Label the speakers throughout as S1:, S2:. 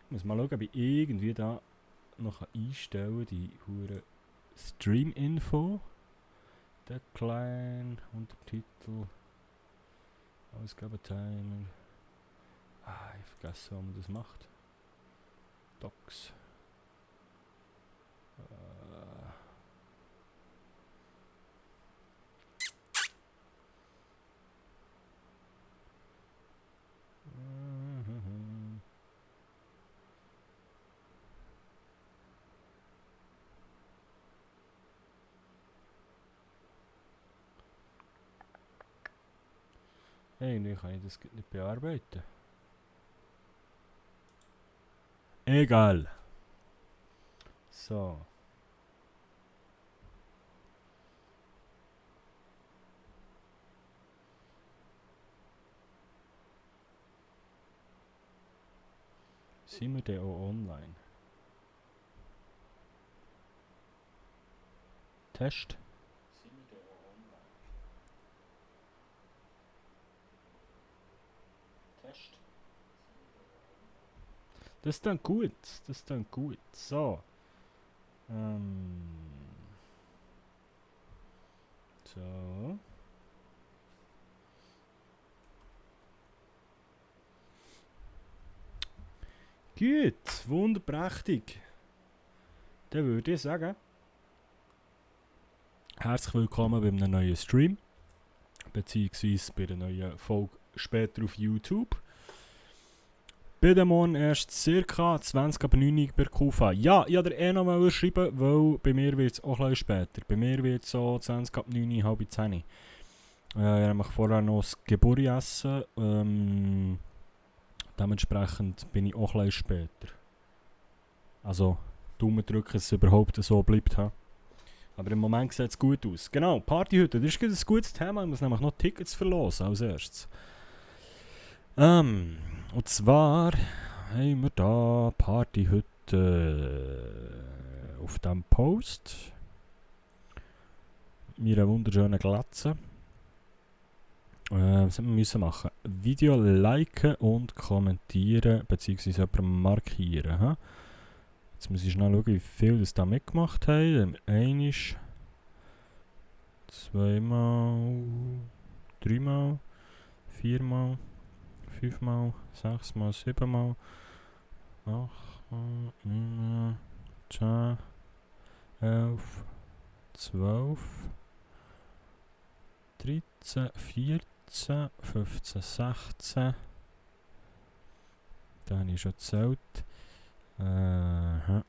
S1: Ich muss mal schauen, ob ich irgendwie da noch einstellen kann, die hure Stream-Info. Decline, Untertitel, Ausgabetimer. Ich vergesse, wie man das macht. Docs. Irgendwie kann ich das nicht bearbeiten. Egal. So. Sind wir denn auch online? Test. Test. Das ist dann gut. Das ist dann gut. So. So. Gut. Wunderprächtig. Dann würde ich sagen, herzlich willkommen bei einem neuen Stream. Beziehungsweise bei einer neuen Folge später auf YouTube. Bei dem morgen erst ca. 20 ab 9 Uhr bei Kufa. Ja, ich wollte dir noch mal schreiben, weil bei mir wird es auch ein bisschen später. Bei mir wird es so 20 ab 9 Uhr, halb 10 Uhr. Ich habe vorher noch das Geburi essen. Dementsprechend bin ich auch ein bisschen später. Also, Daumen drücken, dass es überhaupt so bleibt. Ha? Aber im Moment sieht es gut aus. Genau, Partyhütte, das ist ein gutes Thema. Ich muss nämlich noch Tickets verlosen als erstes. Und zwar haben wir da Partyhütte auf diesem Post. Mit einer wunderschönen Glatze. Was müssen wir machen? Video liken und kommentieren, beziehungsweise jemanden markieren. Ha? Jetzt muss ich schnell schauen, wie viel das da mitgemacht haben. Einmal, zweimal, dreimal, viermal, 5 mal, 6 mal, 7 mal, 8 mal, 9 mal, 10, 11, 12, 13, 14, 15, 16. Da habe ich schon gezählt. Aha.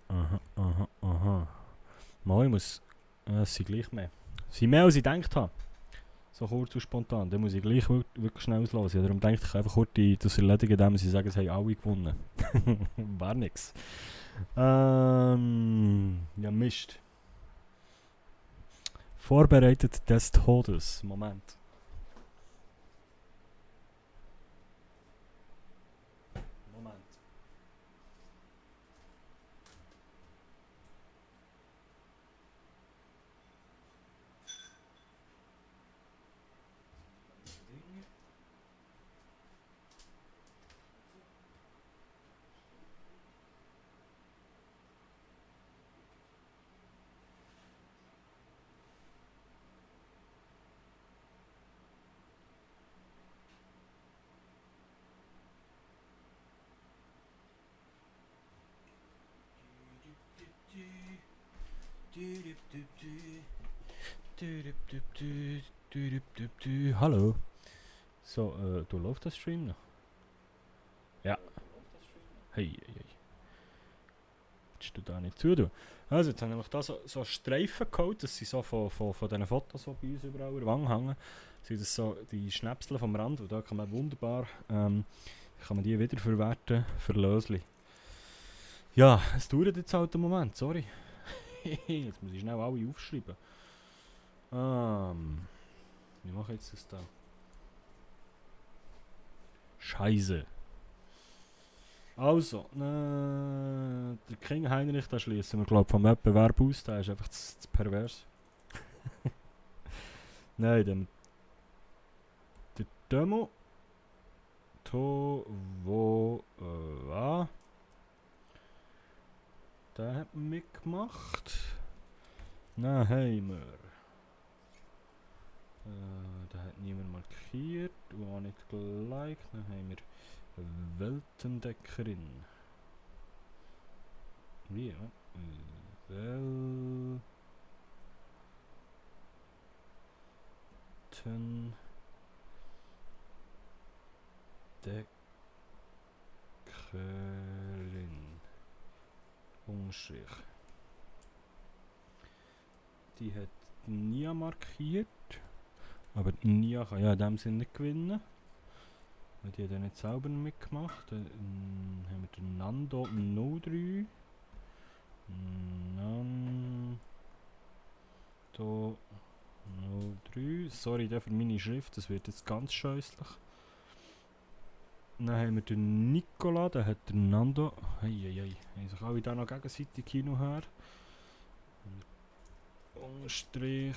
S1: Mal, ich muss... es sind gleich mehr. Es sind mehr, als ich gedacht habe. So kurz und spontan. Dann muss ich gleich wirklich schnell auslösen. Darum denke ich einfach kurz das erledigen, indem sie sagen, es haben alle gewonnen. War nix. Ja, Mist. Vorbereitet des Todes. Moment. Hallo. So, du läuft das Stream noch? Ja. Hey. Willst du da nicht zu? Also, jetzt haben wir da so Streifen geholt, das sind so von diesen Fotos, die bei uns überall an der Wand hängen. Sind das so die Schnäpsel vom Rand, und da kann man wunderbar kann man die wiederverwerten für Lösli. Ja, es dauert jetzt halt einen Moment, sorry. Jetzt muss ich schnell alle aufschreiben. Wie mache ich jetzt das da? Scheiße. Also, der King Heinrich, da schließen wir, glaube ich, vom Wettbewerb aus. Der ist einfach zu pervers. Nein, der Demo. hat mitgemacht. Dann haben wir. Da hat niemand markiert und auch nicht geliked. Dann haben wir Weltentdeckerin. Wie? Weltentdeckerin. Umstrich. Die hat Nia markiert. Aber Nia kann ja in dem Sinne nicht gewinnen. Weil die hat ja nicht selber mitgemacht. Dann haben wir den Nando 03. Nando 03. Sorry für meine Schrift, das wird jetzt ganz scheußlich. Dann haben wir den Nicola, der hat den Nando. Heieiei. Haben sich alle da noch gegenseitig hin und her. Unterstrich.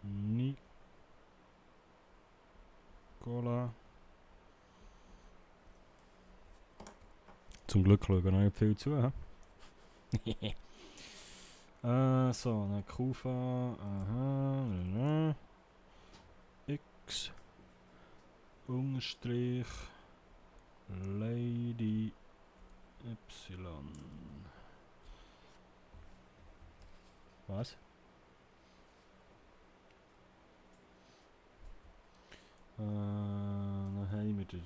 S1: Nicola. Zum Glück schauen noch nicht viel zu. So, dann Kufa. Aha. X. Unterstrich. Lady. Y. Was? Dann haben wir den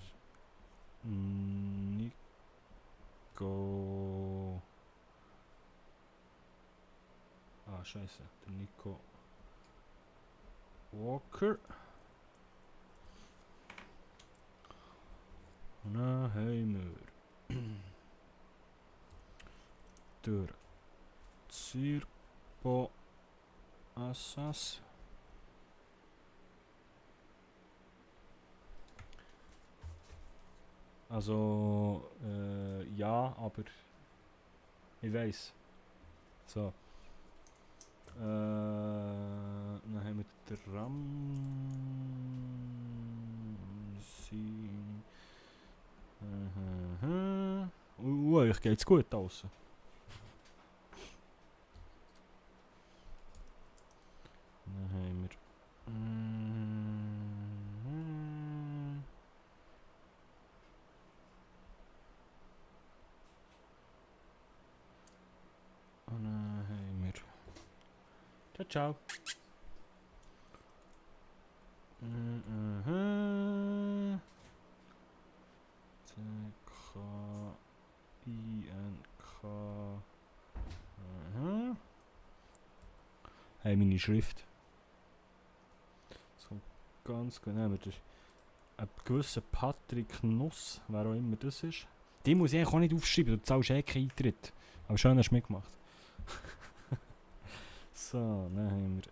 S1: Nico. Ah, scheiße. Der Nico Walker. Und dann haben wir der Zirpo Assas. Also, ja, aber ich weiß. So. Dann haben wir den Ramsi. Euch geht's gut draussen. Dann haben wir. Und dann haben wir. Ciao, ciao. C-K-I-N-K. Hey, meine Schrift. So ganz genau. Ein gewisser Patrick Nuss, wer auch immer das ist. Die muss ich eigentlich auch nicht aufschreiben, du zahlst eh keinen Eintritt. Aber schön hast du mitgemacht. So, dann haben wir.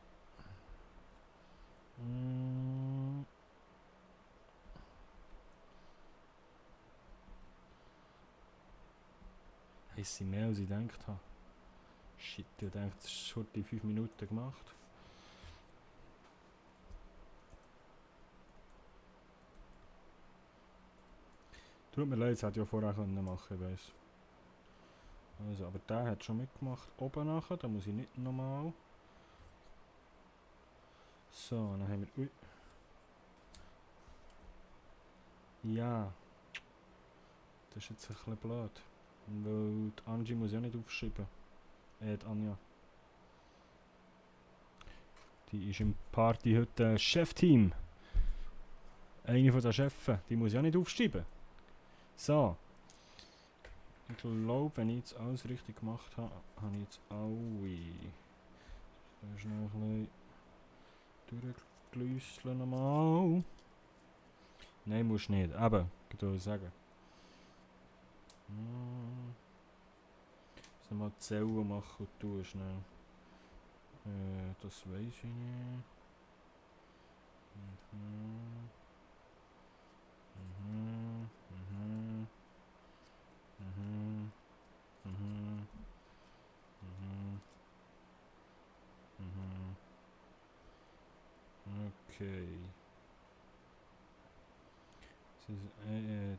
S1: Es sind mehr als ich gedacht habe. Shit, ich dachte, das ist schon die 5 Minuten gemacht. Tut mir leid, das hätte ich ja vorher machen können, ich weiss. Also, aber der hat schon mitgemacht. Oben nachher, da muss ich nicht nochmal. So, dann haben wir. Ui. Ja. Das ist jetzt ein bisschen blöd. Weil die Angie muss ja nicht aufschreiben. Die Anja. Die ist im Party heute Chefteam. Eine von den Chefs. Die muss ja nicht aufschreiben. So. Ich glaube, wenn ich jetzt alles richtig gemacht habe, habe ich jetzt alle. Da ist noch ein bisschen durchgelüsseln nochmal. Nein, musst nicht. Eben, ich würde sagen. Jetzt nochmal die Zellen machen und tun schnell. Das weiß ich nicht. Okay.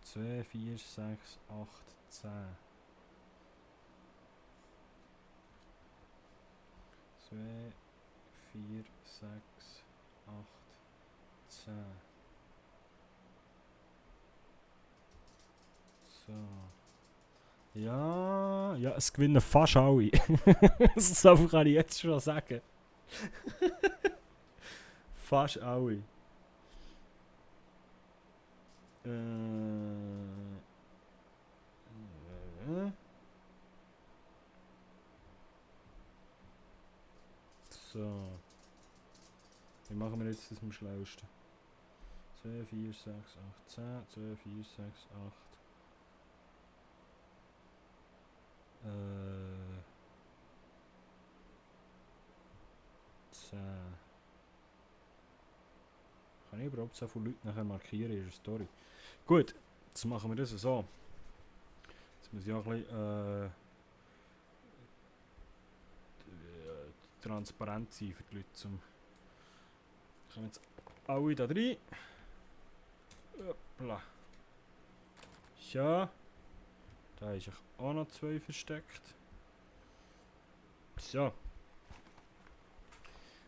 S1: 2, 4, 6, 8, 10. 2, 4, 6, 8, 10. So. Ja, es gewinnen fast alle. So viel kann ich jetzt schon sagen. Fast alle. So. Wie machen wir jetzt das am schlausten? 2, 4, 6, 8, 10. 2, 4, 6, 8. 10. Kann ich überhaupt so viele Leute nachher markieren in der Story? Gut, jetzt machen wir das so. Jetzt muss ich auch ein bisschen transparent sein für die Leute. Kommen jetzt alle da rein. Hoppla. So. Da ist auch noch 2 versteckt. So.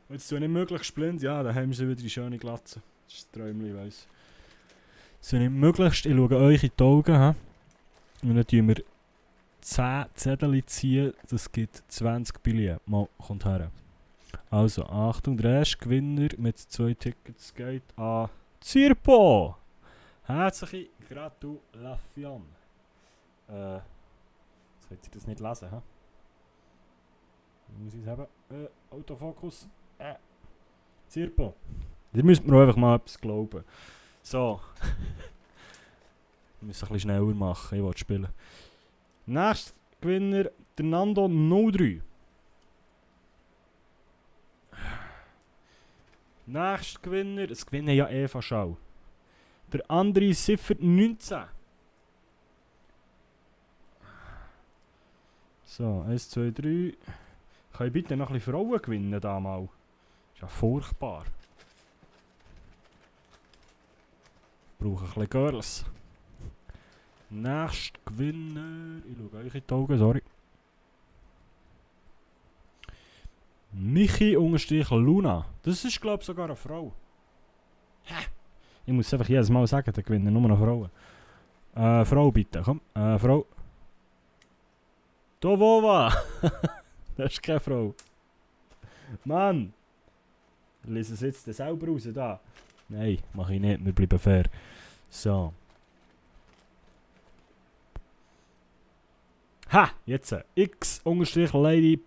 S1: Und jetzt tue ich nicht möglichst blind. Ja, da haben sie wieder die schöne Glatze. Das ist ein Träumchen, ich weiss. So nicht möglichst, ich schaue euch in die Augen. He? Und dann tun wir 10 Zettel ziehen. Das gibt 20 Billionen. Mal, kommt her. Also, Achtung, der erste Gewinner mit 2 Tickets geht an Zirpo. Herzliche Gratulation. Jetzt könnt ihr das nicht lesen, hä? Muss ich es haben? Autofokus. Zirpo. Da müsst mir einfach mal etwas glauben. So. Ich muss es ein bisschen schneller machen, ich will spielen. Nächster Gewinner, der Nando 03. Nächster Gewinner, es gewinnen ja Eva Schau. Der andere Ziffer 19. So, 1, 2, 3. Kann ich bitte noch ein bisschen Frauen gewinnen da mal? Ist ja furchtbar. Ich brauche ein bisschen Girls. Nächster Gewinner. Ich schaue euch in die Augen, sorry. Michi-Luna. Das ist, glaube ich, sogar eine Frau. Hä? Ich muss einfach jedes Mal sagen, da gewinnen nur noch Frauen. Frau bitte, komm. Frau. Dovova! Das ist keine Frau. Mann! Ich lese es jetzt selber raus da. Nein, mache ich nicht, wir bleiben fair. So. Ha! Jetzt x_lady.y.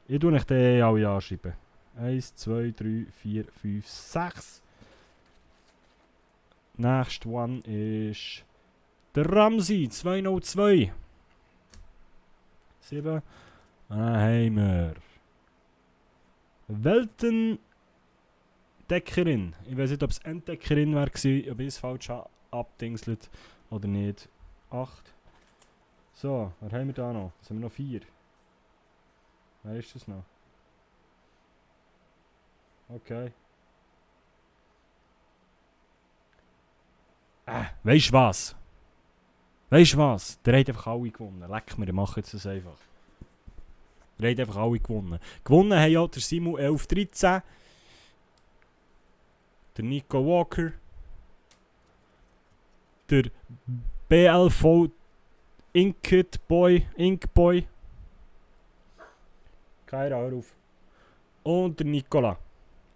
S1: Ich tue euch den alle anschreiben. 1, 2, 3, 4, 5, 6. Next one ist der Ramsey 202. 7. Haben wir Weltendeckerin. Ich weiß nicht, ob es Entdeckerin war, ob ich es falsch abdingselt oder nicht. 8. So, was haben wir da noch? Jetzt haben wir noch 4. Wer ist das noch? Okay. Weißt du was? Weißt du was? Der hat einfach alle gewonnen. Leck mir, ich mache jetzt das einfach. Der hat einfach alle gewonnen. Gewonnen haben ja der Simu 1113, der Nico Walker, der BLV Inkboy, keine Ahnung auf. Und der Nicola.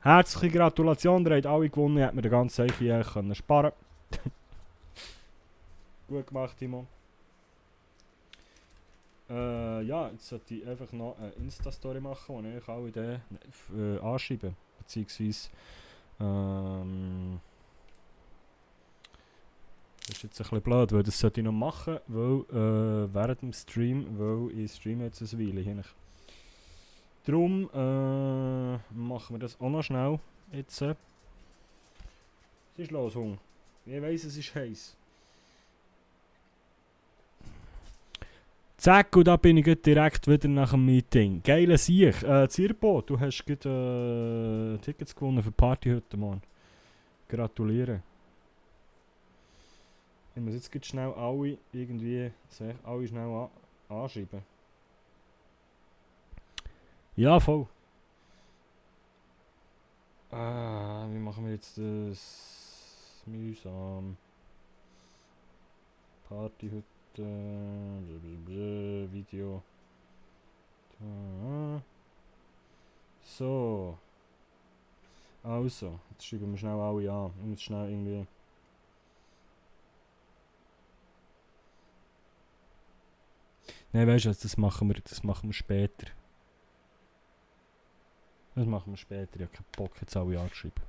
S1: Herzliche Gratulation, der hat alle gewonnen, ihr habt mir den ganzen Zeichen hier können sparen. Gut gemacht, Timo. Ja, jetzt sollte ich einfach noch eine Insta-Story machen, wo ich alle den anschreiben. Beziehungsweise, das ist jetzt ein bisschen blöd, weil das sollte ich noch machen, weil, während dem Stream, weil ich streame jetzt eine Weile hin. Darum machen wir das auch noch schnell jetzt. Was ist los, Hung? Ich weiss, es ist heiß. Zack, und da bin ich direkt wieder nach dem Meeting. Geile Sieg. Zirpo, du hast gerade Tickets gewonnen für die Party heute Morgen. Gratuliere. Ich muss jetzt schnell alle irgendwie alle schnell anschreiben. Ja, voll. Wie machen wir jetzt das mühsam? Party heute. Video. So. Also, jetzt schreiben wir schnell alle an. Ich muss schnell irgendwie. Nein, weißt du was, das machen wir später. Das machen wir später, ich habe keinen Bock jetzt alle anzuschreiben.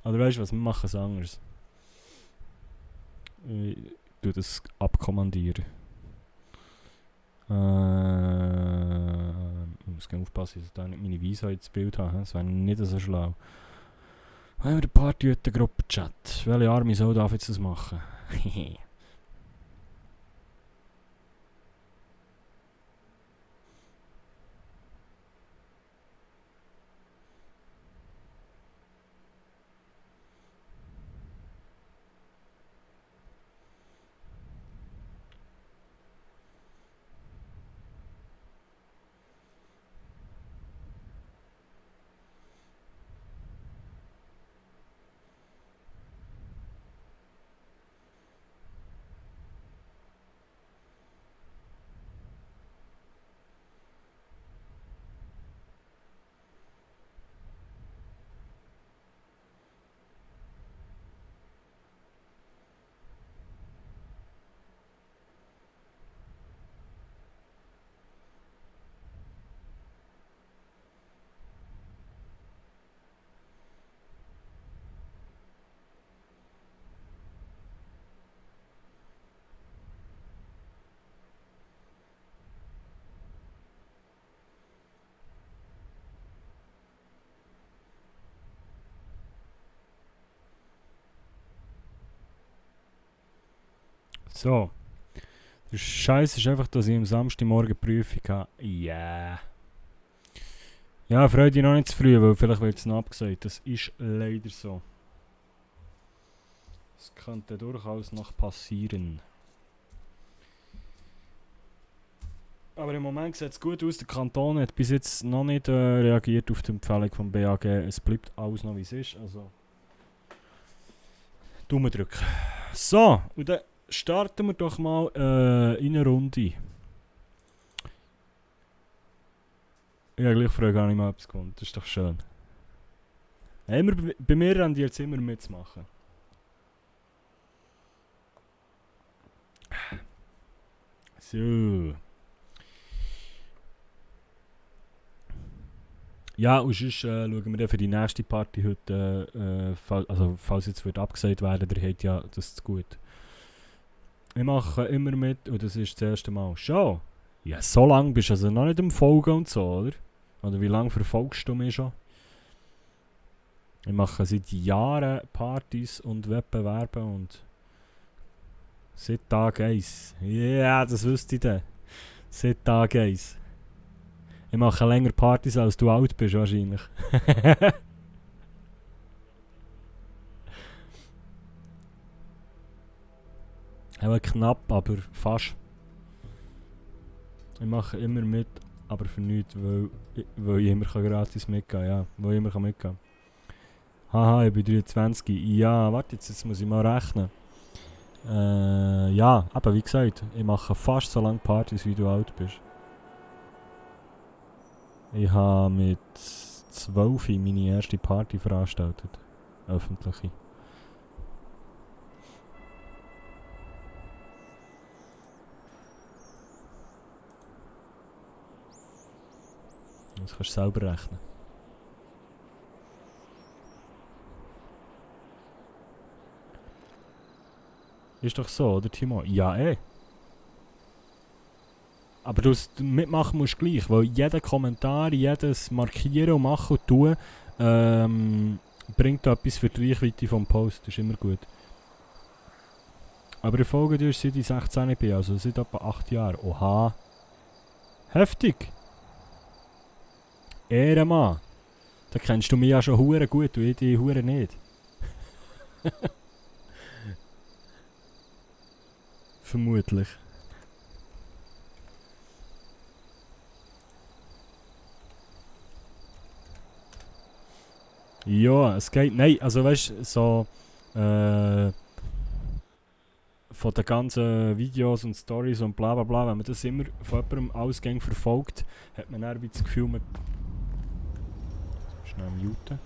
S1: Oder weißt du was, wir machen es anders. Ich tue das abkommandieren. Ich muss aufpassen, dass ich da nicht meine Visa ins Bild habe. Das wäre nicht so schlau. Haben wir den Party-Gruppe-Chat? Welche arme Sau darf jetzt das machen? So. Der Scheiß ist einfach, dass ich am Samstagmorgen Prüfung habe. Yeah. Ja, freue dich noch nicht zu früh, weil vielleicht wird es noch abgesagt. Das ist leider so. Das könnte durchaus noch passieren. Aber im Moment sieht es gut aus. Der Kanton hat bis jetzt noch nicht reagiert auf die Empfehlung vom BAG. Es bleibt alles noch wie es ist. Also. Daumen drücken. So, und dann starten wir doch mal in eine Runde. Ja, gleich früh gar nicht mal etwas gewonnen. Das ist doch schön. Bei mir rennt jetzt immer mitzumachen. So. Ja, und sonst schauen wir dann für die nächste Party heute, falls jetzt wird abgesagt werden, der hat ja das zu gut. Ich mache immer mit und das ist das erste Mal. Schon? Ja, so lange bist du also noch nicht im Folgen und so, oder? Oder wie lange verfolgst du mich schon? Ich mache seit Jahren Partys und Wettbewerbe und seit Tag 1. Ja, das wüsste ich dann. Seit Tag 1. Ich mache länger Partys, als du alt bist, wahrscheinlich. Aber knapp, aber fast. Ich mache immer mit, aber für nichts, weil ich immer gratis mitgehen kann. Ja, weil ich immer mitgehen kann. Haha, ich bin 23. Ja, warte, jetzt muss ich mal rechnen. Ja, aber wie gesagt, ich mache fast so lange Partys, wie du alt bist. Ich habe mit 12 meine erste Party veranstaltet. Öffentliche. Das kannst du selber rechnen. Ist doch so, oder Timo? Ja, Aber du mitmachen musst gleich, weil jeder Kommentar, jedes Markieren und Machen und Tun bringt etwas für die Reichweite vom Post. Das ist immer gut. Aber ich folge dir seit ich 16 bin, also seit etwa 8 Jahren. Oha. Heftig. Ehrenmann. Da kennst du mich ja schon hure gut und ich dich hure nicht. Vermutlich. Ja, es geht. Nein, also weißt du, so von den ganzen Videos und Stories und bla bla bla, wenn man das immer von jemandem Ausgang verfolgt, hat man dann wie das Gefühl, man. Schnell muten.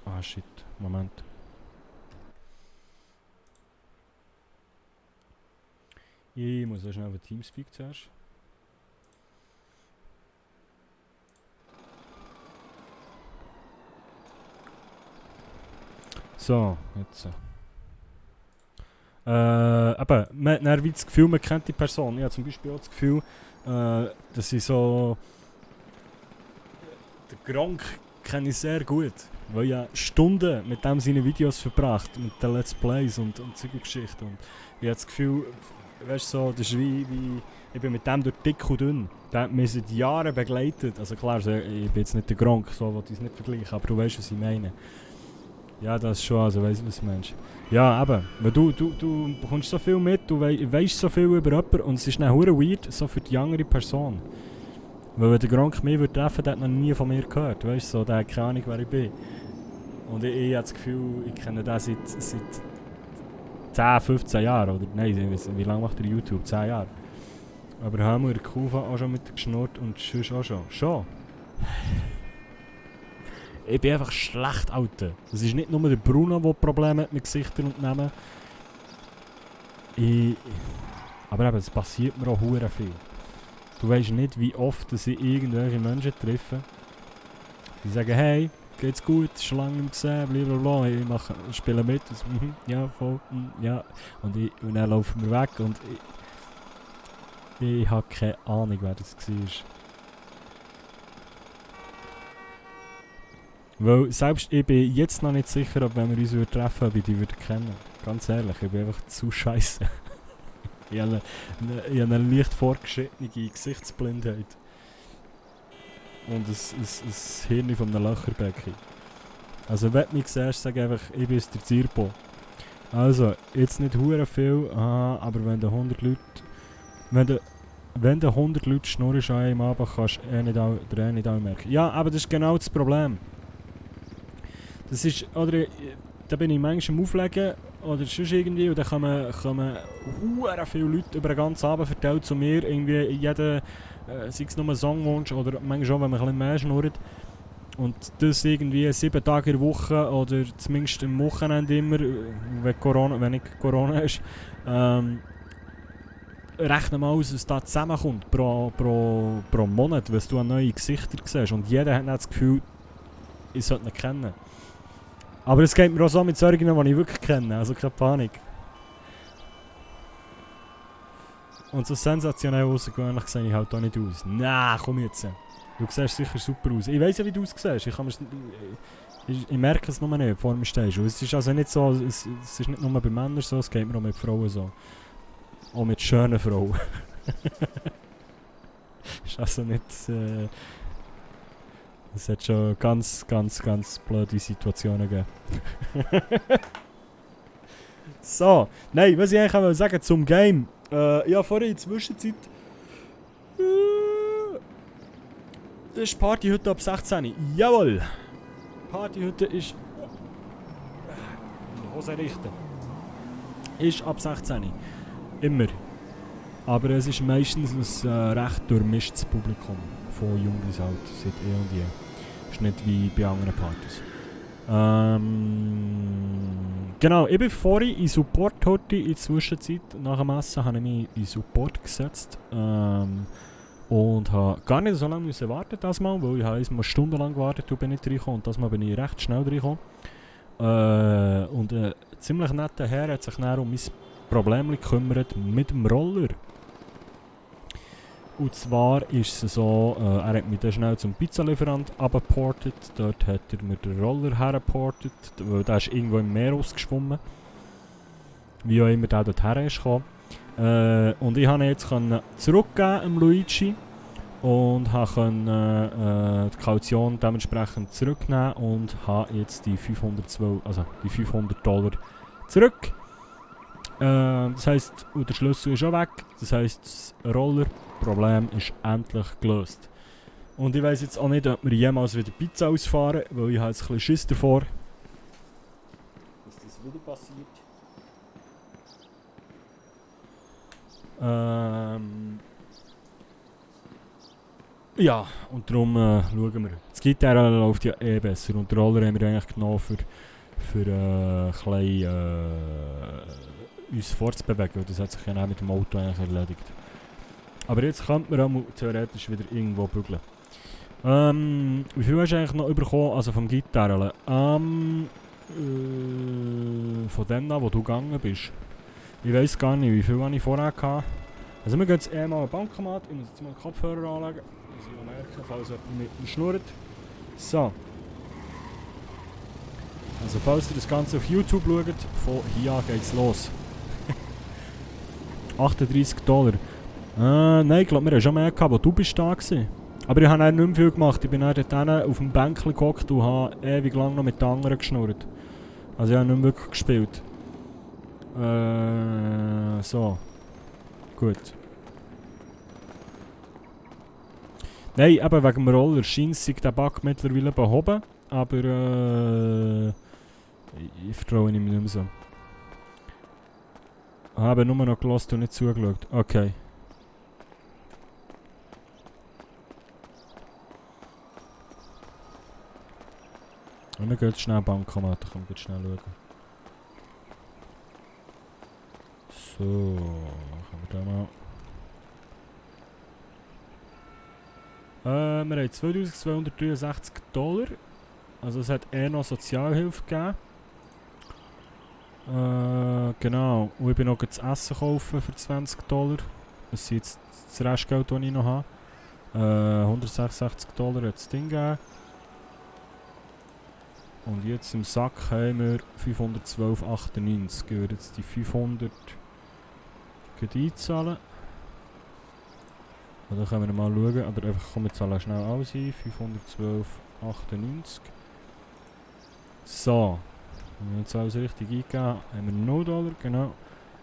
S1: Ah shit, Moment. Ich muss auch schnell auf Teamspeak zuerst. So, jetzt. Aber man hat dann wie das Gefühl, man kennt die Person. Ich habe zum Beispiel auch das Gefühl, dass ich so. Den Gronk kenne ich sehr gut. Weil ich ja Stunden mit dem seine Videos verbracht, mit den Let's Plays und solche Geschichten. Und ich habe das Gefühl, weißt du, so, das ist wie ich bin mit dem durch dick und dünn. Der hat mich seit Jahren begleitet. Also klar, ich bin jetzt nicht der Gronk, so wollte ich es nicht vergleichen, aber du weißt, was ich meine. Ja, das ist schon, also weißt du, was du meinst. Ja, eben, weil du bekommst so viel mit, du weißt so viel über jemanden und es ist dann hure weird, so für die andere Person. Weil wenn der Gronk mich würde treffen, der hat noch nie von mir gehört, weißt du, so, der hat keine Ahnung, wer ich bin. Und ich habe das Gefühl, ich kenne den seit 10, 15 Jahren, oder nein, wie lange macht er YouTube? 10 Jahre. Aber haben wir Kufa auch schon mit geschnurrt und sonst auch schon. Schon? Ich bin einfach schlecht, Alter. Es ist nicht nur der Bruno, der Probleme hat mit Gesichtern und Namen. Aber eben, es passiert mir auch hure viel. Du weißt nicht, wie oft dass ich irgendwelche Menschen treffe. Die sagen, hey, geht's gut, schon lange nicht gesehen, blablabla, ich spiele mit. Das, ja, voll, ja. Und dann laufen wir weg und ich habe keine Ahnung, wer das war. Weil selbst ich bin jetzt noch nicht sicher, ob wenn wir uns treffen, ob ich die würde kennen. Ganz ehrlich, ich bin einfach zu scheiße. Ich habe eine leicht fortgeschrittene Gesichtsblindheit. Und ein Hirn von einem Löcherbecken. Also wenn du mich siehst, sag einfach, ich bin der Zirpo. Also, jetzt nicht hure viel, aber wenn du 100 Leute... Wenn du 100 Leute schnurrst an einem Abend, kannst du nicht alle merken. Ja, aber das ist genau das Problem. Das ist, oder, da bin ich manchmal am Auflegen oder sonst irgendwie und dann kommen hure viele Leute über den ganzen Abend verteilt zu mir, irgendwie jeder, sei es nur ein Songwunsch oder manchmal schon, wenn man ein bisschen mehr schnurrt. Und das irgendwie 7 Tage in der Woche oder zumindest am Wochenende immer, wenn nicht Corona ist, rechne mal aus, was da zusammenkommt pro Monat, wenn du an neue Gesichter siehst. Und jeder hat das Gefühl, ich sollte ihn kennen. Aber es geht mir auch so mit solchen, die ich wirklich kenne, also keine Panik. Und so sensationell außergewöhnlich sehe ich halt auch nicht aus. Nein, komm jetzt. Du siehst sicher super aus. Ich weiss ja, wie du aussiehst. Ich merke es nur nicht, vor mir stehst. Und es ist also nicht so, es ist nicht nur bei Männern so, es geht mir auch mit Frauen so. Auch mit schönen Frauen. Ist also nicht... es hat schon ganz blöde Situationen gegeben. So, nein, was ich eigentlich auch sagen zum Game. Ja, vorher in der Zwischenzeit... das ist Party heute ab 16. Jawohl! Party heute ist... Hose richten. Ist ab 16. Immer. Aber es ist meistens ein recht durchmischtes Publikum. Von jung bis alt, seit und je. Ist nicht wie bei anderen Partys. Genau, ich bin vorhin in Support heute in der Zwischenzeit. Nach dem Essen habe ich mich in Support gesetzt. Und habe gar nicht so lange müssen warten das Mal, weil ich habe mal stundenlang gewartet und bin nicht reingekommen. Und das Mal bin ich recht schnell reingekommen. Und ein ziemlich netter Herr hat sich dann um mein Problem gekümmert mit dem Roller. Und zwar ist es so, er hat mich dann schnell zum Pizzalieferant abgeportet. Dort hat er mir den Roller hergeportet, weil der ist irgendwo im Meer ausgeschwommen. Wie auch immer der dort her ist gekommen. Und ich konnte jetzt zurückgeben am Luigi und konnte die Kaution dementsprechend zurücknehmen und habe jetzt die $500 zurück. Das heisst, und der Schlüssel ist auch weg. Das heisst, das Rollerproblem ist endlich gelöst. Und ich weiss jetzt auch nicht, ob wir jemals wieder Pizza ausfahren, weil ich habe jetzt ein bisschen Schiss davor, dass das wieder passiert. Ja, und darum schauen wir. Das Gitarre läuft ja eh besser und den Roller haben wir eigentlich genommen für uns fortzubewegen. Das hat sich ja auch mit dem Auto eigentlich erledigt. Aber jetzt könnte man auch theoretisch wieder irgendwo bügeln. Wie viel hast du eigentlich noch bekommen, also vom Gitarre? Von dem an, wo du gegangen bist. Ich weiss gar nicht, wie viel ich vorher hatte. Also wir gehen jetzt mal an den Bankomat. Ich muss jetzt mal den Kopfhörer anlegen. Ich muss merken, falls jemand mit mir schnurrt. So. Also falls ihr das Ganze auf YouTube schaut, von hier an geht's los. $38. Nein, ich glaube, wir haben schon mehr gehabt, wo du bist da gewesen. Aber ich habe nicht mehr viel gemacht. Ich bin dann dort auf dem Bänkchen gehockt und habe ewig lang noch mit den anderen geschnurrt. Also ich habe nicht mehr wirklich gespielt. So. Gut. Nein, eben wegen dem Roller scheint sich der Bug mittlerweile behoben. Aber ich vertraue ihm nicht mehr so. Ich habe nur noch gelassen und nicht zugeschaut. Okay. Und wir gehen jetzt schnell Bankomat, können wir schnell schauen. So, machen wir da mal. Wir haben $2263. Also es hat noch Sozialhilfe gegeben. Genau. Und ich bin noch das Essen kaufen für $20. Das ist jetzt das Restgeld, das ich noch habe. $166 hat das Ding gegeben. Und jetzt im Sack haben wir 512,98. Ich würde jetzt die 500 einzahlen. Und dann können wir mal schauen. Oder einfach, komm, wir zahlen schnell alles ein. 512,98. So. Wenn wir jetzt alles richtig eingeben, haben wir $0, genau.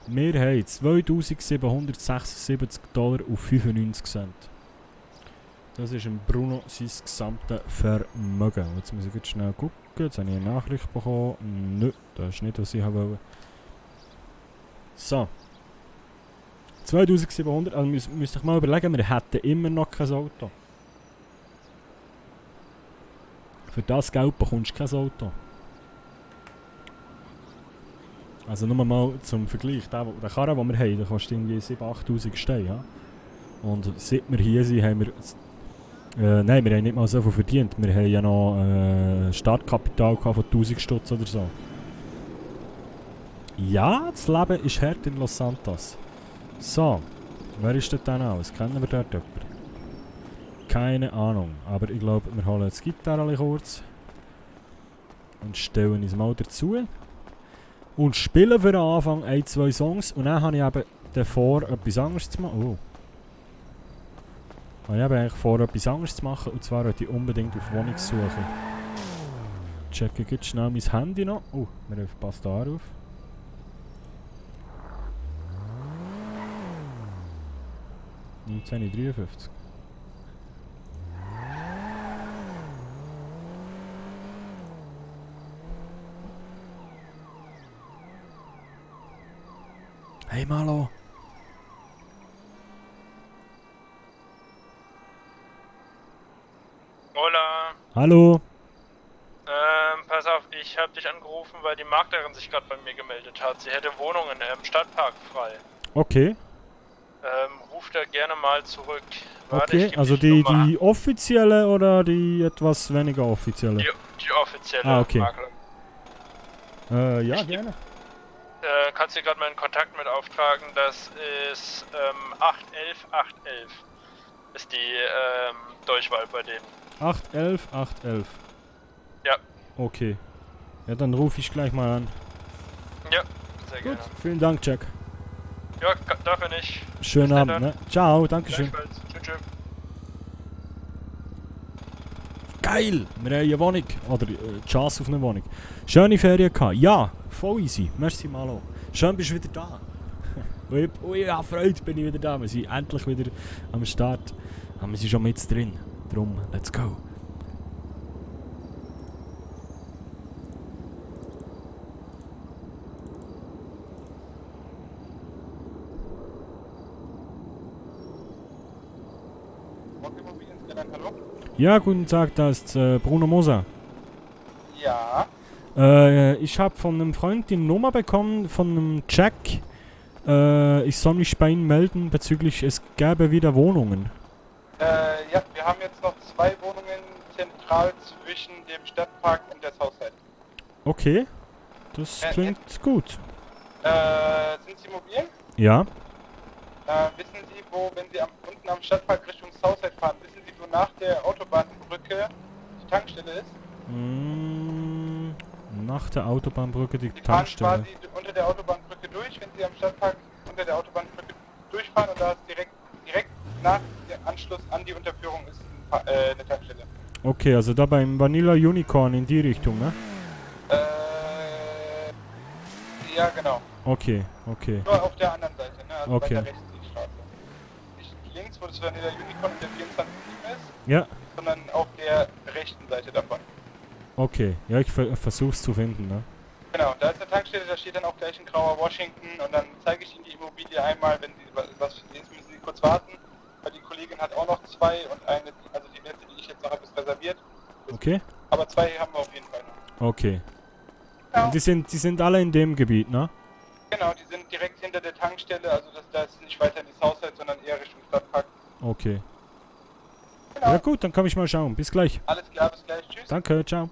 S1: Wir haben $2776 und 95 Cent. Das ist ein Bruno sein gesamtes Vermögen. Jetzt muss ich jetzt schnell gucken. Jetzt habe ich eine Nachricht bekommen. Nö, das ist nicht, was ich wollte. So. 2700, also müsste ich mal überlegen, wir hätten immer noch kein Auto. Für das Geld bekommst du kein Auto. Also nur mal zum Vergleich, der Karren, den wir haben, der kostet irgendwie 7'000, 8'000 Steine. Ja? Und seit wir hier sind, haben wir... nein, wir haben nicht mal so viel verdient. Wir haben ja noch Startkapital von 1000 Stutz oder so. Ja, das Leben ist hart in Los Santos. So, wer ist dort denn alles? Kennen wir dort jemanden? Keine Ahnung, aber ich glaube, wir holen das Gitarre kurz und stellen uns mal dazu und spielen für den Anfang 1-2 Songs und dann habe ich eben davor etwas anderes zu machen. Ich habe eigentlich vor, etwas anderes zu machen, und zwar wollte ich unbedingt auf Wohnungssuche. Checke jetzt schnell mein Handy noch. Oh, wir haben verpasst den Anruf. Jetzt habe ich 53. Hey Malo!
S2: Hola.
S1: Hallo!
S2: Pass auf, ich habe dich angerufen, weil die Maklerin sich gerade bei mir gemeldet hat. Sie hätte Wohnungen im Stadtpark frei.
S1: Okay.
S2: Ruf da gerne mal zurück. Warte,
S1: Okay, also die offizielle oder die etwas weniger offizielle?
S2: Die offizielle
S1: okay.
S2: Maklerin.
S1: Ja, gerne.
S2: Kannst du gerade meinen Kontakt mit auftragen? Das ist 811 ist die Durchwahl bei denen.
S1: 811.
S2: Ja.
S1: Okay. Ja, dann rufe ich gleich mal an.
S2: Ja, sehr gerne.
S1: Gut, vielen Dank, Jack.
S2: Ja, dafür nicht.
S1: Schönen Abend, ne? Ciao, dankeschön.
S2: Tschüss.
S1: Geil! Wir haben eine Wohnung. Oder Chance auf eine Wohnung. Schöne Ferien gehabt. Ja, voll easy. Merci Malo. Schön, bist du wieder da. Ja, Freude, bin ich wieder da. Wir sind endlich wieder am Start. Aber wir sind schon mit drin. Drum, let's go.
S3: Hallo?
S1: Ja, guten Tag, da ist Bruno Moser.
S3: Ja.
S1: Ich habe von einem Freund die Nummer bekommen, von einem Jack. Ich soll mich bei Ihnen melden bezüglich, es gäbe wieder Wohnungen.
S3: Ja, wir haben jetzt noch 2 Wohnungen zentral zwischen dem Stadtpark und der Southside.
S1: Okay, das klingt gut.
S3: Sind Sie mobil?
S1: Ja.
S3: Wissen Sie, wo, wenn Sie unten am Stadtpark Richtung Southside fahren, wissen Sie, wo nach der Autobahnbrücke die Tankstelle ist?
S1: Nach der Autobahnbrücke die
S3: Sie fahren
S1: Tankstelle.
S3: quasi unter der Autobahnbrücke durch, wenn Sie am Stadtpark unter der Autobahnbrücke durchfahren und da ist direkt nach dem Anschluss an die Unterführung ist eine Tankstelle.
S1: Okay, also da beim Vanilla Unicorn in die Richtung, ne?
S3: Ja, genau.
S1: Okay, okay.
S3: Nur auf der anderen Seite, ne? Also
S1: Okay.
S3: weiter rechts die Straße. Nicht links, wo das Vanilla Unicorn und der 24 ist,
S1: Ja,
S3: sondern auf der rechten Seite davon.
S1: okay. Ja, ich versuch's zu finden, ne?
S3: Genau, da ist eine Tankstelle, da steht dann auch gleich ein grauer Washington und dann zeige ich Ihnen die Immobilie einmal, wenn Sie was für Sie ist, müssen Sie kurz warten, weil die Kollegin hat auch noch 2 und eine, also die letzte, die ich jetzt noch habe, ist reserviert.
S1: Okay?
S3: Aber 2 haben wir auf jeden Fall noch.
S1: Okay.
S3: Genau,
S1: Und die sind alle in dem Gebiet, ne?
S3: genau, die sind direkt hinter der Tankstelle, also da ist nicht weiter in die Southside, sondern eher Richtung Stadtpark.
S1: Okay.
S3: Genau,
S1: Ja gut, dann kann ich mal schauen. Bis gleich.
S3: alles klar, bis gleich, tschüss.
S1: Danke, ciao.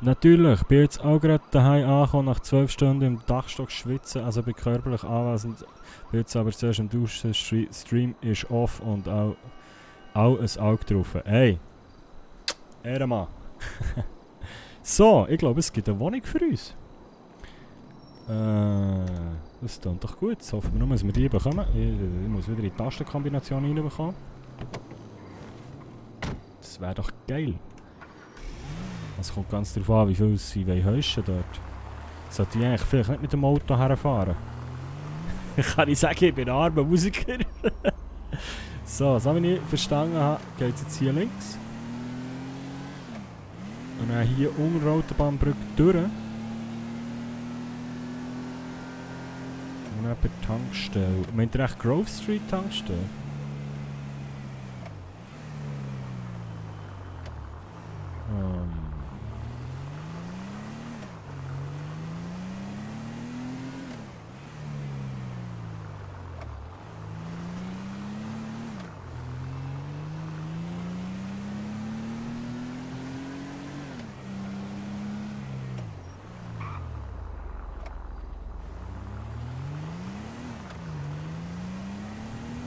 S1: Natürlich, bin jetzt auch gerade daheim angekommen, nach 12 Stunden im Dachstock schwitzen, also bin körperlich anwesend. Bin jetzt aber zuerst im Duschen, Stream ist off und auch ein Auge drauf. Hey! Ehrenmann! So, ich glaube, es gibt eine Wohnung für uns. Das klingt doch gut. Jetzt hoffen wir nur, dass wir die bekommen. Ich muss wieder in die Tastenkombination reinbekommen. Das wäre doch geil. Es kommt ganz darauf an, wie viel sie heischen dort. Sollte ich eigentlich vielleicht nicht mit dem Auto herfahren? Kann ich sagen, ich bin ein armer Musiker. So wie ich verstanden habe, geht es jetzt hier links. Und dann hier unter der Autobahnbrücke durch. Und dann bei der Tankstelle. Meint ihr echt Grove Street Tankstelle?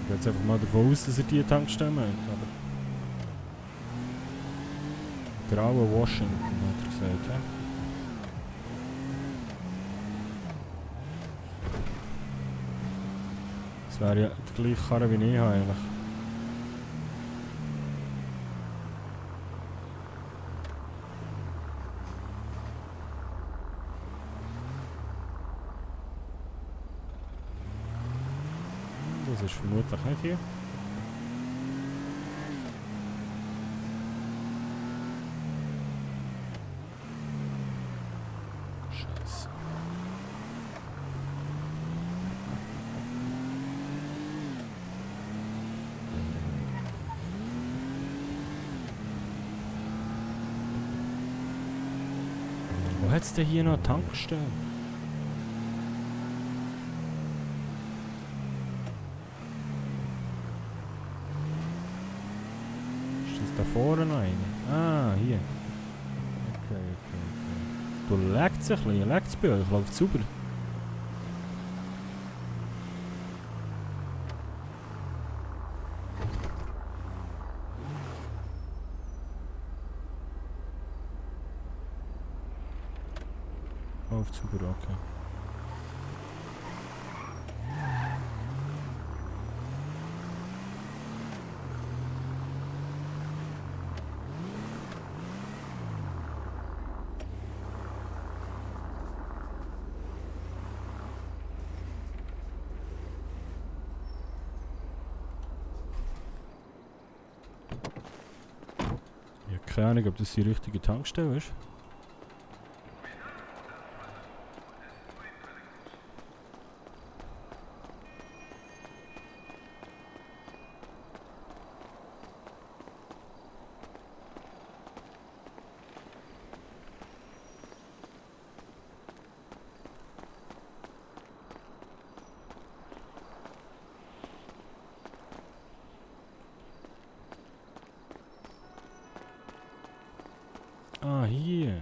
S1: Ich gehe jetzt einfach mal davon aus, dass er die Tankstelle meint. Aber graue Washington hat er gesagt, ja? Das wäre ja die gleiche Karre wie ich habe eigentlich. Das ist vermutlich nicht hier. Scheiße. Wo hat's denn hier noch eine Tankstelle? Ist das da vorne noch eine? Ah, hier. Okay. Du leckt sich ein bisschen, leckt es bei euch, läuft super. Läuft super, okay. keine Ahnung, ob das die richtige Tankstelle ist. Ah, hier.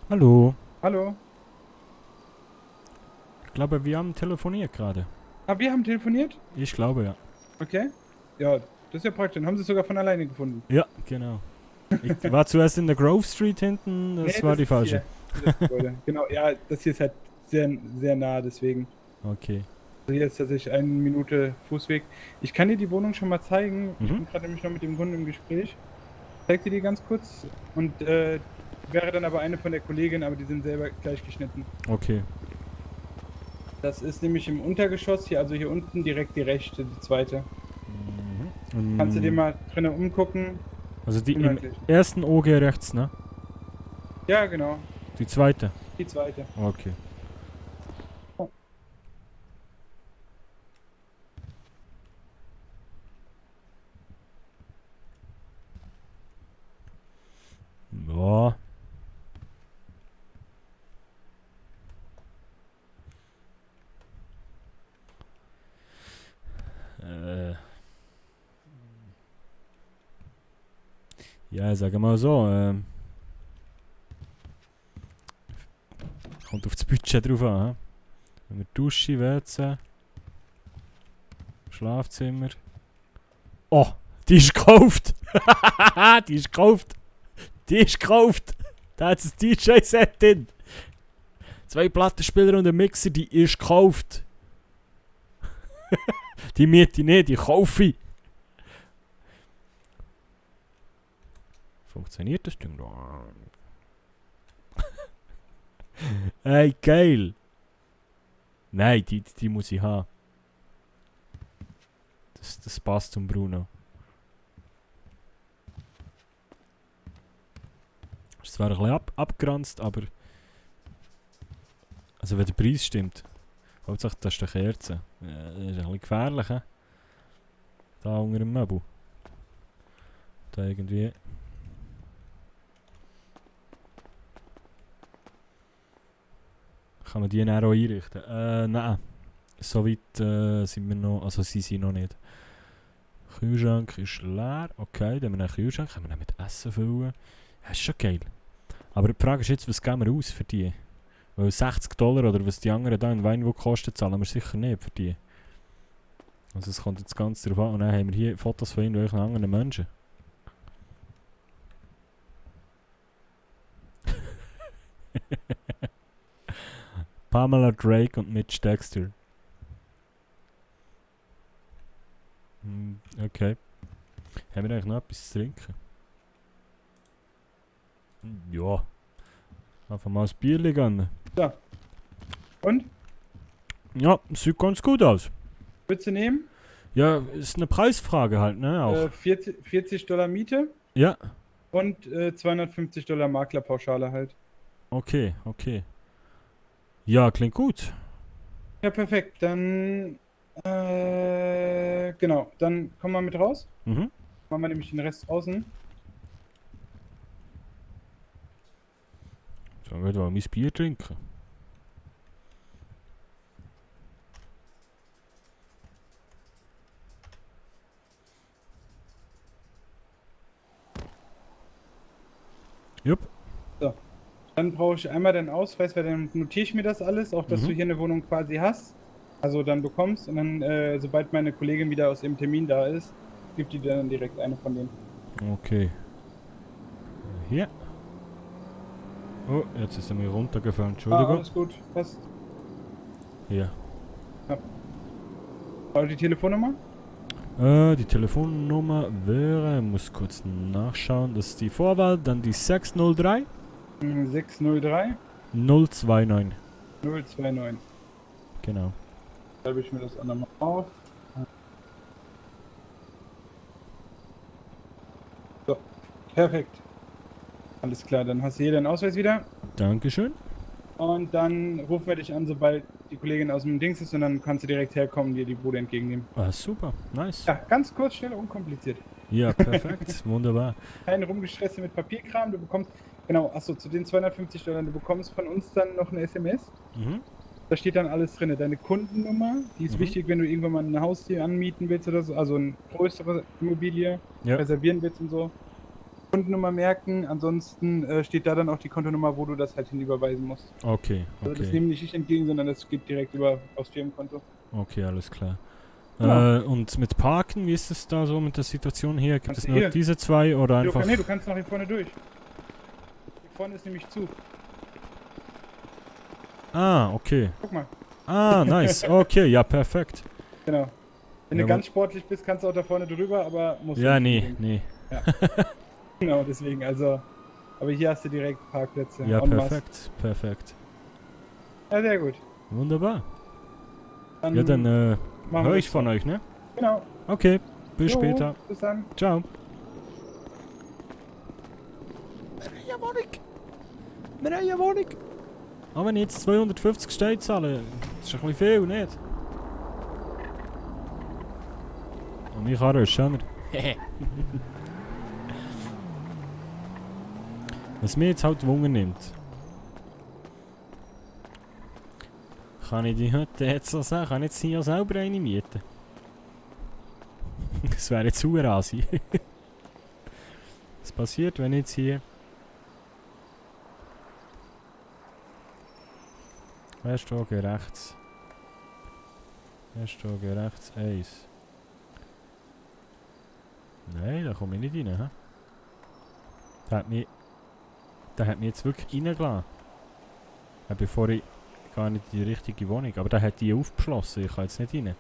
S1: Hallo.
S4: Hallo.
S1: Ich glaube, wir haben telefoniert gerade.
S4: Ah, wir haben telefoniert?
S1: Ich glaube, ja.
S4: Okay. Ja, das ist ja praktisch. Dann haben sie es sogar von alleine gefunden.
S1: Ja, genau. Ich war zuerst in der Grove Street hinten, das
S4: Nee,
S1: war die
S4: ist
S1: falsche.
S4: hier. Das Gebäude. Genau, ja, das hier ist halt sehr, sehr nah, deswegen.
S1: Okay.
S4: Also hier ist tatsächlich 1 Minute Fußweg. Ich kann dir die Wohnung schon mal zeigen. Ich
S1: Mhm.
S4: bin gerade nämlich noch mit dem Kunden im Gespräch. Zeig dir die ganz kurz. Und wäre dann aber eine von der Kollegin, aber die sind selber gleich geschnitten.
S1: Okay.
S4: Das ist nämlich im Untergeschoss hier, also hier unten direkt die rechte, die zweite.
S1: Mhm.
S4: Kannst du dir mal drinnen umgucken?
S1: Also die im
S4: Inhaltlich.
S1: ersten OG rechts, ne?
S4: Ja, genau.
S1: Die zweite.
S4: Die zweite.
S1: Okay. Ja. Ja, sagen wir mal so. Kommt auf das Budget drauf an. He? Wenn wir Dusche, WC, Schlafzimmer. Oh, die ist gekauft! Die ist gekauft! Die ist gekauft! Da hat ein DJ-Set drin! 2 Plattenspieler und ein Mixer, die ist gekauft! Die miete ich nicht, die kaufe ich! Funktioniert das Ding da? Ey, geil! Nein, die muss ich haben. Das passt zum Bruno. Es wäre ein bisschen abgeranzt, aber... Also wenn der Preis stimmt. Hauptsache das ist eine Kerze. Das ist ein bisschen gefährlich, he? Da unter dem Möbel. Da irgendwie... Kann man die dann auch einrichten? Nein. Soweit sind wir noch... Also sie sind noch nicht. Kühlschrank ist leer. Okay, dann haben wir einen Kühlschrank. Können wir dann mit Essen füllen. Ja, ist schon geil. Aber die Frage ist jetzt, was geben wir aus für die? Weil $60 oder was die anderen da in Weinwood kosten, zahlen wir sicher nicht für die. Also es kommt jetzt ganz darauf an. Und dann haben wir hier Fotos von irgendwelchen anderen Menschen. Pamela Drake und Mitch Dexter. Okay. Haben wir eigentlich noch etwas zu trinken? Ja. Einfach mal ein Bierchen gönnen.
S4: Und?
S1: Ja, sieht ganz gut aus.
S4: Willst du nehmen?
S1: Ja, ist eine Preisfrage halt, ne? Auch.
S4: $40 Miete
S1: Ja,
S4: und $250 Maklerpauschale halt.
S1: okay, okay. Ja, klingt gut.
S4: Ja, perfekt. Dann, genau. Dann kommen wir mit raus.
S1: Mhm.
S4: Machen wir nämlich den Rest draußen.
S1: Dann werden wir mein Bier trinken. Jupp.
S4: Dann brauche ich einmal deinen Ausweis, weil dann notiere ich mir das alles, auch dass
S1: Mhm.
S4: du hier eine Wohnung quasi hast. Also dann bekommst und dann, sobald meine Kollegin wieder aus ihrem Termin da ist, gibt die dir dann direkt eine von denen.
S1: Okay. Hier. Oh, jetzt ist er mir runtergefallen. Entschuldigung.
S4: Alles gut, passt.
S1: Hier.
S4: Aber die Telefonnummer?
S1: Die Telefonnummer wäre, muss kurz nachschauen, das ist die Vorwahl, dann die 603
S4: 603
S1: 029.
S4: 029.
S1: Genau.
S4: Schreibe ich mir das auch nochmal auf. So, perfekt. Alles klar, dann hast du hier deinen Ausweis wieder.
S1: Dankeschön.
S4: Und dann rufen wir dich an, sobald die Kollegin aus dem Dings ist, und dann kannst du direkt herkommen und dir die Bude entgegennehmen.
S1: Ah, super, nice.
S4: Ja, ganz kurz, schnell, unkompliziert.
S1: Ja, perfekt, wunderbar.
S4: Kein Rumgestresse mit Papierkram, du bekommst, genau, achso, zu den $250, du bekommst von uns dann noch eine SMS.
S1: Mhm.
S4: Da steht dann alles drin. Deine Kundennummer, die ist wichtig, wenn du irgendwann mal ein Haus hier anmieten willst oder so, also eine größere Immobilie
S1: Ja.
S4: reservieren willst und so. Kundennummer merken, ansonsten steht da dann auch die Kontonummer, wo du das halt hinüberweisen musst.
S1: Okay,
S4: Also das
S1: okay.
S4: nehmen nicht ich entgegen, sondern das geht direkt aufs Firmenkonto.
S1: Okay, alles klar.
S4: Genau.
S1: Und mit Parken, wie ist es da so mit der Situation hier? Gibt
S4: Kannst
S1: es
S4: du
S1: nur
S4: hier.
S1: diese zwei oder einfach...
S4: Nee, du kannst noch hier vorne durch. Hier vorne ist nämlich zu.
S1: Ah, okay.
S4: Guck mal.
S1: Ah, nice. Okay, ja, perfekt.
S4: Genau. Wenn
S1: Ja,
S4: du ganz sportlich bist, kannst du auch da vorne drüber, aber musst du
S1: Ja,
S4: nicht
S1: nee,
S4: unbedingt.
S1: nee.
S4: Genau, deswegen, also. Aber hier hast du direkt Parkplätze.
S1: Ja,
S4: en masse.
S1: perfekt, perfekt.
S4: Ja, sehr gut.
S1: Wunderbar.
S4: Dann
S1: Ja, dann
S4: machen wir
S1: höre ich
S4: das
S1: von
S4: so.
S1: euch, ne?
S4: Genau.
S1: Okay, bis
S4: Jo,
S1: später.
S4: Bis dann.
S1: Ciao. Wir haben eine Wohnung. Wir haben eine Wohnung. Aber wenn ich jetzt 250 Steine zahle, das ist ein bisschen viel, nicht? Und meine Karre ist schöner. Was mir jetzt halt Wunder nimmt. Kann ich die heute jetzt so sagen? Kann ich jetzt hier selber eine mieten? Das wäre jetzt sauer Asi. Was passiert, wenn ich jetzt hier... Herstoge rechts. Herstoge rechts 1. Nein, da komme ich nicht rein. He? Der hat mich jetzt wirklich reingelassen. Bevor ich gar nicht in die richtige Wohnung. Aber der hat die aufgeschlossen. Ich kann jetzt nicht rein.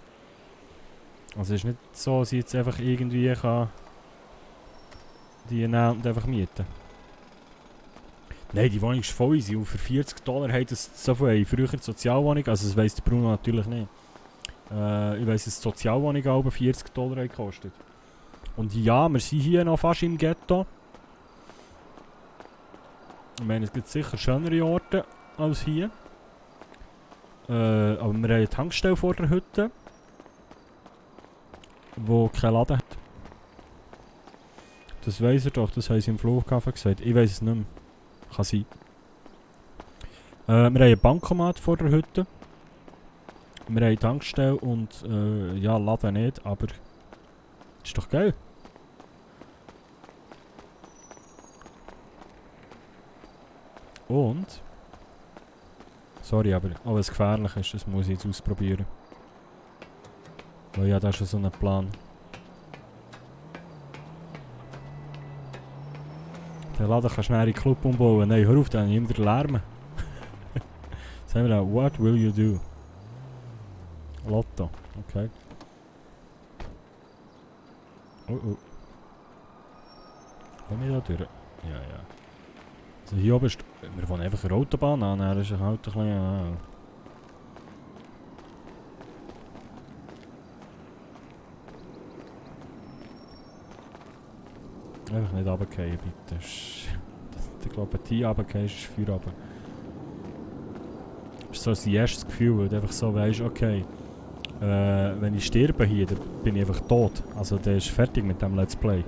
S1: Also es ist nicht so, dass ich jetzt einfach irgendwie kann die nehmen und einfach mieten. Nein, die Wohnung ist voll easy. Und für $40 hat es so viel früher die Sozialwohnung. Also das weiss der Bruno natürlich nicht. Ich weiss, dass die Sozialwohnung auch $40 hat gekostet. Und ja, wir sind hier noch fast im Ghetto. Ich meine, es gibt sicher schönere Orte als hier. Aber wir haben eine Tankstelle vor der Hütte, wo kein Laden hat. Das weiss er doch, das haben sie im Flughafen gesagt. Ich weiss es nicht mehr. Kann sein. Wir haben einen Bankomat vor der Hütte. Wir haben eine Tankstelle und ja, Laden nicht, aber das ist doch geil. Und sorry, aber alles gefährlich ist, das muss ich jetzt ausprobieren. Weil ja, da ist schon so ein Plan. Den Laden kannst du schnell in den Club umbauen. Nein, hör auf, dann immer wieder lärmen. Sagen wir da, what will you do? Lotto, okay. Oh oh. Komm ich da durch? Ja, ja. Also hier oben ist... Wir wollen einfach eine Autobahn an, das ist halt ein bisschen... Einfach nicht runterfallen, bitte. Ich glaube, ein Tier runterfallen ist Feuer runter. Das ist so das erste Gefühl, weil du einfach so weisst, okay, wenn ich sterbe hier, dann bin ich einfach tot. Also der ist fertig mit dem Let's Play.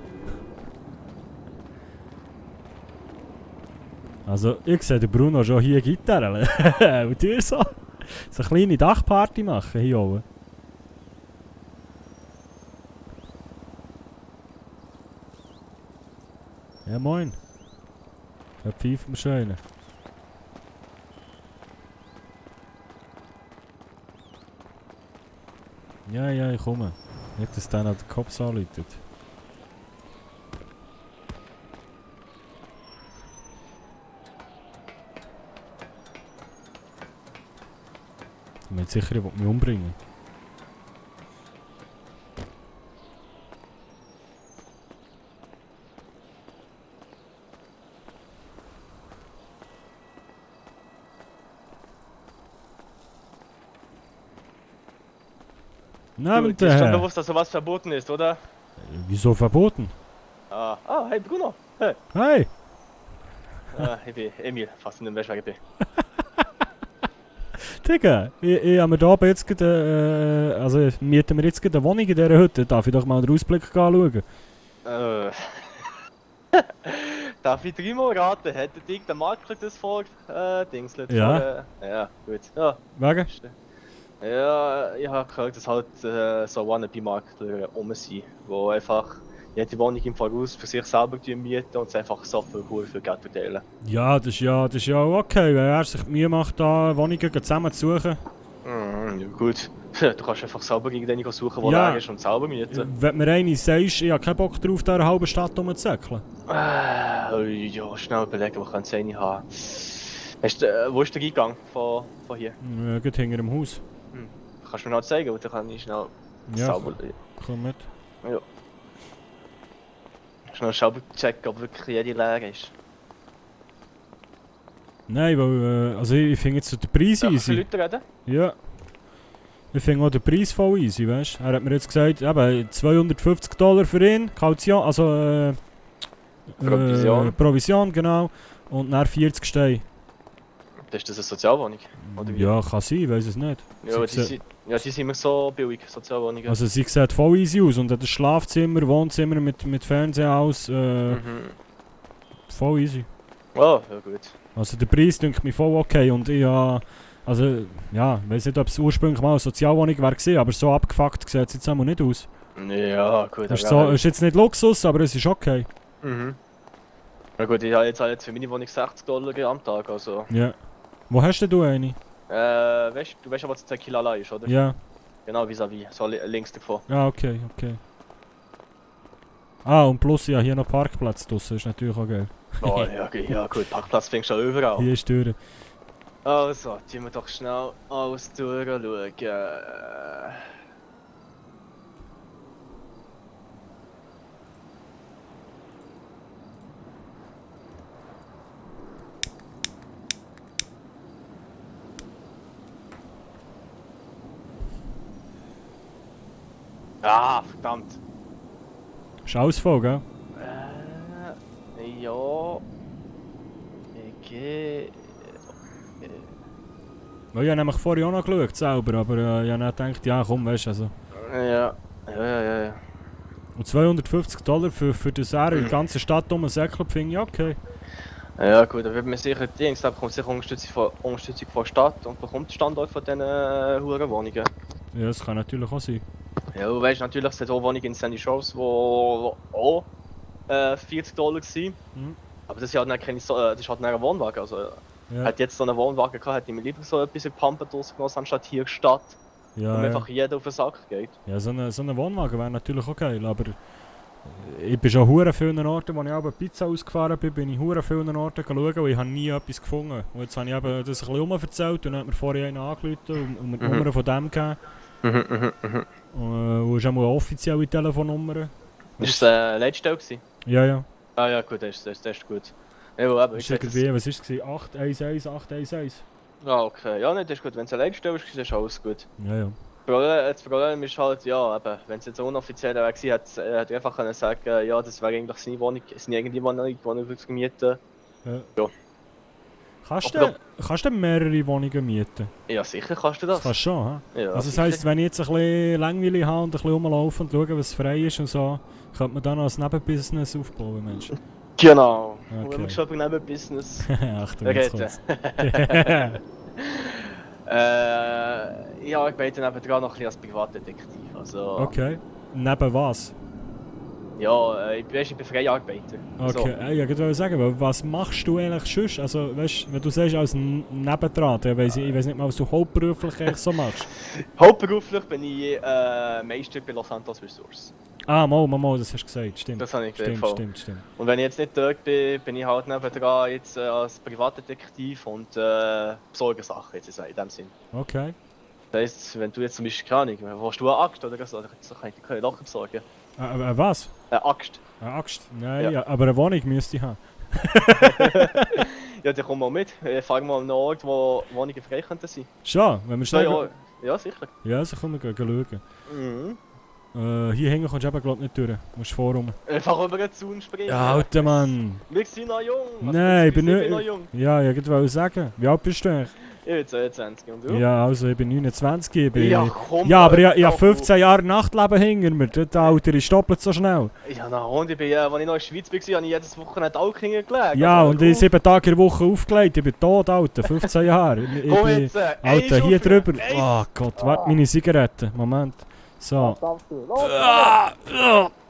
S1: Also ich sehe den Bruno schon hier Gitarre. Und ihr so eine kleine Dachparty machen hier oben. Ja moin. Da pfeift mir schön. Ja, ja, ich komme. Nicht, dass der noch den Kopf anläutet. Ich bin sicher, ich will mich umbringen. Neben
S5: dir ist schon
S1: der.
S5: bewusst, dass sowas verboten ist, oder?
S1: Wieso verboten?
S5: Hey Bruno. Hey.
S1: Hey!
S5: Ich bin Emil, fast in dem Wäschweg bin.
S1: Digga, ich habe mir da oben jetzt gerade, also mieten wir jetzt gerade eine Wohnung in dieser Hütte. Darf ich doch mal den Ausblick anschauen?
S5: Darf ich dreimal raten? Hätte der Makler das Dingslet?
S1: Ja.
S5: Ja, gut. Ja,
S1: Wegen?
S5: ja, ich habe gehört, dass halt so Wannabe-Makler sind, wo einfach jede Wohnung im Voraus für sich selber mieten und es einfach so viel Geld verteilen.
S1: Ja, das ist ja auch okay, wenn er sich die Mühe macht, da Wohnungen zusammen zu suchen.
S5: Ja, gut. Du kannst einfach selber irgendeine suchen, wo
S1: Ja.
S5: leer ist und selber mieten.
S1: Wenn mir eine sagst, ich habe keinen Bock drauf, da eine halbe Stadt rumzuzäckeln.
S5: Ja, schnell überlegen, wo könnte es eine haben. Wo ist der Eingang von hier?
S1: Geht hinter dem Haus.
S5: Kannst du mir noch zeigen, und dann kann ich schnell
S1: Ja,
S5: selber,
S1: komm mit.
S5: schnell selber checken, ob wirklich jede leer ist.
S1: Nein, weil, also ich finde jetzt den Preis
S5: Darf ich
S1: easy.
S5: Leute reden?
S1: Ja. Ich finde auch den Preis voll easy, weißt du? Er hat mir jetzt gesagt, eben $250 für ihn, Kaution, also
S5: Provision.
S1: Provision, genau. Und dann 40 Steine.
S5: Ist das eine Sozialwohnung? Oder wie?
S1: Ja, kann sein, ich weiß es nicht.
S5: Ja,
S1: Sie
S5: die sind immer so billig, Sozialwohnungen.
S1: Also sie sieht voll easy aus und hat ein Schlafzimmer, Wohnzimmer mit Fernsehen aus, voll easy.
S5: Oh, ja gut.
S1: Also der Preis denkt mir voll okay und ich also ja, ich weiß nicht, ob es ursprünglich mal eine Sozialwohnung wäre, aber so abgefuckt sieht es jetzt einmal nicht aus.
S5: Ja, gut.
S1: Das ist jetzt nicht Luxus, aber es ist okay.
S5: Na gut, ich habe jetzt für meine Wohnung $60 am Tag, also...
S1: Ja. Wo hast denn du eine?
S5: Weißt du, weißt aber, was Tequila ist, oder?
S1: Ja.
S5: Genau, vis-à-vis, so links davon.
S1: Ah, okay, okay. Ah, und plus ja, hier noch Parkplatz draussen, ist natürlich auch geil.
S5: Oh ja, okay, ja gut, Parkplatz findest du schon überall.
S1: Hier ist die Tür.
S5: Also, tun wir doch schnell alles durchschauen. Ah, verdammt.
S1: Ist alles voll, gell?
S5: Ja. Okay.
S1: Weil ich habe nämlich vorher auch noch geschaut, selber, aber ich habe dann gedacht, ja komm, weißt du, also.
S5: Ja.
S1: Und $250 für das er in der ganzen Stadt rumsäckelt, finde ich okay.
S5: Ja gut, dann wird man sicher Dings, da bekommt sicher Unterstützung von der Stadt und bekommt den Standort von diesen Hurenwohnungen.
S1: Ja, das kann natürlich auch sein.
S5: Ja, du weißt natürlich, es sind auch Wohnungen in Sandy Shores, die auch $40 sind.
S1: Mhm.
S5: Aber das ist halt keine das ist halt ein Wohnwagen. Also,
S1: Ja,
S5: hätte jetzt so einen Wohnwagen gehabt, hätte ich mir lieber so ein bisschen Pampen rausgenommen, anstatt hier Stadt, wo
S1: ja,
S5: mir
S1: ja.
S5: einfach jeder auf den Sack geht.
S1: Ja, so ein Wohnwagen wäre natürlich auch geil, aber ich bin schon hure vielen Orten, wo ich auch Pizza ausgefahren bin ich hure vielen Orten geschaut und ich habe nie etwas gefunden. Und jetzt habe ich eben das ein bisschen erzählt und dann hat mir vorher einen angerufen und mir die Nummer von dem gegeben. Und ist auch mal eine offizielle Telefonnummer.
S5: Ist es eine Leitstelle gewesen?
S1: Ja, ja.
S5: Ah ja gut, das ist gut. Ja, aber
S1: Das ist irgendwie, was war es? 811, 811.
S5: Ah okay, ja nicht, das ist gut. Wenn es eine Leitstelle ist, ist alles gut.
S1: Ja, ja.
S5: Das Problem ist halt, ja, eben, wenn es jetzt ein offizieller Weg war, hätte er einfach können sagen, ja, das wäre eigentlich seine Wohnung, seine eigene Wohnung, die er wirklich mieten. Ja.
S1: Kannst
S5: Aber
S1: du mehrere Wohnungen mieten?
S5: Ja, sicher kannst du das.
S1: Das kannst du schon, hä?
S5: Ja,
S1: Also das
S5: sicher.
S1: heisst, wenn ich jetzt ein bisschen langweilig habe und ein bisschen rumlaufen und schauen, was frei ist und so, könnte man dann noch ein Nebenbusiness aufbauen, Mensch.
S5: Genau.
S1: Okay.
S5: Wenn wir schon bei einem Business
S1: Achtung, jetzt
S5: reden.
S1: kommt's.
S5: Ich arbeite nebenan noch ein bisschen als Privatdetektiv. Also,
S1: Okay. Neben was?
S5: ja, ich bin Freiarbeiter.
S1: Okay, ich wollte sagen, aber was machst du eigentlich sonst? Also, weißt, wenn du sagst, als Nebendran, dann ich weiss nicht mal, was du hauptberuflich eigentlich so machst.
S5: So. Hauptberuflich bin ich Meister bei Los Santos Resource.
S1: Ah, mal, das hast du gesagt, stimmt.
S5: Das habe ich gesagt.
S1: Stimmt.
S5: Und wenn ich jetzt nicht dort bin, bin ich halt nebenan jetzt als Privatdetektiv und besorge Sachen jetzt in dem Sinn.
S1: Okay.
S5: Das heisst, wenn du jetzt zum Beispiel, keine Ahnung, willst du eine Axt oder so, dann kann ich dir Locher besorgen.
S1: Was?
S5: Eine Axt.
S1: Eine Axt? Nein,
S5: Ja.
S1: ja, aber eine Wohnung müsste ich haben.
S5: Ja, dann komm mal mit. Fahren wir an einen Ort, wo Wohnungen frei könnten sein.
S1: Schon, wenn wir schnell...
S5: Ja, ja, sicher.
S1: Ja, also komm, wir gehen schauen.
S5: Mhm.
S1: Hier hinten kommst du eben glaub nicht durch. Du musst vorrum.
S5: Einfach über den Zaun springen.
S1: Ja, Alter Mann!
S5: Wir sind noch jung. Also,
S1: Nein, ich bin
S5: beziehungsweise
S1: nicht...
S5: noch jung.
S1: Ja, ich wollte sagen. Wie alt bist du eigentlich?
S5: Ich bin 22 und du?
S1: Ja, also ich bin 29. Ich bin...
S5: Ja, komm.
S1: Ja, aber ich
S5: Alter,
S1: habe 15 Jahre Nachtleben hinter mir. Das Alter ist doppelt so schnell.
S5: Ja, na und ich bin, als ich noch in der Schweiz war, habe ich jedes Wochenende Alk hingelegt.
S1: Ja, und ich 7 Tage in der Woche aufgelegt. Ich bin tot, Alter. 15 Jahre. Ich
S5: Komm
S1: bin...
S5: jetzt,
S1: Alter, hier drüber. Oh Gott, warte, meine Zigaretten. Moment. So. Ah.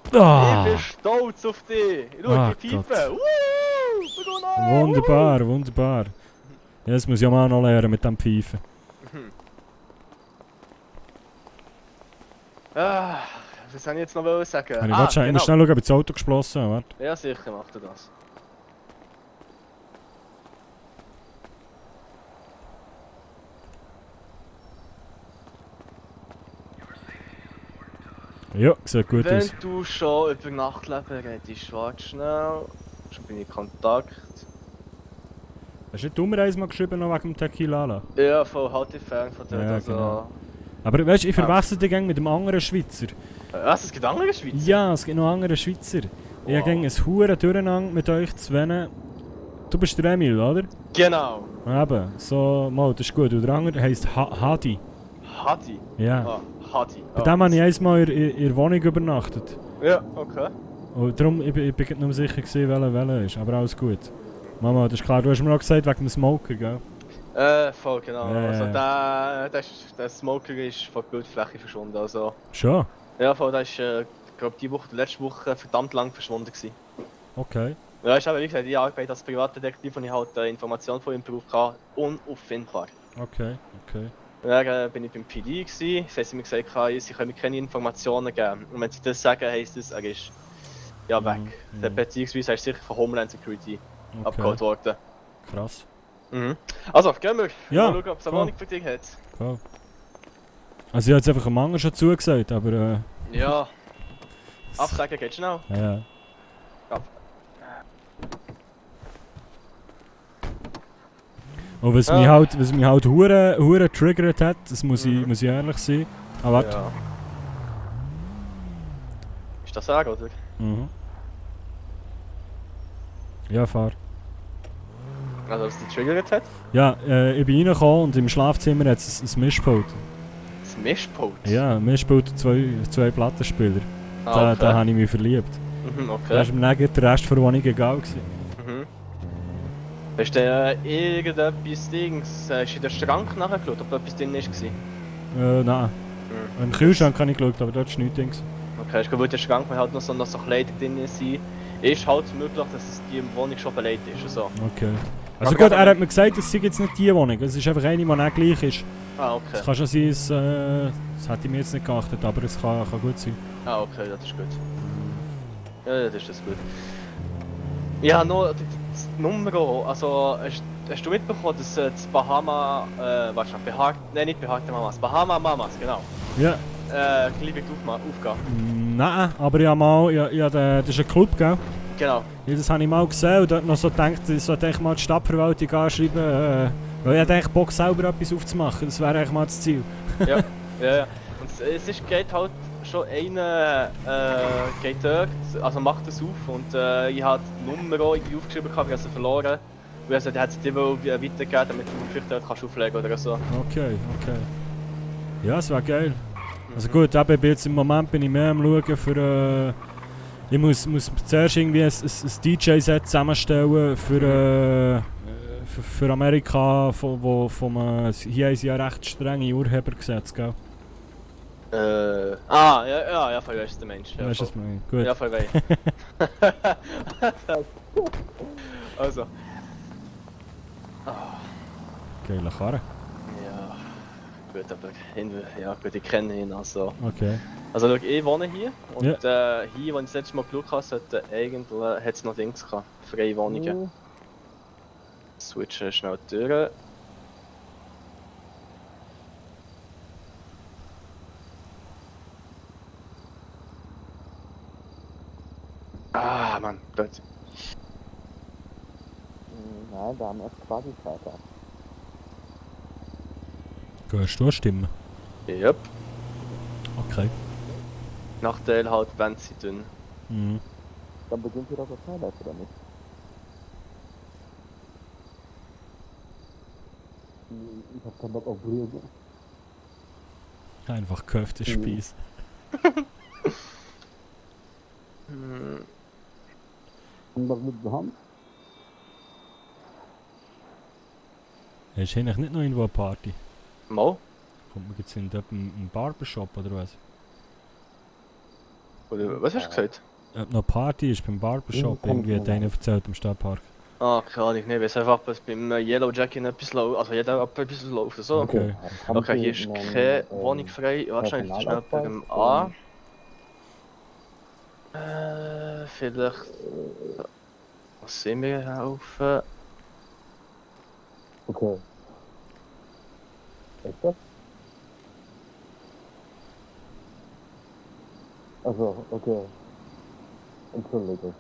S5: Ich bin stolz auf dich. Schau,
S1: Ah,
S5: die Pfeife.
S1: Gott.
S5: Bruno!
S1: Wunderbar, wunderbar. Ja, das muss ich auch mal noch lernen mit dem Pfeifen.
S5: Ah, was soll ich jetzt noch sagen?
S1: Ich muss schnell schauen, ob ich das Auto geschlossen habe. Warte.
S5: Ja, sicher macht er das.
S1: Ja, sieht gut
S5: Wenn
S1: aus.
S5: du schon über Nachtleben redest, warte schnell. Schon bin ich in Kontakt.
S1: Hast du nicht dummerweise mal geschrieben noch wegen dem Tequila?
S5: Ja, voll halt ich Fan von dort.
S1: Ja,
S5: Also,
S1: genau. Aber weißt du, ich verwechsel die gang mit dem anderen Schweizer.
S5: Was, es gibt andere Schweizer?
S1: Ja, es gibt noch andere Schweizer. Ich
S5: Wow.
S1: habe ein Huren Durcheinander mit euch zwei. Du bist der Emil, oder?
S5: Genau.
S1: Eben, so, mal, das ist gut. Und der andere heisst Hadi.
S5: Hadi.
S1: Ja.
S5: Ah, Hadi.
S1: Bei dem habe ich einmal in der Wohnung übernachtet.
S5: Ja, okay.
S1: Und darum, ich bin nicht mehr sicher gewesen, welcher ist. Aber alles gut. Mama, das ist klar. Du hast mir noch gesagt, wegen dem Smoker, gell?
S5: Voll genau.
S1: Ja,
S5: Also
S1: ja.
S5: der Smoker ist von der Bildfläche verschwunden. Also,
S1: Schon?
S5: ja, voll, der ist, glaube die Woche, letzte Woche verdammt lang verschwunden gewesen.
S1: Okay.
S5: Ja, ist aber wie gesagt, ich arbeite als Privatdetektiv und ich halt Informationen von ihm gebraucht, unauffindbar.
S1: Okay, okay.
S5: Dann bin ich beim PD gewesen, das heisst, sie haben mir gesagt, sie können mir keine Informationen geben. Und wenn sie das sagen, heisst es, er ist ja weg.
S1: Mhm,
S5: Der
S1: mhm.
S5: beziehungsweise er ist sicher von Homeland Security
S1: Okay.
S5: abgeholt worden.
S1: Krass.
S5: Mhm. Also, gehen wir.
S1: Ja,
S5: Mal schauen, ob es eine
S1: voll.
S5: Wohnung für dich hat.
S1: Cool. Also ich habe jetzt einfach am Mangel schon zugesagt, aber
S5: Ja. Absagen geht schnell.
S1: ja.
S5: Ab.
S1: Und was mich halt hure triggert hat, das muss ich ehrlich sein. Ah, warte.
S5: Ja. Ist das sagen, oder?
S1: Mhm. Ja, fahr.
S5: Also, was dich triggert hat?
S1: Ja, ich bin reingekommen und im Schlafzimmer hat es ein Mischpult.
S5: Das Mischpult?
S1: Ja, ein Mischpult und zwei Plattenspieler.
S5: Ah,
S1: Da habe ich mich verliebt.
S5: Mhm,
S1: Da
S5: okay.
S1: ist mir dann der Rest von der Wohnung egal gewesen.
S5: Mhm. Hast du irgendetwas Dings, hast du in den Schrank nachgeschaut, ob da etwas drin war?
S1: Nein.
S5: Mhm.
S1: Im Kühlschrank habe ich geschaut, aber dort ist nichts drin.
S5: Okay, ich glaube, der Schrank, wo halt noch so Kleider drin sind, ist halt möglich, dass es die Wohnung schon belegt ist. Also.
S1: Okay. Also
S5: Aber
S1: gut,
S5: gerade
S1: er hat mir gesagt, es sei jetzt nicht die Wohnung. Es ist einfach eine, die nicht gleich ist.
S5: Ah,
S1: Es
S5: okay.
S1: kann schon sein, das hätte ich mir jetzt nicht geachtet, aber es kann gut sein.
S5: Ah, okay, das ist gut. Ja, das ist gut. Ja, noch das Nummer, also hast du mitbekommen, dass das Bahama, nicht Beharte Mamas, Bahama Mamas, genau,
S1: Ja.
S5: geliebig aufgehen.
S1: Nein, aber ich habe mal, das ist ein Club, gell?
S5: Genau.
S1: Ja, das habe ich mal gesehen und dort noch so gedacht, ich sollte eigentlich mal die Stadtverwaltung anschreiben, weil ich hätte eigentlich Bock selber etwas aufzumachen, das wäre eigentlich mal das Ziel.
S5: Ja. Und geht halt schon einer, geht dort, also macht das auf und ich habe die Nummer auch irgendwie aufgeschrieben, aber ich habe sie verloren. Und also, der hat sie dir wohl weitergegeben, damit du vielleicht dort kannst auflegen oder so.
S1: Okay. Ja, das wäre geil. Also gut, eben, jetzt im Moment bin ich mehr am Schauen für... ich muss zuerst irgendwie ein DJ-Set zusammenstellen für Amerika, hier haben sie ja recht strenge Urhebergesetze, gell?
S5: Ja, voll weißt du, der Mensch. Ja,
S1: Weißt du, was ich meine? Gut.
S5: Ja, voll weh. Also.
S1: Geile Karre.
S5: Ja, gut, aber ja, gut, ich kenne ihn also.
S1: Okay.
S5: Also, schau, ich wohne hier und
S1: Ja.
S5: hier, als ich das letzte Mal geschaut habe, sollte eigentlich hat es noch Dings gehabt, freie Wohnungen. Switchen schnell die Türen. Ah, Mann, blöd.
S6: Nein, wir haben erst quasi Freitag.
S1: Gehörst du stimmen?
S5: Yep.
S1: Okay.
S5: Nachteil halt, wenn sie dünn.
S1: Mhm.
S6: Dann beginnt wieder das Highlight, oder nicht? Ich hab keinen Bock auf Brühe.
S1: Einfach Köftespieß.
S6: Und was mit der Hand?
S1: Hast du eigentlich nicht noch irgendwo eine Party?
S5: Mal?
S1: Kommt man jetzt in einen Barbershop oder was?
S5: Oder was hast du gesagt?
S1: Ob noch Party ist beim Barbershop,
S6: Ja, kann
S1: irgendwie hat
S6: sein.
S1: einer erzählt im Stadtpark.
S5: Ah, keine Ahnung, ne, weiß einfach, dass beim Yellow Jacket etwas läuft, also jeder etwas läuft, so.
S1: Okay.
S5: Okay, hier ist keine Wohnung frei. Wahrscheinlich schnell bei dem A. Vielleicht. Was sehen wir hier auf?
S6: Okay. Ist das? Also, okay. Entschuldige.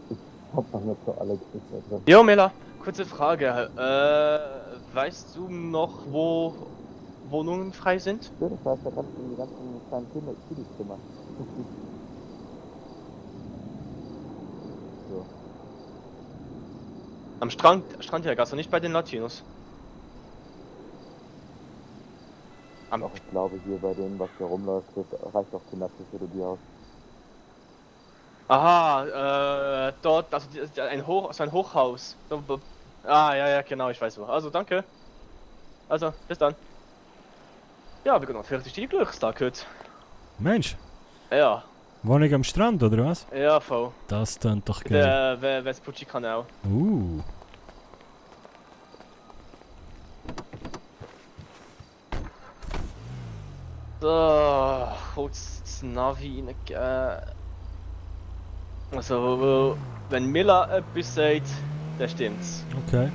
S6: Ich hab noch nicht so alle Geschichten drin.
S5: Jo, Mela, kurze Frage. Weißt du noch, wo Wohnungen frei sind?
S6: Ja, das heißt, da kannst du in die ganzen kleinen Kiddies-Zimmer. So.
S5: Am Strandjäger, also nicht bei den Latinos.
S6: Doch, ich glaube, hier bei dem, was hier rumläuft, das reicht auch Kinderpsychologie aus.
S5: Aha, dort, also so ein Hochhaus. Ja, genau, ich weiß wo. Also, danke. Also, bis dann. Ja, wir können noch fertig die Glückstag heute.
S1: Mensch,
S5: Ja,
S1: Wohnung am Strand oder was?
S5: ja, voll.
S1: Das klingt doch geil.
S5: Der Vespucci-Kanal. So, kurz das Navi reingeben. Also, wenn Miller etwas sagt, dann stimmt's.
S1: Okay.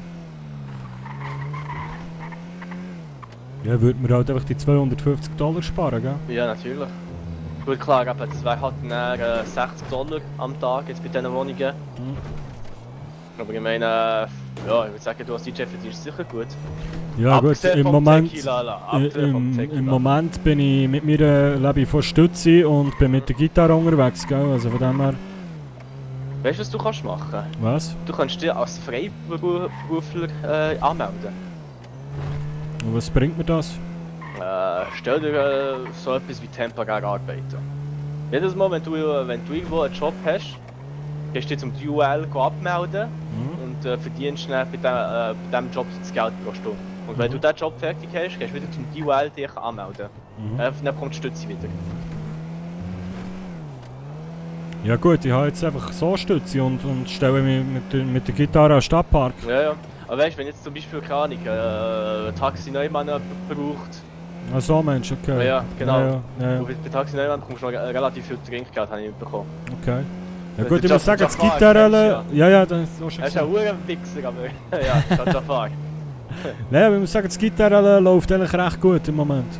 S1: Ja, würde man halt einfach die $250 sparen, gell?
S5: Ja, natürlich. Gut, klar, aber das wäre halt dann, $60 am Tag jetzt bei diesen Wohnungen.
S1: Mhm.
S5: Aber ich meine, ja, ich würde sagen, du als DJ verdienst sicher gut.
S1: Ja gut,
S5: Abgesehen
S1: im
S5: vom
S1: Moment,
S5: Tequila, abgesehen vom Tequila.
S1: im Moment bin ich mit mir lebe ich von Stützi und bin mit der Gitarre unterwegs, gell? Also von dem her...
S5: Weißt du, was du kannst machen?
S1: Was?
S5: Du kannst dich als Freiberufler anmelden.
S1: Und was bringt mir das?
S5: Stell dir so etwas wie temporär arbeiten. Jedes Mal, wenn du irgendwo einen Job hast, gehst du zum UL abmelden und verdienst dann bei diesem Job das Geld pro Stunde. Und wenn du diesen Job fertig hast, gehst du wieder zum UL dich anmelden. Dann kommt die Stütze wieder.
S1: Ja gut, ich habe jetzt einfach so Stütze und stelle mich mit der Gitarre am Stadtpark.
S5: Ja. Aber weißt du, wenn jetzt zum Beispiel keine Ahnung, Taxi Neumann braucht.
S1: Ach so, Mensch, okay.
S5: Ja, genau.
S1: Ja.
S5: Und bei Taxi Neumann bekommst du noch relativ viel Trinkgeld, habe ich mitbekommen.
S1: Okay. Ja
S5: Das
S1: gut,
S5: ist
S1: ich muss sagen, das
S5: Jafar,
S1: Gitarre...
S5: kennst
S1: Ja, das ist auch schon
S5: Er ist ein
S1: gesagt.
S5: Hurenwichser, aber ja, das ist Jafar.
S1: Nein, aber ich muss sagen, das Gitarre läuft eigentlich recht gut im Moment.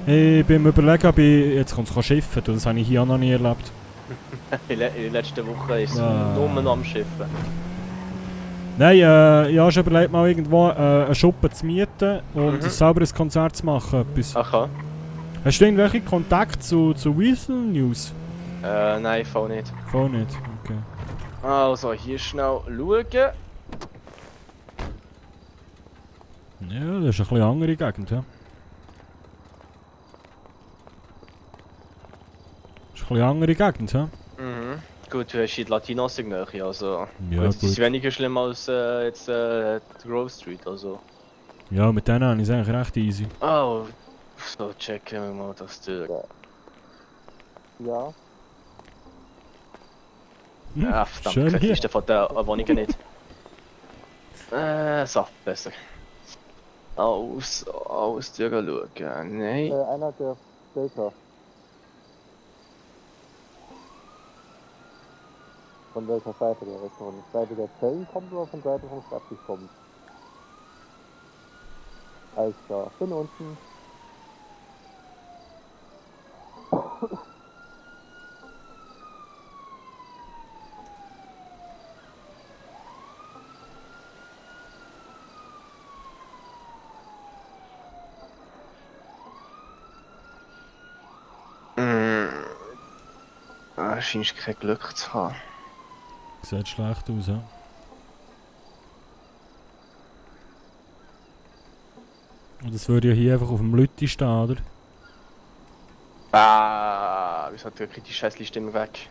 S1: Ich bin mir überlegen, ob ich... Jetzt kommt es schiffen, das habe ich hier auch noch nie erlebt.
S5: In der letzten Woche ist es
S1: Ja.
S5: nur noch am Schiffen.
S1: Nein, ich habe schon überlegt, mal irgendwo einen Schuppen zu mieten und selber ein Konzert zu machen. Etwas.
S5: Aha.
S1: Hast du irgendwelche Kontakte zu Weasel News?
S5: Nein, voll nicht.
S1: Voll nicht, okay.
S5: Also, hier schnell schauen.
S1: Ja, das ist ein bisschen andere Gegend, ja. Das ist ein bisschen andere Gegend, ja.
S5: Gut, du hast die Latinos in der Nähe, also...
S1: Ja,
S5: das ist
S1: gut.
S5: weniger schlimm als jetzt die Grove Street, also...
S1: Ja, mit denen habe ich es eigentlich recht easy.
S5: Oh, so checken wir mal das durch.
S6: Ja,
S5: Ja, verdammt,
S1: schön
S5: die
S1: hier.
S5: Liste von der Wohnung nicht. So, besser. Alles durchschauen. Nein.
S6: einer der Delta. Von welcher Seite der ist? Von der Seite der Zellen kommt oder von der Seite vom Stadttisch kommt? Alles klar, bin unten.
S5: scheinst kein Glück zu haben.
S1: Sieht schlecht aus, ja. Und das würde ja hier einfach auf dem Lütti stehen, oder?
S5: Ah, wieso hat wirklich die Scheißliste immer weg?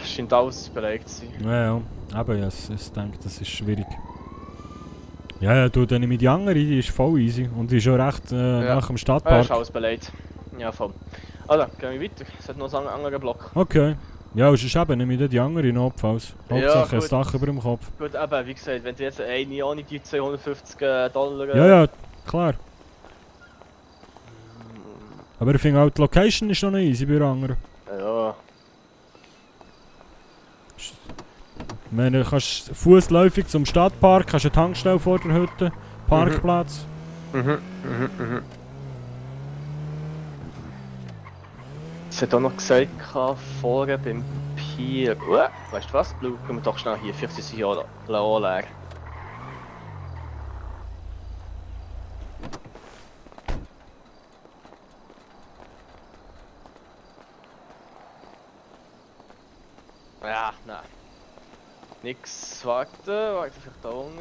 S5: Scheint alles belegt zu sein.
S1: Ja, ja. Aber ja, ich denke, das ist schwierig. Ja, ja, du, dann nehme ich die andere, die ist voll easy. Und die ist schon recht
S5: Ja.
S1: nach dem
S5: Ist
S1: Stadtpark.
S5: alles belegt. Ja, voll. Also, gehen wir weiter. Es hat noch einen anderen Block.
S1: Okay. Ja, und sonst eben nehme ich dann die andere notfalls.
S5: Ja,
S1: Hauptsache ein
S5: gut.
S1: Dach über dem Kopf.
S5: Gut, eben, wie gesagt, wenn du jetzt eine ohne die 250 Dollar...
S1: Ja, ja, klar. Aber ich finde auch, die Location ist noch nicht easy bei der anderen.
S5: Ja.
S1: Ich meine, du kannst fußläufig zum Stadtpark, hast eine Tankstelle vor der Hütte, Parkplatz.
S5: Es hat auch noch gesagt, vorne beim Pier. Weißt du was? Schauen wir doch schnell hier, 50 Jahre leer. Ja, nein. Nix, warte vielleicht da unten.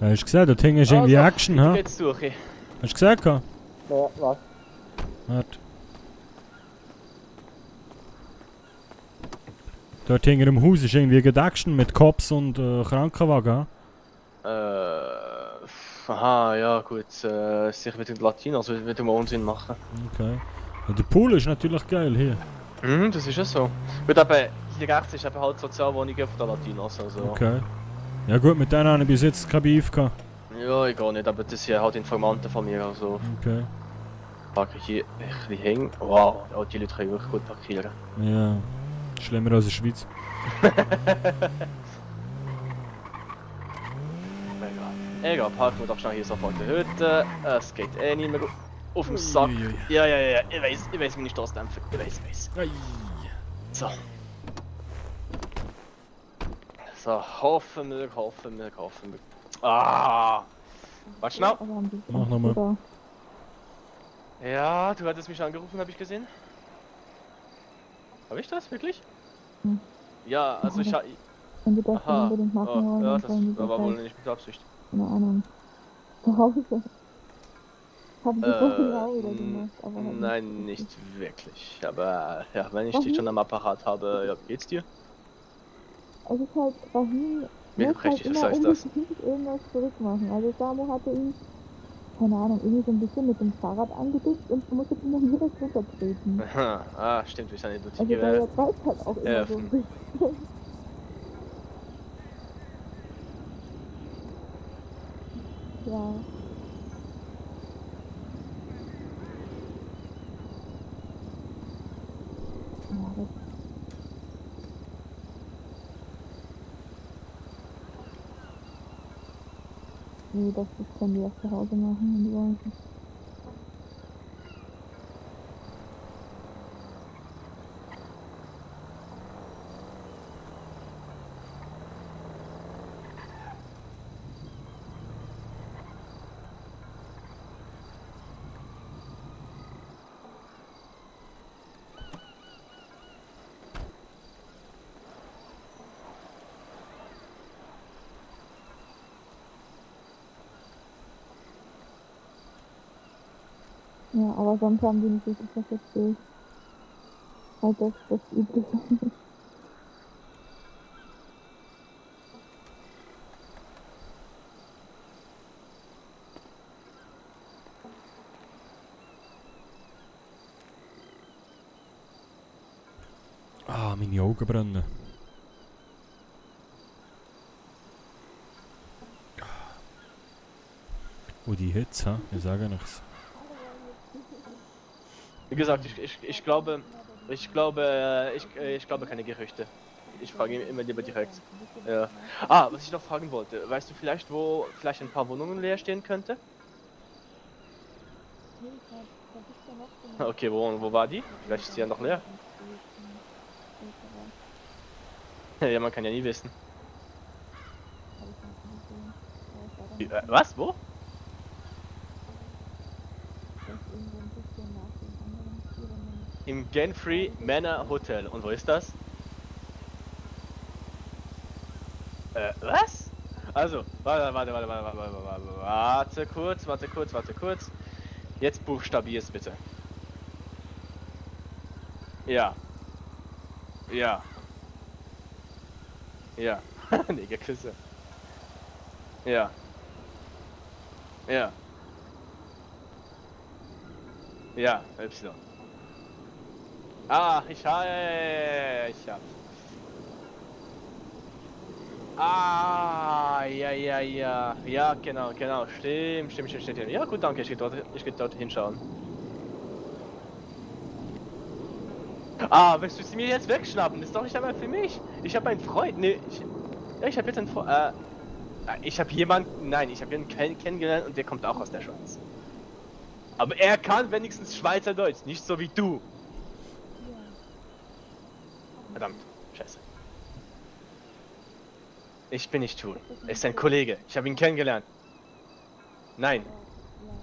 S1: Ja, hast du gesehen, dort hinten ist irgendwie Action, ha?
S5: Jetzt suche ich.
S1: Hast du gesehen? gehabt?
S6: Ja, was?
S1: Warte. Dort hinter dem Haus ist irgendwie gerade Action mit Cops und Krankenwagen, ha?
S5: Aha, ja gut. Sicher mit den Latinos wird immer Unsinn machen.
S1: Okay. Ja, der Pool ist natürlich geil hier.
S5: Mhm, das ist ja so. Gut, aber hier rechts ist eben halt Sozialwohnungen von den Latinos. Also.
S1: Okay. Ja gut, mit denen habe ich bis jetzt kein Beef gehabt.
S5: Ja, ich gar nicht, aber das sind halt Informanten von mir. Also
S1: Okay.
S5: parke ich hier ein bisschen hin. Wow, ja, die Leute können wirklich gut parkieren.
S1: Ja. Schlimmer als in der Schweiz.
S5: Egal, parken wir doch schnell hier sofort in der Hütte. Es geht eh nicht mehr auf dem Sack.
S1: Uiuiui.
S5: Ja, ich weiß meine Stoßdämpfer. Ich weiß. So. So, hoffen wir. Ah! Warte schnell.
S1: Mach nochmal.
S5: Ja, du hattest mich angerufen, habe ich gesehen. Habe ich das wirklich?
S7: Hm.
S5: Ja, also ich habe.
S7: Wenn die das
S5: Aha.
S7: unbedingt machen
S5: Oh,
S7: wollen,
S5: ja,
S7: dann
S5: das
S7: sollen die das
S5: war wohl
S7: halt,
S5: nicht mit Absicht.
S7: keine Ahnung, zu Hause. Haben sie vorher auch wieder gemacht, aber halt
S5: Nein, nicht wirklich. Aber ja, wenn ich
S7: Was
S5: dich schon
S7: nicht?
S5: am Apparat habe, ja, geht's dir?
S7: Es ist halt, Rahim
S5: Mir
S7: muss halt
S5: prächtig,
S7: immer
S5: das heißt das.
S7: unbedingt irgendwas zurückmachen. Also Samu hatte ihn, keine Ahnung, irgendwie so ein bisschen mit dem Fahrrad angedickt und du musst jetzt immer direkt runtertreten.
S5: Aha, ah, stimmt, wir sind nicht
S7: Also der weiß halt auch immer so ein bisschen. Ja. Ja, das nee, das können die auch zu Hause machen, wenn die wollen. Ja, aber sonst haben die nicht wirklich was erzählt. Halt das Übliche.
S1: Ah, meine Augen brennen. Und die Hitze, ich sage nichts.
S5: Wie gesagt, ich glaube keine Gerüchte. Ich frage ihn immer lieber direkt. Ja. Ah, was ich noch fragen wollte, weißt du vielleicht, wo vielleicht ein paar Wohnungen leer stehen könnte? Okay, wo war die? Vielleicht ist sie ja noch leer. Ja, man kann ja nie wissen. Was? Wo? Im Genfree Manor Hotel. Und wo ist das? Was? Also, warte kurz. Jetzt buchstabier es bitte. Ja. Ja. Ja. Negerküsse. Ja. Ja. Ja, Y. Ah, ich hab. Ah, ja. Ja, genau. Stimmt. Ja, gut, danke. Ich geh dort hinschauen. Ah, willst du sie mir jetzt wegschnappen? Das ist doch nicht einmal für mich. Ich habe einen Freund. Nee, ich habe jetzt einen Freund. Ich habe jemanden kennengelernt und der kommt auch aus der Schweiz. Aber er kann wenigstens Schweizerdeutsch, nicht so wie du. Verdammt, scheiße. Ich bin nicht schwul. Er ist ein Kollege. Ich habe ihn kennengelernt. Nein.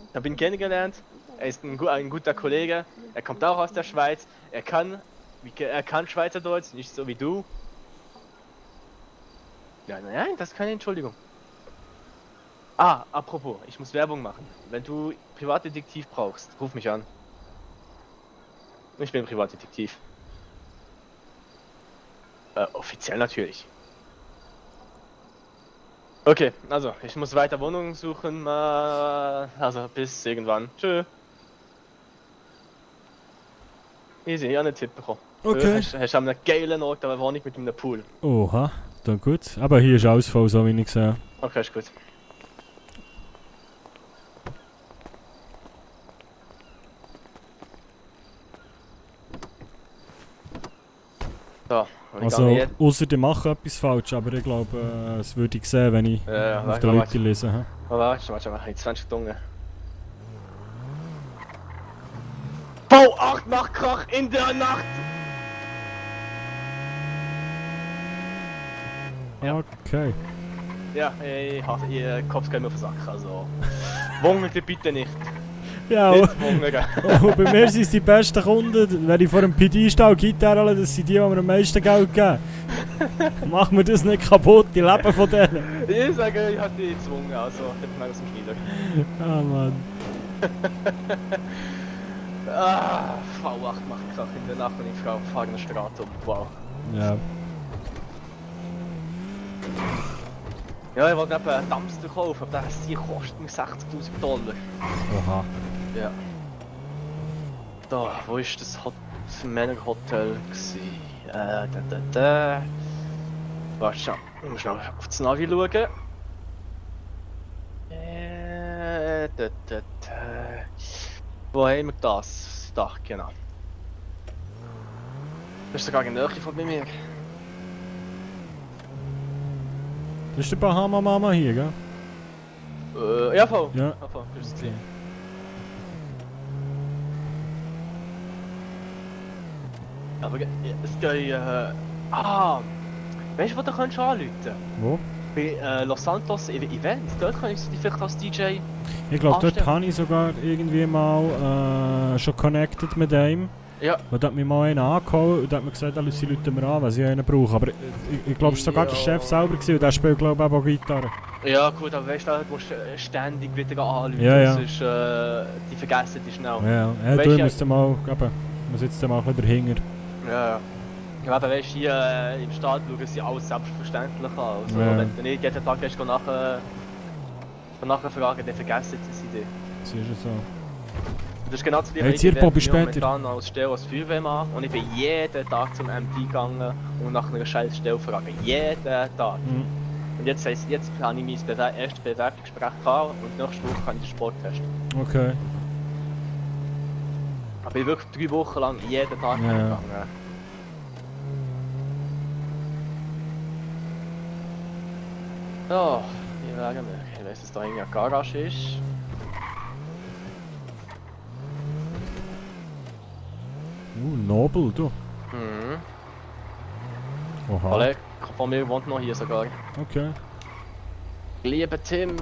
S5: Ich habe ihn kennengelernt. Er ist ein guter Kollege. Er kommt auch aus der Schweiz. Er kann Schweizerdeutsch, nicht so wie du. Nein, das ist keine Entschuldigung. Ah, apropos, ich muss Werbung machen. Wenn du Privatdetektiv brauchst, ruf mich an. Ich bin Privatdetektiv. Offiziell natürlich. Okay, also, ich muss weiter Wohnungen suchen. Also, bis irgendwann. Tschö. Easy, ich habe einen Tipp bekommen.
S1: Okay.
S5: Hast du einen geilen Ort, aber war nicht mit einem Pool.
S1: Oha, dann gut. Aber hier ist Ausfall, so wie ich sehe.
S5: Okay, ist gut. So, und ich
S1: Also,
S5: gehe jetzt.
S1: außer die machen etwas falsch, aber ich glaube, das würde ich sehen, wenn ich auf die Leute lese. He?
S5: Warte, ich habe 20 Stunden. V8 macht Krach in der Nacht! Ja.
S1: Okay.
S5: Ja, ich hasse ihr Kopf geht mir auf den Sack, also. Wungerte bitte nicht.
S1: Ja,
S5: Nicht wungern.
S1: und bei mir sind es die besten Kunden, wenn ich vor dem PD stehe und Gitarre hole, das sind die mir am meisten Geld geben. Mach mir das nicht kaputt, die leben von denen.
S5: Ich sage, ich habe die gezwungen, also ich bin aus dem Schneider.
S1: Ah, Mann.
S5: Ah, V8 macht Krach in der Nacht und ich fahre eine Straße um. Wow.
S1: Ja.
S5: Ja, ich wollte eben einen Dumpster kaufen, aber der kostet mir $60.000.
S1: Oha.
S5: Ja. Da, wo ist das Männer Hotel gsi? Warte schon, ich muss schnell auf das Navi schauen. Wo haben wir das? Da, genau. Das ist sogar in der Nähe von mir.
S1: Das ist der Bahama Mama hier, gell?
S5: Ja, voll.
S1: Ja.
S5: Ja, voll. Das ist es. Aber es geht, weißt du, wo du kannst anrufen?
S1: Wo?
S5: Bei Los Santos Events, dort kann ich dich vielleicht als DJ.
S1: Ich glaube, dort
S5: Anstellen.
S1: habe ich sogar irgendwie mal schon connected mit ihm.
S5: Ja.
S1: Und hat mich mal einen angehauen und hat mir gesagt, alle Leute mir an, wenn sie einen brauchen. Aber ich glaube, es war sogar der Chef selber gewesen, und der spielt glaube ich auch Gitarre.
S5: Ja gut, aber weißt du, du musst ständig wieder anrufen,
S1: Ja, ja.
S5: sonst die vergessen die schnell.
S1: Ja,
S5: Weißt
S1: du
S5: ja-
S1: musst mal, eben, muss jetzt mal ein bisschen dahinter.
S5: Ja. Ja, aber weißt du, hier im Staat schauen sie alles selbstverständlich an. Also
S1: Ja.
S5: wenn du nicht jeden Tag gehst, nachher fragen, dann vergessen sie dich.
S1: Das ist ja so.
S5: Das ist genau zu dir,
S1: Jetzt hier, Bobby, später.
S5: momentan als Stelle als Feuerwehrmann und ich bin jeden Tag zum MT gegangen und nach einer scheiß Stelle fragen. Jeden Tag.
S1: Mhm.
S5: Und jetzt heisst, jetzt habe ich mein erstes Bewerbungsgespräch gehabt und nächste Woche kann ich den Sporttest.
S1: Okay.
S5: Aber ich bin wirklich 3 Wochen lang jeden Tag
S1: Ja.
S5: gegangen. Ja, hier wären wir. Ich weiss, dass da irgendwie eine Garage ist.
S1: Nobel, du.
S5: Mhm.
S1: Oha.
S5: Kollege von mir wohnt noch hier sogar.
S1: Okay.
S5: Lieber Tim.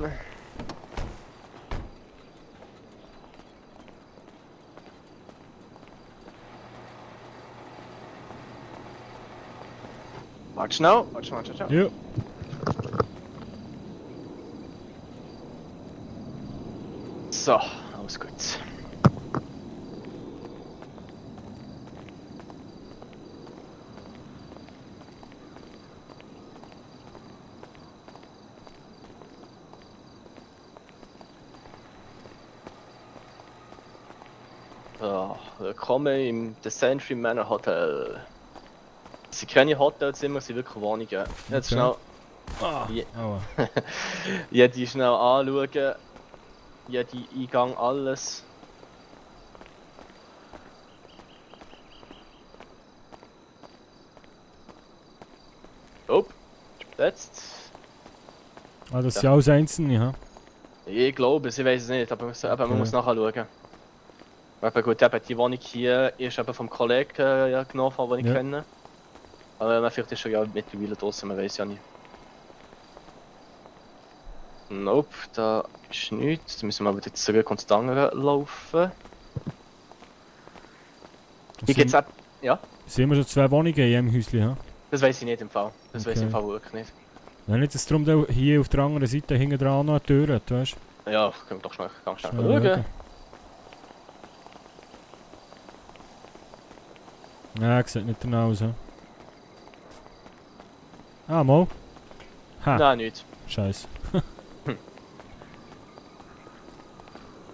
S5: Warte schnell, warte schnell.
S1: Ja.
S5: So, alles gut. So, willkommen im The Century Manor Hotel. Es sind keine Hotelzimmer, es sind wirklich Wohnungen. Jetzt
S1: Okay.
S5: schnell
S1: Ah.
S5: Je-
S1: Aua.
S5: jede schnell anschauen. Jede Eingang, alles. Oh, jetzt.
S1: Ah, das
S5: Ja.
S1: sind alles Einzelne, ha?
S5: Ich glaube, ich weiß es nicht, aber
S1: Okay.
S5: man muss nachschauen. Aber gut, eben, die Wohnung hier ist eben vom Kollegen ja, genommen, den ich
S1: Ja.
S5: kenne. Aber vielleicht ist er ja mittlerweile draußen, man weiß ja nicht. Nope, da ist nichts. Jetzt müssen wir wieder zurück und zu den anderen laufen. Hier geht's ab. Ja,
S1: Sind wir schon 2 Wohnungen in jedem Häuschen, ha?
S5: das weiß ich nicht im Fall. Das weiß ich im
S1: Okay.
S5: Fall wirklich nicht.
S1: Wenn nicht, dass drum da hier auf der anderen Seite hinten dran noch eine Tür hat, weißt du?
S5: Ja, können wir doch schnell, ganz schnell
S1: Schnell
S5: schauen.
S1: Ja, sieht nicht danach aus, ha? Ah, mal. Ha,
S5: Nein, nichts.
S1: Scheiße.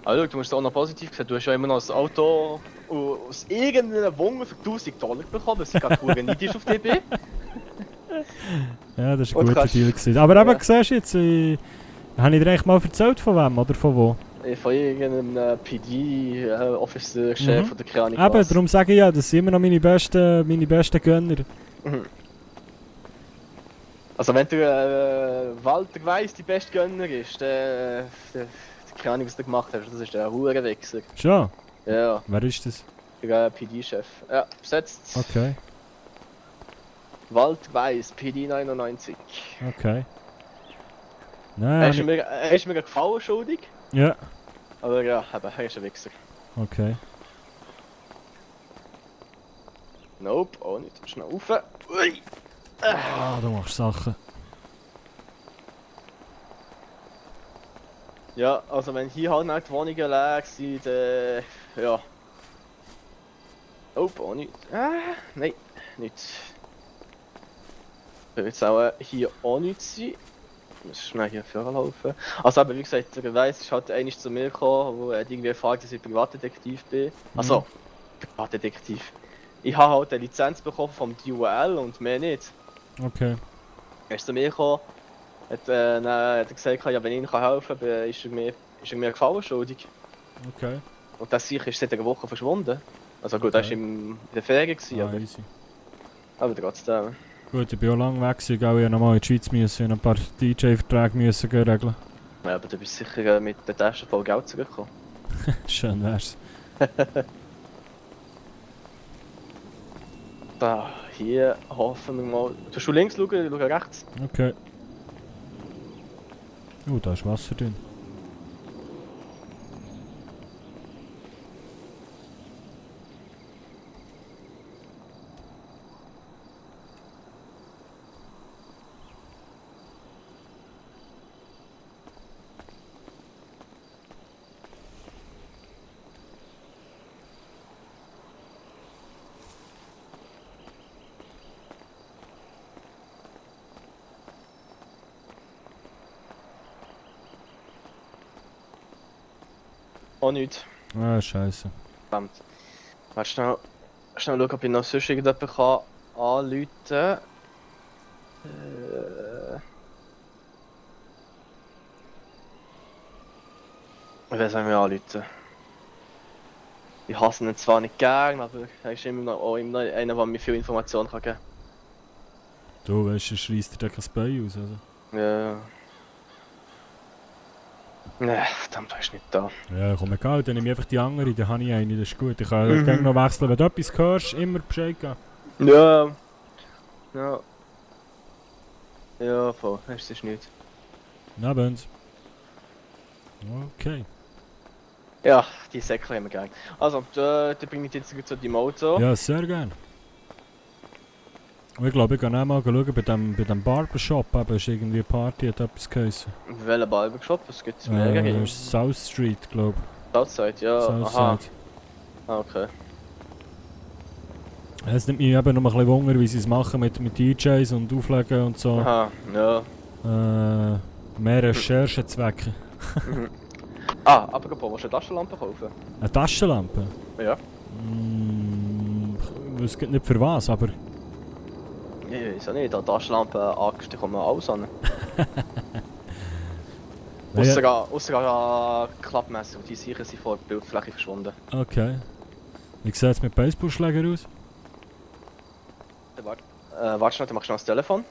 S5: Also, du musst es auch noch positiv sehen. Du hast ja immer noch das Auto aus irgendeiner Wunder für 1000 Dollar bekommen, weil sie gerade verdammt neidisch auf dich bin.
S1: Ja, das war
S5: Und
S1: ein guter
S5: kannst-
S1: Deal gewesen. Aber eben,
S5: Ja.
S1: siehst du jetzt, habe ich dir eigentlich mal erzählt von wem oder von wo?
S5: Von irgendeinem PD-Officer, Chef
S1: Mhm.
S5: oder keine Ahnung
S1: Eben,
S5: was.
S1: darum sage ich ja, das sind immer noch meine besten Gönner.
S5: Also wenn der Walter Weiss die beste Gönner ist, keine Ahnung was du gemacht hast, das ist der Hurenwichser.
S1: Schon?
S5: Ja,
S1: Wer ist das?
S5: der PD-Chef. Ja, besetzt.
S1: Okay,
S5: Walter Weiss, PD 99.
S1: okay.
S5: Er
S1: Nein,
S5: ist mir ein Gefallen schuldig,
S1: ja,
S5: aber ja, eben, er ist ein Wichser.
S1: okay.
S5: Nope, auch nicht. Schnell rauf. Ui.
S1: Ah, du machst Sachen.
S5: Ja, also wenn hier halt nicht die Wohnungen leer sind, dann... ja. Nope, auch nicht. Nein, nichts. Wird jetzt auch hier auch nichts sein. Ich muss schnell hier vorlaufen. Also eben, wie gesagt, der Weiss ist halt einmal zu mir gekommen, wo er irgendwie erfragt, dass ich Privatdetektiv bin. Also, Privatdetektiv. Ich habe halt eine Lizenz bekommen vom DUL und mehr nicht.
S1: Okay,
S5: Er ist zu mir gekommen, dann hat er gesagt, ja, wenn ich ihm helfen kann, ist er mir einen Gefallen schuldig.
S1: okay.
S5: Und das sicher ist seit einer Woche verschwunden. Also gut, er war
S1: Okay.
S5: in der Ferien, gewesen,
S1: Ah, easy.
S5: aber trotzdem.
S1: Gut, ich bin auch lange weg, ich auch nochmal in die Schweiz müssen, ein paar DJ-Verträge müssen regeln.
S5: Ja, aber du bist sicher mit der Tasche voll Geld zurückgekommen.
S1: Schön wär's.
S5: Da, hier hoffen wir mal. Du musst links schauen, ich schaue rechts.
S1: Okay. Da ist Wasser drin.
S5: Auch nichts.
S1: Ah, scheiße.
S5: Verdammt. Warte schnell schauen, ob ich noch sonst irgendjemanden kann anrufen kann. Ich weiß nicht mehr anrufen. Ich hasse ihn zwar nicht gern, aber er ist immer noch einer, der mir viel Informationen geben kann.
S1: Du weißt, er schreist dir kein Bein aus, also.
S5: Ja. Ne, verdammt, er ist nicht da.
S1: Ja, komm, egal, dann nehme ich einfach die andere, dann habe ich eine, das ist gut. Ich kann gerne noch wechseln, wenn du etwas hörst, immer Bescheid geben.
S5: Ja. Ja. Ja, voll, es ist nichts.
S1: Abends. Okay.
S5: Ja, die Säcke haben wir gerne. Also, da bringe ich jetzt zu deinem Auto.
S1: Ja, sehr gerne. Und ich glaube, ich kann auch mal schauen, bei dem Barbershop, aber ist irgendwie eine Party, hat etwas geheißen.
S5: Welcher Barbershop? Es gibt mehrere.
S1: South Street, glaube ich.
S5: Southside, ja. Aha.
S1: Southside.
S5: Ah, okay.
S1: Es nimmt mich eben noch ein bisschen Wunder, wie sie es machen mit DJs und Auflegen und so.
S5: Aha, ja.
S1: Mehr Recherchezwecke.
S5: Ah, apropos, willst du eine Taschenlampe kaufen?
S1: Eine Taschenlampe?
S5: Ja.
S1: Ich weiß nicht für was, aber...
S5: Ich weiß auch nicht, eine Taschenlampe, Axt, da kommt noch alles an. Ausser an Klappmesser, die sicher sind vor der Bildfläche verschwunden.
S1: Okay. Wie sieht es mit Baseballschläger aus?
S5: Warte schnell, du machst schnell das Telefon.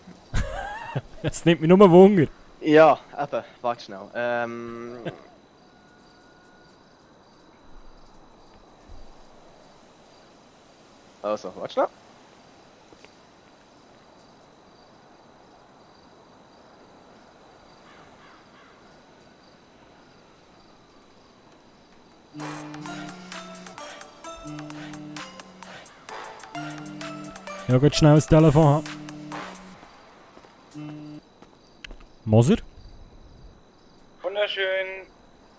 S1: Es nimmt mich nur Wunder.
S5: Ja, eben, warte schnell. Also, warte schnell.
S1: Ja, geht schnell das Telefon haben. Moser?
S3: Wunderschön.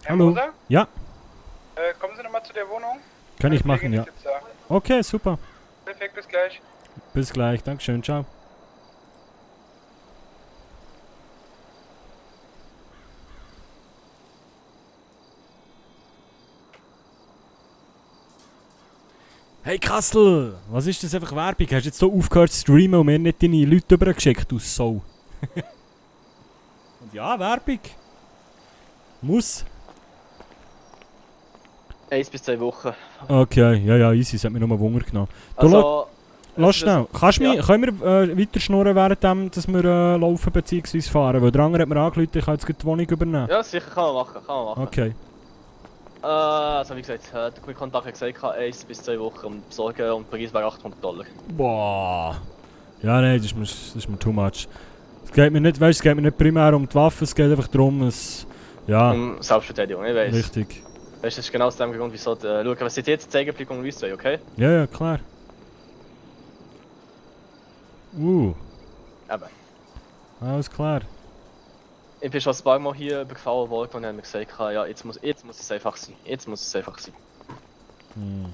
S3: Herr
S1: Hallo.
S3: Moser?
S1: Ja,
S3: Kommen Sie nochmal zu der Wohnung?
S1: kann ich
S3: Meine
S1: machen,
S3: Kollegin
S1: ja.
S3: ist jetzt da.
S1: Okay, super.
S3: Perfekt, bis gleich.
S1: Bis gleich, Dankeschön, ciao. Hey Kastel, was ist das einfach Werbung? Hast du jetzt so aufgehört zu streamen und mir nicht deine Leute übergeschickt, du Sau? Und ja, Werbung. Muss.
S5: 1 bis 2 Wochen.
S1: Okay, ja, easy, es hat mir nur Wunder genommen. Du,
S5: Also,
S1: lass schnell.
S5: Ja.
S1: Können wir weiter schnurren währenddem, dass wir laufen bzw. fahren? Weil der andere hat mir angerufen, ich kann jetzt gleich die Wohnung übernehmen.
S5: ja, sicher, kann man machen,
S1: Okay.
S5: Also wie gesagt, der Kontakt hat gesagt, 1 bis 2 Wochen und besorgen und Preis wäre $800.
S1: Boah. Ja, nein, das ist mir too much. Es geht mir nicht, weißt, es geht mir nicht primär um die Waffe, es geht einfach darum, es... Ja,
S5: Selbstverteidigung, ich weiss.
S1: richtig.
S5: Weißt, das ist genau aus dem Grund, wieso schauen, was sie dir jetzt zeigen, bleibt uns zwei, okay?
S1: Ja, klar.
S5: Eben.
S1: Alles klar.
S5: Ich bin schon ein paar Mal hier überfallen worden und haben mir gesagt, ja, jetzt muss es einfach sein. Jetzt muss es einfach sein.
S1: Hm.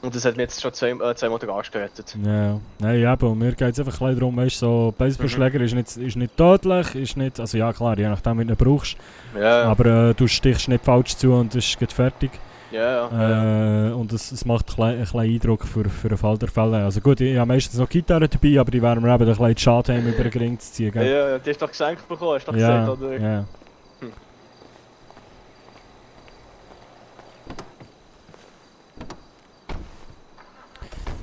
S5: Und das hat mir jetzt schon zwei Mal den Arsch gerettet.
S1: Ja, nein, eben, mir geht es einfach ein bisschen darum, weißt, so Baseballschläger ist nicht tödlich, ist nicht, also ja klar, je nachdem wie du ihn brauchst,
S5: Ja,
S1: aber du stichst nicht falsch zu und es geht fertig.
S5: ja.
S1: Und es macht ein bisschen Eindruck für den Fall der Fälle. Also gut, ich habe meistens noch Gitarre dabei, aber die werden mir eben ein bisschen Schaden haben, über den Ring zu ziehen. Gell?
S5: Ja, die hast du doch geschenkt bekommen, hast du doch
S1: Ja,
S5: gesagt, oder?
S1: ja.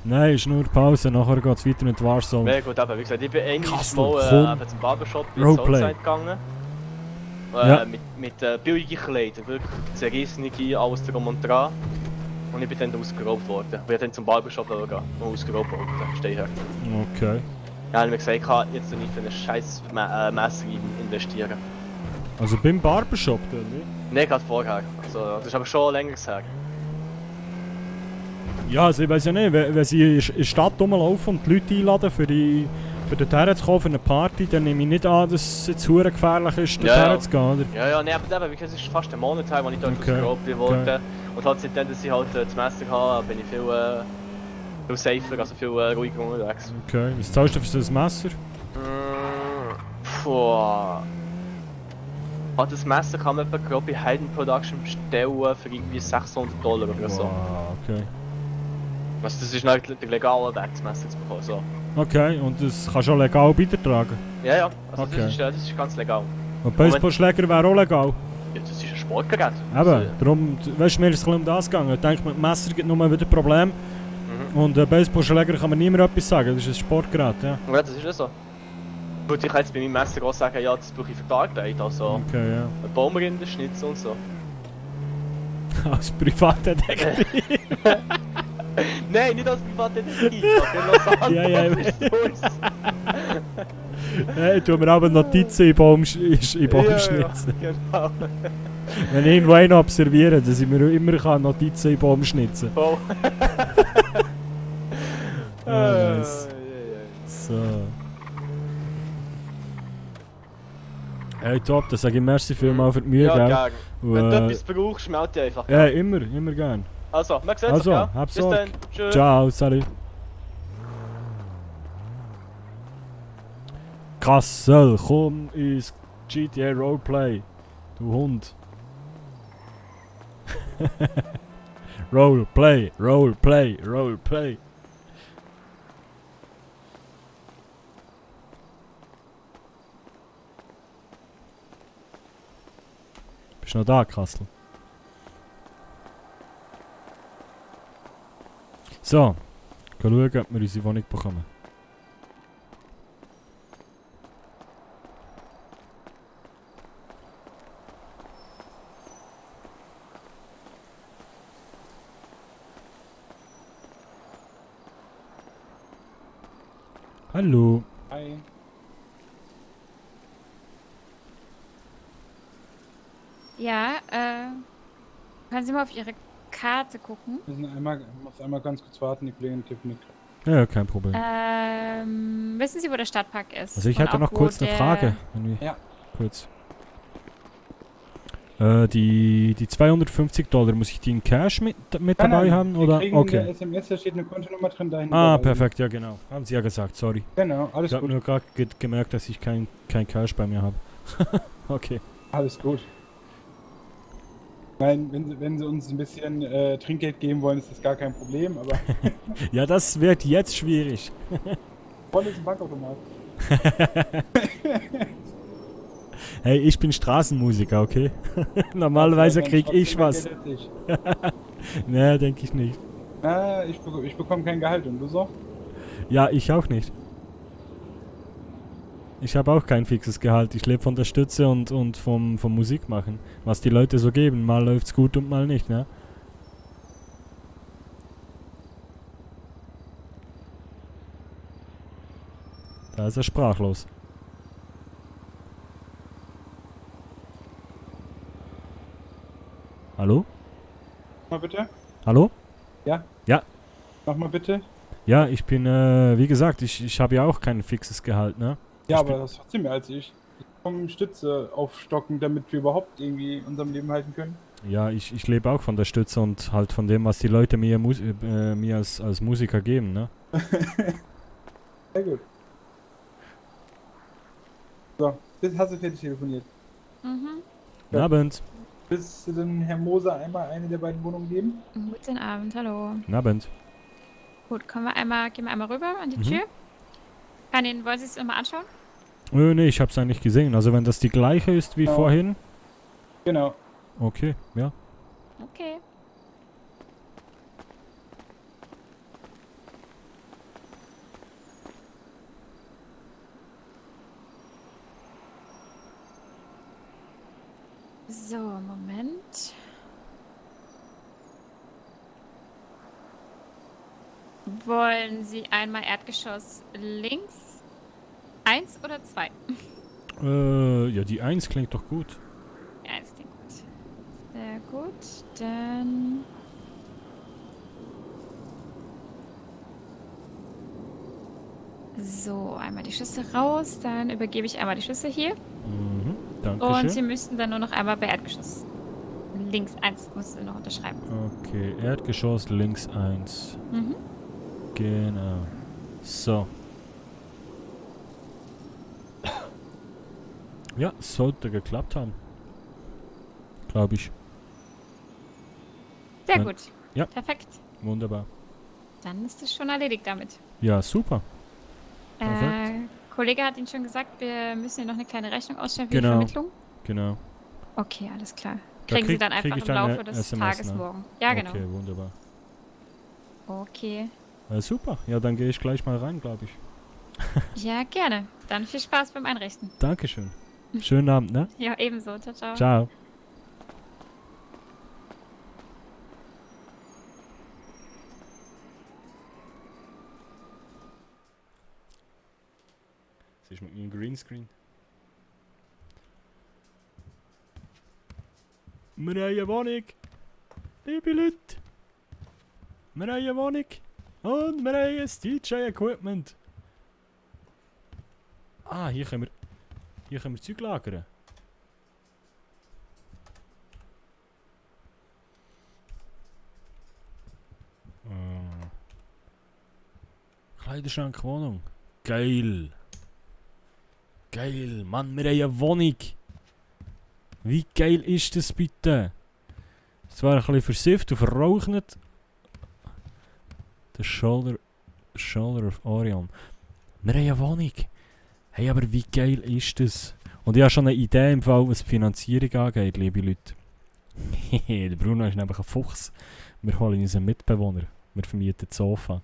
S1: Nein, ist nur Pause, nachher geht es weiter mit Warzone.
S5: Mega gut, eben, wie gesagt, ich bin einmal
S1: Kastel,
S5: mal zum Barbershop in
S1: Roleplay.
S5: Southside gegangen.
S1: Ja.
S5: Mit billigen Kleidern, wirklich zerrissene, alles drum und dran. Und ich bin dann ausgeraubt worden. Ich bin dann zum Barbershop gehen und ausgeraubt worden. Steh her.
S1: Okay.
S5: Ja, ich habe mir gesagt, ich kann jetzt nicht für einen scheiß Messer investieren.
S1: Also beim Barbershop, oder wie?
S5: Nein, gerade vorher. Also, das ist aber schon länger her.
S1: Ja, also ich weiß ja nicht, wenn sie in der Stadt rumlaufen und die Leute einladen, für dorthin zu kommen, für eine Party, dann nehme ich nicht an, dass es jetzt verdammt gefährlich ist, dorthin zu gehen, oder?
S5: Ja, nee, aber eben, wie gesagt, es ist fast ein Monat her, als ich dort ausgeraubt wurde.
S1: Okay.
S5: Und halt seitdem, dass ich halt das Messer habe, bin ich viel safer, also viel ruhiger unterwegs.
S1: Okay, was zahlst du für so ein Messer?
S5: Puh. Das Messer kann man etwa gerade bei Hayden Production bestellen für irgendwie $600 oder so.
S1: Wow, okay.
S5: Also das ist nicht der legale Weg, das Messer zu bekommen. So.
S1: Okay, und das kannst du auch legal beitragen.
S5: Ja, also
S1: Okay.
S5: das ist ganz legal.
S1: Und Baseballschläger wäre auch legal.
S5: Ja, das ist ein Sportgerät.
S1: Eben, darum, weißt du, mir ist es ein bisschen um das gegangen. Ich denke, mit dem Messer gibt nur wieder Probleme. Und Baseballschläger kann man niemand etwas sagen, das ist ein Sportgerät, ja.
S5: Ja, das ist ja so. Gut, ich kann jetzt bei meinem Messer auch sagen, ja, das brauche ich für die Arbeit, also
S1: Okay, ja.
S5: ein Baumrinder schnitzen und so.
S1: Als Privatdetektiv.
S5: Nein, nicht als Privatdetektiv, aber
S1: Ja, ja,
S5: das ist uns.
S1: Hey, tun wir aber Notizen in Baum schnitzen.
S5: Ja, genau.
S1: Wenn ich irgendwo einen observiere, dass ich mir immer Notizen in Baum schnitzen kann.
S5: Oh.
S1: Nice. So. Hey, top, dann sage ich merci vielmals für die Mühe,
S5: Ja,
S1: gell?
S5: gerne.
S1: Und,
S5: Wenn du etwas brauchst, melde dich einfach.
S1: ja, immer gern.
S5: Also, wir sehen uns,
S1: Also,
S5: ja?
S1: hab's
S5: Bis
S1: Sorge.
S5: dann. Tschüss.
S1: Ciao, salut. Kassel, komm ins GTA Roleplay. Du Hund. Roleplay. Bist du noch da, Kassel? So, schauen, ob wir unsere Wohnung bekommen. Hallo.
S4: Hi.
S8: Ja, können Sie mal auf Ihre Karte gucken?
S4: Muss einmal ganz kurz warten, die Kollegin Tiffany.
S1: Ja, kein Problem.
S8: Wissen Sie, wo der Stadtpark ist?
S1: Also ich
S8: Und
S1: hatte
S8: auch,
S1: noch
S8: wo
S1: kurz eine
S8: der-
S1: Frage. Wenn wir
S4: Ja.
S1: Kurz. Die $250, muss ich die in Cash mit dabei haben?
S4: Sie
S1: Oder?
S4: kriegen in der
S1: Okay.
S4: SMS, da steht eine Kontonummer drin, dahin.
S1: Ah,
S4: überweisen.
S1: perfekt, ja genau. Haben Sie ja gesagt, sorry.
S4: Genau, alles
S1: Ich habe
S4: gut.
S1: nur gerade gemerkt, dass ich kein Cash bei mir habe. Okay.
S4: Alles gut. Nein, wenn Sie uns ein bisschen Trinkgeld geben wollen, ist das gar kein Problem, aber
S1: Ja, das wird jetzt schwierig.
S4: voll ist ein Bankautomat.
S1: Hey, ich bin Straßenmusiker, okay? Normalerweise
S4: Dann
S1: krieg
S4: trotzdem
S1: ich
S4: mehr
S1: was.
S4: Geld als ich.
S1: Nee, denke ich nicht.
S4: Ich bekomme kein Gehalt und du so?
S1: Ja, ich auch nicht. Ich habe auch kein fixes Gehalt. Ich lebe von der Stütze und vom Musikmachen. Was die Leute so geben. Mal läuft's gut und mal nicht, ne? Da ist er sprachlos. Hallo?
S4: Mal bitte?
S1: Hallo?
S4: Ja?
S1: Ja.
S4: Nochmal bitte?
S1: Ja, ich bin, wie gesagt, ich habe ja auch kein fixes Gehalt, ne?
S4: Ja,
S1: Ich
S4: aber das ist trotzdem mehr als ich. Ich bekomme Stütze aufstocken, damit wir überhaupt irgendwie unserem Leben halten können.
S1: Ja, ich lebe auch von der Stütze und halt von dem, was die Leute mir als Musiker geben, ne?
S4: Sehr gut. So, jetzt hast du fertig telefoniert.
S8: Mhm.
S1: Guten Abend.
S4: Willst du denn Herr Moser einmal eine der beiden Wohnungen geben?
S8: Guten Abend, hallo.
S1: Guten Abend.
S8: Gut, gehen wir einmal rüber an die
S1: Mhm.
S8: Tür. Wollen Sie es nochmal anschauen?
S1: Nee, ich hab's eigentlich gesehen. Also wenn das die gleiche ist wie
S4: Ja.
S1: vorhin.
S4: Genau.
S1: Okay, ja.
S8: Okay. So, Moment. Wollen Sie einmal Erdgeschoss links? 1 oder 2?
S1: Ja, die 1 klingt doch gut.
S8: Ja, ist klingt gut. Sehr gut. Dann. So, einmal die Schlüssel raus. Dann übergebe ich einmal die Schlüssel hier.
S1: Mhm,
S8: Und
S1: danke
S8: Sie
S1: schön.
S8: müssten dann nur noch einmal bei Erdgeschoss. Links 1 musst du noch unterschreiben.
S1: Okay, Erdgeschoss links 1.
S8: Mhm.
S1: Genau. So. Ja, sollte geklappt haben. glaube ich.
S8: Sehr
S1: Ja.
S8: gut.
S1: Ja.
S8: Perfekt.
S1: Wunderbar.
S8: Dann ist es schon erledigt damit.
S1: Ja, super. Perfekt.
S8: Kollege hat Ihnen schon gesagt, wir müssen Ihnen noch eine kleine Rechnung ausstellen für die
S1: Genau.
S8: Vermittlung.
S1: Genau.
S8: Okay, alles klar.
S1: Da
S8: Kriegen Sie
S1: krieg-
S8: dann
S1: krieg
S8: einfach
S1: ich
S8: im
S1: dann
S8: Laufe
S1: eine
S8: des
S1: SMS,
S8: Tages
S1: ne?
S8: morgen. Ja, genau.
S1: Okay, wunderbar.
S8: Okay.
S1: Super. Ja, dann gehe ich gleich mal rein, glaube ich.
S8: Ja, gerne. Dann viel Spaß beim Einrichten.
S1: Dankeschön. Schönen Abend, ne?
S8: Ja, ebenso. Ciao, ciao.
S1: Ciao. Was ist mit meinem Greenscreen? Wir haben eine Wohnung. Liebe Leute. Wir haben eine Wohnung. Und wir haben ein DJ-Equipment. Ah, hier können wir Zeug lagern. Kleiderschrank, Wohnung. Geil. Geil, Mann, wir haben eine Wohnung. Wie geil ist das bitte? Zwar ein bisschen versifft und verraucht. Der Shoulder of Orion. Wir haben eine Wohnung. Hey, aber wie geil ist das? Und ich habe schon eine Idee im Fall, was die Finanzierung angeht, liebe Leute. Der Bruno ist nämlich ein Fuchs. Wir holen uns einen Mitbewohner. Wir vermieten das Sofa.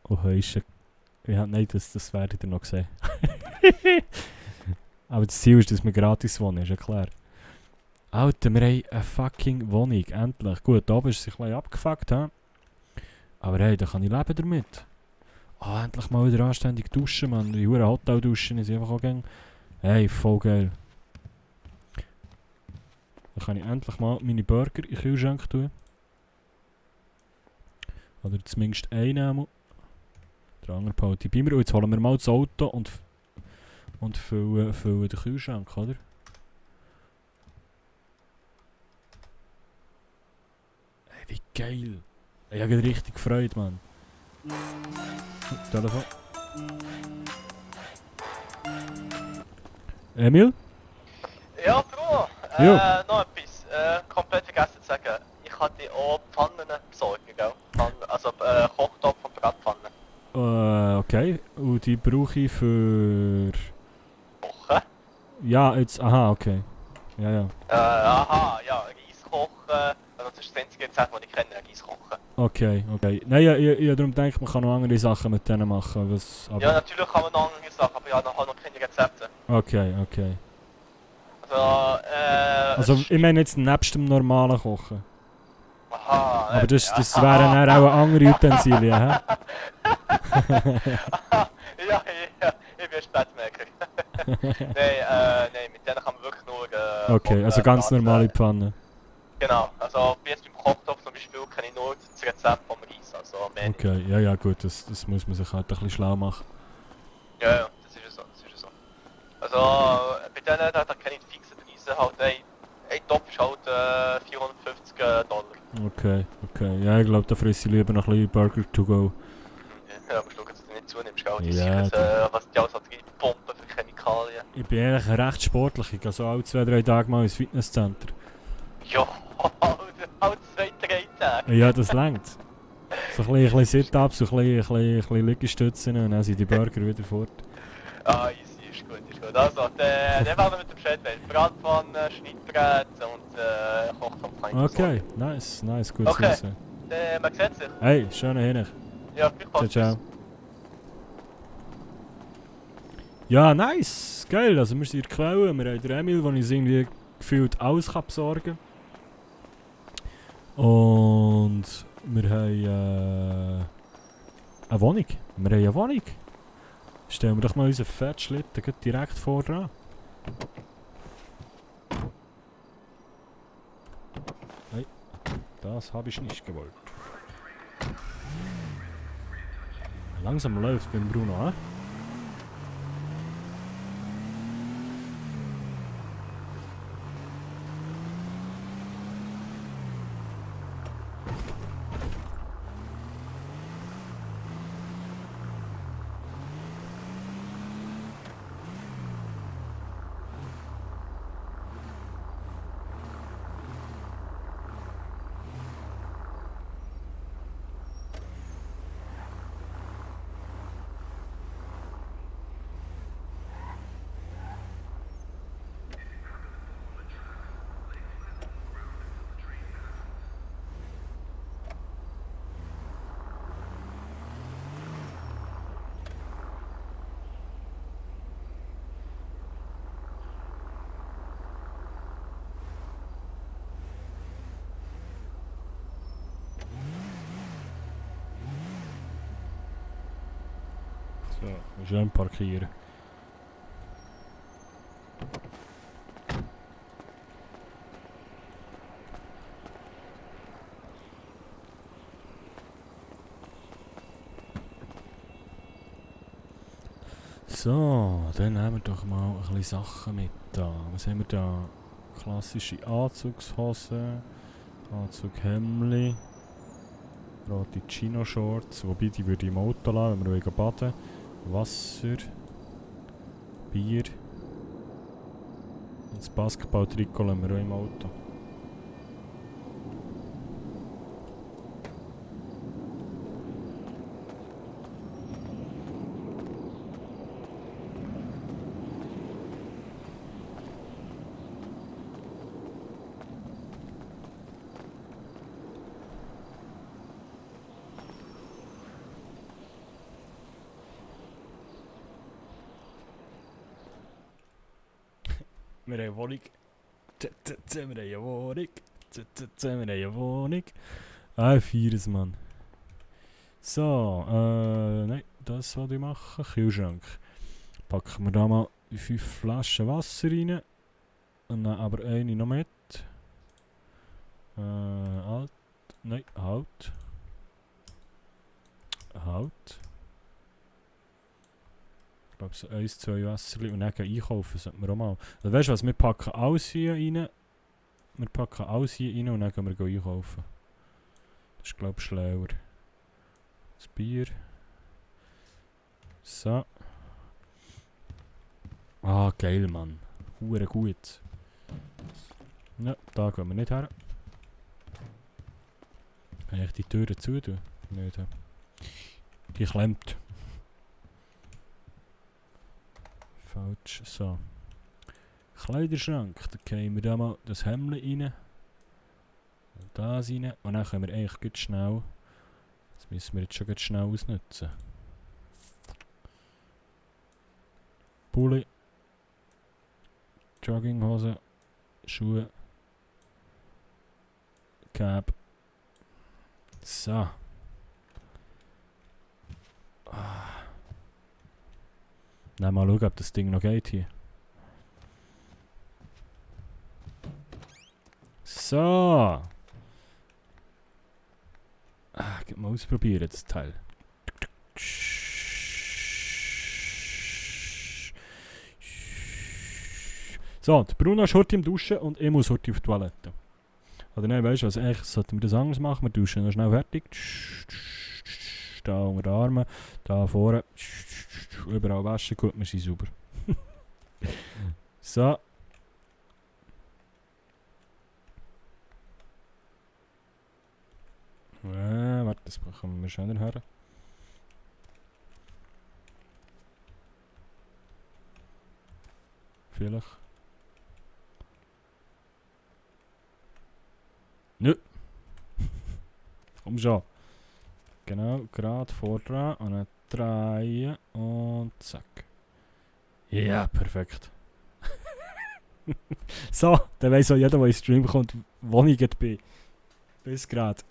S1: Oh, heische. Ja, nein, das werdet ihr noch sehen. Aber das Ziel ist, dass wir gratis wohnen, ist ja klar. Alter, wir haben eine fucking Wohnung, endlich. Gut, da oben ist es ein bisschen abgefuckt, he? Aber hey, da kann ich leben damit. Oh, endlich mal wieder anständig duschen, man. Die huren Hotelduschen ist einfach auch gang. Hey, voll geil. Dann kann ich endlich mal meine Burger in den Kühlschrank tun. Oder zumindest einen. Der andere behalte ich bei mir. Und jetzt holen wir mal das Auto und füllen den Kühlschrank, oder? Hey, wie geil. Ich habe richtig gefreut, Mann. Telefon. Emil?
S5: Ja, Bruno,
S1: Jo.
S5: noch etwas. Komplett vergessen zu sagen. Ich hatte auch Pfannen besorgen, gell? Also Kochtopf und Bratpfannen.
S1: Okay. Und die brauche ich für...
S5: Kochen?
S1: Ja, jetzt... Aha, okay. Ja, ja.
S5: Aha, ja, Reis kochen. Also das ist das einzige Rezept, das ich kenne, Reis kochen.
S1: Okay, okay. Nein, ich darum denke, man kann noch andere Sachen mit denen machen. Was, aber
S5: Ja, natürlich kann man noch andere Sachen, aber ich habe noch keine Rezepte.
S1: okay, okay.
S5: Also,
S1: Also, ich meine jetzt nebst dem normalen Kochen.
S5: aha,
S1: Aber das wären dann auch andere Utensilien, hä?
S5: ja, ich bin Spätmerker. Nein, mit denen kann man wirklich nur...
S1: Okay, also ganz normale Pfanne.
S5: Genau, also jetzt beim Kochtopf zum Beispiel kenne ich nur das Rezept vom Reis, also mehr nicht.
S1: Okay, ja, ja, gut, das muss man sich halt ein bisschen schlau machen.
S5: Ja, das ist ja so, das ist ja so. Also bei denen, da kenne ich die fixen Preise halt, ein Topf ist halt $450.
S1: Okay, okay. Ja, ich glaube, da fresse ich lieber noch ein bisschen Burger to go.
S5: Ja, aber schau, dass du nicht zunimmst, gell? Die
S1: Ja,
S5: sichern, was die alles hat pumpen für Chemikalien.
S1: Ich bin eigentlich recht sportlich. Ich gehe so alle 2-3 Tage mal ins Fitnesscenter.
S5: Ja, halt 2-3 Tage.
S1: Ja, das längt. So ein bisschen Sit-Ups, so ein bisschen Liegestützen und dann sind die Burger wieder fort.
S5: Ah, easy, ist gut, ist gut. Also, dann werden wir mit dem Bescheid wählen. Bratpfanne, Schnittbrett und Kochtopf kann ich
S1: Okay, nice, nice, gut zu
S5: Okay.
S1: wissen.
S5: Man sieht sich.
S1: Hey, schönen Hinweis.
S5: Ja, viel
S1: Ciao,
S5: Spaß.
S1: ciao. Ja, nice, geil. Also wir sind in der Quelle, wir haben den Emil, der uns irgendwie gefühlt alles kann besorgen kann. Und wir haben eine Wohnung. Wir haben eine Wohnung. Stellen wir doch mal unseren Fettschlitten gleich direkt vor dran. Hey, das habe ich nicht gewollt. Langsam läuft beim Bruno, hä? So, schön parkieren. So, dann nehmen wir doch mal ein bisschen Sachen mit da. Was haben wir da? Klassische Anzugshose, Anzughemdli, rote Chino-Shorts, wobei die würde ich im Auto lassen, wenn wir baden wollen. Wasser, Bier und das Basketball-Trikot lassen wir auch im Auto. Wir haben eine Wohnung. Wir haben eine Wohnung. Wir haben eine Wohnung. Ah, ich feiere es, Mann. So, nein, das wollte ich machen. Kühlschrank. Packen wir da mal 5 Flaschen Wasser rein. Und dann aber eine noch mit. Halt. Nein, halt. Halt. Ich glaube so 1, 2 Wässerchen und dann einkaufen sollten wir auch mal. Also weißt du was, wir packen alles hier rein. Wir packen alles hier rein und dann gehen wir einkaufen. Das ist glaube ich schlauer. Das Bier. So. Ah, geil, Mann. Hure gut. Ja, da gehen wir nicht her. Kann ich die Türen zutun? Nicht. Die klemmt. Falsch. So. Kleiderschrank. Da gehen wir da mal das Hemd rein. Und das rein. Und dann können wir eigentlich gut schnell. Das müssen wir jetzt schon gut schnell ausnutzen. Pulli. Jogginghose. Schuhe. Cap. So. Dann mal schauen, ob das Ding noch geht hier. So. Gib mal ausprobieren, das Teil. So, der Bruno ist heute im Duschen und ich muss heute auf die Toilette. Oder nein, weißt du was, eigentlich sollten wir das anders machen. Wir duschen noch schnell fertig. Da unter den Armen, da vorne. Überall waschen, gut, wir sind sauber. So. Warte, das bekommen wir schneller her. Vielleicht. Nö. Komm schon. Genau, gerade vor dran und dann drehen und zack. Ja, perfekt. So, dann weiss auch jeder, der in den Stream kommt, wo ich gerade bin. Bis gerade.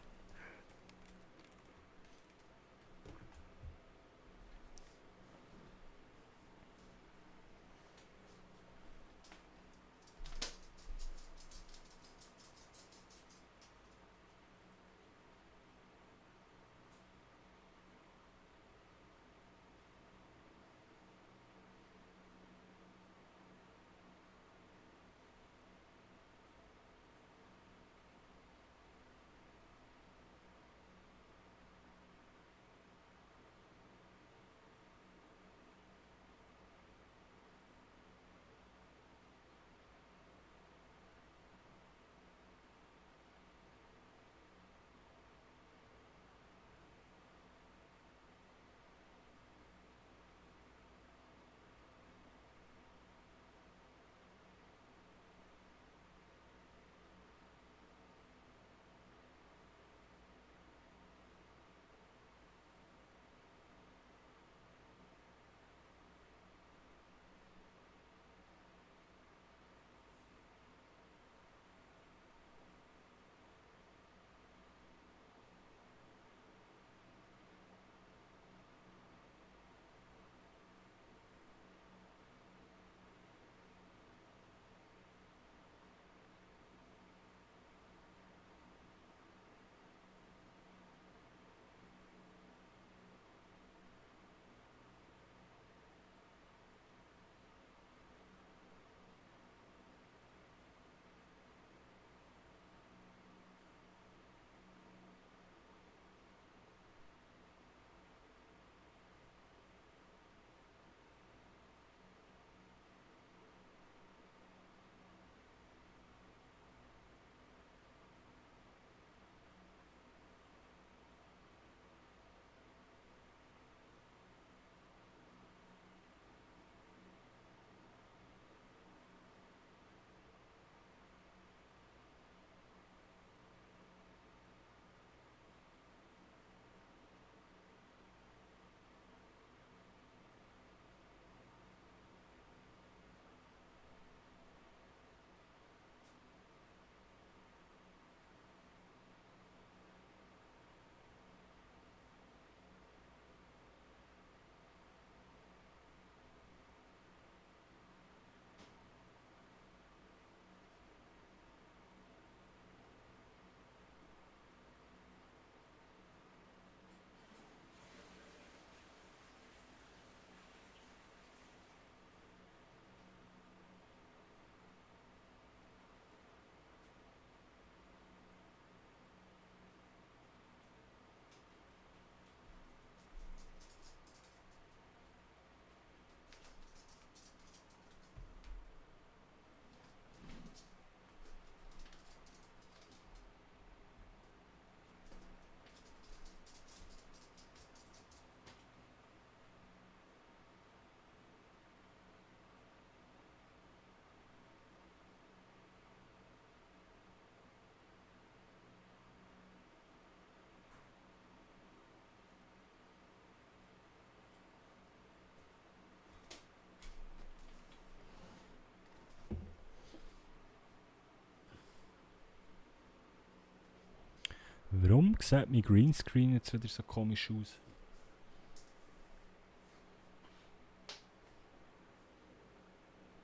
S1: sieht mein Greenscreen jetzt wieder so komisch aus?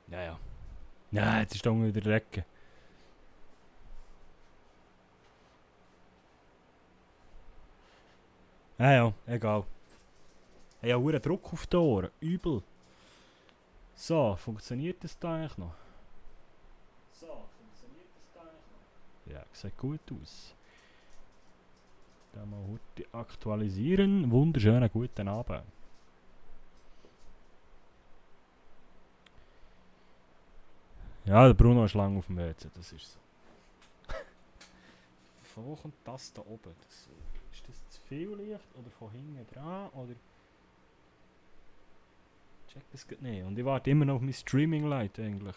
S1: Ja. Ja, jetzt ist da unten wieder der Ecke. Ja, egal. Ich habe einen Druck auf die Ohren. Übel. So, funktioniert das da eigentlich noch? Ja, sieht gut aus. Dann mal heute aktualisieren. Wunderschönen guten Abend. Ja, der Bruno ist lang auf dem WC, das ist so. Von wo kommt das da oben? Ist das zu viel Licht oder von hinten dran? Oder check das geht nicht. Und ich warte immer noch auf mein Streaming-Light eigentlich.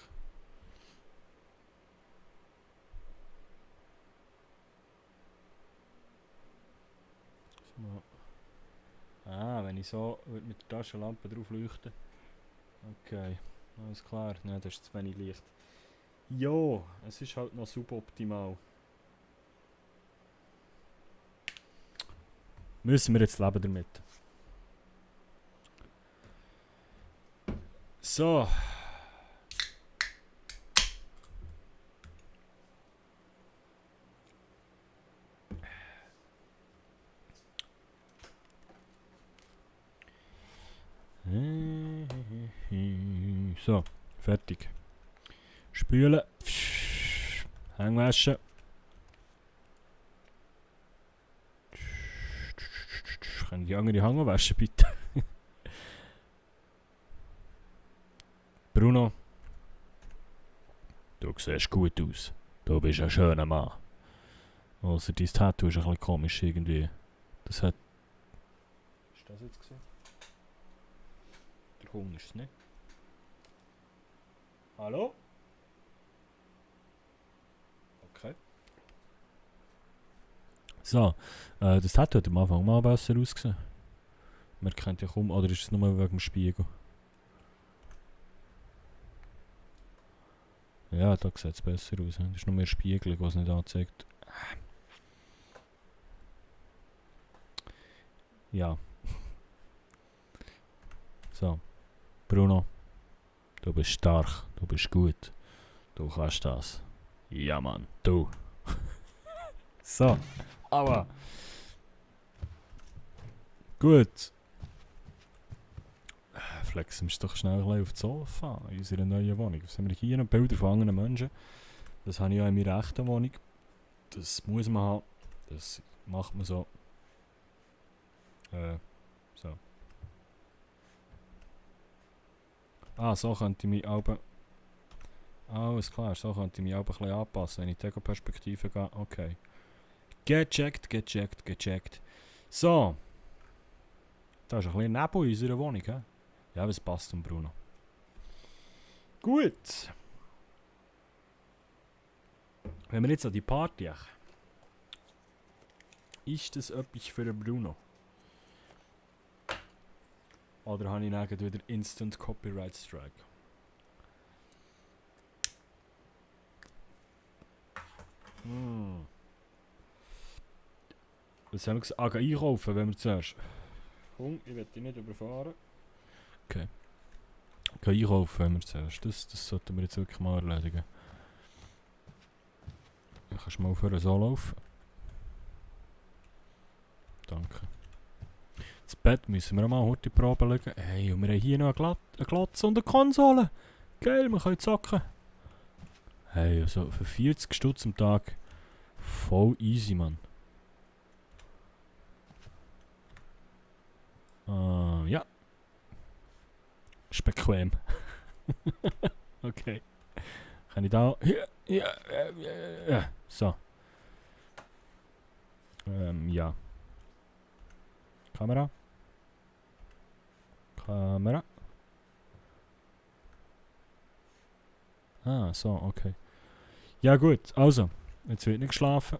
S1: Wenn ich so mit der Taschenlampe drauf leuchten. Okay, alles klar. Nein, das ist zu wenig Licht. Jo, es ist halt noch suboptimal. Müssen wir jetzt leben damit. So. So, fertig. Spülen. Hängwäsche. Können die andere Hänge waschen, bitte? Bruno. Du siehst gut aus. Du bist ein schöner Mann. Also dein Tattoo ist ein bisschen komisch irgendwie. Das hat... Ist das jetzt gesehen? Der Hund ist es nicht. Hallo? Okay. So, das Tattoo hat am Anfang mal besser ausgesehen. Man kennt ja kaum, oder ist es nur wegen dem Spiegel? Ja, da sieht es besser aus. Das ist nur mehr Spiegel, was nicht anzeigt. Ja. So. Bruno. Du bist stark. Du bist gut. Du kannst das. Ja, Mann. Du. So. Aber. Gut. Flexen wir doch schnell auf das Sofa in unserer neuen Wohnung. Was haben wir hier noch? Bilder von anderen Menschen. Das habe ich ja in meiner echten Wohnung. Das muss man haben. Das macht man so. So. So könnte ich mich auch... Alles klar, so könnte ich mich auch ein bisschen anpassen, wenn ich die Ego-Perspektive gehe. Okay. Gecheckt. So. Da ist ein bisschen Nebel in unserer Wohnung, he? Ja, aber es passt um Bruno. Gut. Wenn wir jetzt an die Party gehen. Ist das etwas für den Bruno? Oder habe ich dann wieder Instant Copyright Strike? Was haben wir gesagt? Gehen einkaufen, wenn wir zuerst. Komm, ich will dich nicht überfahren. Okay. Gehen einkaufen, wenn wir zuerst. Das sollten wir jetzt wirklich mal erledigen. Du kannst mal aufhören, so laufen. Danke. Das Bett müssen wir auch mal heute die Probe legen. Hey, und wir haben hier noch eine Glotze und eine Konsole. Geil, wir können zocken. Hey, also für 40 Stutz am Tag. Voll easy, Mann. Ja. Ist bequem. Okay. Kann ich da... Ja. So. Ja. Kamera. So, okay. Ja gut, also. Jetzt wird nicht geschlafen.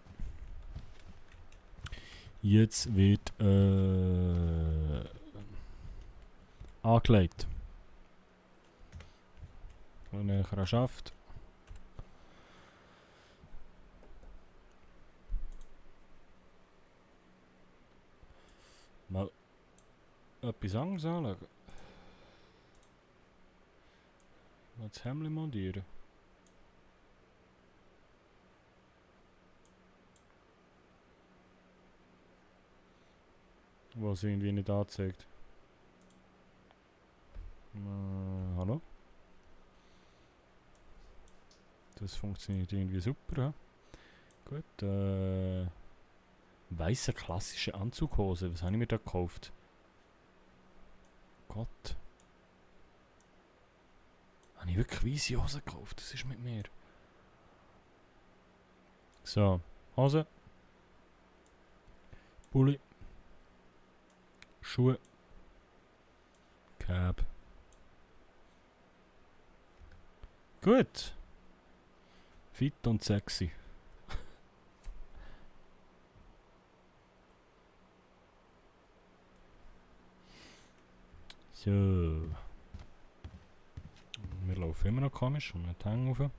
S1: Jetzt wird angelegt. Und er schafft. etwas anderes anschauen. Mal das Hemd montieren. Was irgendwie nicht anzeigt. Hallo? Das funktioniert irgendwie super, ja? Gut, weisse klassische Anzughose. Was habe ich mir da gekauft? Gott. Habe ich wirklich weisse Hose gekauft? Das ist mit mir. So, Hose. Pulli. Schuhe. Cap. Gut. Fit und sexy. So. Wir laufen immer noch komisch und nicht hängen rauf.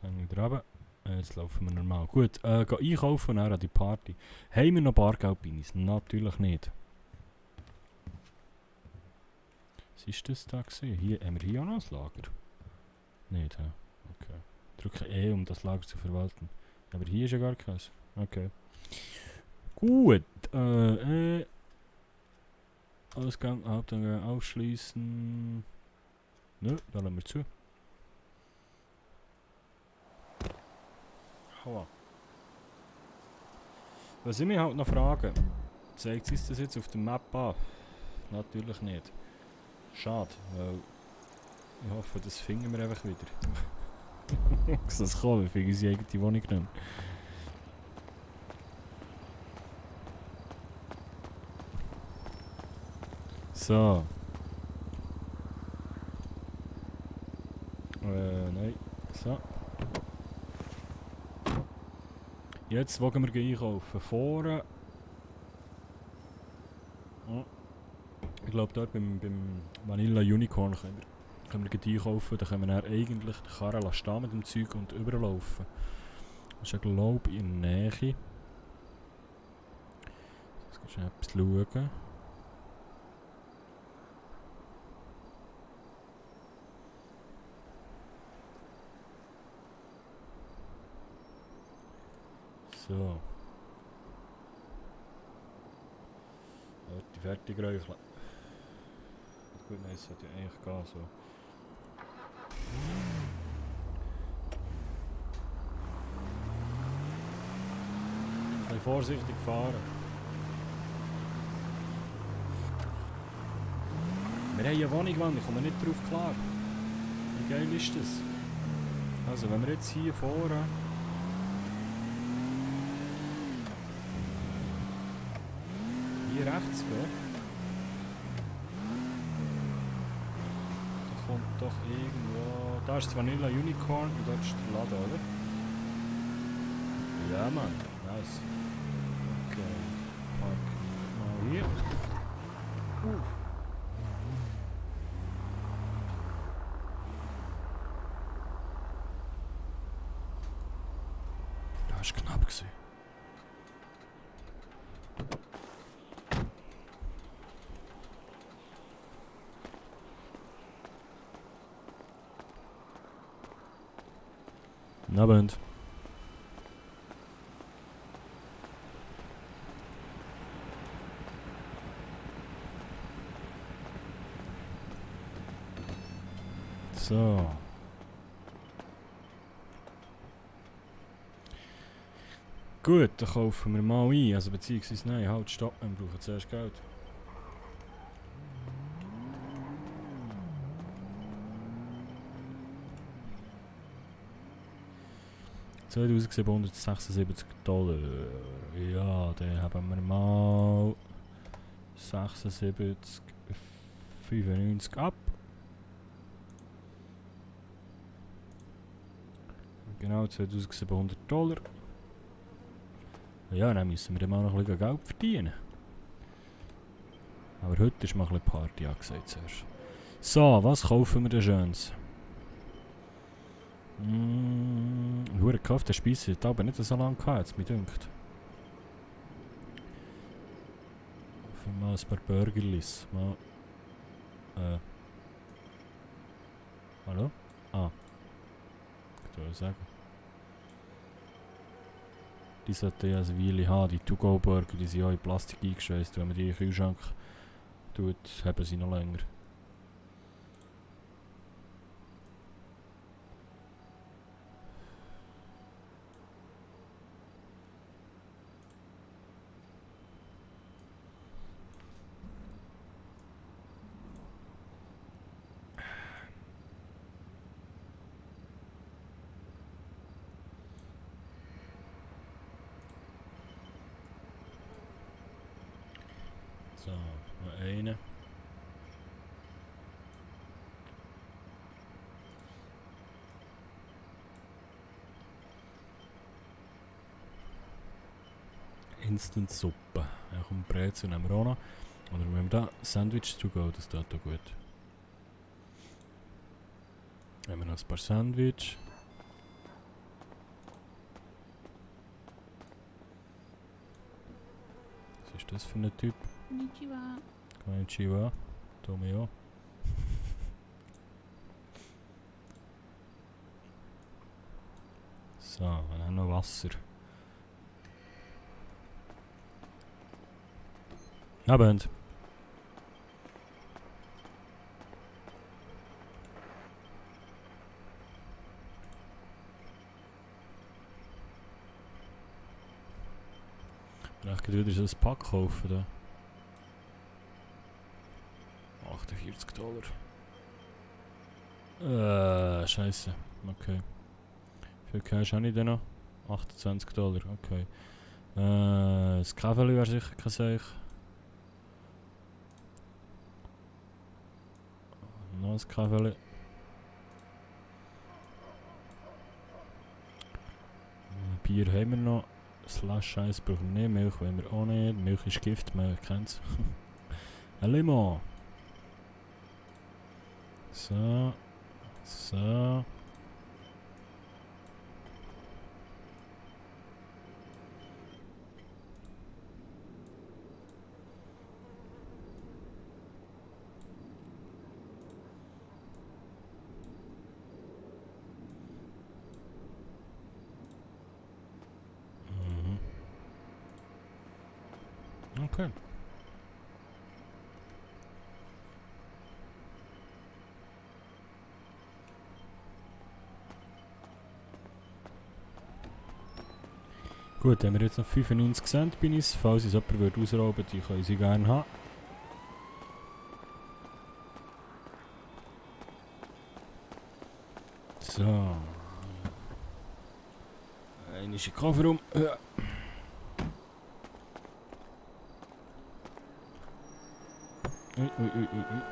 S1: Dann wieder runter. Jetzt laufen wir normal. Gut, gehen einkaufen und dann an die Party. Haben wir noch Bargeld-Binis? Natürlich nicht. Was ist das da gewesen? Hier, haben wir hier auch noch ein Lager? Nicht, hä? Okay. Drücke E, um das Lager zu verwalten. Aber hier ist ja gar keins. Okay. Gut, Ausgang, Haupteingang aufschließen. Nö, da lassen wir zu. Aua. Was ich mich halt noch frage, zeigt sich das jetzt auf der Map an? Natürlich nicht. Schade, weil ich hoffe, das finden wir einfach wieder. Das kann, wir finden unsere eigene Wohnung nicht mehr. So. Nein. So. Jetzt wollen wir einkaufen. Vorne. Oh. Ich glaube dort beim Vanilla Unicorn können wir gleich einkaufen. Dann können wir dann eigentlich den Karren stehen mit dem Zeug und überlaufen. Das ist ja glaube ich in der Nähe. Jetzt kannst du etwas schauen. So. Die fertig räucheln. Gut, nein, es sollte ja eigentlich gehen so. Ein bisschen vorsichtig fahren. Wir haben eine Wohnung, Mann, ich komme nicht drauf klar. Wie geil ist das? Also, wenn wir jetzt hier vorne... Hier rechts gehen. Da kommt doch irgendwo... Da ist das Vanilla Unicorn und dort ist der Laden, oder? Ja, Mann. Nice. Okay. Park mal hier. Das war knapp gewesen. Abend. So. Gut, dann kaufen wir mal ein. Also beziehungsweise nein, halt, stopp, wir brauchen zuerst Geld. $2776. Ja, dann haben wir mal 76,95 ab. Genau, $2700. Ja, dann müssen wir dann mal noch ein bisschen Geld verdienen. Aber heute ist mal ein bisschen Party angesagt zuerst. So, was kaufen wir denn Schönes? Hure gekauft, der Speiser hat aber nicht so lange gehabt, jetzt mir dünkt. mal ein paar Burgerlis. Mal. Hallo? Ah. Ich soll sagen. Die sollten ja eine Weile haben. Die To-Go-Burger, die sind ja in Plastik eingeschweißt. Wenn man die in den Kühlschrank tut, haben sie noch länger. So, noch eine. Instant Suppe. Ja, komm, Brezel nehmen wir auch noch. Oder wenn wir da Sandwich to go, das tut auch gut. Nehmen wir noch ein paar Sandwich. Was ist das für ein Typ?
S8: Konnichiwa.
S1: Konnichiwa. Tomeo. So, wir haben noch Wasser. Abend. Ich kann wieder so ein Pack kaufen da. 48 $. Scheiße. Okay. Wie viel Cash habe ich denn noch? 28 $, okay. Das Kaffee wäre sicher kein Seich. Noch ein Kaffee. Bier haben wir noch. Slash Eis brauchen wir nicht. Milch wollen wir auch nicht. Milch ist Gift, man kennt es. Ein Limon. So. So. Okay. Gut, haben wir jetzt noch 95 Cent bei uns. Falls es jemand würde ausrauben, die können sie gerne haben. So. Einer ist im Kofferraum. Ja. Ui, ui, ui, ui, ui.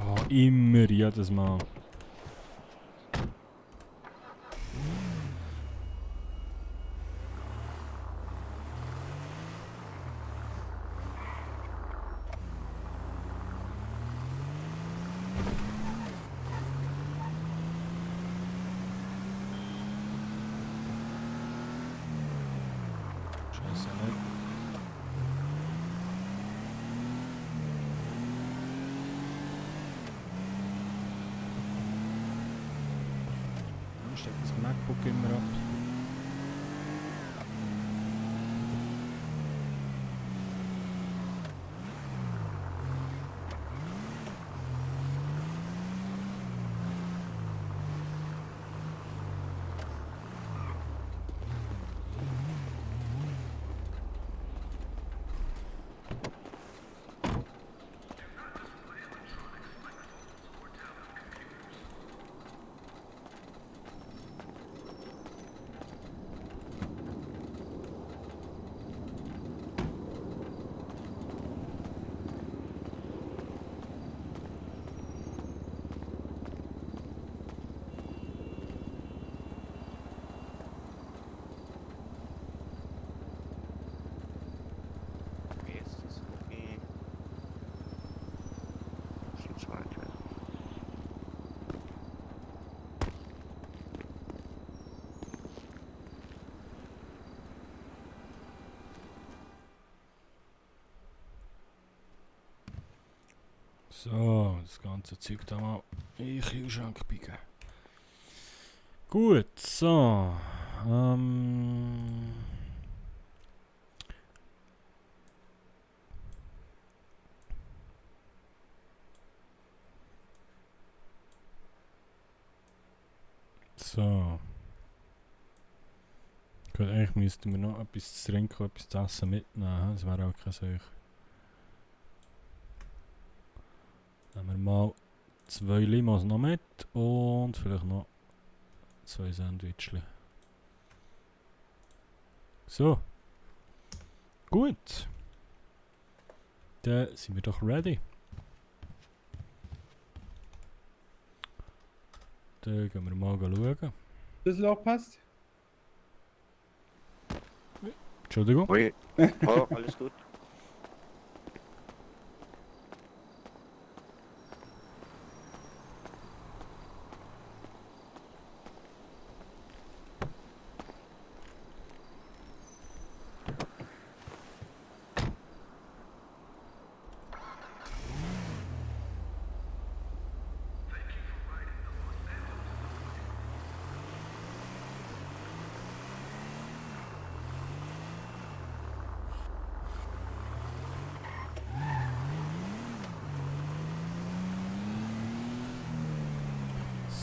S1: Oh, immer jedes Mal. Scheiße, ne? Dann steckt das MacBook immer ab. So, das ganze Zeug da mal in den Kühlschrank biegen. Gut, so. So. Gut, eigentlich müssten wir noch etwas zu trinken, etwas zu essen mitnehmen. Das wäre auch kein Seuch. Nehmen wir mal 2 Limos noch mit und vielleicht noch 2 Sandwichli. So. Gut. Dann sind wir doch ready. Dann gehen wir mal schauen.
S4: Schlüsselloch passt?
S1: Entschuldigung.
S9: Ui. Oh, alles gut.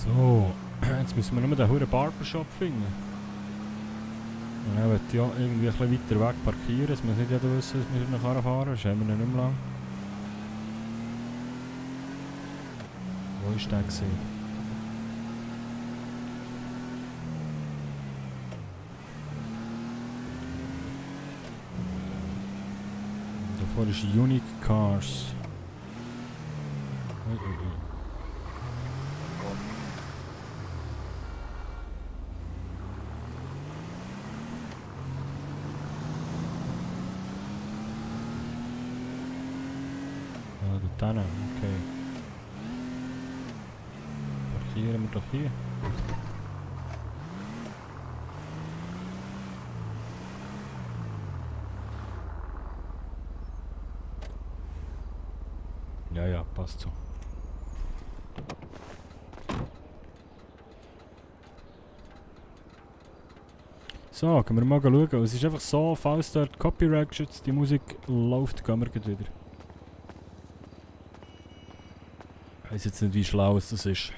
S1: So, jetzt müssen wir nur den huren Barbershop finden. Und er will ja irgendwie ein bisschen weiter weg parkieren. Es muss nicht jeder wissen, dass wir nach Karre fahren. Das haben wir noch nicht mehr lang. Wo war der gewesen? Davor ist Unique Cars. Ui, ui, ui. Ah, da drinnen, okay. Parkieren wir doch hier. Ja, ja, passt so. So, können wir mal schauen. Es ist einfach so, falls dort Copyright geschützt die Musik läuft, gehen wir gleich wieder. Ich weiß jetzt nicht, wie schlau es das ist.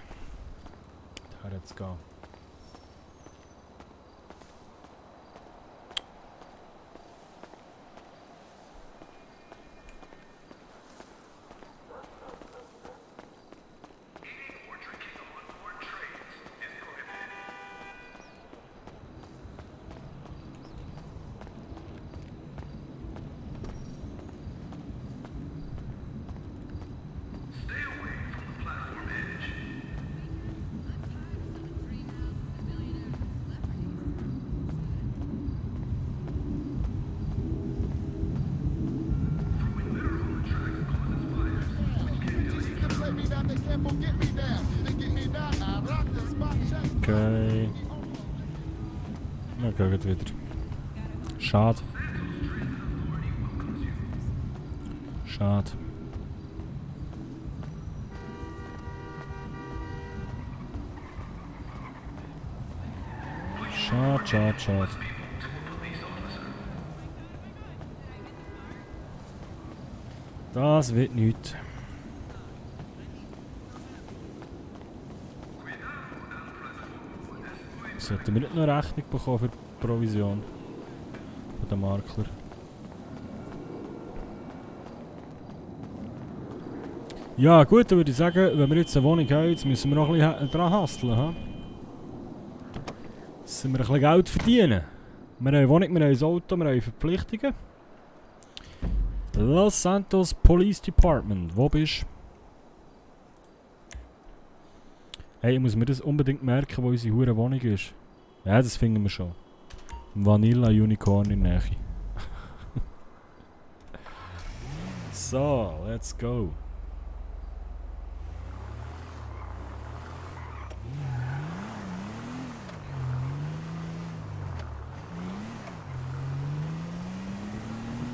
S1: Da jetzt gehen. Okay. Na, geht wieder. Schade. Schade. Schade, schade, schade. Das wird nichts. Sollten wir nicht noch Rechnung bekommen für die Provision von den Makler? Ja gut, dann würde ich sagen, wenn wir jetzt eine Wohnung haben, jetzt müssen wir noch ein bisschen dran hustlen. Ha? Müssen wir ein bisschen Geld verdienen. Wir haben eine Wohnung, wir haben ein Auto, wir haben Verpflichtungen. Los Santos Police Department, wo bist du? Hey, ich muss mir das unbedingt merken, wo unsere hure Wohnung ist. Ja, das finden wir schon. Vanilla Unicorn in der Nähe. So, let's go.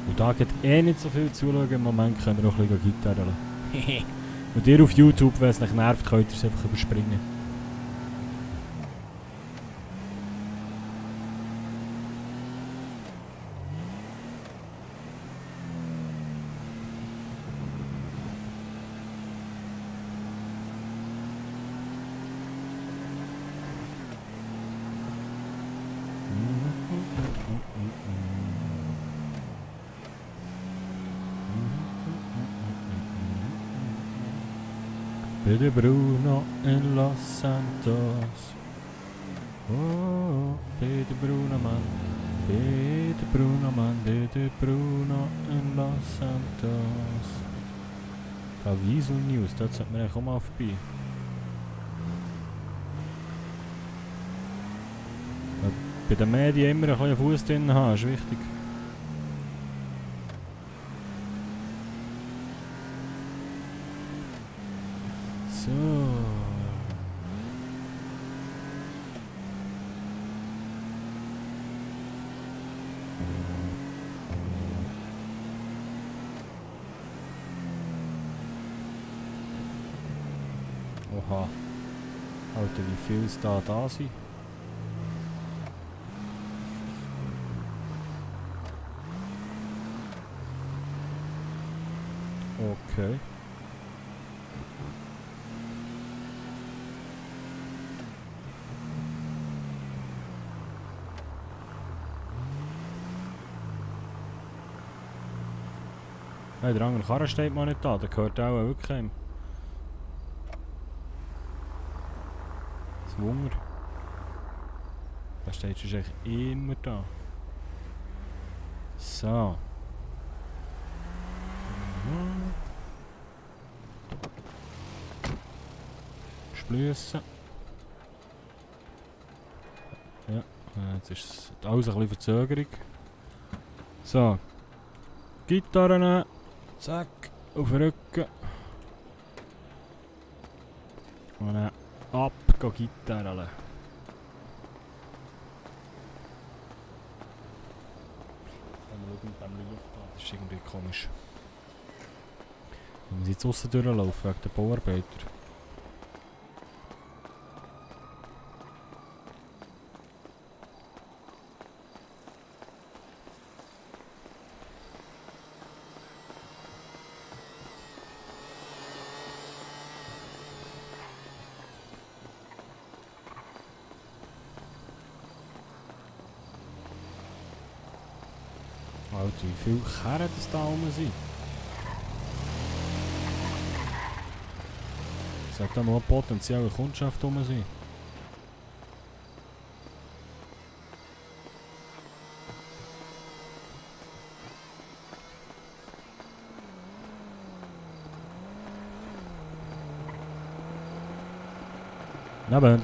S1: Und da geht eh nicht so viel zuschauen. Im Moment können wir auch ein bisschen Gitarre. Und ihr auf YouTube, wenn es euch nervt, könnt ihr es einfach überspringen. Bitte Bruno in Los Santos. Oh, bitte Bruno Mann. Bitte Bruno Mann, bitte Bruno in Los Santos. Da Wiesel News, dort sollte man eigentlich auch mal vorbei. Bei den Medien immer ein bisschen Fuß drin haben, ist wichtig. So. Oha. Alter, wie viel es da sind. Okay. Hey, der andere Karren steht mal nicht da, der gehört auch wirklich ihm. Das Wunder. Der steht schon echt immer da. So. Splüssen. Ja, jetzt ist alles ein bisschen Verzögerung. So. Gitarren. Zack. Auf den Rücken. Und dann ab, Gitarren. Das ist irgendwie komisch. Wir müssen jetzt aussen durchlaufen wegen der Bauarbeiter. Alter, wie viele Kerren das da rum sind. Sollte da mal potenzielle Kundschaft rum sein. Na ben.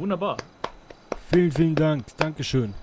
S9: Wunderbar.
S1: Vielen, vielen Dank. Dankeschön.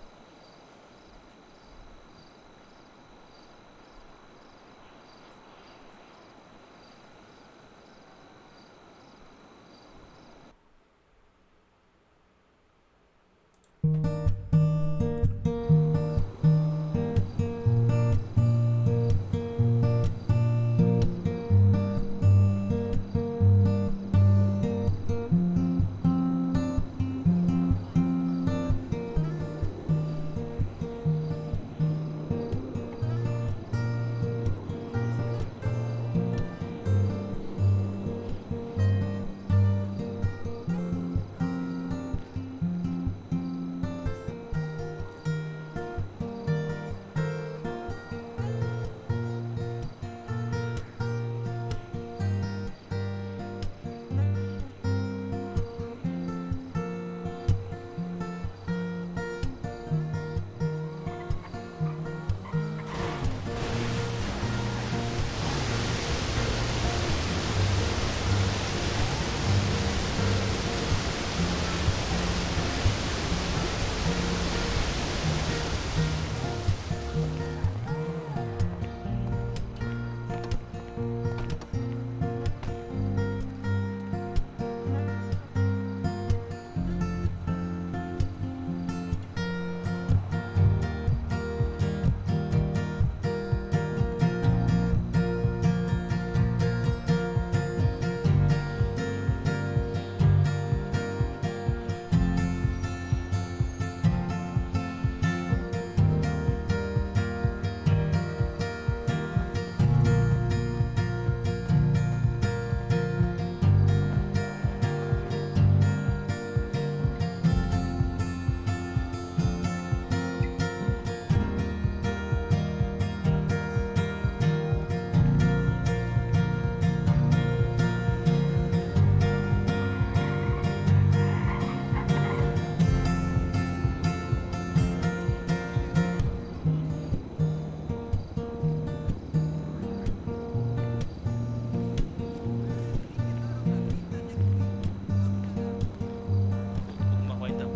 S9: Mach weiter.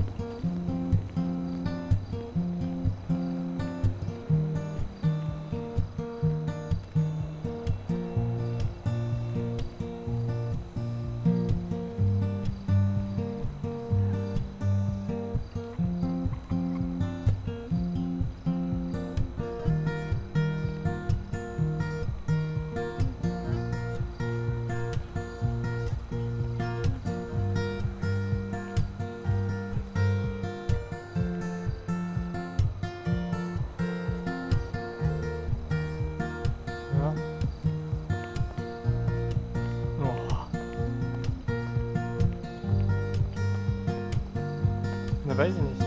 S9: Ja. Oh. Na, weiß ich nicht.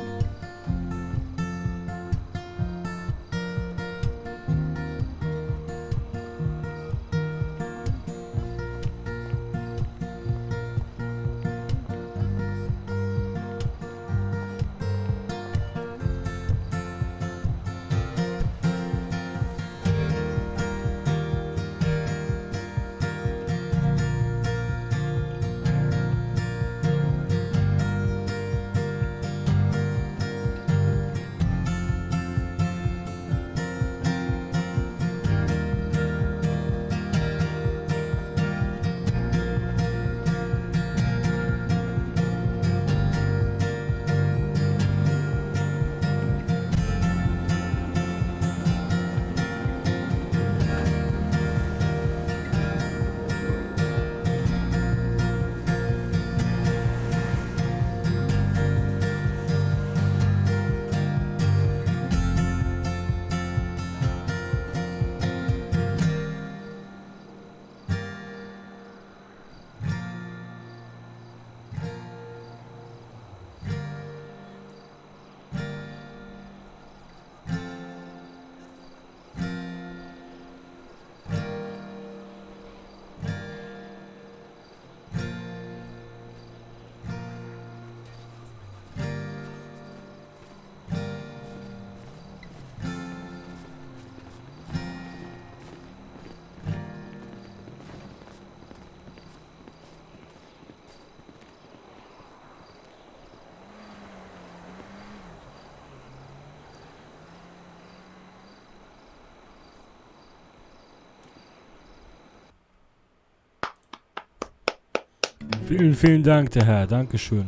S1: Vielen, vielen Dank, der Herr. Dankeschön.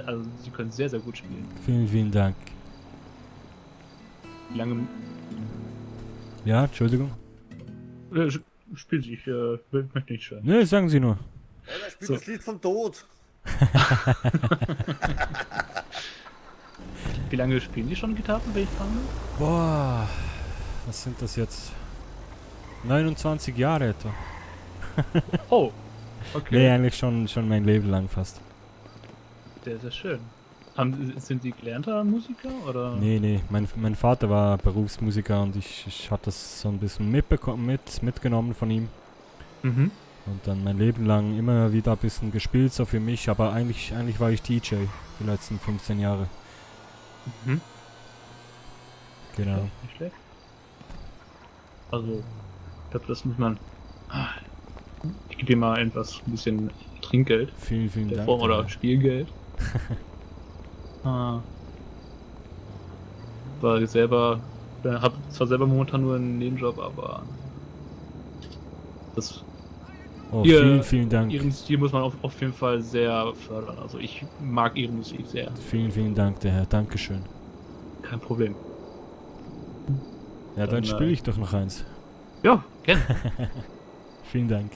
S10: Also Sie können sehr, sehr gut spielen.
S1: Vielen, vielen Dank.
S10: Wie lange
S1: Ja, Entschuldigung.
S10: spielen Sie? Ich möchte nicht stören.
S1: Ne, sagen Sie nur.
S11: Ja, da spielt das Lied vom Tod.
S10: Wie lange spielen Sie schon Gitarre, wenn ich fragen darf?
S1: Boah, was sind das jetzt? 29 Jahre etwa.
S10: Oh, okay.
S1: Nee, eigentlich schon mein Leben lang fast.
S10: Sehr, sehr schön. Sind Sie gelernter Musiker oder?
S1: Nee, mein Vater war Berufsmusiker und ich hatte das so ein bisschen mitgenommen von ihm.
S10: Mhm.
S1: Und dann mein Leben lang immer wieder ein bisschen gespielt, so für mich, aber eigentlich war ich DJ die letzten 15 Jahre.
S10: Mhm.
S1: Genau.
S10: Nicht schlecht. Also, ich glaube, das muss man. Ich gebe dir mal ein bisschen Trinkgeld.
S1: Vielen, vielen Dank.
S10: Oder Spielgeld. War selber. Hab zwar selber momentan nur einen Nebenjob, aber. Das.
S1: Oh, vielen, vielen Dank.
S10: Ihren Stil muss man auf jeden Fall sehr fördern. Also, ich mag Ihre Musik sehr.
S1: Vielen, vielen Dank, der Herr. Dankeschön.
S10: Kein Problem.
S1: Ja, dann spiele ich doch noch eins.
S10: Ja, gerne.
S1: Vielen Dank.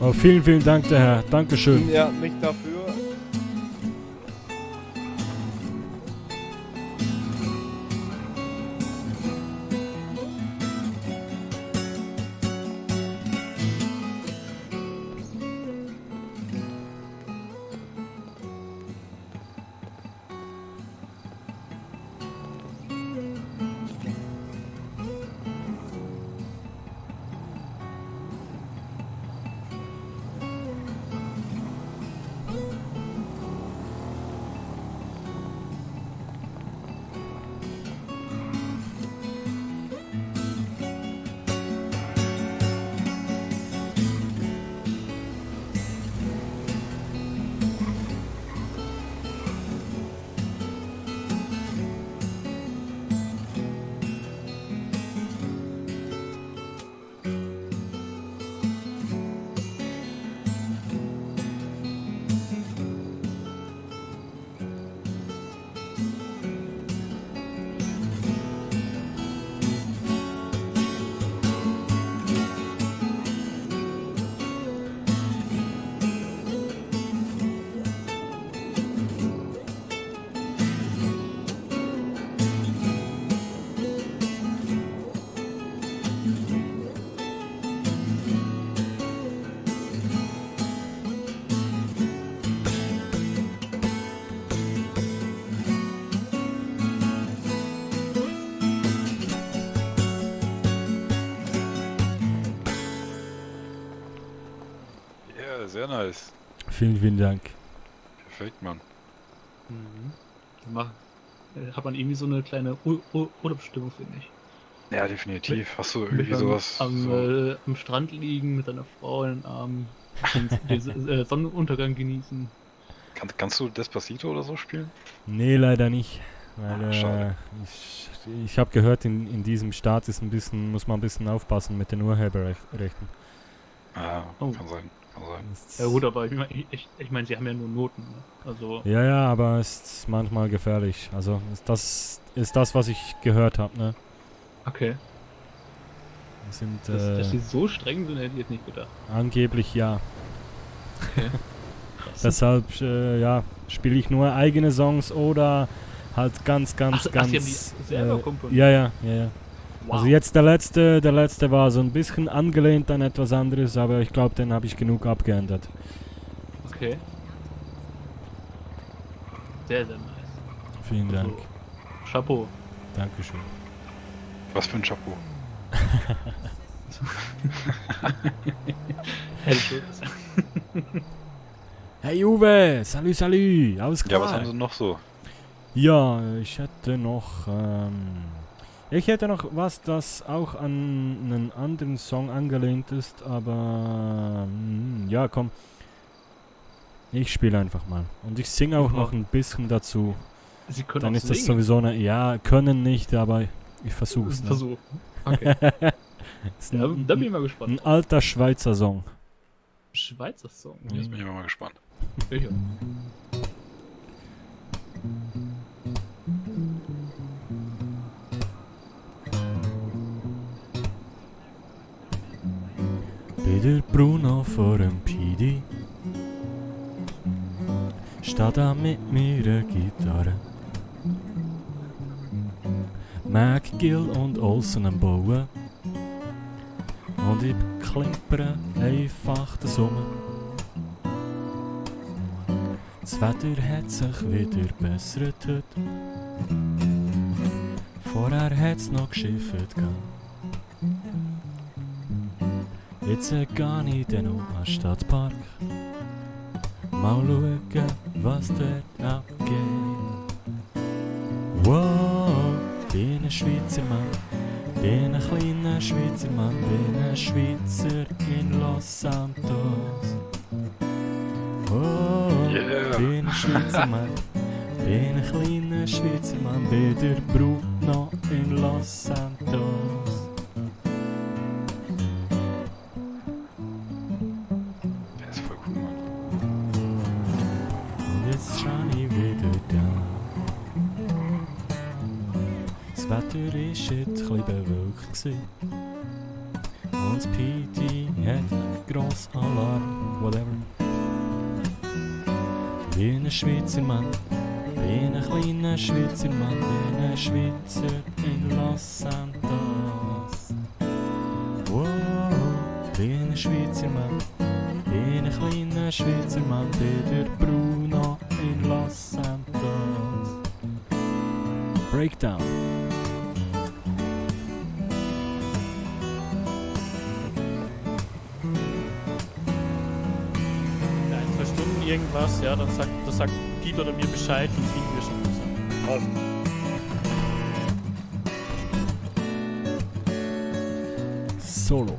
S1: Oh, vielen, vielen Dank, der Herr. Dankeschön.
S11: Ja, nicht dafür.
S12: Sehr nice.
S1: Vielen, vielen Dank.
S12: Perfekt, Mann.
S10: Hat man irgendwie so eine kleine Urlaubsstimmung, finde ich.
S12: Ja, definitiv. Hast du irgendwie sowas?
S10: Am Strand liegen, mit deiner Frau in den Armen, den Sonnenuntergang genießen.
S12: Kannst du Despacito oder so spielen?
S1: Nee, leider nicht. Weil
S12: Schade.
S1: ich habe gehört, in diesem Staat muss man ein bisschen aufpassen mit den Urheberrechten.
S12: Ah,
S10: Oh.
S12: kann sein.
S10: Ja gut, aber ich meine, sie haben ja nur Noten. Ne? Also
S1: Ja, aber es ist manchmal gefährlich. Also das ist das, was ich gehört habe, ne?
S10: Okay.
S1: Sind,
S10: Dass sie so streng sind, hätte ich jetzt nicht gedacht.
S1: angeblich ja.
S10: Okay. Krass.
S1: Deshalb ja, spiele ich nur eigene Songs oder halt ganz
S10: Ach, sie haben die selber komponiert?
S1: ja.
S10: Wow.
S1: Also jetzt der letzte war so ein bisschen angelehnt an etwas anderes, aber ich glaube, den habe ich genug abgeändert.
S10: Okay. Sehr, sehr nice.
S1: Vielen Dank.
S10: Also, Chapeau.
S1: Dankeschön.
S12: Was für ein Chapeau.
S1: Hey Uwe, salut, alles klar.
S12: Ja, was haben sie noch so?
S1: Ja, ich hätte noch was, das auch an einen anderen Song angelehnt ist, aber ja, komm. Ich spiele einfach mal. Und ich singe auch noch ein bisschen dazu.
S10: Sie können
S1: Dann
S10: auch
S1: ist das
S10: singen.
S1: sowieso können nicht, aber ich versuch's. Ne?
S10: Versuch. Okay. Da bin ich mal gespannt.
S1: Ein alter Schweizer Song.
S10: Schweizer Song.
S12: Jetzt bin ich mal gespannt.
S10: Welcher?
S1: Bei der Bruno vor dem PD steht er mit meiner Gitarre. Mac, Gill und Olsen am Bauen. Und ich klimpere einfach den Sommer. Das Wetter hat sich wieder bessert heute. Vorher hat's noch geschiffert gehabt. Jetzt gehe ich dann noch an den Stadtpark. Mal schauen, was dort abgeht. Wow, bin ein Schweizer Mann, bin ein kleiner Schweizer Mann, bin ein Schweizer in Los Santos. Oh, bin ein Schweizer Mann, bin ein kleiner Schweizer Mann, bin der Bruno in Los Santos.
S12: Der ist voll cool, Mann.
S1: Und jetzt schau ich wieder da. Das Wetter war jetzt ein bisschen bewölkt gsi. Und das PD hat gross Alarm, whatever. Bin ein Schweizer Mann, bin ein kleiner Schweizer Mann, bin ein Schweizer in Los Santos. Wow, bin ein Schweizer Mann, bin ein kleiner Schweizer Mann, bin der Bruno in Los Santos. Breakdown.
S9: Ja, in 2 Stunden irgendwas, ja, dann sagt Piet oder mir Bescheid und kriegen wir schon was.
S1: Solo.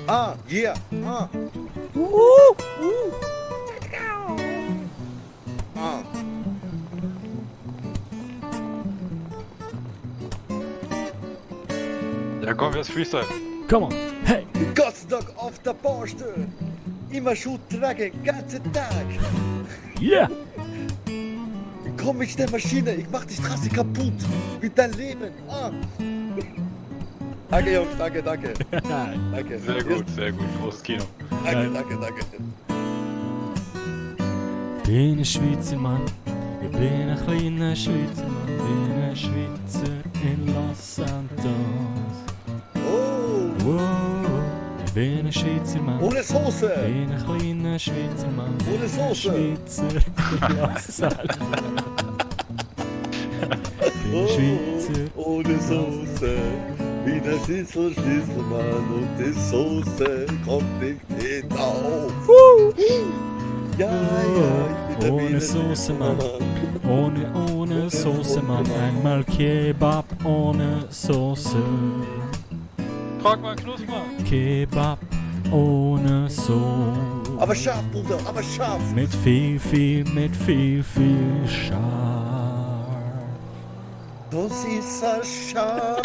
S11: Ah, yeah, ah. Ah.
S12: Ja, komm, jetzt Freestyle.
S1: Come on, hey!
S11: Den ganzen Tag auf der Baustelle. Immer Schuh tragen, ganzen Tag.
S1: Yeah!
S11: Komm mit der Maschine, ich mach die Straße kaputt. Mit deinem Leben, ah. Danke, Jungs, danke. Danke.
S12: Sehr gut. Großes Kino.
S11: Danke.
S1: Bin ein Schweizer Mann, ich bin ein kleiner Schweizer Mann, bin ein Schweizer in Los Santos.
S11: Oh!
S1: Wow, ich bin ein Schweizer Mann,
S11: Ohne Soße!
S1: bin ein kleiner Schweizer Mann, bin
S11: Ohne
S1: ein
S11: Soße.
S1: Schweizer in Los Santos. Bin ein Schweizer.
S11: Ohne Soße. Wie der Schlüsselmann und die Soße kommt nicht hinauf. Ja, ich bin der
S1: Ohne Soße, Mann. Ohne Soße, Mann. Einmal Kebab ohne Soße.
S2: Frag mal Knusper.
S1: Kebab ohne Soße.
S11: Aber scharf, Bruder, aber scharf.
S1: Mit viel Scharf.
S11: Das ist ein Scharf.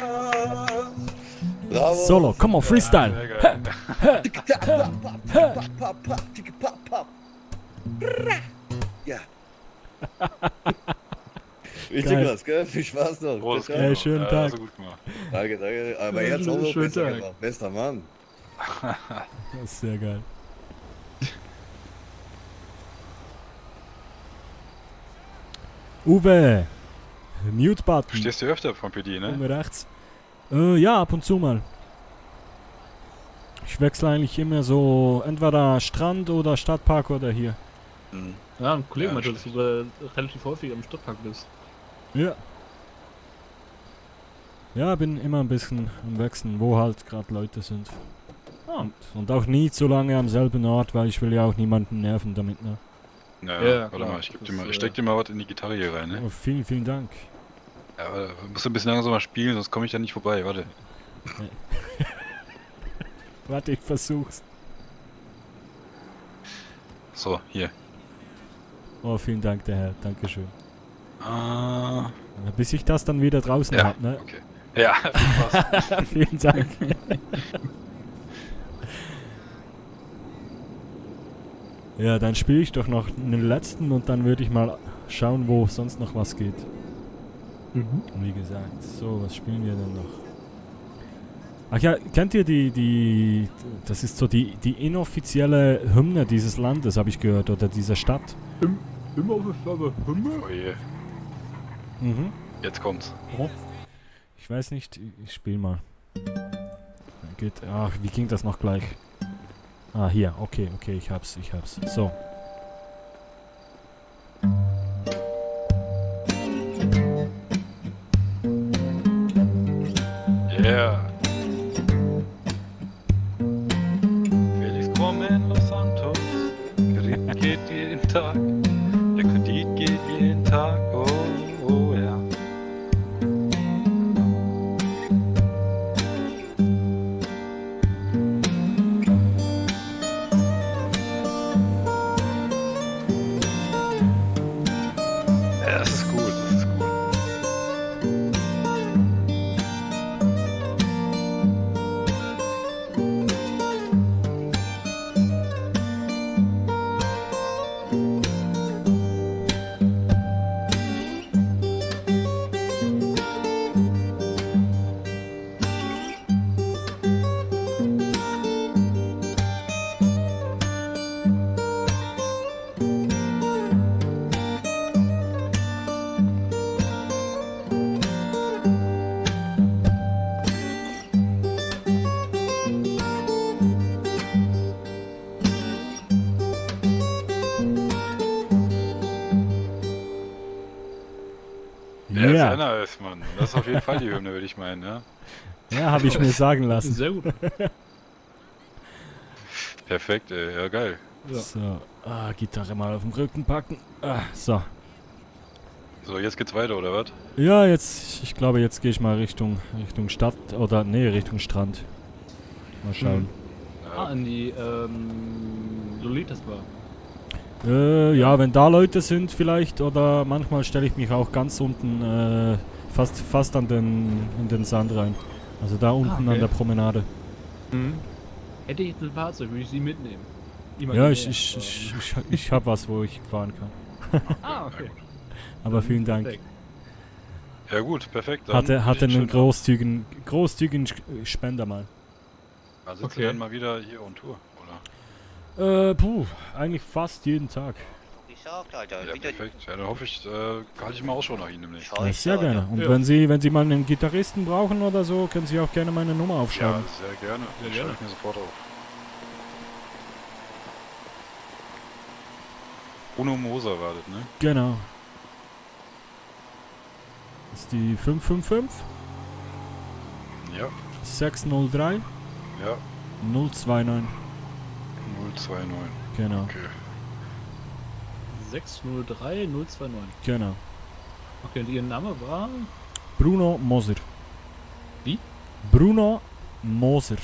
S11: Bravo.
S1: Solo, come on, Freestyle.
S11: Ja. Richtig
S1: Geil.
S11: was, gell? Viel Spaß noch.
S12: Großes
S11: Ciao.
S1: Ey, schönen Tag.
S12: Also gut gemacht.
S11: Danke. Aber jetzt auch noch
S10: Schönen
S11: besser
S10: Tag.
S11: gemacht. Bester Mann.
S1: Das ist sehr geil. Uwe! Mute-Button.
S12: Du stehst hier öfter vom PD, ne?
S1: Oben rechts. Ja, ab und zu mal. Ich wechsle eigentlich immer so entweder Strand oder Stadtpark oder hier.
S12: Mhm.
S10: Ja, ein Kollege
S12: Ja,
S10: meinte, dass du relativ häufig am Stadtpark bist.
S1: Ja. Ja, bin immer ein bisschen am Wechseln, wo halt gerade Leute sind.
S10: Ah.
S1: Und auch nie so lange am selben Ort, weil ich will ja auch niemanden nerven damit, ne?
S12: Naja,
S10: Ja,
S12: warte
S10: klar.
S12: mal, ich
S10: Das,
S12: steck dir mal was in die Gitarre hier rein, ne?
S1: Oh, vielen Dank.
S12: Ja, aber du musst ein bisschen langsamer spielen, sonst komme ich da nicht vorbei, warte.
S1: Warte, ich versuch's.
S12: So, hier.
S1: Oh, vielen Dank, der Herr. Dankeschön.
S12: Ah.
S1: Ja, bis ich das dann wieder draußen
S12: Ja,
S1: hab, ne?
S12: okay. Ja, viel Spaß.
S1: Vielen Dank. Ja, dann spiele ich doch noch einen letzten und dann würde ich mal schauen, wo sonst noch was geht.
S10: Mhm.
S1: Wie gesagt, so, was spielen wir denn noch? Ach ja, kennt ihr die das ist so die inoffizielle Hymne dieses Landes, habe ich gehört, oder dieser Stadt?
S10: Immer auf der Farbe Hymne?
S12: Oh je,
S1: Mhm.
S12: jetzt kommt's.
S1: Ich weiß nicht, ich spiele mal. Geht, ach, wie ging das noch gleich? Ah, hier, okay, ich hab's. So.
S12: Yeah. Felix Krumm in Los Santos. Kredit geht jeden Tag. Der Kredit geht jeden Tag. Oh ja. Ja, das ist gut, das ist gut. Ja,
S1: Ja,
S12: sehr nice, Mann. Das ist auf jeden Fall die Hymne, würde ich meinen, ja.
S1: ja, habe ich mir sagen lassen.
S10: Sehr gut.
S12: Perfekt, ey. Ja, geil.
S10: Ja.
S1: So, Gitarre mal auf dem Rücken packen. So.
S12: So, jetzt geht's weiter, oder was?
S1: Ja, ich glaube, jetzt gehe ich mal Richtung Stadt oder Richtung Strand. Mal schauen.
S10: Ah, an die Lolitas Bar.
S1: Ja, wenn da Leute sind vielleicht oder manchmal stelle ich mich auch ganz unten fast in den Sand rein. Also da unten
S10: okay.
S1: an der Promenade.
S10: Mhm. Hätte ich jetzt ein Fahrzeug, würde ich sie mitnehmen.
S1: Ja, ich habe was, wo ich fahren kann.
S10: Ah, okay.
S1: Aber vielen Dank.
S10: Perfekt.
S12: Ja gut, perfekt. Dann
S1: Hatte
S12: wünsche ich
S1: einen
S12: schönen
S1: großzügigen Spender mal.
S12: Abend. Also sitzt
S10: Okay.
S12: du dann mal wieder hier on Tour, oder?
S1: Eigentlich fast jeden Tag.
S12: Ja, perfekt. Ja, dann hoffe ich, halte ich mal Ausschau nach Ihnen demnächst.
S1: Ja, sehr gerne. Und
S10: Ja.
S1: wenn Sie mal einen Gitarristen brauchen oder so, können Sie auch gerne meine Nummer
S12: Ja,
S1: aufschreiben.
S12: sehr gerne.
S10: Sehr
S12: Ich
S10: gerne.
S12: schreibe mir sofort auf. Bruno Moser war das, ne?
S1: Genau. Das ist die 555
S12: Ja,
S1: 603
S12: ja.
S1: 029.
S12: 029.
S1: Genau,
S12: Okay.
S10: 603 029.
S1: genau.
S10: Okay, und Ihr Name war?
S1: Bruno Moser.
S10: Wie?
S1: Bruno Moser.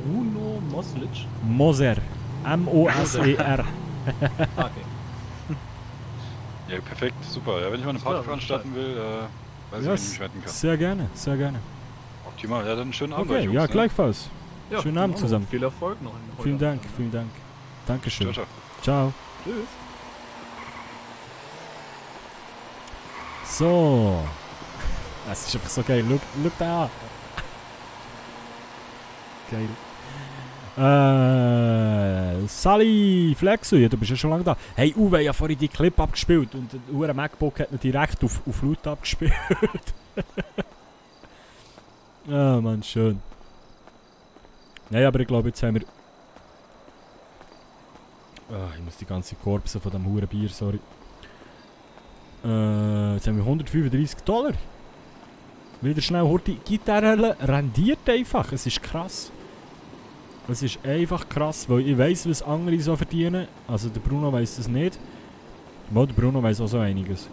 S10: Bruno Moslic.
S1: Moser. M-O-S-E-R.
S10: Ah, okay.
S12: Ja, perfekt, super. Ja, wenn ich mal eine Party
S10: Ja,
S12: veranstalten will, weiß ich,
S1: Ja,
S12: wie ich mich retten kann.
S1: sehr gerne, sehr gerne.
S12: Optimal. Ja, dann einen schönen Abend euch,
S1: Okay,
S12: Jungs,
S1: ja,
S12: ne?
S1: gleichfalls.
S10: Ja,
S1: Schönen Abend
S10: genau.
S1: zusammen.
S10: Viel Erfolg noch.
S1: Vielen Dank, vielen Dank. Dankeschön.
S12: Ciao, ciao.
S1: Ciao.
S10: Tschüss.
S1: So. Es ist einfach so geil. Schau da an. Geil. Sally Flexu, ja, du bist ja schon lange da. Hey, Uwe, ich habe vorhin die Clip abgespielt und der MacBook hat ihn direkt auf laut abgespielt. Ah, Mann, schön. Nein, aber ich glaube, jetzt haben wir... ich muss die ganze Korpse von dem huren Bier, sorry. Jetzt haben wir $135. Wieder schnell Horti. Gitarre rendiert einfach, es ist krass. Es ist einfach krass, weil ich weiss, was andere so verdienen. Also der Bruno weiss das nicht. Der Bruno weiss auch so einiges.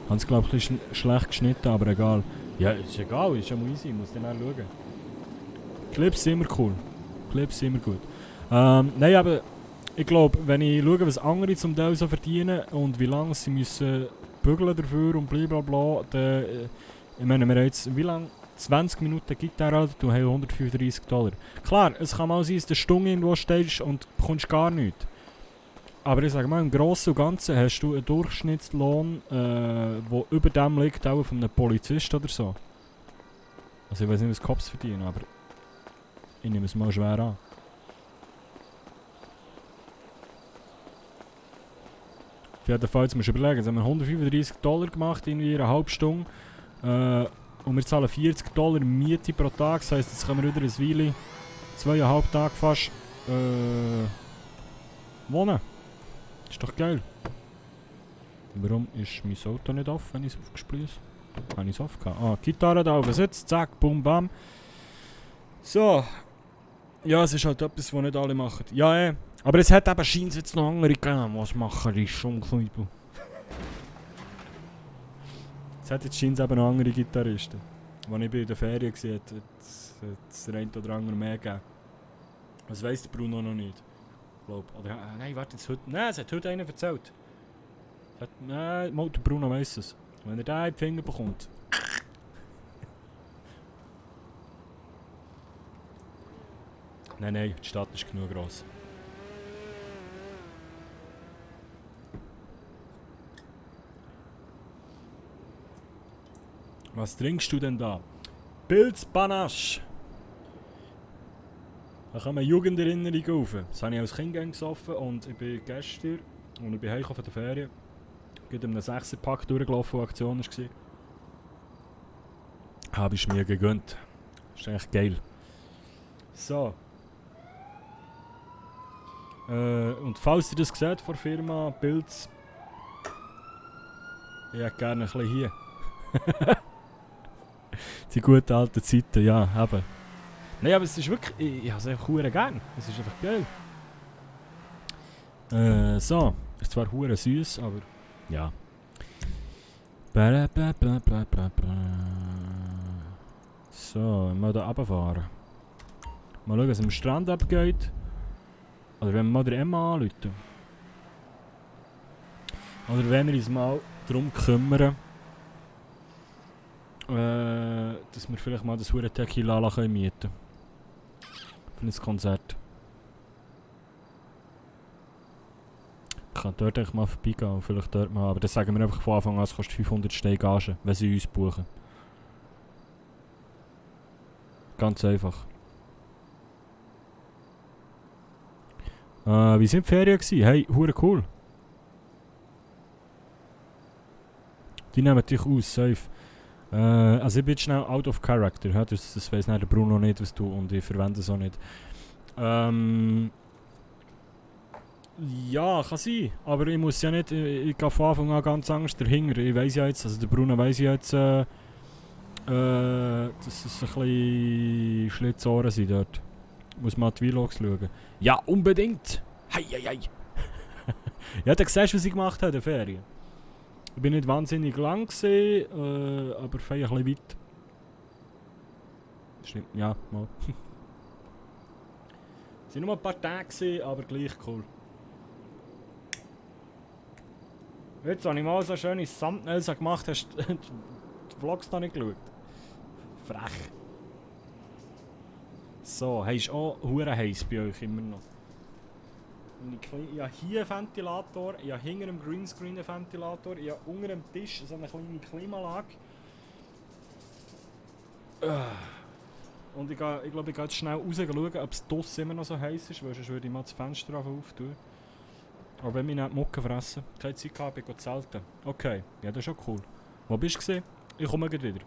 S1: Ich habe es glaube ich schlecht geschnitten, aber egal. Ja, ist egal, ist ja easy, ich muss dann auch schauen. Clips sind immer cool. Clips sind immer gut. Nein, aber ich glaube, wenn ich schaue, was andere zum Teil so verdienen und wie lange sie müssen bügeln dafür und blablabla, dann, ich meine, wir haben jetzt, wie lange? 20 Minuten Gitarre, du hast $135. Klar, es kann mal sein, dass du eine Stunde irgendwo stehst und bekommst gar nichts. Aber ich sage mal, im Großen und Ganzen hast du einen Durchschnittslohn, der über dem liegt, auch von einem Polizist oder so. Also ich weiß nicht, was Cops verdienen, aber ich nehme es mal schwer an. Auf jeden Fall, jetzt musst du überlegen, jetzt haben wir $135 gemacht, irgendwie eine halbe Stunde. Und wir zahlen $40 Miete pro Tag, das heisst, jetzt können wir wieder ein Weile, 2,5 Tage fast, wohnen. Ist doch geil. Warum ist mein Auto nicht off, wenn ich es aufgespließt? Habe ich es off gehabt? Ah, Gitarre da aufgesetzt, zack, bum, bam. So. Ja, es ist halt etwas, was nicht alle machen. Ja, aber es hat eben scheint jetzt noch andere gegeben, was machen, ist schon Knüppel. Es hat jetzt scheint eben noch andere Gitarristen. Als ich bei der Ferien war, hat es der eine oder andere mehr gegeben. Das weiss der Bruno noch nicht. Glaub. Oder, nein, warte, jetzt heute. Nein, es hat heute einer erzählt. Nein, der Bruno weiss es. Wenn er den in die Finger bekommt. Nein, die Stadt ist genug gross. Was trinkst du denn da? Pilz Panache. Da kommen Jugenderinnerungen rauf. Das habe ich als Kind gesoffen und ich bin gestern, als ich bin heimgekommen von der Ferien, gerade in einem 6er-Pack durchgelaufen, wo Aktion war. Habe ich mir gegönnt. Das ist echt geil. So. Und falls ihr das seht von der Firma Pilz, ich hätte gerne ein bisschen hier. Die guten alten Zeiten, ja, eben. Nein, aber es ist wirklich, ich habe es einfach hure gern. Es ist einfach geil. So, ist zwar hure süß, aber ja. So, mal hier runterfahren. Mal schauen, was am Strand abgeht. Oder wenn wir mal den Emma anrufen. Oder wenn wir uns mal darum kümmern, dass wir vielleicht mal das hure Tequila mieten können. Für ein Konzert. Ich kann dort eigentlich mal vorbeigehen und vielleicht dort mal, aber das sagen wir einfach von Anfang an, es kostet 500 Steine Gage, wenn sie uns buchen. Ganz einfach. Wie sind die Ferien gewesen? Hey, hure cool. Die nehmen dich aus, safe. Also ich bin schnell out of character, ja? Das weiss nicht der Bruno nicht, was du, und ich verwende es auch nicht. Ja, kann sein, aber ich muss ja nicht, ich gehe von Anfang an ganz anders dahinter. Ich weiss ja jetzt, also der Bruno weiss ja jetzt, dass es ein bisschen Schlitzohren sind dort. Muss man die Vlogs schauen. Ja, unbedingt! Hei, hei, hei! Ja, du siehst, was ich gemacht habe in der Ferien. Ich bin nicht wahnsinnig lang gewesen, aber fein ein bisschen weit. Stimmt, ja, mal. Es waren nur ein paar Tage gewesen, aber gleich cool. Jetzt habe ich mal so schöne Thumbnails gemacht, hast du die Vlogs noch nicht geschaut? Frech. So, ist auch hure heiß bei euch immer noch. Ich habe hier einen Ventilator, ich habe hinter dem Greenscreen einen Ventilator, ich habe unter dem Tisch so eine kleine Klimaanlage. Und ich glaube, ich gehe jetzt schnell raus schauen, ob es draussen immer noch so heiß ist, weil sonst würde ich mal das Fenster auftun. Aber wenn mich nicht die Mucke fressen, keine Zeit gehabt, ich gehe zelten. Okay, ja, das ist schon cool. Wo bist du gewesen? Ich komme gleich wieder.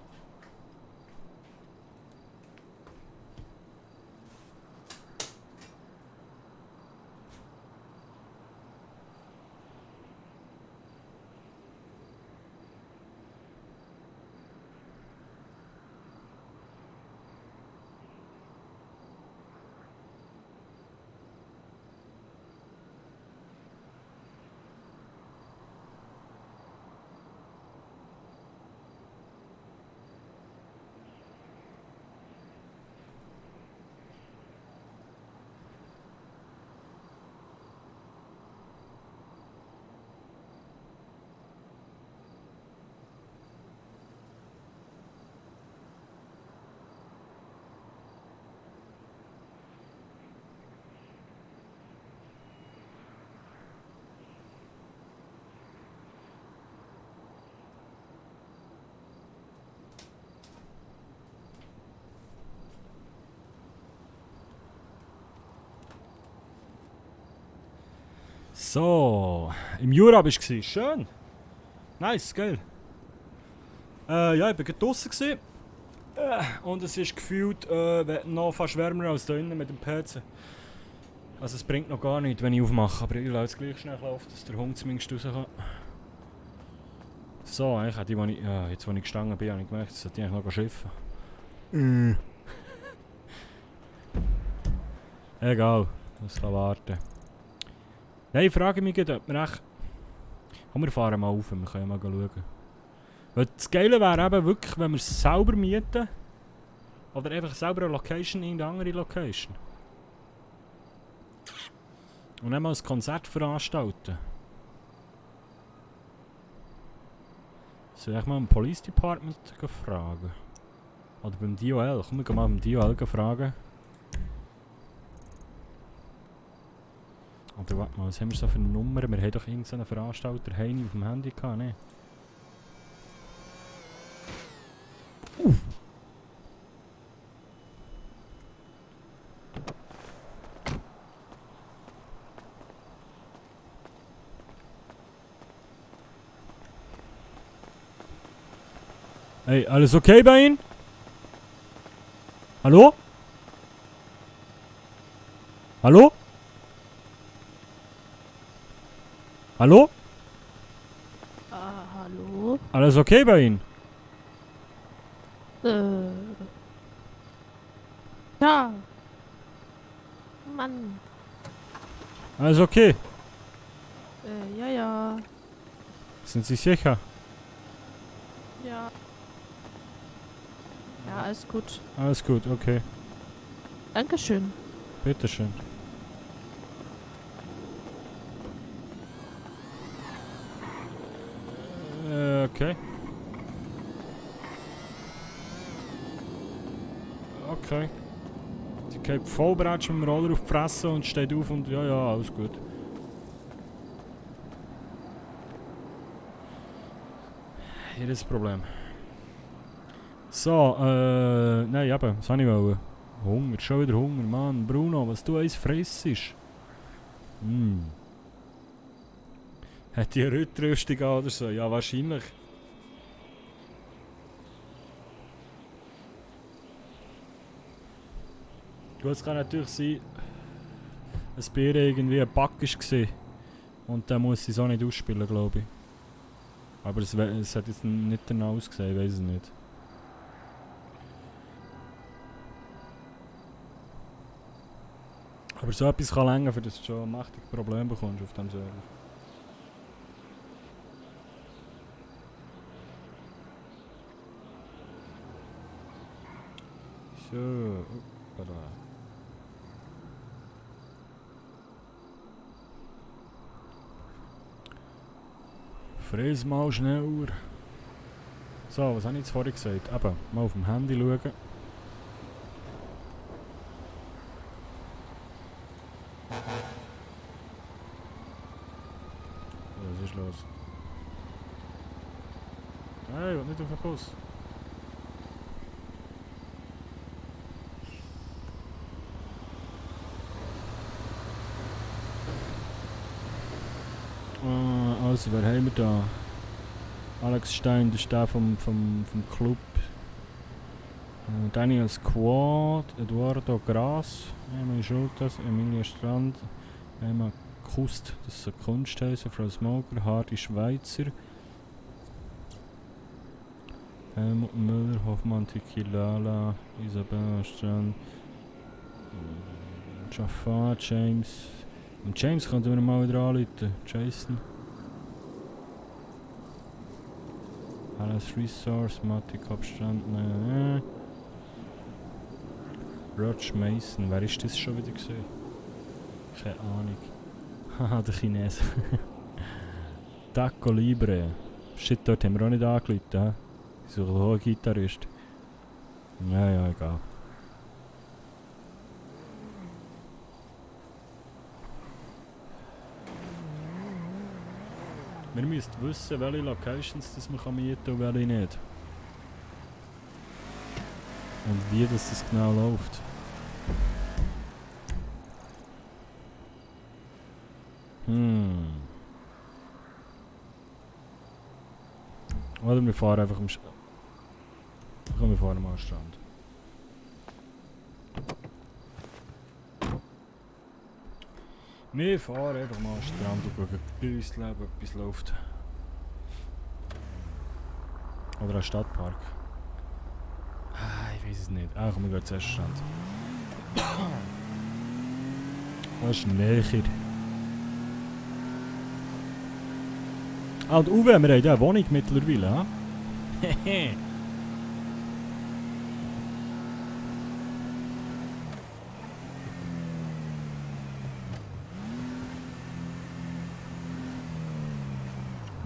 S1: So, im Jura bist du. Schön. Nice, geil. Ja, ich war gerade draussen. Und es ist gefühlt noch fast wärmer als da innen mit dem PC. Also es bringt noch gar nichts, wenn ich aufmache, aber ich lasse es gleich schnell laufen, dass der Hund zumindest raus kann. So, eigentlich hätte ich, jetzt wo ich gestanden bin, habe ich gemerkt, dass ich eigentlich noch schiffen. Egal, das kann warten. Nein, ich frage mich gerade, ob wir echt... Komm, wir fahren mal auf, wir können mal schauen. Weil das Geile wäre eben wirklich, wenn wir es selber mieten. Oder einfach selber eine Location in eine andere Location. Und dann mal ein Konzert veranstalten. Soll ich mal im Police Department fragen? Oder beim DOL? Komm, wir gehen mal beim DOL fragen. Oder warte mal, was haben wir so für eine Nummer? Wir haben doch irgendeinen Veranstalter Heini auf dem Handy gehabt, ne? Hey, alles okay bei Ihnen? Hallo? Hallo? Hallo?
S13: Hallo?
S1: Alles okay bei Ihnen?
S13: Ja. Mann.
S1: Alles okay?
S13: Ja.
S1: Sind Sie sicher?
S13: Ja. Ja, alles gut.
S1: Alles gut, okay.
S13: Dankeschön.
S1: Bitteschön. Okay. Okay. Sie geht vollbratsch mit dem Roller auf die Fresse und steht auf und ja, alles gut. Hier ist das Problem. So, nein, eben, was habe ich wollen? Hunger, schon wieder Hunger, Mann. Bruno, was du eins fressest. Hat die eine Rüttrüstung an oder so? Ja, wahrscheinlich. Gut, es kann natürlich sein, dass bei ihr irgendwie ein Bug war. Und dann muss sie so nicht ausspielen, glaube ich. Aber es hat jetzt nicht danach ausgesehen, ich weiß es nicht. Aber so etwas kann länger, für das du schon ein mächtiges Problem bekommst auf dem Server. So, hoppala. Fräs mal schneller. So, was habe ich jetzt vorhin gesagt? Eben, mal auf dem Handy schauen. ist los? Hey, ich will nicht auf den Bus. Also, wer haben wir da? Alex Stein, das ist der vom Club. Daniel Squad, Eduardo Gras, Emil Schultes, Emilia Strand, Emma Kust, das ist ein Kunsthäuser, Frau Smoker, Hardy Schweizer, Helmut Müller, Hoffmann Tequilala, Isabella Strand, Jafar, James. Und James könnten wir mal wieder anrufen. Jason. Alice Resource, Matti Kopfstrand, Roger Mason, wer ist das schon wieder gesehen? Keine Ahnung. Haha, der Chines. Taco Libre. Shit, dort haben wir auch nicht angerufen, hä? Ich suche auch einen Gitarrist. Ja, egal. Wir müssen wissen, welche Locations das man mieten kann und welche nicht. Und wie das genau läuft. Oder wir fahren einfach am Strand. Komm, wir fahren mal am Strand. Wir fahren einfach mal am Strand und schauen, wie uns Leben etwas läuft. Oder am Stadtpark. Ich weiß es nicht. Komm, wir gehen zuerst am Strand. Das ist näher. Und Uwe, wir haben hier eine Wohnung mittlerweile, hä?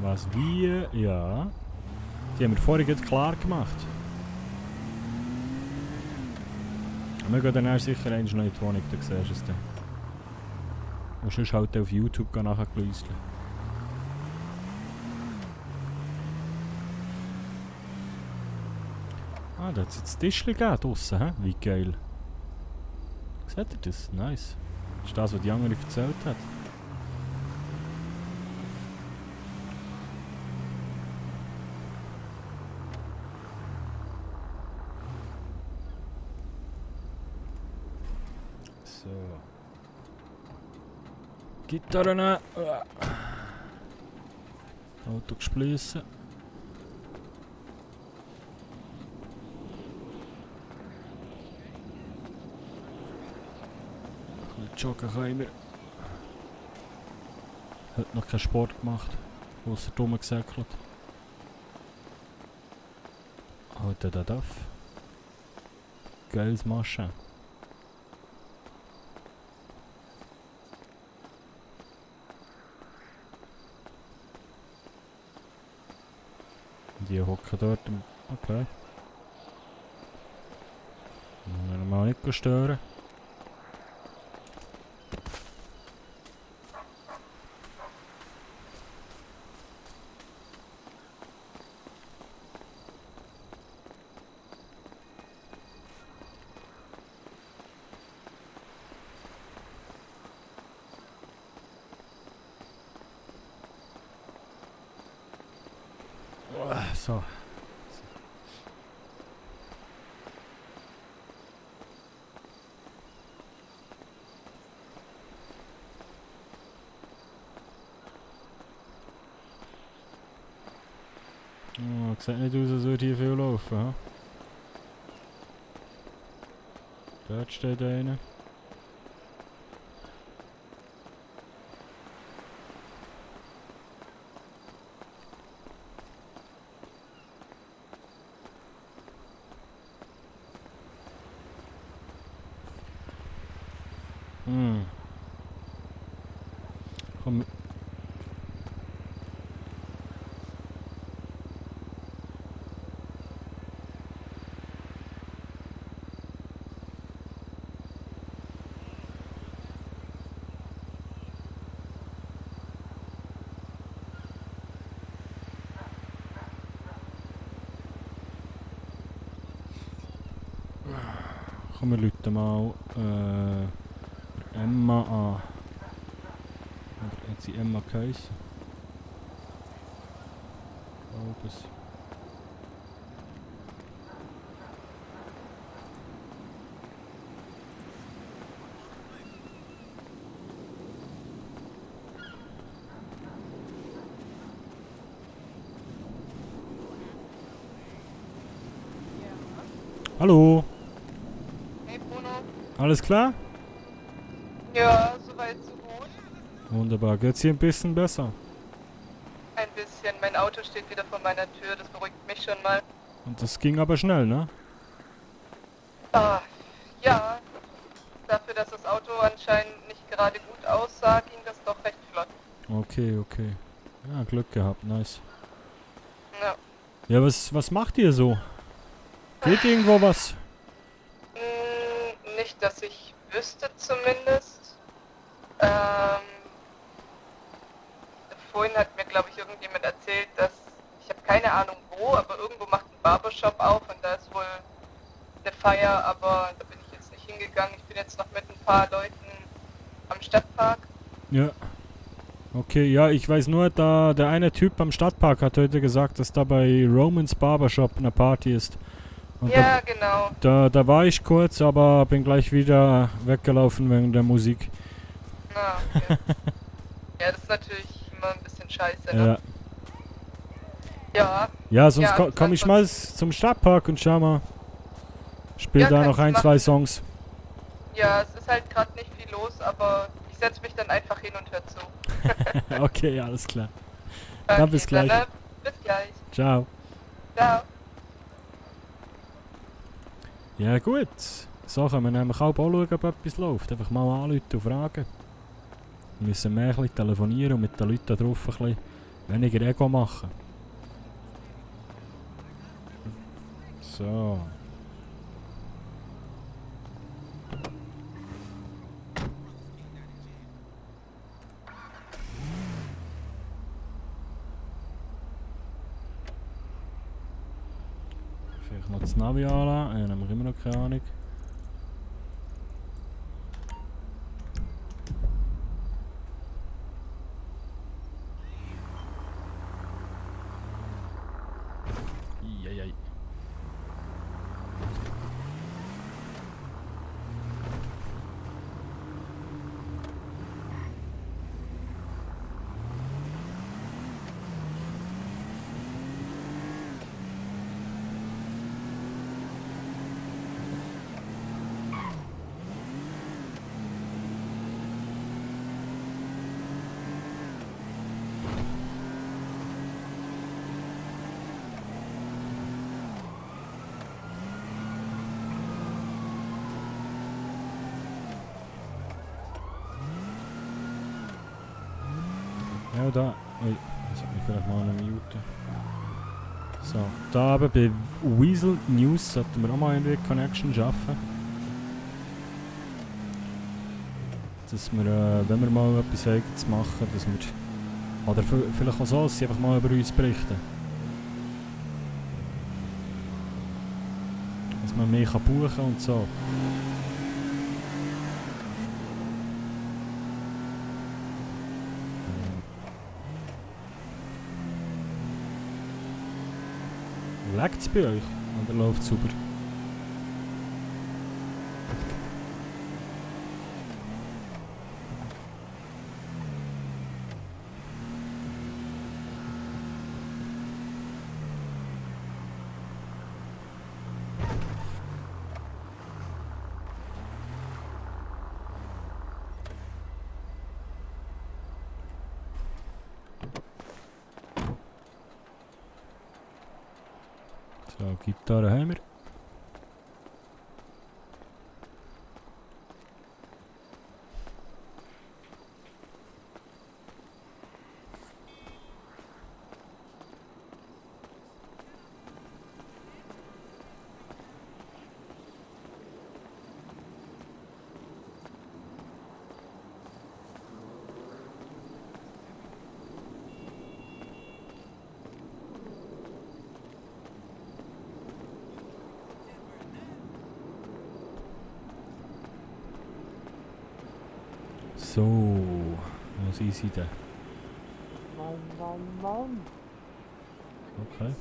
S1: Was wir, ja. Die haben wir vorhin gerade klar gemacht. Wir gehen dann erst sicher noch in die Wohnung, da siehst du es dann. Und sonst halt auf YouTube nachgelüsteln. Ah, da hat es jetzt Tischchen gegeben draussen, hä? Wie geil. Seht ihr das? Nice. Das ist das, was die andere erzählt hat. So. Gitarren. Auto gesplissen. Joggen können wir. Hat noch keinen Sport gemacht, ausser dumm gesäckelt. Alter, der darf. Geiles Maschen. Die hocken dort. Okay. Wollen wir mal nicht stören. So. Oh, sieht nicht aus, als würde hier viel laufen. He? Dort steht einer. Komm. Komm, wir rufen mal Emma an. Oder hat sie Emma geheißen? Glaub's. Hallo.
S14: Hey Bruno.
S1: Alles klar?
S14: Ja, soweit so gut.
S1: Wunderbar. Geht's hier ein bisschen besser?
S14: Ein bisschen. Mein Auto steht wieder vor meiner Tür, das beruhigt mich schon mal.
S1: Und das ging aber schnell, ne?
S14: Ah, ja. Dafür, dass das Auto anscheinend nicht gerade gut aussah, ging das doch recht flott.
S1: Okay, okay. Ja, Glück gehabt, nice.
S14: Ja.
S1: Ja, was macht ihr so? Geht irgendwo was?
S14: Nicht, dass ich wüsste zumindest. Vorhin hat mir, glaube ich, irgendjemand erzählt, dass, ich habe keine Ahnung wo, aber irgendwo macht ein Barbershop auf und da ist wohl eine Feier, aber da bin ich jetzt nicht hingegangen. Ich bin jetzt noch mit ein paar Leuten am Stadtpark.
S1: Ja. Okay, ja, ich weiß nur, da der eine Typ am Stadtpark hat heute gesagt, dass da bei Romans Barbershop eine Party ist. Und
S14: ja, genau.
S1: Da war ich kurz, aber bin gleich wieder weggelaufen wegen der Musik.
S14: Ah, okay. Ja, das ist natürlich immer ein bisschen scheiße, ne? Ja.
S1: Ja, sonst
S14: ja,
S1: komm ich mal zum Stadtpark und schau mal. Spiel
S14: Ja,
S1: da noch
S14: kannst du
S1: ein,
S14: machen.
S1: zwei Songs.
S14: Ja, es ist halt gerade nicht viel los, aber ich setze mich dann einfach hin und hör zu.
S1: Okay, alles klar.
S14: Okay,
S1: Dann bis gleich.
S14: Dann, bis gleich.
S1: Ciao.
S14: Ciao.
S1: Ja gut. So können wir nämlich auch schauen, ob etwas läuft. Einfach mal anrufen und fragen. Wir müssen mehr ein bisschen telefonieren und mit den Leuten da drauf ein bisschen weniger Ego machen. So. Vielleicht noch das Navi anlassen. Dann haben wir immer noch keine Ahnung. Eieiei. Ja, da. Ui, das hat mich vielleicht mal noch muten. So, da eben bei Weasel News sollten wir auch mal irgendwie Connection schaffen. Dass wir, wenn wir mal etwas Eigenes machen, dass wir. Oder vielleicht auch so, dass sie einfach mal über uns berichten. Dass man mehr buchen kann und so. Leckt es bei euch? Oder läuft es super? So, Gitarre haben wir. So, was ist sie da? Okay.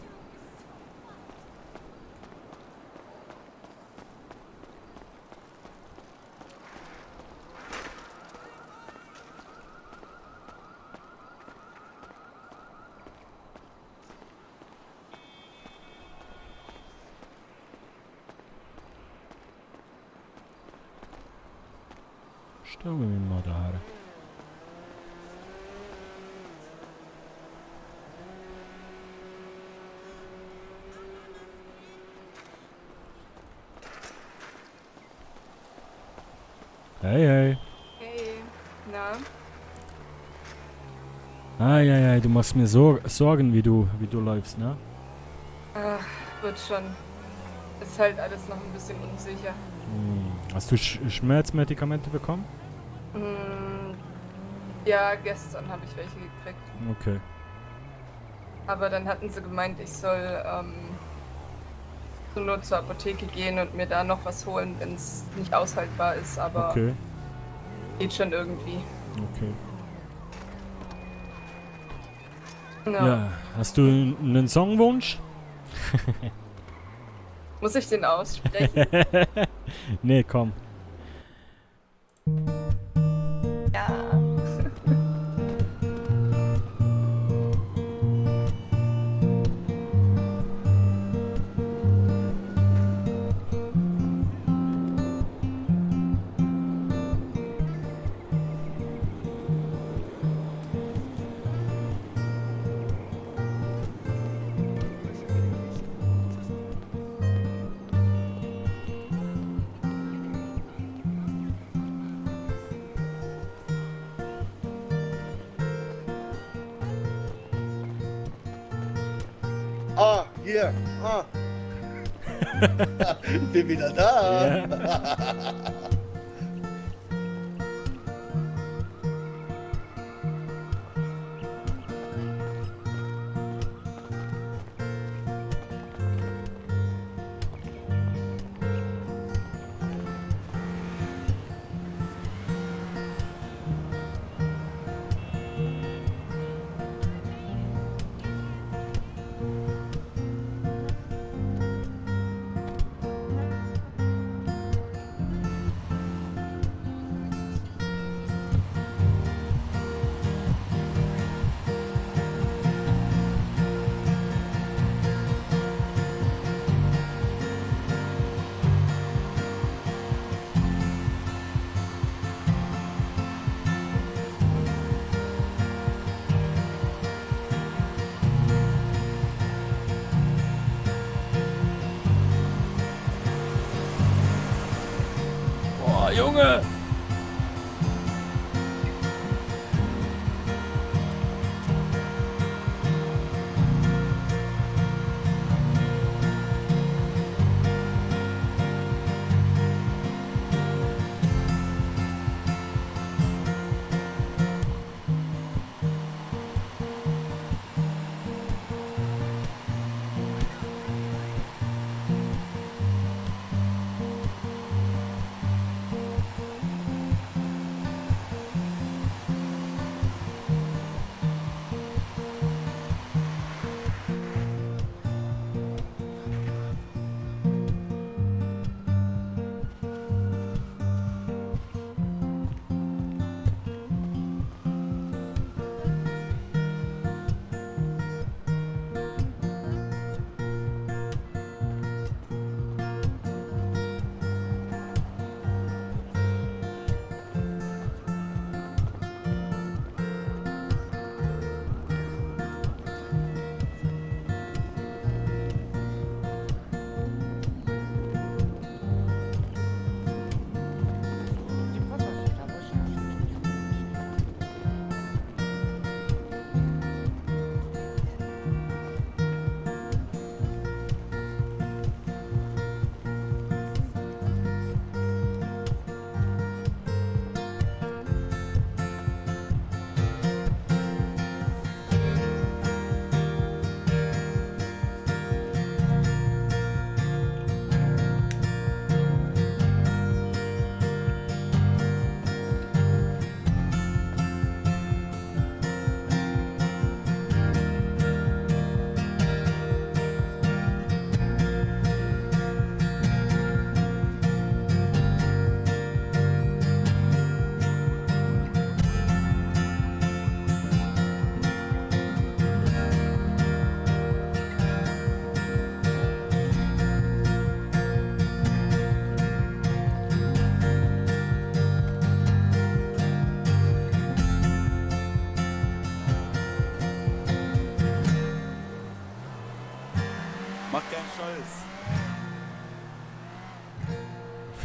S1: Stellen wir mal da her. Hey, hey.
S14: Hey, na?
S1: Ei, du machst mir Sorgen, wie du läufst, ne?
S14: Ach, wird schon. Ist halt alles noch ein bisschen unsicher.
S1: Hast du Schmerzmedikamente bekommen?
S14: Ja, gestern habe ich welche gekriegt.
S1: Okay.
S14: Aber dann hatten sie gemeint, ich soll nur zur Apotheke gehen und mir da noch was holen, wenn es nicht aushaltbar ist. Aber
S1: Okay.
S14: geht schon irgendwie.
S1: Okay.
S14: Ja.
S1: Hast du einen Songwunsch?
S14: Muss ich den aussprechen?
S1: Nee, komm.
S14: Ja.
S11: Ah, hier. Ah. Ich bin wieder da.
S1: Boah, Junge!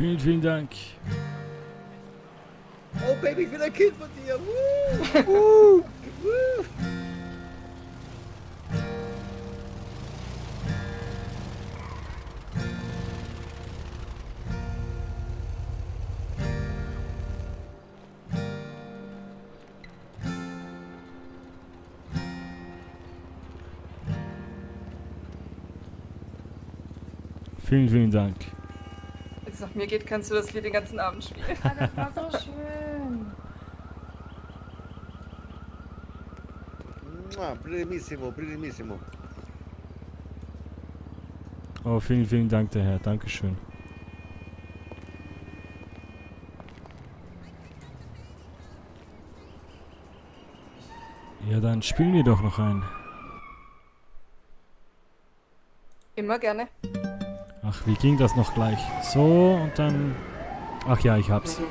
S1: Vielen, vielen Dank.
S11: Oh Baby, ich will ein Kind von dir. Woo! Woo! Woo!
S1: Vielen, vielen Dank.
S14: Wenn es nach mir geht, kannst du das Lied den ganzen Abend spielen.
S8: Ah, das war so schön.
S11: Bellissimo, bellissimo.
S1: Oh, vielen, vielen Dank, der Herr. Dankeschön. Ja, dann spielen wir doch noch einen.
S14: Immer gerne.
S1: Ach, wie ging das noch gleich? So, und dann... Ach ja, ich hab's.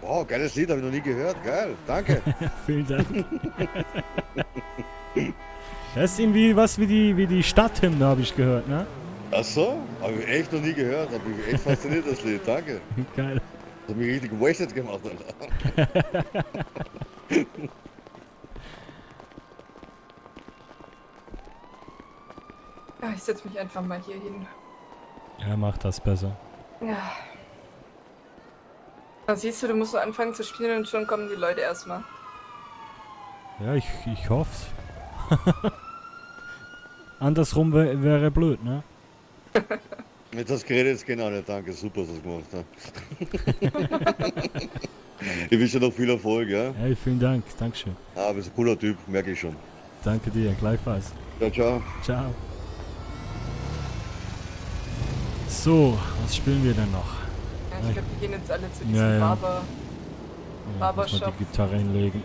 S11: Wow, geiles Lied, habe ich noch nie gehört. Geil, danke.
S1: Vielen Dank. Das ist irgendwie was wie die Stadthymne, habe ich gehört, ne?
S11: Ach so? Habe ich echt noch nie gehört. Habe mich echt fasziniert, das Lied. Danke.
S1: Geil.
S11: Das hat mich richtig wasted gemacht, Alter.
S14: Ja, ich setze mich einfach mal hier hin.
S1: Ja, mach das besser.
S14: Ja. Dann siehst du, du musst so anfangen zu spielen und schon kommen die Leute erstmal.
S1: Ja, ich hoff's. Andersrum wäre blöd, ne?
S11: Mit das geredet jetzt genau nicht. Danke, super, dass du gemacht hast. Ich wünsche dir noch viel Erfolg, ja?
S1: Hey, vielen Dank. Dankeschön.
S11: Ah, du bist ein cooler Typ, merke ich schon.
S1: Danke dir, gleichfalls.
S11: Ciao, ciao.
S1: Ciao. So, was spielen wir denn noch?
S14: Ja, ich glaube, wir gehen jetzt alle zu diesem
S1: Ja.
S14: Barber.
S1: Ja, muss
S14: Barbershop.
S1: man die Gitarre hinlegen.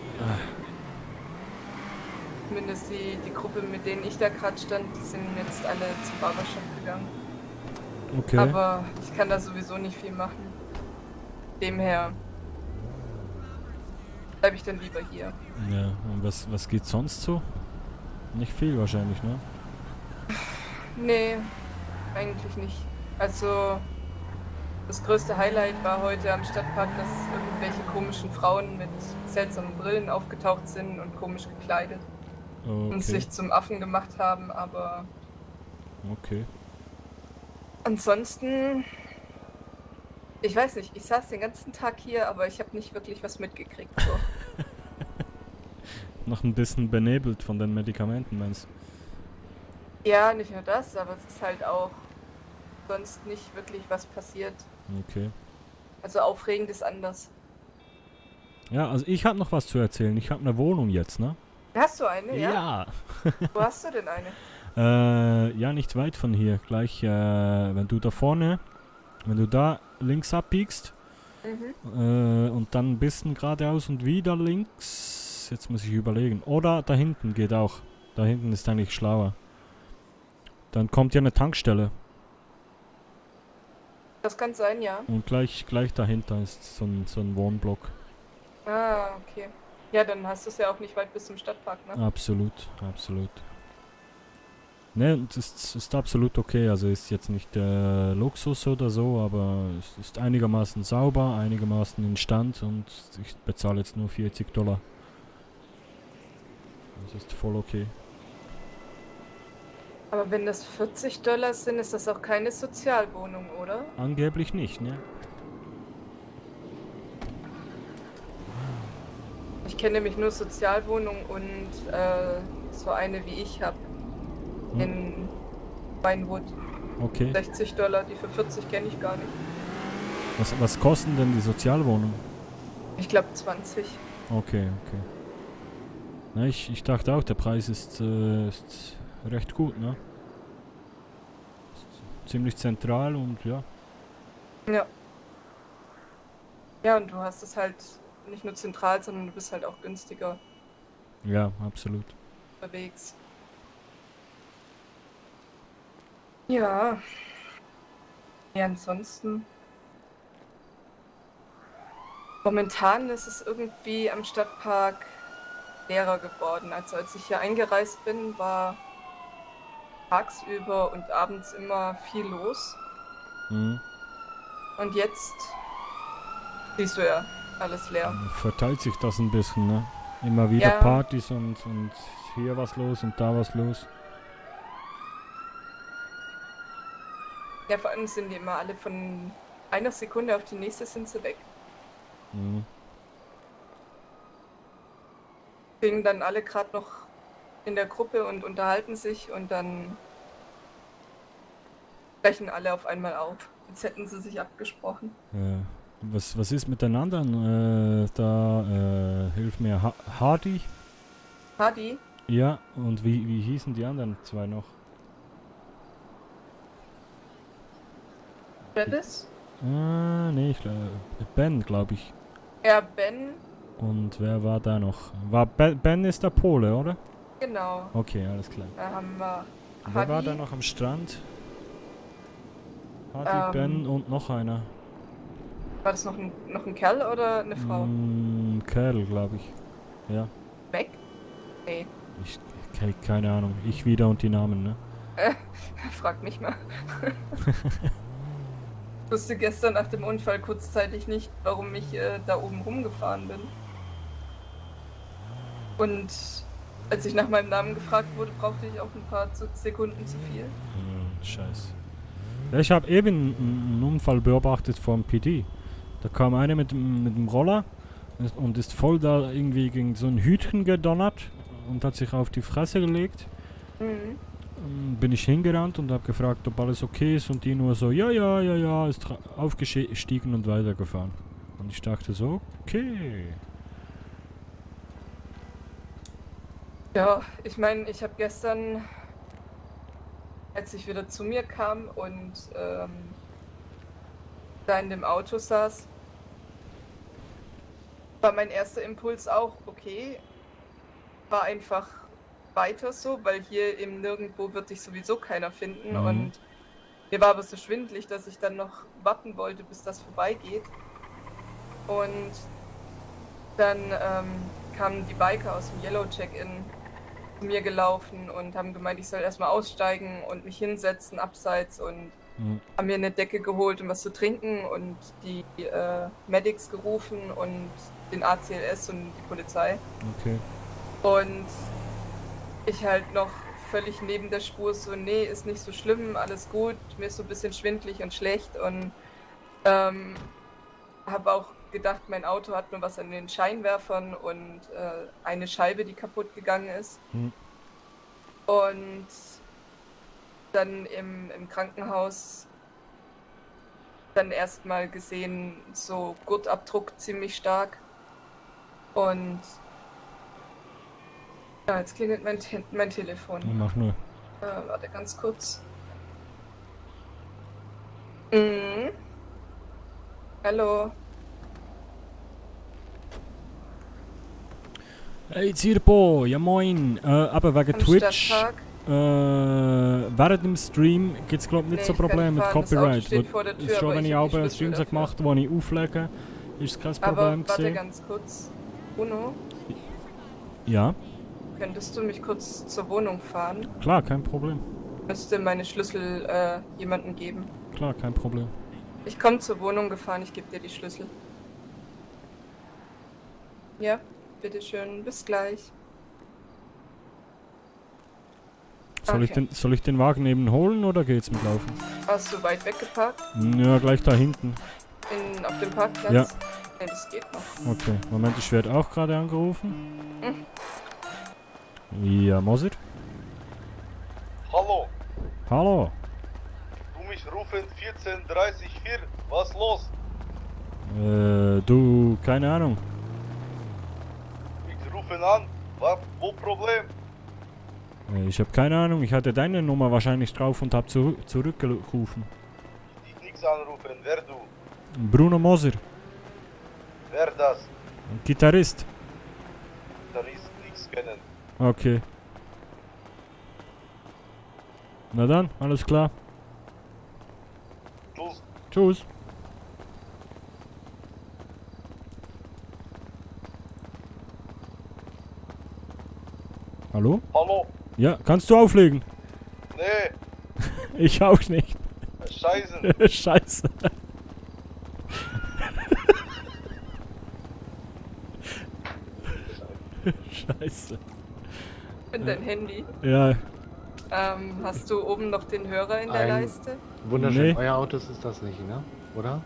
S14: Zumindest die Gruppe, mit denen ich da gerade stand, die sind jetzt alle zum Barbershop gegangen.
S1: Okay.
S14: Aber ich kann da sowieso nicht viel machen. Demher bleibe ich dann lieber hier.
S1: Ja, und was geht sonst so? Nicht viel wahrscheinlich, ne?
S14: Nee, eigentlich nicht. Also, das größte Highlight war heute am Stadtpark, dass irgendwelche komischen Frauen mit seltsamen Brillen aufgetaucht sind und komisch gekleidet. Und sich zum Affen gemacht haben, aber
S1: Okay.
S14: ansonsten, ich weiß nicht, ich saß den ganzen Tag hier, aber ich habe nicht wirklich was mitgekriegt. So.
S1: Noch ein bisschen benebelt von den Medikamenten, meinst du?
S14: Ja, nicht nur das, aber es ist halt auch sonst nicht wirklich was passiert.
S1: Okay.
S14: Also aufregend ist anders.
S1: Ja, also ich habe noch was zu erzählen. Ich habe eine Wohnung jetzt, ne?
S14: Hast du eine, ja?
S1: Ja.
S14: Wo hast du denn eine?
S1: Ja, nicht weit von hier. Gleich, wenn du da links abbiegst und dann ein bisschen geradeaus und wieder links. Jetzt muss ich überlegen. Oder da hinten geht auch. Da hinten ist eigentlich schlauer. Dann kommt ja eine Tankstelle.
S14: Das kann sein, ja.
S1: Und gleich dahinter ist so ein Wohnblock.
S14: Ah, okay. Ja, dann hast du es ja auch nicht weit bis zum Stadtpark, ne?
S1: Absolut, absolut. Ne, das ist absolut okay. Also ist jetzt nicht Luxus oder so, aber es ist einigermaßen sauber, einigermaßen instand und ich bezahle jetzt nur $40. Das ist voll okay.
S14: Aber wenn das $40 sind, ist das auch keine Sozialwohnung, oder?
S1: Angeblich nicht, ne?
S14: Ich kenne nämlich nur Sozialwohnungen und so eine wie ich habe in Vinewood.
S1: Okay.
S14: $60, die für 40 kenne ich gar nicht.
S1: Was kosten denn die Sozialwohnungen?
S14: Ich glaube 20.
S1: Okay, okay. Na, ich dachte auch, der Preis ist recht gut, ne? Ist ziemlich zentral und ja.
S14: Ja. Ja, und du hast es halt nicht nur zentral, sondern du bist halt auch günstiger
S1: Ja, absolut.
S14: unterwegs. Ja. Ja, ansonsten. Momentan ist es irgendwie am Stadtpark leerer geworden. Also als ich hier eingereist bin, war tagsüber und abends immer viel los.
S1: Mhm.
S14: Und jetzt siehst du ja alles leer.
S1: Verteilt sich das ein bisschen, ne? Immer wieder
S14: Ja.
S1: Partys und hier was los und da was los.
S14: Ja, vor allem sind die immer alle von einer Sekunde auf die nächste sind sie weg.
S1: Mhm.
S14: Stehen dann alle gerade noch in der Gruppe und unterhalten sich und dann brechen alle auf einmal auf, als hätten sie sich abgesprochen.
S1: Was ist mit den anderen? Hilf mir. Hardy?
S14: Hardy?
S1: Ja, und wie hießen die anderen zwei noch?
S14: Travis?
S1: Nee, Ben, glaube ich.
S14: Ja, Ben,
S1: Und wer war da noch? Ben ist der Pole, oder?
S14: genau.
S1: Okay, alles klar.
S14: Da haben wir
S1: Wer war
S14: Hardy.
S1: da noch am Strand? Hardy, Ben und noch einer.
S14: War das noch ein Kerl oder eine Frau?
S1: Kerl, glaube ich. Ja.
S14: Weg? Nee.
S1: Keine Ahnung. Ich wieder und die Namen, ne?
S14: Frag mich mal. Ich wusste gestern nach dem Unfall kurzzeitig nicht, warum ich da oben rumgefahren bin. Und als ich nach meinem Namen gefragt wurde, brauchte ich auch ein paar Sekunden zu viel.
S1: Scheiße. Ja, ich habe eben einen Unfall beobachtet vom PD. Da kam einer mit dem Roller und ist voll da irgendwie gegen so ein Hütchen gedonnert und hat sich auf die Fresse gelegt.
S14: Mhm.
S1: Bin ich hingerannt und habe gefragt, ob alles okay ist und die nur so, ja, ist aufgestiegen und weitergefahren. Und ich dachte so, okay.
S14: Ja, ich meine, ich habe gestern, als ich wieder zu mir kam und da in dem Auto saß, war mein erster Impuls auch, okay, war einfach weiter so, weil hier im Nirgendwo wird dich sowieso keiner finden.
S1: Mhm.
S14: Und mir war aber so schwindelig, dass ich dann noch warten wollte, bis das vorbeigeht. Und dann kamen die Biker aus dem Yellow Check-In zu mir gelaufen und haben gemeint, ich soll erstmal aussteigen und mich hinsetzen, abseits, und haben mir eine Decke geholt und was zu trinken und die Medics gerufen und den ACLS und die Polizei.
S1: Okay.
S14: Und ich halt noch völlig neben der Spur so, nee, ist nicht so schlimm, alles gut, mir ist so ein bisschen schwindelig und schlecht und habe auch gedacht, mein Auto hat nur was an den Scheinwerfern und eine Scheibe, die kaputt gegangen ist. Und dann im Krankenhaus dann erstmal gesehen, so Gurtabdruck ziemlich stark. Und ja, jetzt klingelt mein Telefon.
S1: Ja, mach nur.
S14: Warte ganz kurz. Mhm. Hallo.
S1: Hey Zirpo, ja moin. Aber wegen
S14: Am
S1: Twitch,
S14: Stadtpark?
S1: während dem Stream gibt es glaube ich nicht
S14: Nee,
S1: so
S14: ich kann
S1: Probleme mit
S14: fahren, das Auto
S1: Copyright.
S14: steht vor der Tür,
S1: Ist schon,
S14: aber
S1: wenn
S14: ich
S1: ich
S14: hab
S1: auch
S14: die
S1: einen
S14: Schlüssel
S1: Stream
S14: dafür.
S1: gemacht, wo ich auflege, ist kein
S14: Aber
S1: Problem
S14: warte
S1: gewesen.
S14: ganz kurz. Bruno,
S1: Ja,
S14: könntest du mich kurz zur Wohnung fahren?
S1: klar, kein Problem.
S14: Ich müsste meine Schlüssel jemandem geben.
S1: Klar, kein Problem.
S14: Ich komme zur Wohnung gefahren, ich gebe dir die Schlüssel. Ja, bitteschön, bis gleich.
S1: Soll ich den Wagen eben holen oder geht's mit Laufen?
S14: Hast du weit weggeparkt?
S1: Ja, gleich da hinten.
S14: Auf dem Parkplatz?
S1: Ja.
S14: Nee, das geht noch.
S1: Okay, Moment, ich werde auch gerade angerufen. Ja, Moser?
S15: Hallo,
S1: Hallo.
S15: du mich rufen 14:34, was los?
S1: Du, keine Ahnung.
S15: Ich rufe an, wo Problem?
S1: Ich habe keine Ahnung, ich hatte deine Nummer wahrscheinlich drauf und habe zurückgerufen.
S15: Ich nix anrufen, wer du?
S1: Bruno Moser,
S15: Wer das?
S1: Gitarrist.
S15: Da ist nix kennen.
S1: Okay. Na dann, alles klar.
S15: Tschüss.
S1: Tschüss. Hallo?
S15: Hallo?
S1: Ja, kannst du auflegen?
S15: Nee,
S1: Ich auch nicht.
S15: Scheiße.
S1: Scheiße. Scheiße.
S14: In dein Handy.
S1: Ja,
S14: Hast du oben noch den Hörer in der Leiste?
S16: Wunderschön.
S1: Nee.
S16: Euer Auto ist das nicht, ne? Oder?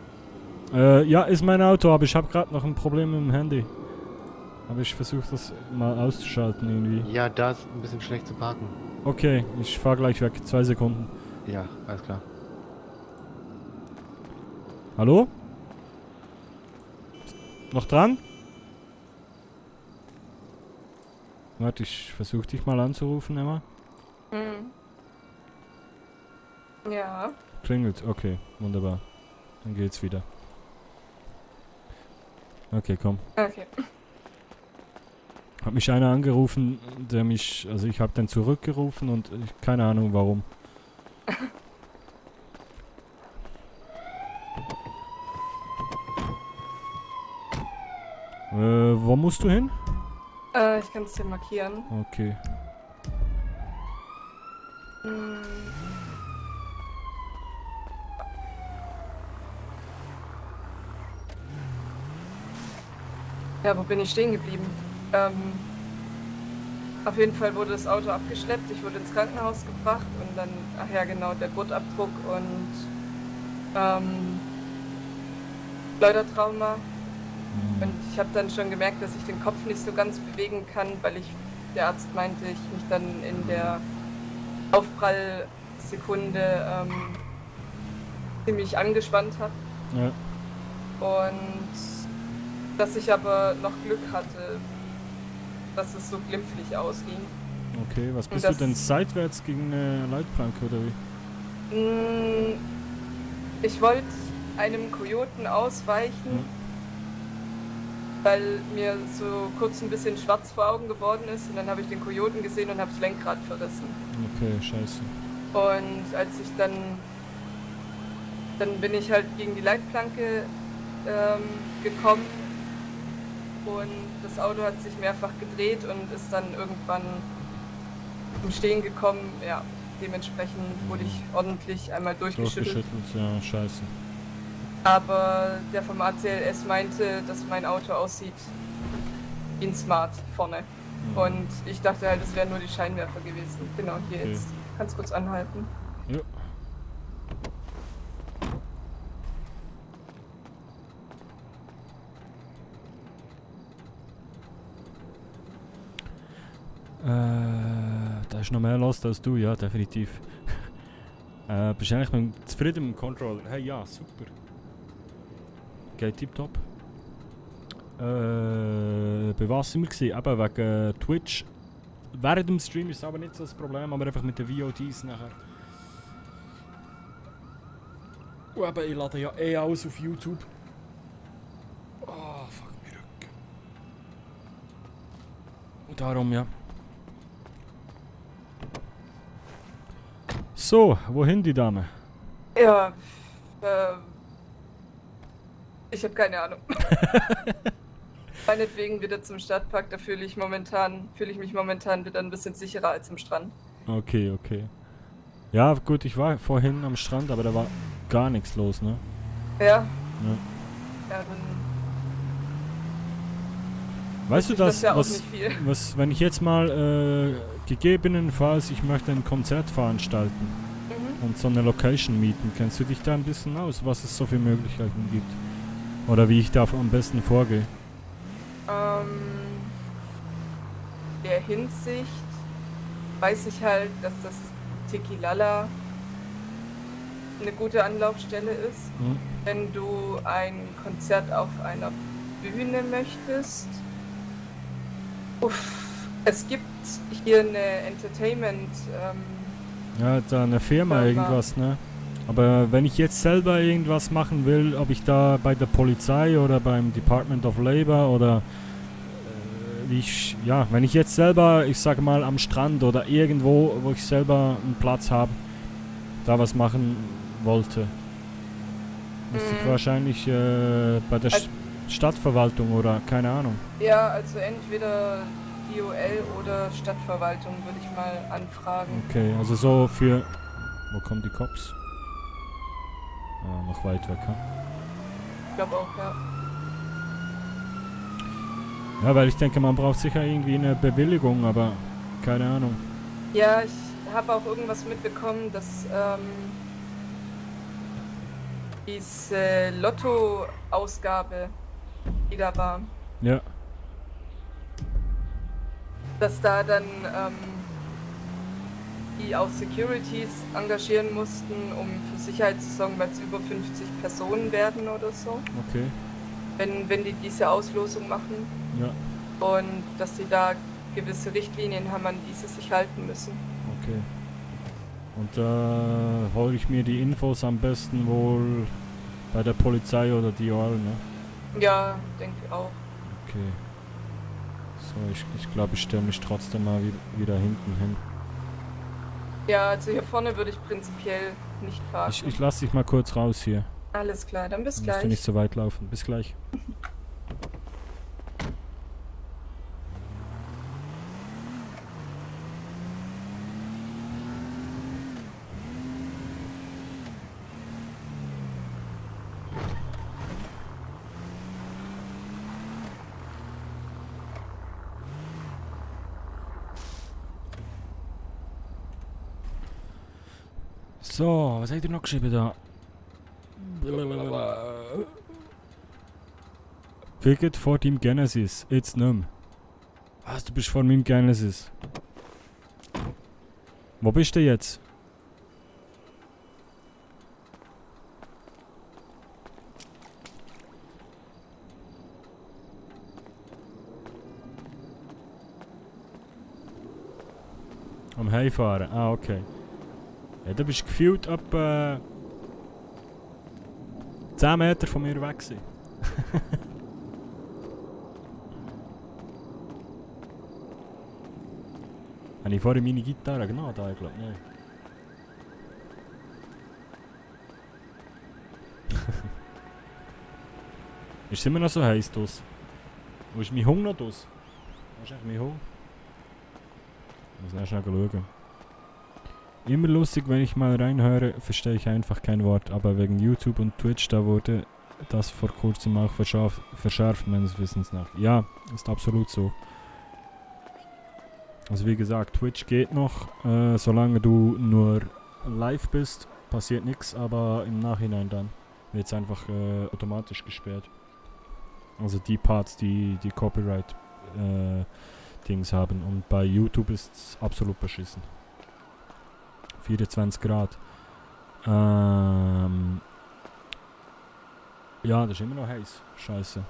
S1: Ja, ist mein Auto, aber ich habe gerade noch ein Problem mit dem Handy. Aber ich versuche das mal auszuschalten irgendwie.
S16: Ja, da ist ein bisschen schlecht zu parken.
S1: Okay, ich fahr gleich weg. 2 Sekunden.
S16: Ja, alles klar.
S1: Hallo? Noch dran? Warte, ich versuche dich mal anzurufen, Emma.
S14: Hm. Ja.
S1: Klingelt, okay, wunderbar. Dann geht's wieder. Okay, komm.
S14: Okay.
S1: Hat mich einer angerufen, der mich, also ich habe den zurückgerufen und keine Ahnung warum. Wo musst du hin?
S14: Ich kann es dir markieren.
S1: Okay.
S14: Hm. Ja, wo bin ich stehen geblieben? Auf jeden Fall wurde das Auto abgeschleppt, ich wurde ins Krankenhaus gebracht und dann, ach ja genau, der Gurtabdruck und Schleudertrauma. Und ich habe dann schon gemerkt, dass ich den Kopf nicht so ganz bewegen kann, weil der Arzt meinte, ich mich dann in der Aufprallsekunde ziemlich angespannt habe.
S1: Ja.
S14: Und dass ich aber noch Glück hatte, dass es so glimpflich ausging.
S1: Okay, was bist du denn seitwärts gegen eine Leitplanke oder wie?
S14: Ich wollte einem Kojoten ausweichen, weil mir so kurz ein bisschen schwarz vor Augen geworden ist und dann habe ich den Kojoten gesehen und habe das Lenkrad verrissen.
S1: Okay, scheiße.
S14: Und als ich dann bin ich halt gegen die Leitplanke gekommen und das Auto hat sich mehrfach gedreht und ist dann irgendwann zum Stehen gekommen. Ja, dementsprechend wurde ich ordentlich einmal durchgeschüttelt.
S1: Ja, scheiße.
S14: Aber der vom ACLS meinte, dass mein Auto aussieht wie ein Smart vorne. Und ich dachte halt, es wären nur die Scheinwerfer gewesen. Genau, hier
S1: Okay.
S14: jetzt. Kannst kurz anhalten.
S1: Ja. Da ist noch mehr los als du, ja, definitiv. Bist du eigentlich zufrieden mit dem Controller? Hey, ja, super. Geht tipptopp. Bei was sind wir gewesen? Eben wegen Twitch. Während dem Stream ist es aber nicht so das Problem, aber einfach mit den VODs nachher. Und eben, ich lade ja eh alles auf YouTube. Oh, fuck, mein Rücken. Und darum, ja. So, wohin die Dame?
S14: Ja, ich habe keine Ahnung. Meinetwegen wieder zum Stadtpark, da fühle ich mich momentan wieder ein bisschen sicherer als am Strand.
S1: Okay, okay. Ja, gut, ich war vorhin am Strand, aber da war gar nichts los, ne?
S14: Ja.
S1: Ja.
S14: Ja, dann.
S1: Weißt du
S14: das ja auch
S1: was,
S14: nicht viel.
S1: was, wenn ich jetzt mal gegebenenfalls, ich möchte ein Konzert veranstalten und so eine Location mieten, kennst du dich da ein bisschen aus, was es so für Möglichkeiten gibt? Oder wie ich da am besten vorgehe?
S14: Der Hinsicht weiß ich halt, dass das Tequilala eine gute Anlaufstelle ist. Wenn du ein Konzert auf einer Bühne möchtest. Es gibt hier eine Entertainment.
S1: Ja, da eine Firma, irgendwas, ne? Aber wenn ich jetzt selber irgendwas machen will, ob ich da bei der Polizei oder beim Department of Labor oder wenn ich jetzt selber, ich sage mal am Strand oder irgendwo, wo ich selber einen Platz habe, da was machen wollte, müsste ich wahrscheinlich bei der Stadtverwaltung oder keine Ahnung.
S14: Ja, also entweder DOL oder Stadtverwaltung würde ich mal anfragen.
S1: Okay, also so für... Wo kommen die Cops? Ah, noch weit weg, ha?
S14: Ich glaube auch, ja.
S1: Ja, weil ich denke, man braucht sicher irgendwie eine Bewilligung, aber keine Ahnung.
S14: Ja, ich habe auch irgendwas mitbekommen, dass diese Lotto-Ausgabe, die da war,
S1: ja,
S14: dass da dann die auch Securities engagieren mussten, um für Sicherheit zu sorgen, weil es über 50 Personen werden oder so.
S1: Okay.
S14: Wenn die diese Auslosung machen.
S1: Ja.
S14: Und dass sie da gewisse Richtlinien haben, an die sie sich halten müssen.
S1: Okay. Und da hole ich mir die Infos am besten wohl bei der Polizei oder DOL, ne?
S14: Ja, denke auch.
S1: Okay. So, ich glaube, ich stelle mich trotzdem mal wieder hinten hin.
S14: Ja, also hier vorne würde ich prinzipiell nicht parken.
S1: Ich lasse dich mal kurz raus hier.
S14: Alles klar, dann bis
S1: Dann
S14: gleich.
S1: musst du nicht so weit laufen. Bis gleich. So, was habt ihr noch geschrieben da? Picket vor dem Genesis, jetzt nimm. Was, du bist vor meinem Genesis. Wo bist du jetzt? Am Heimfahren, ah okay. Ja, du bist gefühlt etwa 10 Meter von mir weg gewesen. Habe ich vorhin meine Gitarre genau da? Ich glaube nicht. Ist es immer noch so heiß draussen? Wo ist mein Hunger noch draussen? Wo ist eigentlich mein Hunger? Ich muss schnell schauen. Immer lustig, wenn ich mal reinhöre, verstehe ich einfach kein Wort, aber wegen YouTube und Twitch, da wurde das vor kurzem auch verschärft, meines Wissens nach. Ja, ist absolut so. Also wie gesagt, Twitch geht noch, solange du nur live bist, passiert nichts, aber im Nachhinein dann wird es einfach automatisch gesperrt. Also die Parts, die Copyright Dings haben, und bei YouTube ist es absolut beschissen. 24 Grad. Ja, das ist immer noch heiß. Scheiße.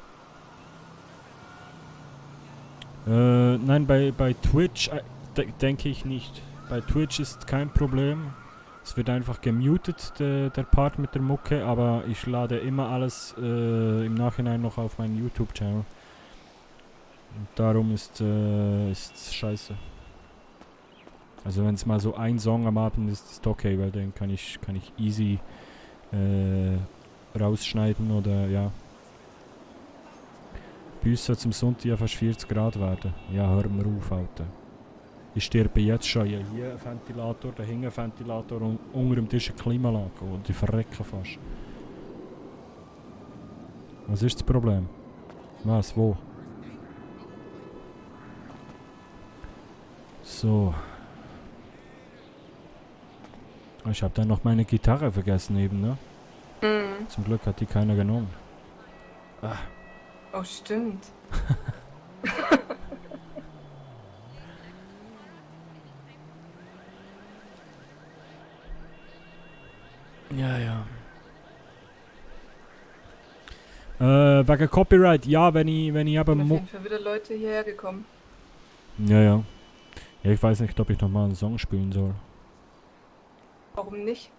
S1: Nein, bei Twitch denke ich nicht. Bei Twitch ist kein Problem. Es wird einfach gemutet, der Part mit der Mucke, aber ich lade immer alles im Nachhinein noch auf meinen YouTube-Channel. Und darum ist scheiße. Also wenn es mal so ein Song am Abend ist, ist okay, weil den kann ich easy rausschneiden oder ja. Bei uns soll es am Sonntag fast 40 Grad werden. Ja, hör mir auf, Alter. Ich sterbe jetzt schon. Ja, hier ein Ventilator, da hinten ein Ventilator und unter dem Tisch eine Klimaanlage. Und die verrecken fast. Was ist das Problem? Was? Wo? So. Ich habe dann noch meine Gitarre vergessen eben, ne?
S14: Mhm.
S1: Zum Glück hat die keiner genommen. Ah.
S14: Oh, stimmt.
S1: Ja, ja. Wegen Copyright, ja, wenn ich
S14: Sind
S1: aber
S14: auf jeden Fall wieder Leute hierher gekommen.
S1: Ja, ja. Ja, ich weiß nicht, ob ich nochmal einen Song spielen soll.
S14: Warum nicht?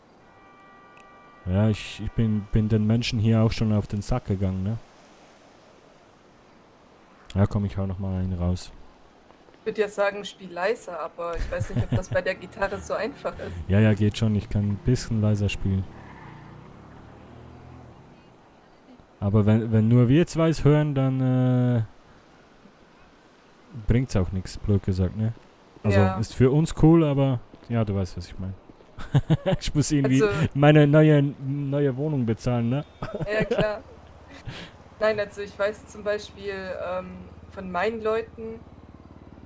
S1: Ja, ich bin den Menschen hier auch schon auf den Sack gegangen, ne? Ja, komm, ich hau nochmal einen raus.
S14: Ich würde ja sagen, spiel leiser, aber ich weiß nicht, ob das bei der Gitarre so einfach ist.
S1: Ja, ja, geht schon. Ich kann ein bisschen leiser spielen. Aber wenn nur wir zwei es hören, dann bringt's auch nichts, blöd gesagt, ne? Also
S14: Ja.
S1: ist für uns cool, aber ja, du weißt, was ich meine. Ich muss irgendwie
S14: Also-
S1: meine neue Wohnung bezahlen, ne?
S14: Ja, klar. Nein, also ich weiß zum Beispiel von meinen Leuten,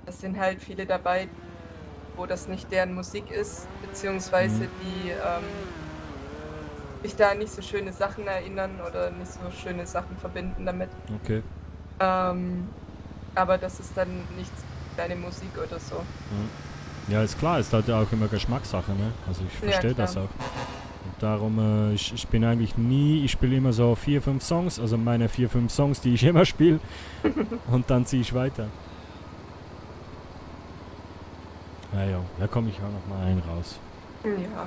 S14: es sind halt viele dabei, wo das nicht deren Musik ist, beziehungsweise die sich da nicht so schöne Sachen erinnern oder nicht so schöne Sachen verbinden damit.
S1: Okay.
S14: Aber das ist dann nicht deine Musik oder so.
S1: Ja, ist klar, ist halt auch immer Geschmackssache, ne? Also ich
S14: Ja,
S1: verstehe
S14: klar.
S1: das auch. Und darum, ich bin eigentlich ich spiele immer so 4, 5 Songs, also meine 4, 5 Songs, die ich immer spiele. Und dann ziehe ich weiter. Ja, da komme ich auch noch mal einen raus.
S14: Ja.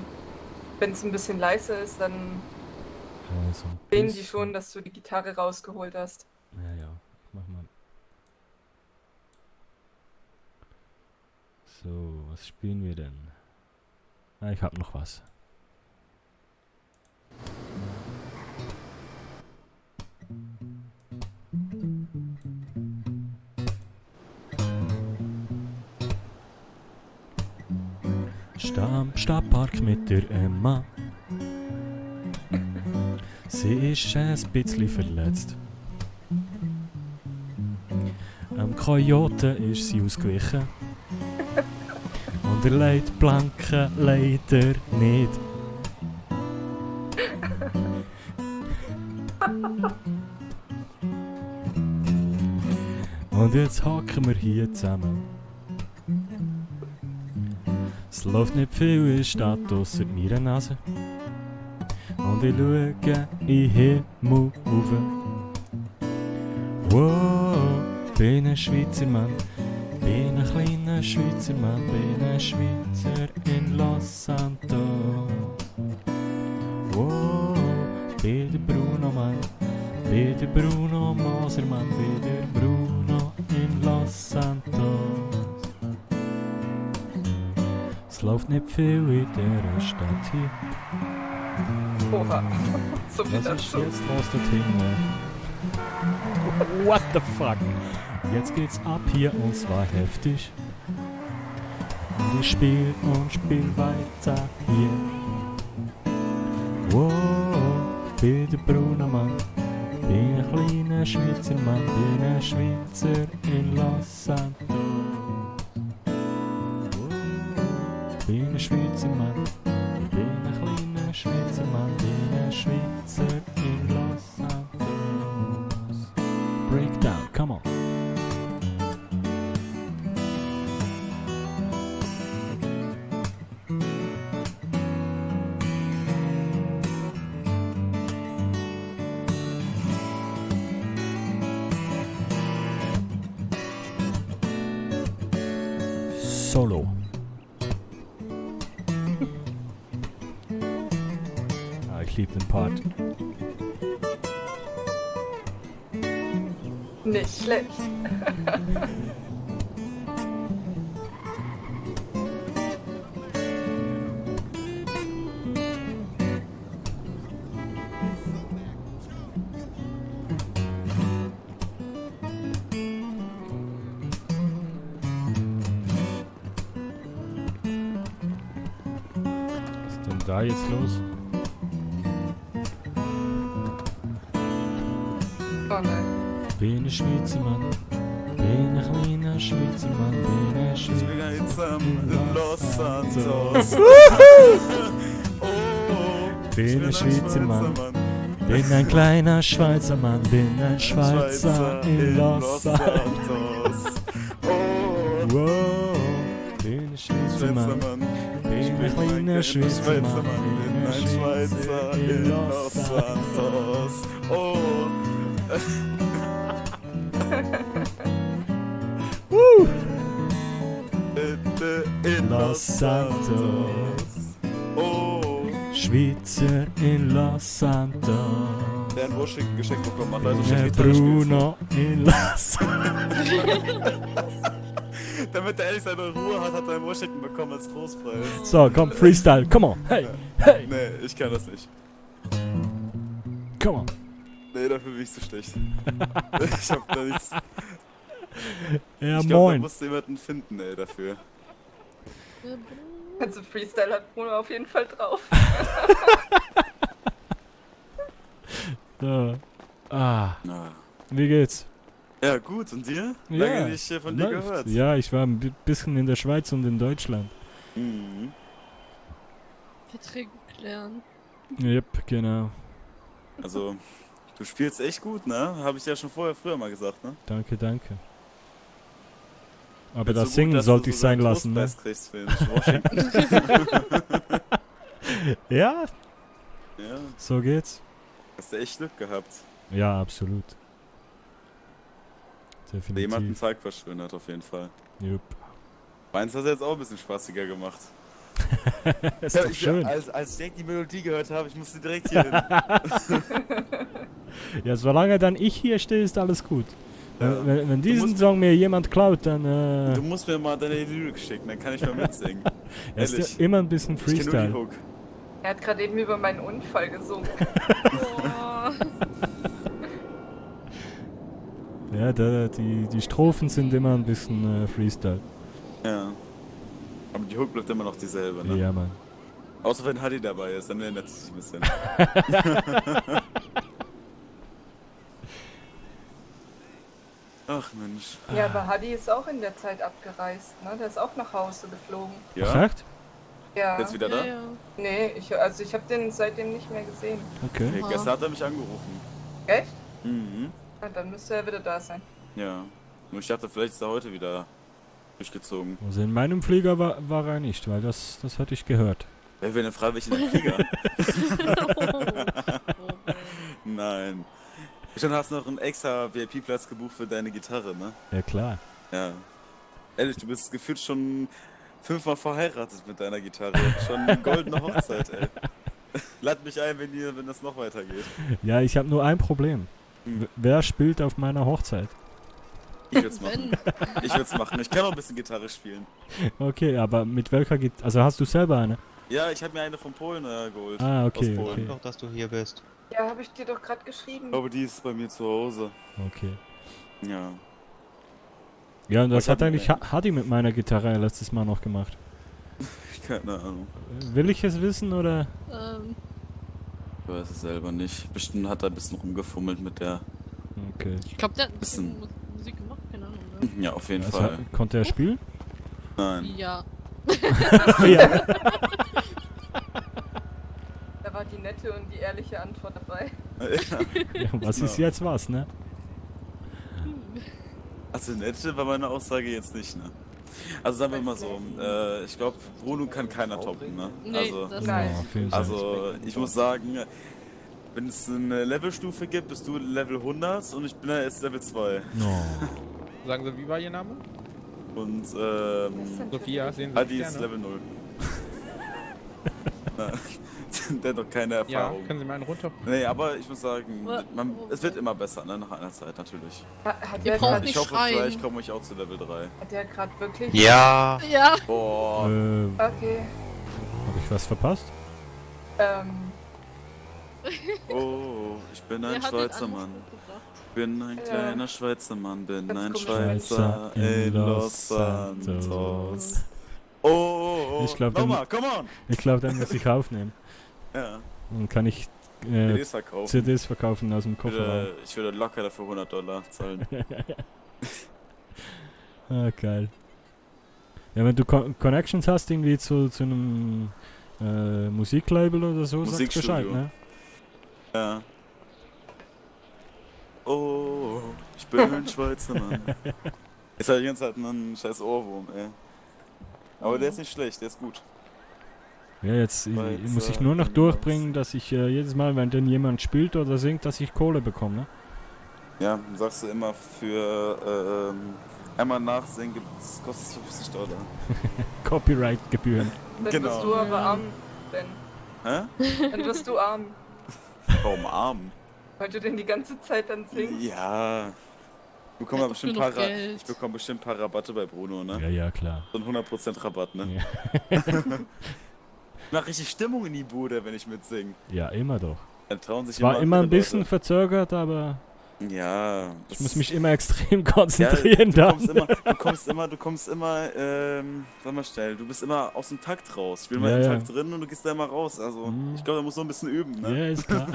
S14: Wenn es ein bisschen leiser ist, dann
S1: So ein
S14: sehen die
S1: bisschen.
S14: schon, dass du die Gitarre rausgeholt hast.
S1: Ja, mach mal. So, was spielen wir denn? Ah, ich hab noch was. Stadtpark mit der Emma. Sie ist ein bisschen verletzt. Am Kojote ist sie ausgewichen. Und er leidet Blanke leider nicht. Und jetzt hocken wir hier zusammen. Es läuft nicht viel in der Stadt ausser meiner Nase. Und ich schaue in den Himmel rauf. Wow, bin ein Schweizer Mann, bin ein kleiner Schweizer Mann, bin ein Schweizer in Los Santos. Wow, bin der Bruno Mann, bin der Bruno Mosermann, bin der Bruno in Los Santos. Es läuft nicht viel in dieser Stadt hier.
S14: Oha, so viel
S1: Was ist
S14: dazu.
S1: jetzt los dort hinten? What the fuck? Jetzt geht's ab hier und zwar heftig. Und ich spiel weiter hier. Wow, bin der Bruno Mann, bin ein kleiner Schweizer Mann, bin ein Schweizer in Los Santos. Bin ein Schweizer Mann, bin ein kleiner Schweizer Mann, bin ein Schweizer in Los Santos. Breakdown, come on. Solo. Ich liebe den Part.
S14: Nicht schlecht.
S1: da jetzt los?
S14: Oh nein.
S1: Bin ein Schweizer Mann, bin ein kleiner Schweizer Mann, bin ein Schweizer Mann in Los Santos. Bin ein Schweizer Mann, bin ein kleiner Schweizer Mann, bin ein Schweizer in Los Santos. Wow, bin ein Schweizer Mann, bin ein kleiner Schweizer Mann, bin ein Schweizer in Los Santos. In Los Santos. Schweizer in Los Santos.
S11: Der ein Washington geschenkt bekommen hat, also
S1: Der Bruno in Los
S11: Damit er ehrlich seine Ruhe hat, hat er ein Washington bekommen als Trostpreis.
S1: So, komm, Freestyle, come on, hey, hey.
S11: Nee, ich kann das nicht.
S1: Come on.
S11: Nee, dafür bin ich zu schlecht. Ich hab da nichts.
S1: Ja,
S11: ich glaub,
S1: moin.
S11: Da musst du jemanden finden, ey, dafür.
S14: Also Freestyle hat Bruno auf jeden Fall drauf.
S1: So. Wie geht's?
S11: Ja, gut, und dir?
S1: Ja,
S11: Lange nicht von dir
S1: läuft.
S11: gehört.
S1: Ja, ich war ein bisschen in der Schweiz und in Deutschland.
S11: Mhm.
S13: Verträge klären.
S1: Yep, genau.
S11: Also, du spielst echt gut, ne? Habe ich ja schon früher mal gesagt, ne?
S1: Danke, danke. Aber
S11: Jetzt
S1: das
S11: so gut,
S1: Singen
S11: dass
S1: sollte
S11: du
S1: ich
S11: sogar
S1: sein
S11: einen
S1: lassen, ne?
S11: Trostpreis kriegst für Washington.
S1: Ja?
S11: Ja.
S1: So geht's.
S11: Hast du echt Glück gehabt.
S1: Ja, absolut.
S11: Der jemand einen
S1: Definitiv.
S11: Tag verschönert, auf jeden Fall.
S1: Jupp.
S11: Meins hat jetzt auch ein bisschen spaßiger gemacht.
S1: Ist doch schön.
S11: Als ich direkt die Melodie gehört habe, ich musste direkt hier hin.
S1: Ja, solange dann ich hier stehe, ist alles gut.
S11: Ja.
S1: Wenn diesen Song mir jemand klaut, dann
S11: Du musst mir mal deine Lyrik schicken, dann kann ich mal mitsingen.
S1: ja, ist
S11: Ehrlich.
S1: ja immer ein bisschen
S11: Ich kenn nur die
S1: Freestyle.
S11: Hook.
S14: Er hat gerade eben über meinen Unfall gesungen.
S1: Ja, die Strophen sind immer ein bisschen Freestyle.
S11: Ja. Aber die Hook bleibt immer noch dieselbe, ne?
S1: Ja, Mann.
S11: Außer wenn Hadi dabei ist, dann ändert es sich ein bisschen. Ach Mensch.
S14: Ja, aber Hadi ist auch in der Zeit abgereist, ne? Der ist auch nach Hause geflogen.
S11: Ja?
S1: Echt?
S14: Ja.
S11: Jetzt wieder da?
S14: Nee, ich habe den seitdem nicht mehr gesehen.
S1: Okay.
S11: Hey, gestern hat er mich angerufen.
S14: Echt?
S11: Mhm.
S14: Ja, dann müsste er wieder da sein.
S11: Ja. Nur ich dachte, vielleicht ist er heute wieder durchgezogen.
S1: Also in meinem Flieger war er nicht, weil das hatte ich gehört.
S11: Wer will denn freiwillig in den Flieger? Nein. Schon hast du noch einen extra VIP-Platz gebucht für deine Gitarre, ne?
S1: Ja, klar.
S11: Ja. Ehrlich, du bist gefühlt schon 5-mal verheiratet mit deiner Gitarre. Schon eine goldene Hochzeit, ey. Lad mich ein, wenn das noch weitergeht.
S1: Ja, ich habe nur ein Problem. Wer spielt auf meiner Hochzeit?
S11: Ich würd's machen. Ich würd's machen. Ich kann auch ein bisschen Gitarre spielen.
S1: Okay, aber mit welcher Gitarre? Also hast du selber eine?
S11: Ja, ich habe mir eine von Polen geholt.
S1: Ah, okay,
S11: Aus Polen.
S1: okay.
S12: Doch, dass du hier bist.
S14: Ja, habe ich dir doch gerade geschrieben.
S11: Aber die ist bei mir zu Hause.
S1: Okay.
S11: Ja.
S1: Ja, und das
S11: Ich
S1: hat
S11: hab
S1: eigentlich
S11: eine-
S1: Hadi mit meiner Gitarre letztes Mal noch gemacht.
S11: Keine Ahnung.
S1: Will ich es wissen oder?
S11: Ich weiß es selber nicht. Bestimmt hat er ein bisschen rumgefummelt mit der.
S1: Okay.
S13: Ich glaube, der hat ein
S11: Bisschen-
S13: bisschen Musik gemacht, keine Ahnung. Ne?
S11: Ja, auf jeden
S1: Also,
S11: Fall.
S1: konnte er spielen?
S11: Nein.
S13: Ja.
S1: Ja.
S14: Da war die nette und die ehrliche Antwort dabei.
S1: Ja, was ist jetzt was, ne?
S11: Also nette war meine Aussage jetzt nicht, ne? Also sagen wir mal so, ich glaube, Bruno kann keiner toppen, ne?
S13: Nee,
S11: Also,
S13: das
S1: Ja, auf jeden Fall.
S11: also ich muss sagen, wenn es eine Levelstufe gibt, bist du Level 100 und ich bin ja jetzt Level 2.
S1: Oh.
S17: Sagen Sie, wie war Ihr Name?
S11: Und
S17: Sophia, sehen Sie
S11: Adi
S17: die
S11: ist
S17: Sterne?
S11: Level 0. Na, der hat noch keine
S17: Ja,
S11: Erfahrung.
S17: können Sie mal einen runter...
S11: Nee, aber ich muss sagen, es wird immer besser, ne? Nach einer Zeit natürlich.
S14: Hat
S13: Ihr
S14: der
S13: braucht
S14: grad-
S13: nicht
S11: Ich hoffe,
S13: schreien.
S11: vielleicht komme ich auch zu Level 3.
S14: Hat der gerade wirklich...
S12: Ja.
S13: Ja.
S11: Boah.
S14: Okay.
S1: Habe ich was verpasst?
S11: Oh, ich bin
S13: Wer
S11: ein
S13: hat den
S11: Schweizer
S13: Anruf
S11: Mann.
S13: gebracht?
S11: Bin ein
S14: Ja.
S11: kleiner Schweizer Mann, bin
S14: Ganz
S11: ein
S14: komisch.
S11: Schweizer in Los Santos. Oh, oh,
S1: Ich glaube,
S11: Nochmal, come on!
S1: dann muss ich aufnehmen.
S11: Ja.
S1: Dann kann ich CDs verkaufen aus dem Kofferraum.
S11: Ich würde locker dafür $100 zahlen.
S1: Ah, geil. Ja, wenn du Connections hast irgendwie zu einem Musiklabel oder so, sagst du Bescheid, ne?
S11: Ja. Oh, ich bin ein Schweizer Mann. Ist halt die ganze Zeit ein scheiß Ohrwurm, ey. Aber der ist nicht schlecht, der ist gut.
S1: Ja, jetzt muss ich nur noch durchbringen, dass ich jedes Mal, wenn denn jemand spielt oder singt, dass ich Kohle bekomme, ne?
S11: Ja, sagst du immer für einmal nachsingen kostet $50.
S1: Copyright-Gebühren.
S14: Dann
S11: Genau.
S14: wirst du aber arm, Ben.
S11: Hä?
S14: Dann wirst du arm.
S11: Warum arm?
S14: Weil du denn die ganze Zeit dann singst.
S11: Ja. Ich bekomme
S13: Ja,
S11: bestimmt
S13: nur noch
S11: paar
S13: Geld.
S11: ich bekomme bestimmt ein paar Rabatte bei Bruno, ne?
S1: Ja, klar.
S11: So ein 100% Rabatt, ne?
S1: Ja.
S11: Ich mach richtig Stimmung in die Bude, wenn ich mitsinge.
S1: Ja, immer doch.
S11: Dann trauen sich
S1: Es war immer ein
S11: andere
S1: bisschen
S11: Leute.
S1: verzögert, aber
S11: Ja.
S1: ich muss mich immer extrem konzentrieren.
S11: Ja, du kommst immer, sag mal schnell, du bist immer aus dem Takt raus. Ich bin mal im Takt drin und du gehst da immer raus. Also, ich glaube, da musst du noch ein bisschen üben, ne?
S1: Ja, ist klar.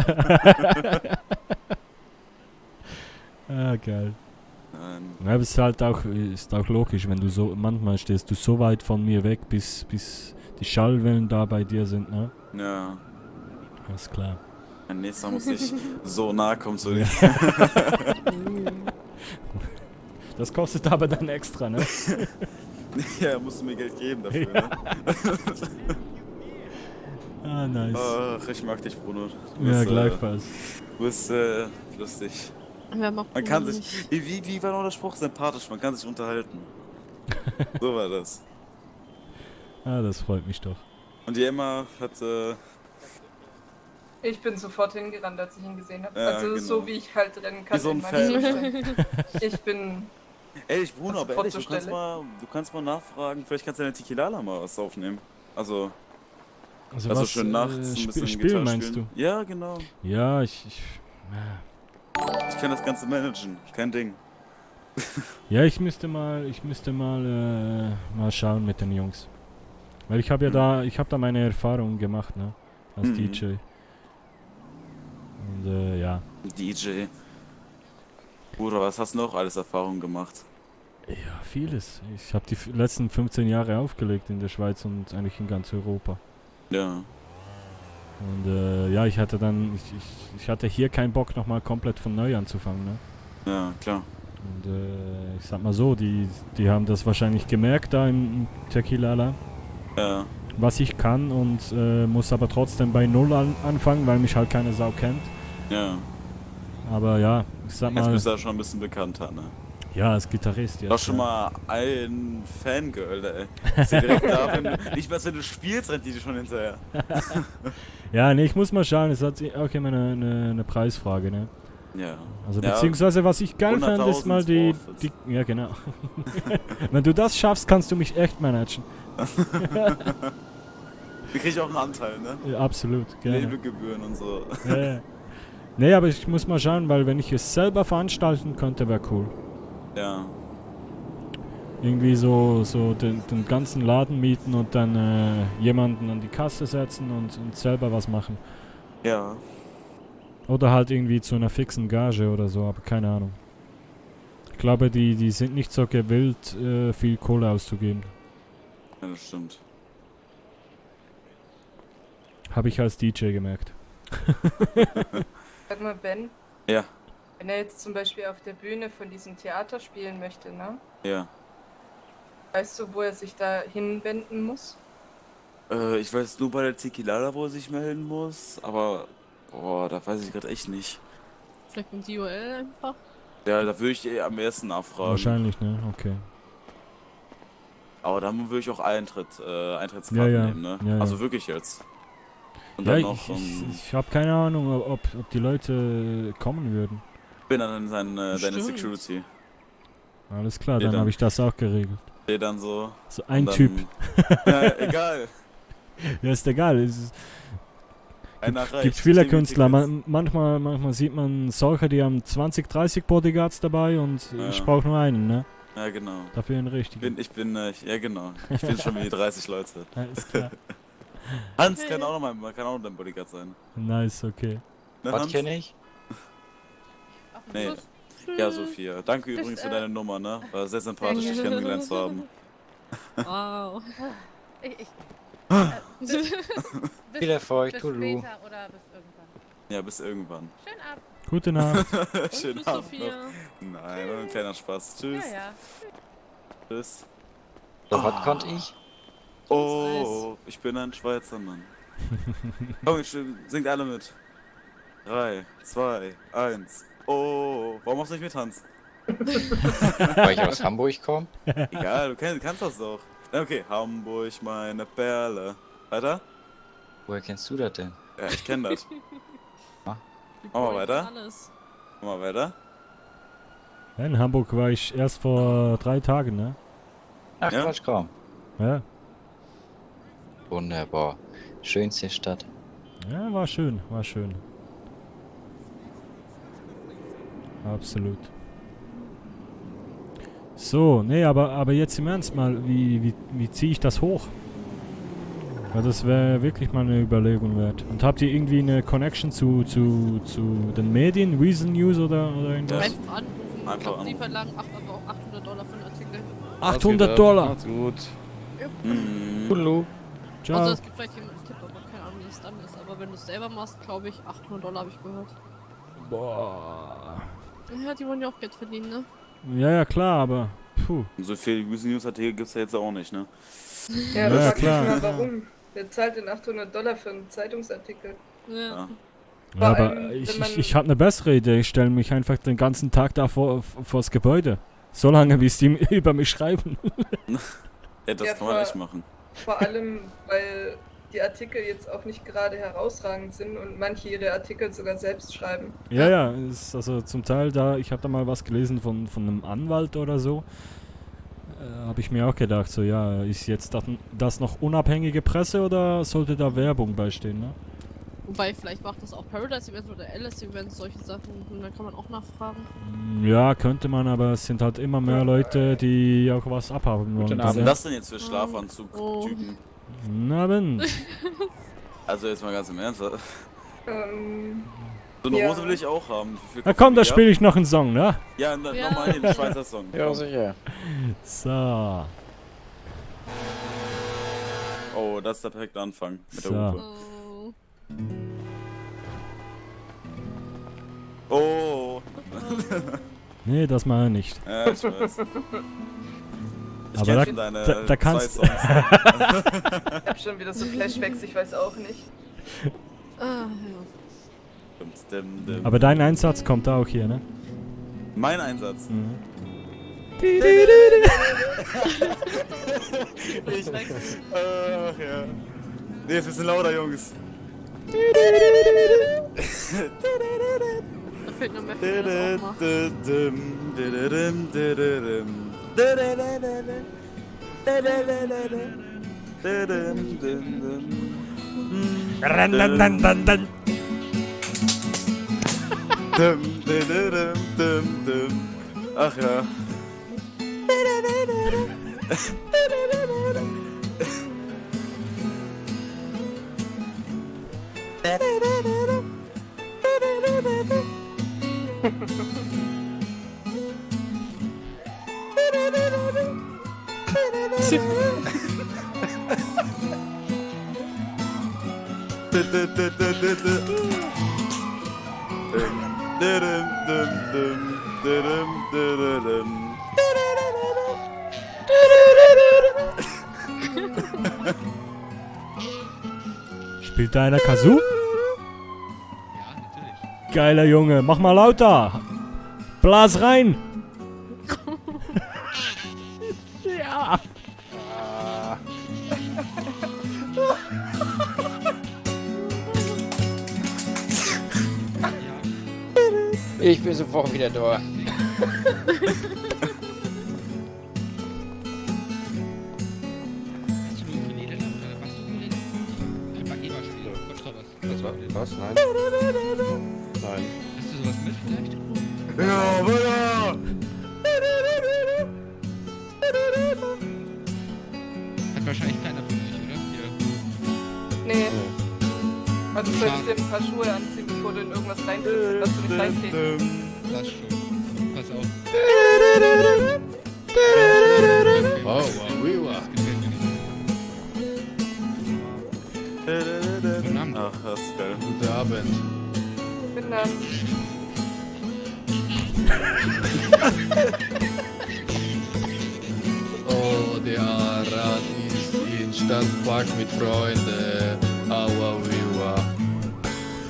S1: Ah, geil. Ja, aber es ist halt auch logisch, wenn du so, manchmal stehst du so weit von mir weg, bis die Schallwellen da bei dir sind, ne?
S11: Ja.
S1: Das ist klar.
S11: Ein nächster muss ich so nah kommen zu dir.
S1: Das kostet aber dann extra, ne?
S11: Ja, musst du mir Geld geben dafür, ne?
S1: Ah, nice.
S11: Ach, ich mag dich, Bruno.
S1: Ja, gleichfalls.
S11: Du bist lustig.
S13: Wer mag
S11: Man
S13: Bruno
S11: kann
S13: nicht?
S11: sich, wie war noch der Spruch? Sympathisch, man kann sich unterhalten. So war das.
S1: Ah, das freut mich doch.
S11: Und die Emma hat,
S14: Ich bin sofort hingerannt, als ich ihn gesehen habe.
S11: Ja,
S14: Also
S11: genau.
S14: so wie ich halt rennen kann.
S11: Wie so ein
S14: in meinem
S11: Fan.
S14: Zustand. Ich bin...
S11: ehrlich, Bruno, aber
S14: sofort
S11: ehrlich,
S14: zur
S11: du kannst mal nachfragen, vielleicht kannst du deine Tequilala mal was aufnehmen. Also
S1: Also
S11: was,
S1: was,
S11: schön nachts ein bisschen
S1: Spielen
S11: Gitarre
S1: meinst
S11: spielen. Ja, genau.
S1: Ja, ich
S11: kann das Ganze managen, kein Ding.
S1: Ja, ich müsste mal schauen mit den Jungs. Weil ich habe ja ich habe da meine Erfahrungen gemacht, ne? Als DJ. Und ja.
S11: DJ. Bruder, was hast du noch alles Erfahrungen gemacht?
S1: Ja, vieles. Ich habe die letzten 15 Jahre aufgelegt in der Schweiz und eigentlich in ganz Europa.
S11: Ja.
S1: Und ja, ich hatte dann, ich hatte hier keinen Bock nochmal komplett von neu anzufangen, ne?
S11: Ja, klar.
S1: Und ich sag mal so, die haben das wahrscheinlich gemerkt da im Tequilala.
S11: Ja.
S1: Was ich kann und muss aber trotzdem bei Null anfangen, weil mich halt keine Sau kennt.
S11: Ja.
S1: Aber ja, ich sag
S11: Jetzt
S1: mal...
S11: bist du ja schon ein bisschen bekannter, ne?
S1: Ja, als Gitarrist jetzt.
S11: Doch schon mal ein Fangirl, ey. Ist ja direkt da, nicht mal, wenn du spielst, rennt die schon hinterher.
S1: Ja, nee, ich muss mal schauen, es hat auch immer eine Preisfrage, ne?
S11: Ja.
S1: Also
S11: ja,
S1: beziehungsweise, was ich geil fand, ist mal die... Ja, genau. Wenn du das schaffst, kannst du mich echt managen.
S11: Wir kriegen auch einen Anteil, ne?
S1: Ja, absolut, gerne.
S11: Labelgebühren und so.
S1: Ja. Nee, aber ich muss mal schauen, weil wenn ich es selber veranstalten könnte, wäre cool.
S11: Ja.
S1: Irgendwie so den ganzen Laden mieten und dann jemanden an die Kasse setzen und selber was machen.
S11: Ja.
S1: Oder halt irgendwie zu einer fixen Gage oder so, aber keine Ahnung. Ich glaube, die sind nicht so gewillt, viel Kohle auszugeben.
S11: Ja, das stimmt.
S1: Habe ich als DJ gemerkt.
S14: Sag mal, Ben.
S11: Ja.
S14: Wenn er jetzt zum Beispiel auf der Bühne von diesem Theater spielen möchte, ne?
S11: Ja.
S14: Weißt du, wo er sich da hinwenden muss?
S11: Ich weiß nur bei der Tequilala, wo er sich melden muss, aber boah, da weiß ich gerade echt nicht.
S13: Vielleicht mit DOL einfach?
S11: Ja, da würde ich am ersten nachfragen.
S1: Wahrscheinlich, ne? Okay.
S11: Aber dann würde ich auch Eintrittskarten
S1: Ja.
S11: nehmen, ne?
S1: Ja, ja.
S11: Also wirklich jetzt. Und
S1: Ja,
S11: dann noch
S1: ich habe keine Ahnung, ob die Leute kommen würden.
S11: bin dann deine Security.
S1: Alles klar,
S11: Ja,
S1: dann
S11: dann-
S1: habe ich das auch geregelt.
S11: Der dann so.
S1: So ein
S11: und dann-
S1: Typ.
S11: Ja, egal.
S1: Ja, ist egal. Es
S11: Einer reicht.
S1: gibt viele
S11: Stehen wie
S1: Künstler.
S11: Tickets.
S1: Manchmal sieht man solche, die haben 20, 30 Bodyguards dabei und
S11: Ja.
S1: ich brauche nur einen, ne?
S11: Ja, genau.
S1: Dafür ein richtiger.
S11: Ja genau. Ich bin schon wie 30 Leute.
S1: Alles klar.
S11: Hans kann auch noch dein Bodyguard sein.
S1: Nice, okay.
S11: Ne,
S18: Was
S11: Hans?
S18: kenne ich?
S11: Nee. Ja, Sophia. Danke übrigens für deine Nummer, ne? War sehr sympathisch, dich kennengelernt zu haben.
S13: Wow.
S18: Viel Erfolg,
S19: bis
S18: Tulu.
S19: später oder bis irgendwann.
S11: Ja, bis irgendwann.
S19: Schönen Abend.
S1: Gute Nacht.
S11: Schönen
S13: tschüss,
S11: Abend
S13: Sophia.
S11: noch. Nein, nur ein kleiner Spaß. Tschüss.
S19: Ja, ja.
S11: Tschüss.
S18: So, was konnte ich?
S11: Oh, ich bin ein Schweizer Mann. Komm, singt alle mit. 3, 2, 1. Oh, warum machst du nicht mit, Hans?
S18: Weil ich aus Hamburg komme?
S11: Egal, du kannst das doch. Okay, Hamburg, meine Perle. Weiter?
S18: Woher kennst du das denn?
S11: Ja, ich kenn das.
S18: Ah.
S11: Machen wir weiter?
S13: Alles.
S11: Machen wir weiter?
S1: Ja, in Hamburg war ich erst vor 3 Tagen, ne?
S18: Ach,
S11: Ja?
S18: Quatsch, komm.
S1: Ja.
S18: Wunderbar. Schönste Stadt.
S1: Ja, war schön, war schön. Absolut. So, nee, aber jetzt im Ernst mal, wie ziehe ich das hoch? Weil das wäre wirklich mal eine Überlegung wert. Und habt ihr irgendwie eine Connection zu den Medien, Weasel News oder irgendwas?
S13: Einfach anrufen. Ich glaube, die verlangen aber auch $800 für den Artikel.
S1: $800?
S17: Macht's gut.
S13: Ja.
S1: Hallo. Ciao.
S13: Also es gibt vielleicht jemanden, der tippt, aber keine Ahnung, wie es dann ist. Aber wenn du es selber machst, glaube ich, $800 habe ich gehört.
S1: Boah.
S13: Ja, die wollen ja auch Geld verdienen, ne?
S1: Ja, klar, aber puh.
S11: So viel News-Artikel gibt's ja jetzt auch nicht, ne?
S14: Ja,
S1: Ja,
S14: das
S1: klar.
S14: frag ich mal, warum? Wer zahlt denn $800 für einen Zeitungsartikel?
S13: Ja.
S11: Ja.
S1: Ja, aber
S14: allem, wenn
S1: ich,
S14: man-
S1: ich, ich habe eine bessere Idee. Ich stelle mich einfach den ganzen Tag da vors Gebäude. So lange, bis die über mich schreiben.
S11: Ja, das
S14: Ja,
S11: kann man
S14: vor-
S11: echt machen.
S14: Vor allem, weil die Artikel jetzt auch nicht gerade herausragend sind und manche ihre Artikel sogar selbst schreiben.
S1: Ja, ist also zum Teil da, ich habe da mal was gelesen von einem Anwalt oder so. Habe ich mir auch gedacht, so ja, ist jetzt das noch unabhängige Presse oder sollte da Werbung beistehen, ne?
S13: Wobei, vielleicht macht das auch Paradise Events oder Alice Events, solche Sachen. Und da kann man auch nachfragen.
S1: Ja, könnte man, aber es sind halt immer mehr Leute, die auch was abhaben wollen.
S11: Was sind das denn jetzt für Schlafanzug-Typen?
S1: Na, wenn.
S11: Also jetzt mal ganz im Ernst. So eine
S14: ja.
S11: Hose will ich auch haben. Wie viel
S1: Na komm, da
S11: kostet die,
S1: spiele ich noch einen Song, ne?
S11: Ja, nochmal den Schweizer Song.
S18: Ja,
S11: Komm.
S18: sicher.
S1: So.
S11: Oh, das ist der perfekte Anfang mit
S1: So.
S11: der Hupe.
S13: Oh.
S11: Oh.
S1: Nee, das mache ich nicht.
S11: Ja, ich weiß. Ich
S1: Aber
S11: kenn
S1: da-
S11: schon deine
S1: da kannst-
S11: 2 Songs.
S14: Ich hab schon wieder so Flashbacks, ich weiß auch nicht.
S13: Ah, ja.
S1: Aber dein Einsatz kommt auch hier, ne?
S11: Mein Einsatz.
S1: Mhm.
S11: Ach ja. Nee, ist ein bisschen lauter, Jungs.
S13: Da fehlt nur mehr für das auch mal.
S11: Ach ja.
S1: Spielt da einer Kazoo?
S17: Ja, natürlich.
S1: Geiler Junge, mach mal lauter! Blas rein! Ja!
S18: Ich bin sofort wieder da.
S17: Hast du nur Ukulele oder warst du Ukulele? Ein Bagiba-Spieler. Konntest du was?
S16: Was? Nein. Nein.
S17: Hast du sowas mit vielleicht?
S11: Ja, voilà!
S14: Nee. Also solltest dir ein paar Schuhe anziehen, bevor du in irgendwas reintrittst, dass du nicht reintreten.
S17: Das schon. Pass auf.
S19: Wow, wow.
S17: Guten Abend.
S11: Ach, das ist geil.
S19: Guten Abend.
S14: Guten Abend.
S19: Oh, der Arad ist in Stadtpark mit Freunden. Aua, wiwa.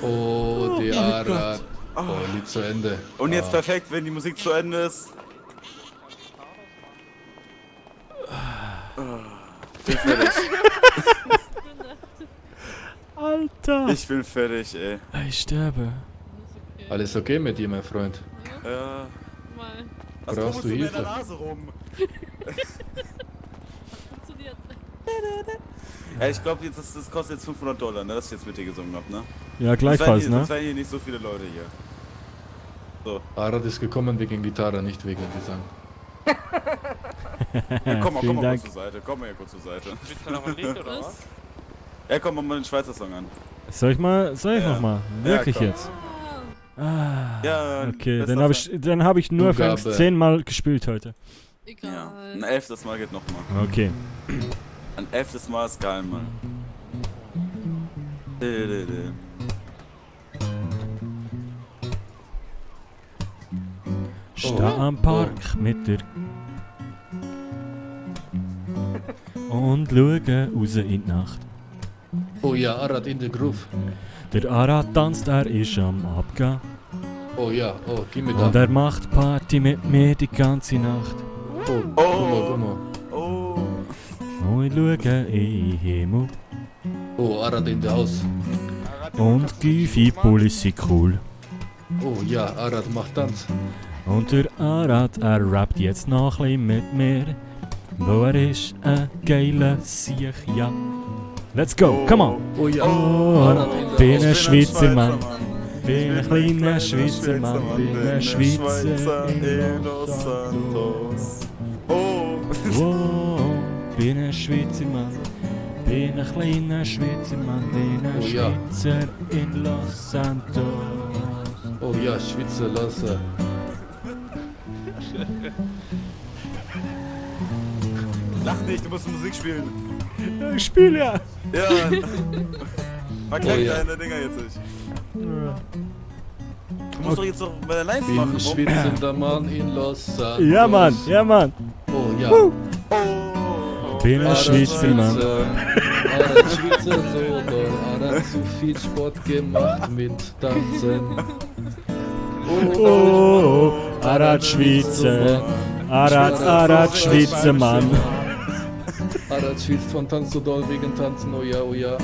S19: Oh, der Arad. Oh, Lied zu Ende.
S11: Und jetzt perfekt, wenn die Musik zu Ende ist. Ich bin fertig.
S1: Alter!
S11: Ich bin fertig, ey.
S1: Ich sterbe.
S19: Alles okay mit dir, mein Freund?
S11: Ja.
S13: Mal.
S11: Was
S19: Brauchst du
S11: in
S19: Hilfe?
S11: der Nase rum?
S13: Funktioniert.
S11: Ja, ich glaube, das kostet jetzt $500, ne, dass ich jetzt mit dir gesungen habe, ne?
S1: Ja, gleichfalls, ne?
S11: Es wären hier nicht so viele Leute hier. So.
S19: Arad ist gekommen wegen Gitarre, nicht wegen Gesang.
S11: Ja, komm mal
S1: Vielen Dank.
S11: kurz zur Seite. Komm mal hier kurz zur Seite.
S2: Willst du noch ein Lied oder was?
S11: Ja, komm, mach mal den Schweizer Song an.
S1: Soll ich noch mal? Wirklich
S11: komm.
S1: jetzt? Ah,
S11: Ja,
S1: okay,
S11: das
S1: dann hab ich nur
S19: Zugabe.
S1: 10 Mal gespielt heute.
S13: Egal.
S11: Ja, ein 11. Mal geht nochmal.
S1: Okay.
S11: Ein 11. Mal ist geil, Mann.
S1: Steh am Park mit der und schaue raus in die Nacht.
S19: Oh ja, Arad in der Groove.
S1: Der Arad tanzt, er ist am Abgehen.
S19: Oh ja, oh, gib mir da.
S1: Und er macht Party mit mir die ganze Nacht.
S19: Oh, guck mal.
S11: Oh.
S1: Und ich schaue in den Himmel.
S19: Oh, Arad in der Haus.
S1: Und Gifi Policy cool.
S19: Oh ja, Arad macht Tanz.
S1: Und der Arad, er rappt jetzt noch ein bisschen mit mir. Wo er ist ein geiler Sieg, ja. Let's go, come on!
S19: Oh ja,
S1: Oh,
S19: Arad in der
S1: bin
S19: Haus.
S1: ein Schweizer Mann. Bin ein kleiner Schweizer Mann. Bin ein Schweizer in Los Santos.
S11: Oh!
S1: Oh, bin ein Schweizer Mann. Bin ein kleiner Schweizer Mann. Bin ein
S19: Oh ja.
S1: Schweizer in Los Santos.
S19: Oh ja, Schweizer lasse.
S11: Lach nicht, du musst Musik spielen.
S1: Ich spiele ja!
S11: Ja! Verkleid
S19: Oh ja.
S11: deine Dinger jetzt nicht. Du musst doch jetzt noch bei der Lines
S19: Bin
S11: machen.
S19: ein schwitzender Mann in Los Santos.
S1: Ja, Mann, ja, Mann!
S19: Oh ja.
S1: Bin ein
S19: Arad
S1: Schweizer Mann.
S19: Arad Schweizer so doll. Arad zu viel Sport gemacht mit Tanzen.
S1: Oh, Arad Schweizer. Arad Schweizer Mann.
S19: Arad schwitzt von Tanz so doll wegen Tanzen. Oh ja, oh ja.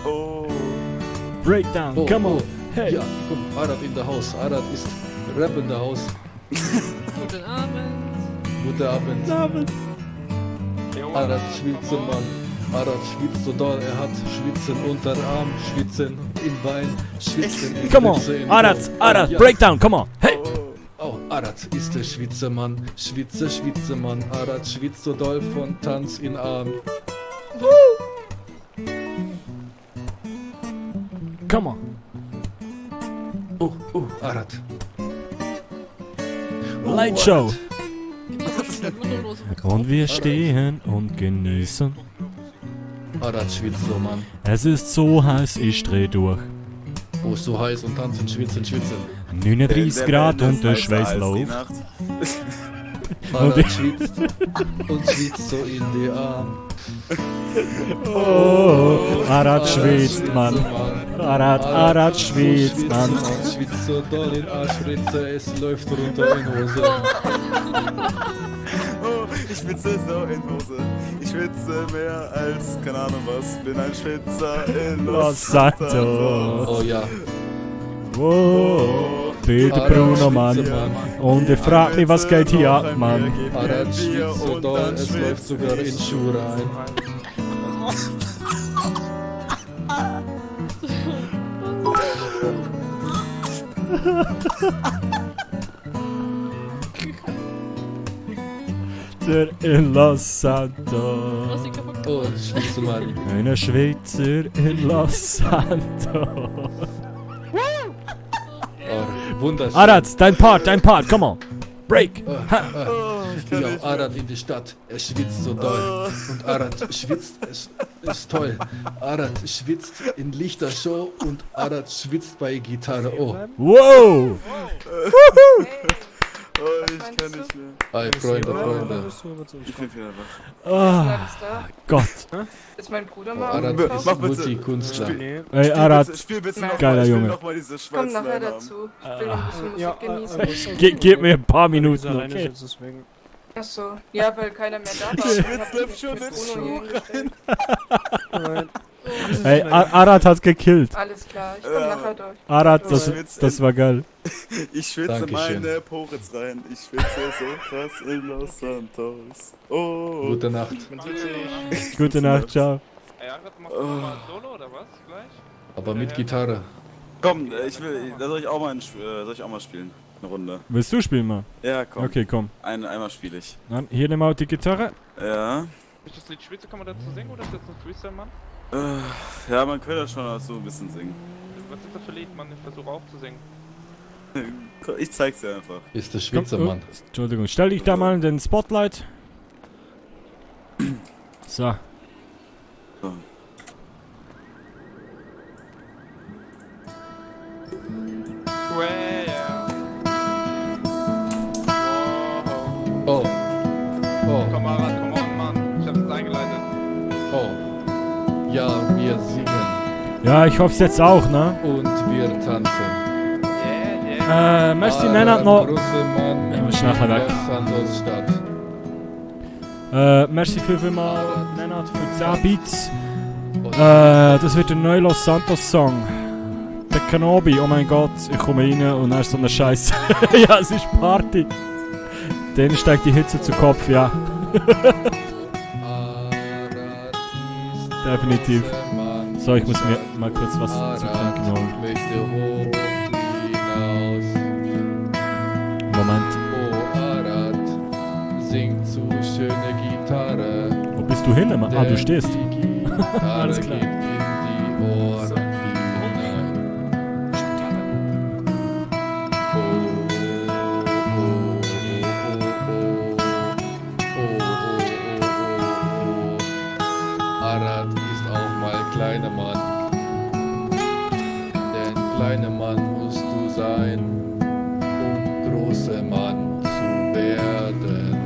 S11: Oh.
S1: Breakdown,
S19: Oh,
S1: come on!
S19: oh.
S1: Hey!
S19: Ja, komm, Arad in der Haus. Arad ist Rap in der Haus.
S13: Guten Abend.
S19: Guten Abend.
S1: Abend.
S19: Arad Schweizer Mann. Arad schwitzt so doll, er hat Schwitzen Unterarm, Schwitzen im Bein, Schwitzen in
S1: Come on!
S19: Schwitze im
S1: Arad,
S19: Kopf.
S1: Arad,
S19: Ja.
S1: Breakdown, come on! Hey!
S19: Oh, Arad ist der Schweizer Mann, Schweizer Mann. Arad schwitzt so doll von Tanz in Arm.
S1: Come on!
S19: Oh, Arad.
S1: Light Show!
S13: Wunderlos.
S1: Und wir stehen und genießen.
S19: Arad schwitzt so, Mann.
S1: Es ist so heiß, ich dreh durch.
S19: Oh, so heiß und tanzen, schwitzen.
S1: 39 Grad und der Schweiß läuft.
S19: Arad schwitzt und schwitzt so in die Arm.
S1: Oh, Arad schwitzt, Mann. Arad schwitzt, Mann.
S19: Schwitzt so doll in Arschritze, es läuft runter in Hose.
S11: Oh, ich schwitze so in Hose. Ich schwitze mehr als, keine Ahnung was. Bin ein Schwitzer in Los Santos.
S19: Oh ja.
S1: Oh, Peter Bruno, Mann. Und ich frag mich, was geht hier ab, Mann?
S19: Arad schwitzt so doll, es läuft sogar in Schuhe rein.
S1: Der in Los
S13: Du hast
S1: Santos.
S13: ihn kaputt
S19: Oh, Schweizer Mann.
S1: Eine Schweizer in Los Santos.
S19: Oh, wunderschön.
S1: Arad, dein Part, come on. Break.
S19: Ja, Arad in die Stadt, er schwitzt so doll. Und Arad schwitzt, es ist toll. Arad schwitzt in Lichtershow und Arad schwitzt bei Gitarre. Oh.
S1: Wow.
S11: Oh, ich kann nicht mehr.
S19: Hi, Freunde.
S11: Ich bin wieder wach.
S1: Oh, Gott.
S14: Ist mein Bruder
S19: Oh,
S14: mal
S19: Arad
S14: aufgetaucht?
S19: ist Multikünstler.
S1: Ey, Arad,
S11: Spiel bitte noch
S1: geiler
S11: mal,
S1: Junge.
S11: noch mal diese
S14: Ich komm
S11: schwarzen
S14: nachher
S11: Einnahmen.
S14: dazu. Ich will noch ein bisschen Musik genießen.
S1: Gib mir ein paar Minuten, okay?
S14: Achso, ja, weil keiner mehr da war.
S11: Schwitzt schon den Schuh rein.
S1: Ey, Arad hat's gekillt.
S14: Alles klar, ich komm nachher durch.
S1: Arad, das war geil.
S11: Ich schwitze
S19: Dankeschön.
S11: meine Poritz rein. Ich schwitze so krass in Los Santos. Oh.
S19: Gute Nacht.
S1: Gute Nacht, ciao.
S12: Ey, Arad, machst du mal Solo oder was? Gleich?
S19: Aber mit Gitarre.
S11: Komm, da soll ich auch mal spielen. Eine Runde.
S1: Willst du spielen mal?
S11: Ja, komm.
S1: Okay, komm.
S11: Einmal spiele ich.
S1: Dann hier nimm mal die Gitarre.
S11: Ja.
S12: Ist das Lied Schwitze, kann man dazu singen oder ist das ein Freestyle, Mann?
S11: Ja, man könnte das schon so ein bisschen singen.
S12: Was ist das für Lied, Mann? Ich versuche auch zu singen.
S11: Ich zeig's dir einfach.
S19: Ist der Schweizer Mann.
S1: Entschuldigung, stell dich da mal in den Spotlight. So.
S19: Oh. Oh.
S12: Komm, Arad, komm on, Mann. Ich hab's jetzt eingeleitet.
S19: Oh. Ja, wir singen.
S1: Ja, ich hoff's jetzt auch, ne?
S19: Und wir tanzen.
S1: Merci Nenad noch.
S19: Mann,
S1: Ich muss nachher weg.
S19: Santos Stadt.
S1: Merci vielmals Nenad für 10 Beats. Das wird ein neuer Los Santos Song. Der Kenobi, oh mein Gott, ich komme rein und dann ist so eine Scheiße. Ja, es ist Party. Denen steigt die Hitze zu Kopf, ja. Definitiv. So, ich muss mir mal kurz was zu trinken holen. Moment.
S19: Oh, Arad singt zu schöne Gitarre.
S1: Wo bist du hin? Ah, du stehst. Alles klar.
S19: Geht in die Ohren hinein. Arad ist auch mal kleiner Mann. Denn kleiner Mann musst du sein, um großer Mann zu werden.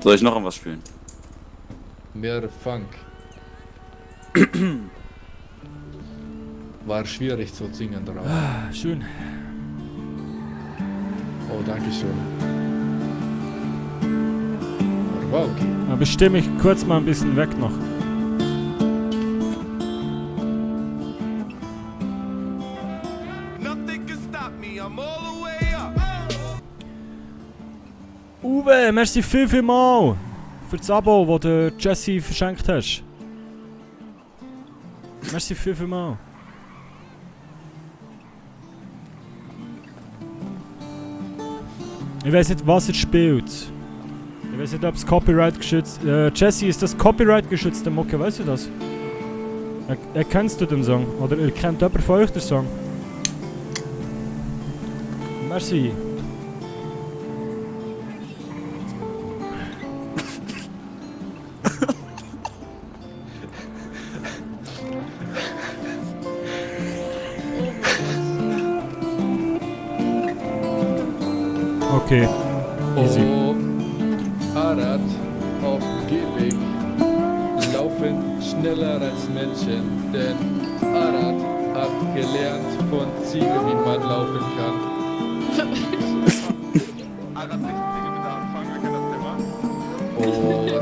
S11: Soll ich noch was spielen?
S19: Mehr Funk. War schwierig zu singen drauf.
S1: Ah, schön.
S19: Oh, danke schön. War okay.
S1: Dann bestimme ich kurz mal ein bisschen weg noch. Uwe, merci vielmals für das Abo, das du Jesse verschenkt hast. Merci vielmals. Ich weiß nicht, was er spielt. Ich weiß nicht, ob es Copyright geschützt ist. Jesse, ist das Copyright geschützte Mucke? Weißt du das? Erkennst du den Song? Oder erkennt jemand von euch den Song? Merci. Okay. Easy.
S19: Oh, Arad auf Gehweg laufen schneller als Menschen, denn Arad hat gelernt von Ziege, wie man laufen kann.
S12: Arad, Ziege bitte anfangen, wer kennt das Thema?
S19: Oh,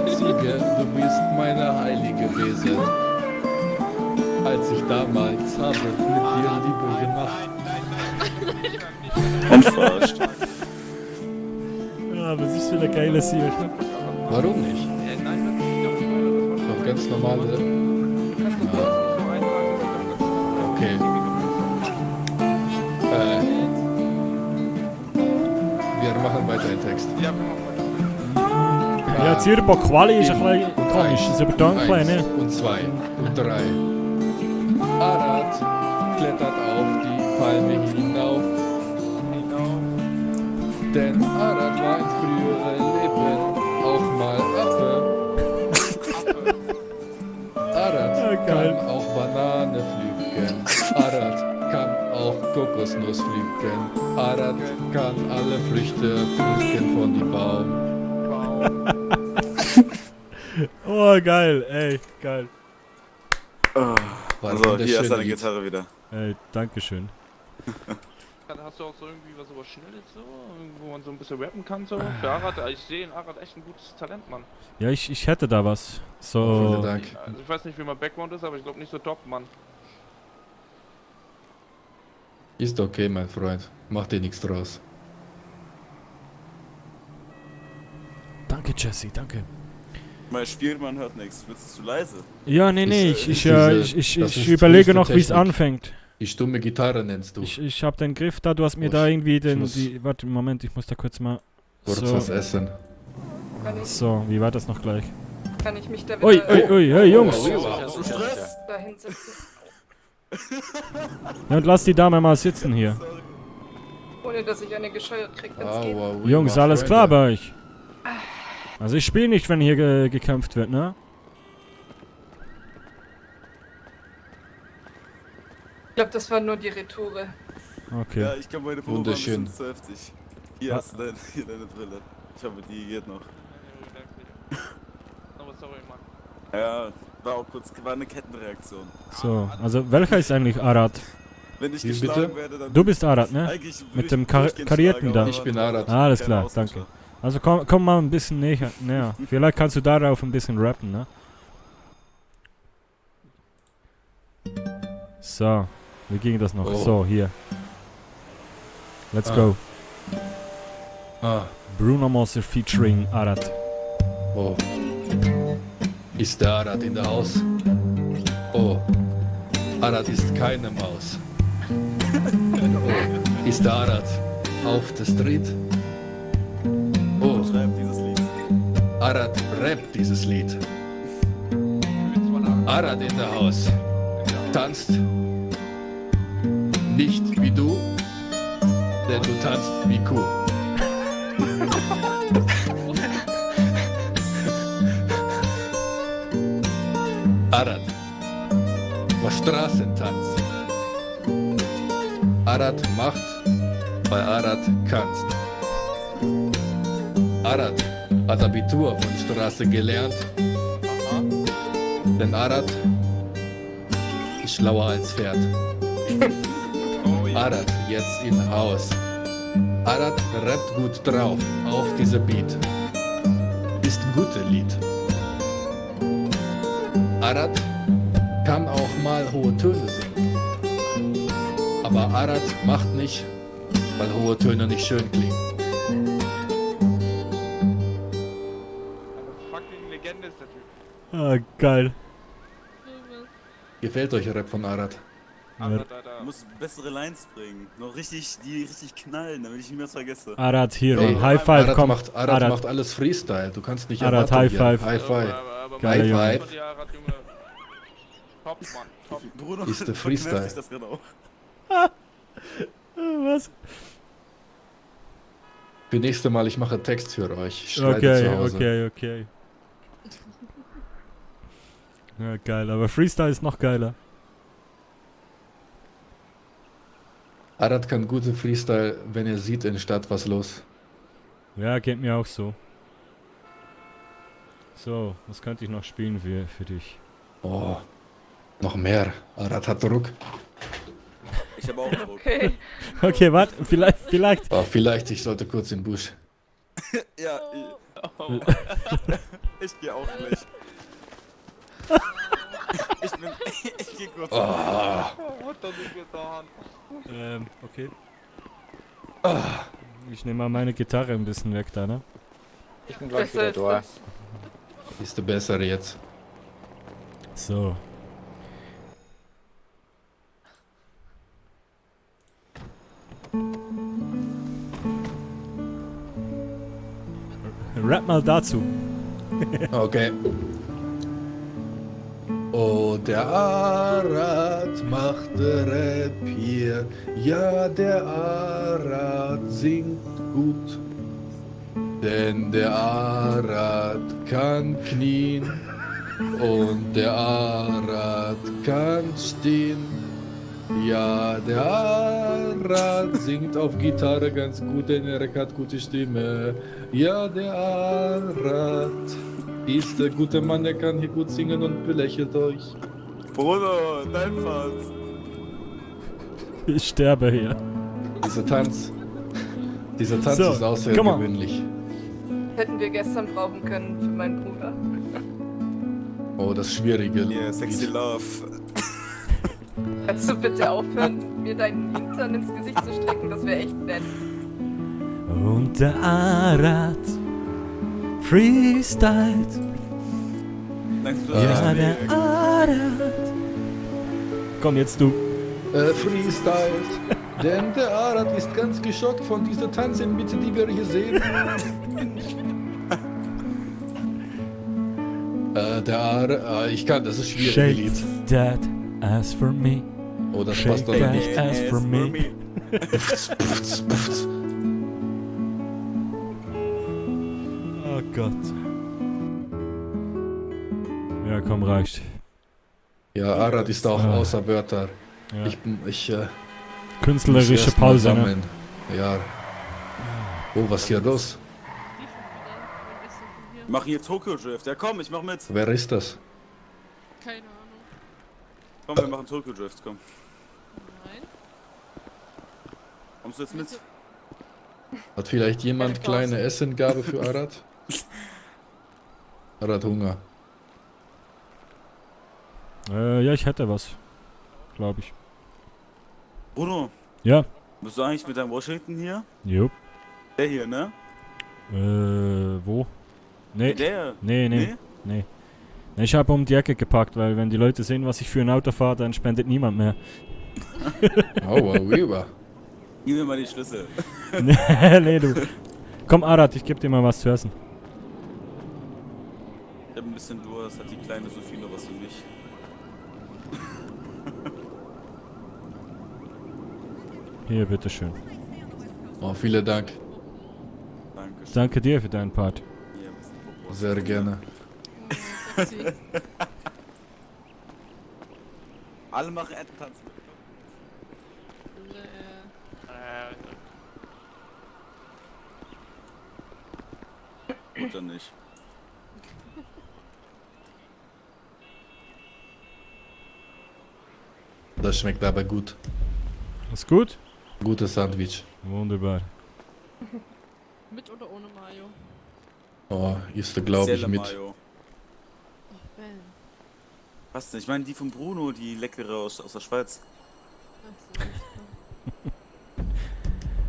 S19: Ziege, du bist meine heilige Wesen. Als ich damals habe mit dir Liebe gemacht.
S11: Und verarscht.
S1: Ja, was ist für eine geile Sieg.
S19: Warum nicht? Doch ganz normale. Ja. Okay. Wir machen weiter den Text.
S12: Ja, wir machen weiter.
S1: Ja, Jetzt hier bei Quali ist ein bisschen
S19: Und
S1: komisch.
S19: eins,
S1: Das übertont ein bisschen, ne?
S19: und 2 und 3. Arad klettert auf die Palme hinauf. Denn Arad war in früheren Leben auch mal Affe. Arad kann auch Banane pflücken. Arad kann auch Kokosnuss pflücken. Arad kann alle Früchte pflücken von dem Baum.
S1: Oh, geil, ey, geil.
S11: Oh,
S19: War
S11: also,
S19: wunderschön,
S11: hier ist deine
S19: Lied.
S11: Gitarre wieder.
S1: Ey, dankeschön.
S16: Hast du auch so irgendwie was Schnelles so, wo man so ein bisschen rappen kann so? Für Arad, ich sehe in Arad echt ein gutes Talent, Mann.
S1: Ja, ich hätte da was. So.
S19: Vielen Dank.
S16: Also ich weiß nicht, wie mein Background ist, aber ich glaube nicht so top, Mann.
S19: Ist okay, mein Freund. Mach dir nichts draus.
S1: Danke, Jesse, danke.
S11: Mein Spielmann hört nichts. Bist du zu leise?
S1: Ja, nee,
S19: Das
S1: ich
S19: ist
S1: überlege
S19: höchste
S1: noch, wie es
S19: Technik.
S1: anfängt.
S19: Die stumme Gitarre nennst du.
S1: Ich hab den Griff da, du hast mir da irgendwie warte, Moment, ich muss da kurz mal.
S19: Kurz was essen.
S1: So, wie war das noch gleich?
S14: Kann ich mich da wieder...
S1: Ui, hey Jungs!
S14: Da hinsetzen.
S1: Ja, und lass die Dame mal sitzen hier.
S14: Ohne dass ich eine gescheuert krieg, wenn's geht.
S1: Jungs, alles klar bei euch? Also ich spiele nicht, wenn hier gekämpft wird, ne?
S14: Ich glaube, das war nur die Retoure.
S1: Okay.
S11: Ja, ich kann meine Pullover
S19: Wunderschön.
S11: zu heftig. Hier hast du hier deine Brille. Ich hoffe, die geht noch.
S16: Aber sorry, Mann.
S11: Ja, war eine Kettenreaktion.
S1: So, also welcher ist eigentlich Arad?
S11: Wenn ich
S19: Wie
S11: geschlagen
S19: bitte?
S11: werde, dann...
S1: Du bist Arad, ne?
S11: Eigentlich würde
S1: Mit
S11: ich
S1: dem
S11: durchgehend
S1: Karierten
S11: schlagen,
S1: da.
S11: aber
S19: Ich bin Arad.
S1: Ah, alles
S11: kein
S1: klar,
S11: Austausch.
S1: danke. Also komm mal ein bisschen näher. Vielleicht kannst du darauf ein bisschen rappen, ne? So, wie ging das noch?
S19: Oh.
S1: So, hier. Let's
S19: Ah.
S1: go.
S19: Ah,
S1: Bruno Mars featuring Arad.
S19: oh. Ist der Arad in der Haus? Oh. Arad ist keine Maus. Oh. Ist der Arad auf der Street? Oh.
S11: Schreib dieses Lied.
S19: Arad rappt dieses Lied. Arad in der Haus. Tanzt nicht wie du, denn du tanzt wie Kuh. Arad, was Straßentanz. Arad macht, weil Arad kannst. Arad hat Abitur von Straße gelernt. Denn Arad ist schlauer als Pferd. Arad jetzt im Haus. Arad rappt gut drauf auf dieser Beat. Ist ein gutes Lied. Arad kann auch mal hohe Töne singen. Aber Arad macht nicht, weil hohe Töne nicht schön klingen.
S16: Eine fucking Legende ist der Typ.
S1: Ah, geil.
S19: Gefällt euch Rap von Arad?
S11: Du musst bessere Lines bringen. Noch richtig, die richtig knallen, damit ich nicht mehr vergesse.
S1: Arad hier,
S19: Hey,
S1: High Five,
S19: Arad
S1: komm.
S19: Arad macht alles Freestyle. Du kannst nicht
S1: Arad,
S19: erwarten
S1: High
S19: hier.
S1: Five.
S19: High Five.
S1: Geiler Junge.
S19: High Five.
S16: Top, Mann. Top.
S11: Bruno
S19: Ist der Freestyle.
S11: verkneift sich das gerade auch.
S1: Was?
S19: Für nächste Mal, ich mache Text für euch. Ich schreibe zu Hause.
S1: Okay. Ja, geil, aber Freestyle ist noch geiler.
S19: Arad kann gute Freestyle, wenn er sieht in der Stadt, was los.
S1: Ja, geht mir auch so. So, was könnte ich noch spielen für dich?
S19: Oh, noch mehr. Arad hat Druck.
S11: Ich habe auch Druck.
S14: Okay.
S1: Okay, warte, vielleicht.
S19: Oh, vielleicht, ich sollte kurz in den Busch.
S11: Ja, ich gehe auch nicht. Ich geh kurz.
S19: Oh.
S16: Was hat er nicht getan?
S1: Okay. Ich nehme mal meine Gitarre ein bisschen weg da, ne?
S18: Ich bin gleich
S14: Besser
S18: wieder
S14: ist
S18: da.
S14: das.
S19: Ist der Bessere jetzt.
S1: So. Rap mal dazu.
S19: Okay. Oh, der Arad macht Rap hier. Ja, der Arad singt gut. Denn der Arad kann knien. Und der Arad kann stehen. Ja, der Arad singt auf Gitarre ganz gut, denn er hat gute Stimme. Ja, der Arad ist der gute Mann, der kann hier gut singen und belächelt euch.
S11: Bruder, dein Part.
S1: Ich sterbe hier.
S19: Dieser Tanz
S1: So,
S19: ist auch sehr
S1: come on.
S19: gewöhnlich.
S14: Hätten wir gestern brauchen können für meinen Bruder.
S19: Oh, das Schwierige.
S11: Yeah, sexy love.
S14: Kannst du bitte aufhören, mir deinen Hintern ins Gesicht zu strecken? Das wäre echt nett.
S1: Und der Arad freestylt. Ja, der Arad. Komm jetzt du.
S19: Freestylt. Denn der Arad ist ganz geschockt von dieser Tanzmitte, die wir hier sehen. Der Arad, ich kann, das ist schwierig.
S1: Shake
S19: Lied.
S1: that ass for me.
S19: Oh, das
S1: Shake
S19: passt aber
S1: that
S19: nicht.
S1: ass for me. Oh Gott. Ja, komm, reicht.
S19: Ja, Arad ist auch außer Wörter.
S1: Ja.
S19: Ich
S1: Künstlerische
S19: muss erst mal
S1: Pause, ne?
S19: sammeln. Ja. Oh, was ist hier los?
S11: Wir machen hier Tokyo Drift. Ja komm, ich mach mit.
S19: Wer ist das?
S13: Keine Ahnung.
S11: Komm, wir machen Tokyo Drift, komm.
S13: Nein.
S11: Kommst du jetzt mit?
S19: Hat vielleicht jemand kleine Essengabe für Arad? Arad Hunger.
S1: Ja, ich hätte was. Glaube ich.
S11: Bruno.
S1: Ja.
S11: Bist du eigentlich mit deinem Washington hier?
S1: Jo.
S11: Der hier, ne?
S1: Wo? Nee.
S11: Der?
S1: Nee. Ich habe um die Ecke gepackt, weil wenn die Leute sehen, was ich für ein Auto fahre, dann spendet niemand mehr.
S19: Oh, wow.
S11: Gib mir mal die Schlüssel.
S1: Nee, du. Komm, Arad, ich geb dir mal was zu essen.
S11: Ich hab ein bisschen Durst, hat die kleine Sophie noch was für mich.
S1: Hier, bitteschön.
S19: Oh, vielen Dank.
S11: Dankeschön.
S1: Danke dir für deinen Part.
S19: Sehr gerne.
S11: Alle machen Ententanz mit. Oder nicht?
S19: Das schmeckt aber gut.
S1: Ist gut?
S19: Gutes Sandwich.
S1: Wunderbar.
S13: Mit oder ohne Mayo?
S19: Oh, ist glaube ich
S11: Spezielle
S19: mit.
S11: Mayo.
S13: Ach, Ben.
S11: Was denn? Ich meine die von Bruno, die leckere aus der Schweiz.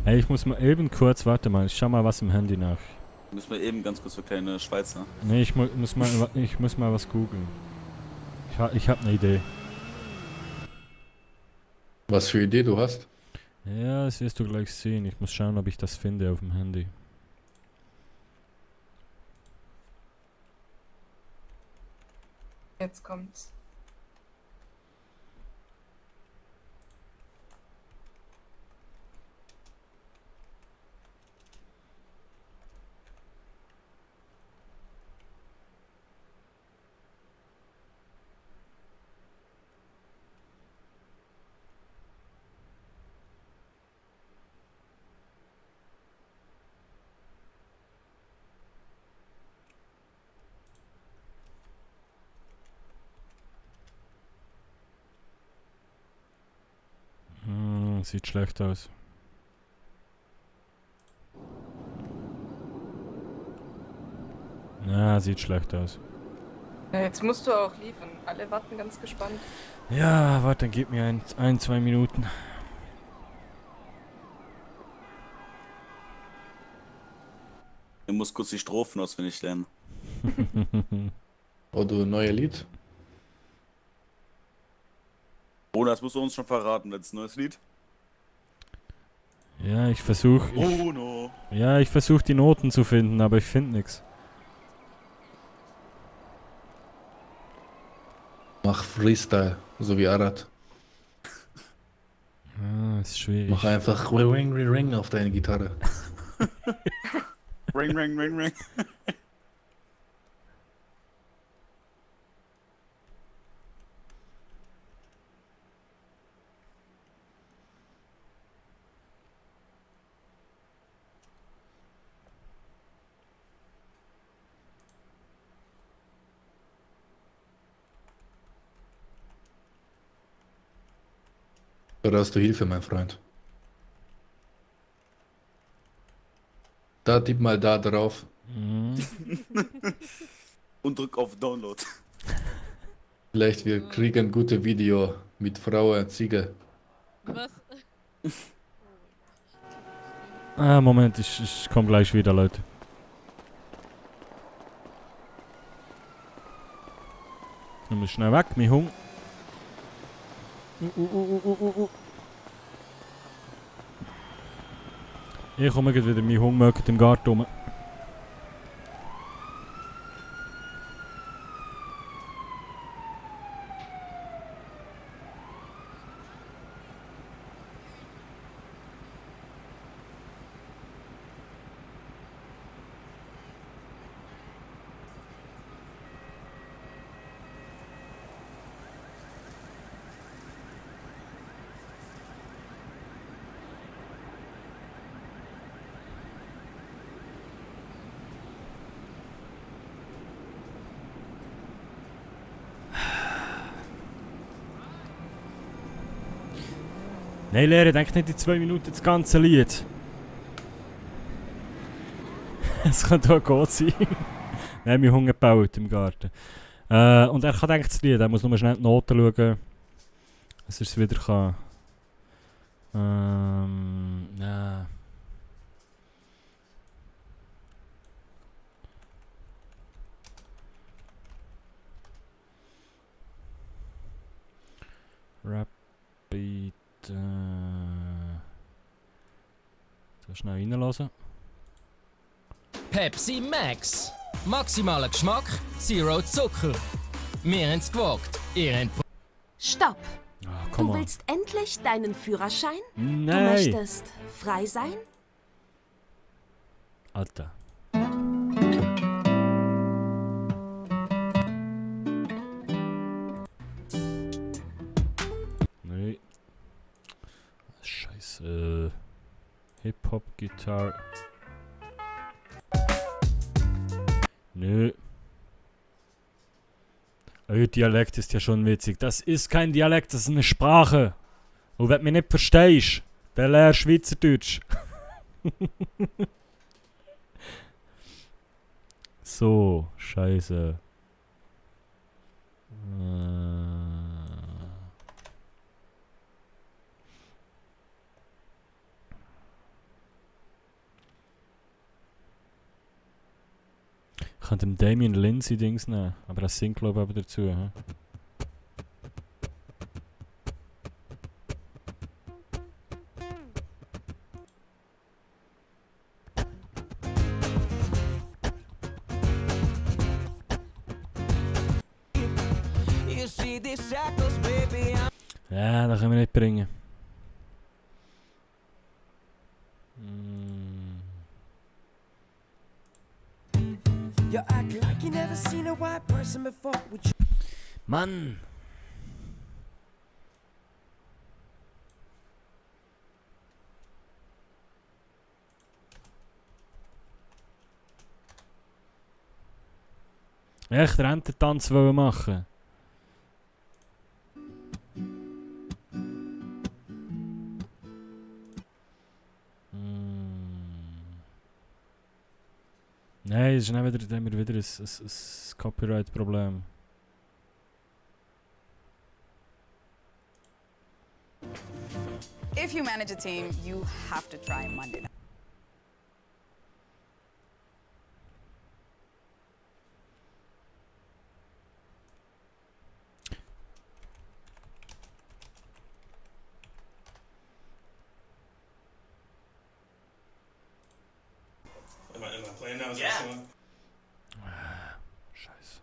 S1: Ey, ich muss mal eben kurz, warte mal, ich schau mal was im Handy nach.
S11: Müssen wir eben ganz kurz für kleine Schweizer.
S1: Nee, ich muss mal was googeln. Ich hab eine Idee.
S19: Was für Idee du hast?
S1: Ja, das wirst du gleich sehen. Ich muss schauen, ob ich das finde auf dem Handy.
S14: Jetzt kommt's.
S1: Sieht schlecht aus. Ja, sieht schlecht aus.
S14: Ja, jetzt musst du auch liefern. Alle warten ganz gespannt.
S1: Ja, warte, dann gib mir 2 Minuten.
S11: Ich muss kurz die Strophen auswendig lernen.
S19: Oh, du neue Lied?
S11: Bruno, das musst du uns schon verraten, letztes neues Lied.
S1: Ja, ich versuche.
S11: Bruno!
S1: Ja, ich versuche die Noten zu finden, aber ich finde nichts.
S19: Mach Freestyle, so wie Arad.
S1: Ah, ist schwierig.
S19: Mach einfach Ring, Ring, Ring auf deine Gitarre.
S11: Ring, ring, ring, ring.
S19: Da hast du Hilfe, mein Freund. Da tipp mal da drauf.
S11: Und drück auf Download.
S19: Vielleicht wir kriegen ein gutes Video mit Frau und Ziege.
S13: Was?
S1: Moment, ich komm gleich wieder, Leute. Ich muss schnell weg, mein Hund. Ich komme gleich wieder, mein Hund mögt im Garten rum. Nein, Lehrer, denk nicht in 2 Minuten das ganze Lied. Es könnte auch gut sein. Nein, mein Hund gebaut im Garten. Und er kann denken das Lied, er muss nur schnell die Noten schauen, dass er es wieder kann. Ja. Rapid. So schnell reinlassen.
S20: Pepsi Max. Maximaler Geschmack, Zero Zucker. Wir haben's gewagt, ihr habt...
S21: Stopp!
S1: komm
S21: Du
S1: on.
S21: willst endlich deinen Führerschein?
S1: Nein.
S21: Du möchtest frei sein?
S1: Alter. Nee. Scheiße. Hip-Hop-Gitarre. Nö. Euer Dialekt ist ja schon witzig. Das ist kein Dialekt, das ist eine Sprache. Und wenn du mich nicht verstehst, dann lernst du Schweizerdeutsch. So, scheiße. Ich könnte dem Damien Lindsay Dings nehmen, aber das singt glaube ich aber dazu. He? Ja, das können wir nicht bringen. Mann! Echt Rententanz wollen machen? Nein, es ist nicht wieder, dann haben wir wieder ein Copyright-Problem.
S22: If you manage a team, you have to try Monday night.
S23: Am I playing now? Is
S20: Yeah.
S23: this one?
S1: Scheiße.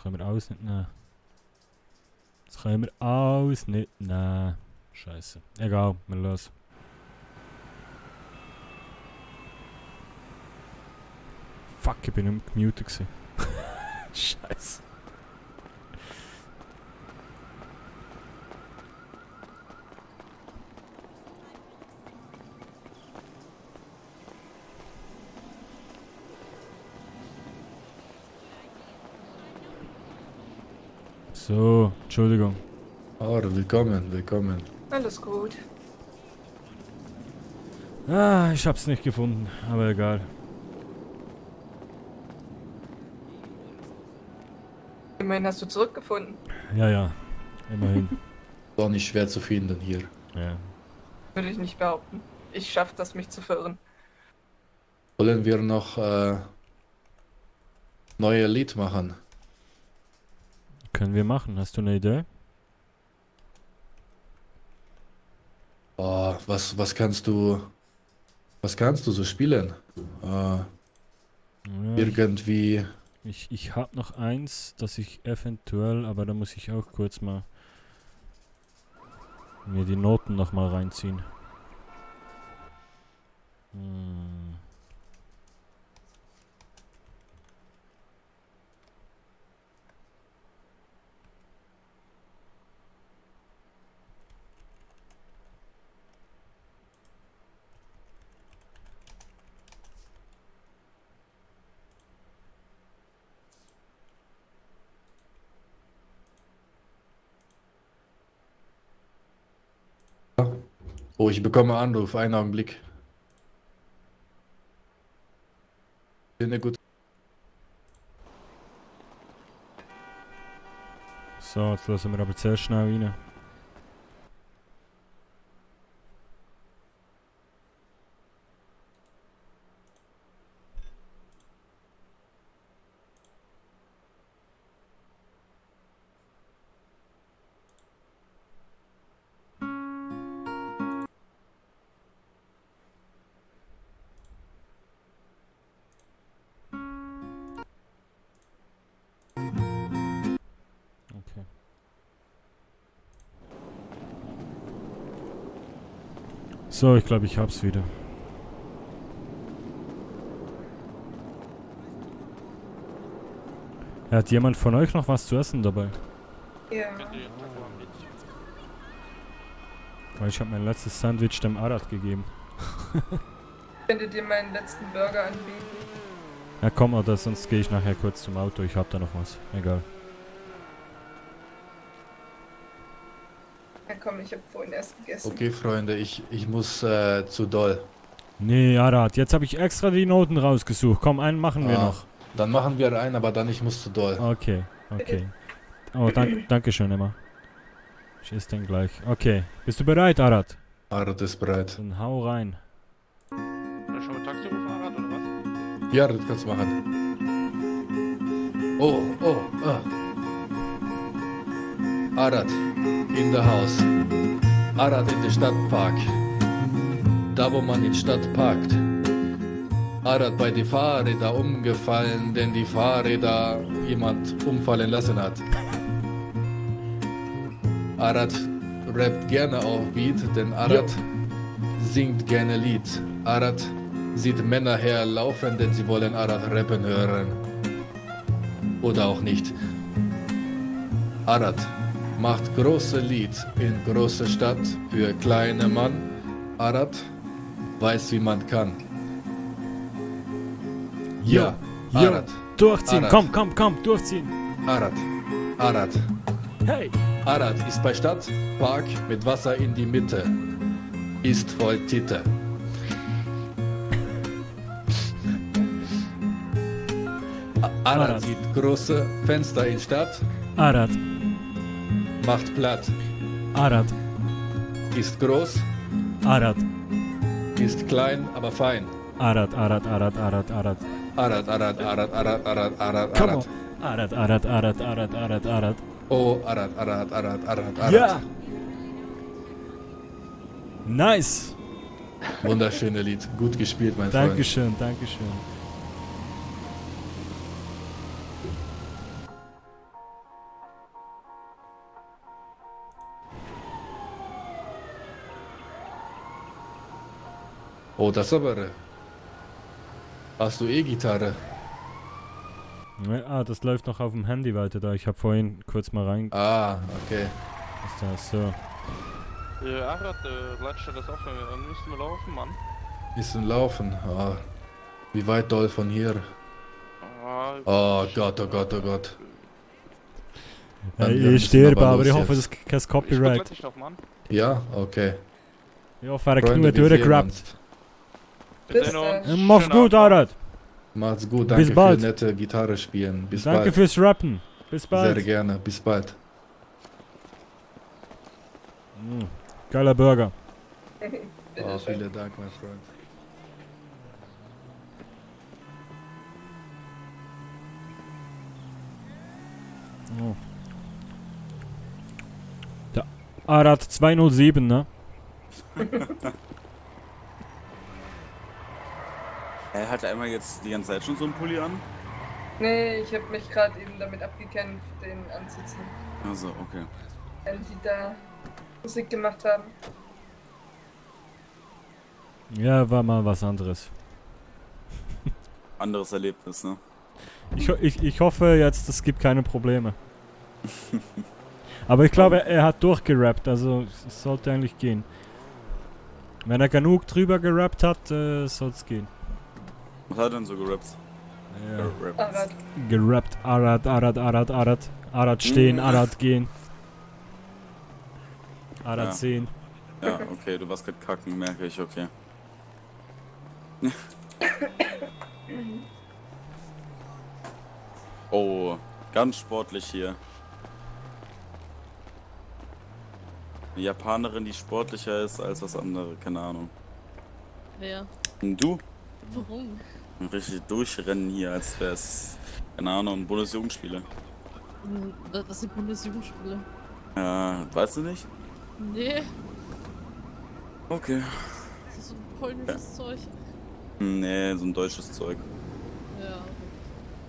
S1: können wir alles nicht nehmen. Das können wir alles nicht nehmen. Scheiße. Egal, wir los. Fuck, ich bin nicht gemutet gewesen. Scheiße. So, Entschuldigung.
S19: Willkommen, willkommen.
S14: Alles gut.
S1: Ah, ich hab's nicht gefunden, aber egal.
S14: Immerhin hast du zurückgefunden.
S1: Ja, immerhin.
S19: Doch nicht schwer zu finden hier.
S1: Ja.
S14: Würde ich nicht behaupten. Ich schaff das, mich zu verirren.
S19: Wollen wir noch neue Lied machen?
S1: Können wir machen. Hast du eine Idee?
S19: Oh, was kannst du so spielen?
S1: Ja,
S19: Irgendwie.
S1: Ich hab noch eins, das ich eventuell, aber da muss ich auch kurz mal mir die Noten noch mal reinziehen.
S19: Oh, ich bekomme Anruf. Einen Augenblick. Eine gute.
S1: So, jetzt lassen wir aber zuerst schnell rein. Okay. So, ich glaube, ich hab's wieder. Hat jemand von euch noch was zu essen dabei?
S14: Ja.
S1: Weil ich habe mein letztes Sandwich dem Arad gegeben.
S14: Ich könnte dir meinen letzten Burger anbieten.
S1: Ja komm, oder sonst gehe ich nachher kurz zum Auto. Ich hab da noch was. Egal.
S14: Ja komm, ich habe vorhin erst gegessen.
S19: Okay, Freunde, ich muss zu doll.
S1: Nee, Arad, jetzt habe ich extra die Noten rausgesucht. Komm, einen machen wir noch.
S19: Dann machen wir einen, aber dann ich muss zu doll.
S1: Okay. Oh, danke schön, Emma. Ich esse den gleich. Okay. Bist du bereit, Arad?
S19: Arad ist bereit.
S1: Dann hau rein.
S16: Soll ich schon mal Taxi rufen, Arad, oder was?
S19: Ja, das kannst du machen. Arad in der Haus. Arad in der Stadtpark. Da wo man in Stadt parkt. Arad bei die Fahrräder umgefallen, denn die Fahrräder jemand umfallen lassen hat. Arad rappt gerne auf Beat, denn Arad singt gerne Lied. Arad sieht Männer herlaufen, denn sie wollen Arad rappen hören. Oder auch nicht. Arad macht große Lied in große Stadt für kleine Mann. Arad weiß, wie man kann. Ja, Arad.
S1: Durchziehen,
S19: Arad.
S1: komm, durchziehen.
S19: Arad.
S1: Hey.
S19: Arad ist bei Stadtpark mit Wasser in die Mitte. Ist voll Titte. Arad sieht große Fenster in Stadt.
S1: Arad.
S19: Macht platt.
S1: Arad.
S19: Ist groß.
S1: Arad.
S19: Ist klein, aber fein.
S1: Arad.
S19: Arad.
S1: Come on. Arad.
S19: Oh, Arad.
S1: Ja. Nice.
S19: Wunderschöne Lied. Gut gespielt, mein Freund.
S1: Dankeschön.
S19: Oh, das aber. Hast du E-Gitarre?
S1: Ja, das läuft noch auf dem Handy weiter da. Ich habe vorhin kurz mal rein...
S19: Ah, okay.
S1: Ist das so?
S16: Arad, leitest du das auf? Dann müssen wir laufen, Mann.
S19: Bisschen laufen. Ah. Wie weit doll von hier? Oh Gott, oh Gott, oh Gott.
S1: Ich sterbe, aber ich hoffe, das ist kein Copyright.
S16: Ich doch, Mann.
S19: Ja, okay.
S1: Ich hoffe, er
S19: Freunde,
S1: knurrt
S19: wir
S1: durchgerappt.
S19: sehen uns.
S1: Mach's gut, Arad.
S19: Macht's gut,
S1: Bis
S19: danke
S1: bald.
S19: für nette Gitarre spielen. Bis
S1: Danke
S19: bald.
S1: fürs Rappen. Bis bald.
S19: Sehr gerne, bis bald.
S1: Geiler Burger.
S19: Oh, vielen Dank, mein Freund.
S1: Oh. Der Arad 207, ne?
S11: Er hat einmal jetzt die ganze Zeit schon so einen Pulli an?
S14: Nee, ich habe mich gerade eben damit abgekämpft, den anzuziehen.
S11: Also, okay.
S14: Weil die da Musik gemacht haben.
S1: Ja, war mal was anderes.
S11: Anderes Erlebnis, ne?
S1: Ich hoffe jetzt, es gibt keine Probleme. Aber ich glaube, er hat durchgerappt, also es sollte eigentlich gehen. Wenn er genug drüber gerappt hat, soll es gehen.
S11: Was hat er denn so gerappt?
S1: Ja.
S14: Arad.
S1: Gerappt, Arad. Arad stehen, Arad gehen. Arad
S11: Ja.
S1: sehen.
S11: Ja, okay, du warst gerade kacken, merke ich, okay. Oh, ganz sportlich hier. Eine Japanerin, die sportlicher ist als das andere, keine Ahnung.
S13: Wer?
S11: Und du?
S13: Warum?
S11: Richtig durchrennen hier, als wär's, keine Ahnung, Bundesjugendspiele.
S13: Was sind Bundesjugendspiele?
S11: Ja, weißt du nicht?
S13: Nee,
S11: Okay.
S13: das ist so ein polnisches Zeug.
S11: Nee, so ein deutsches Zeug.
S13: Ja,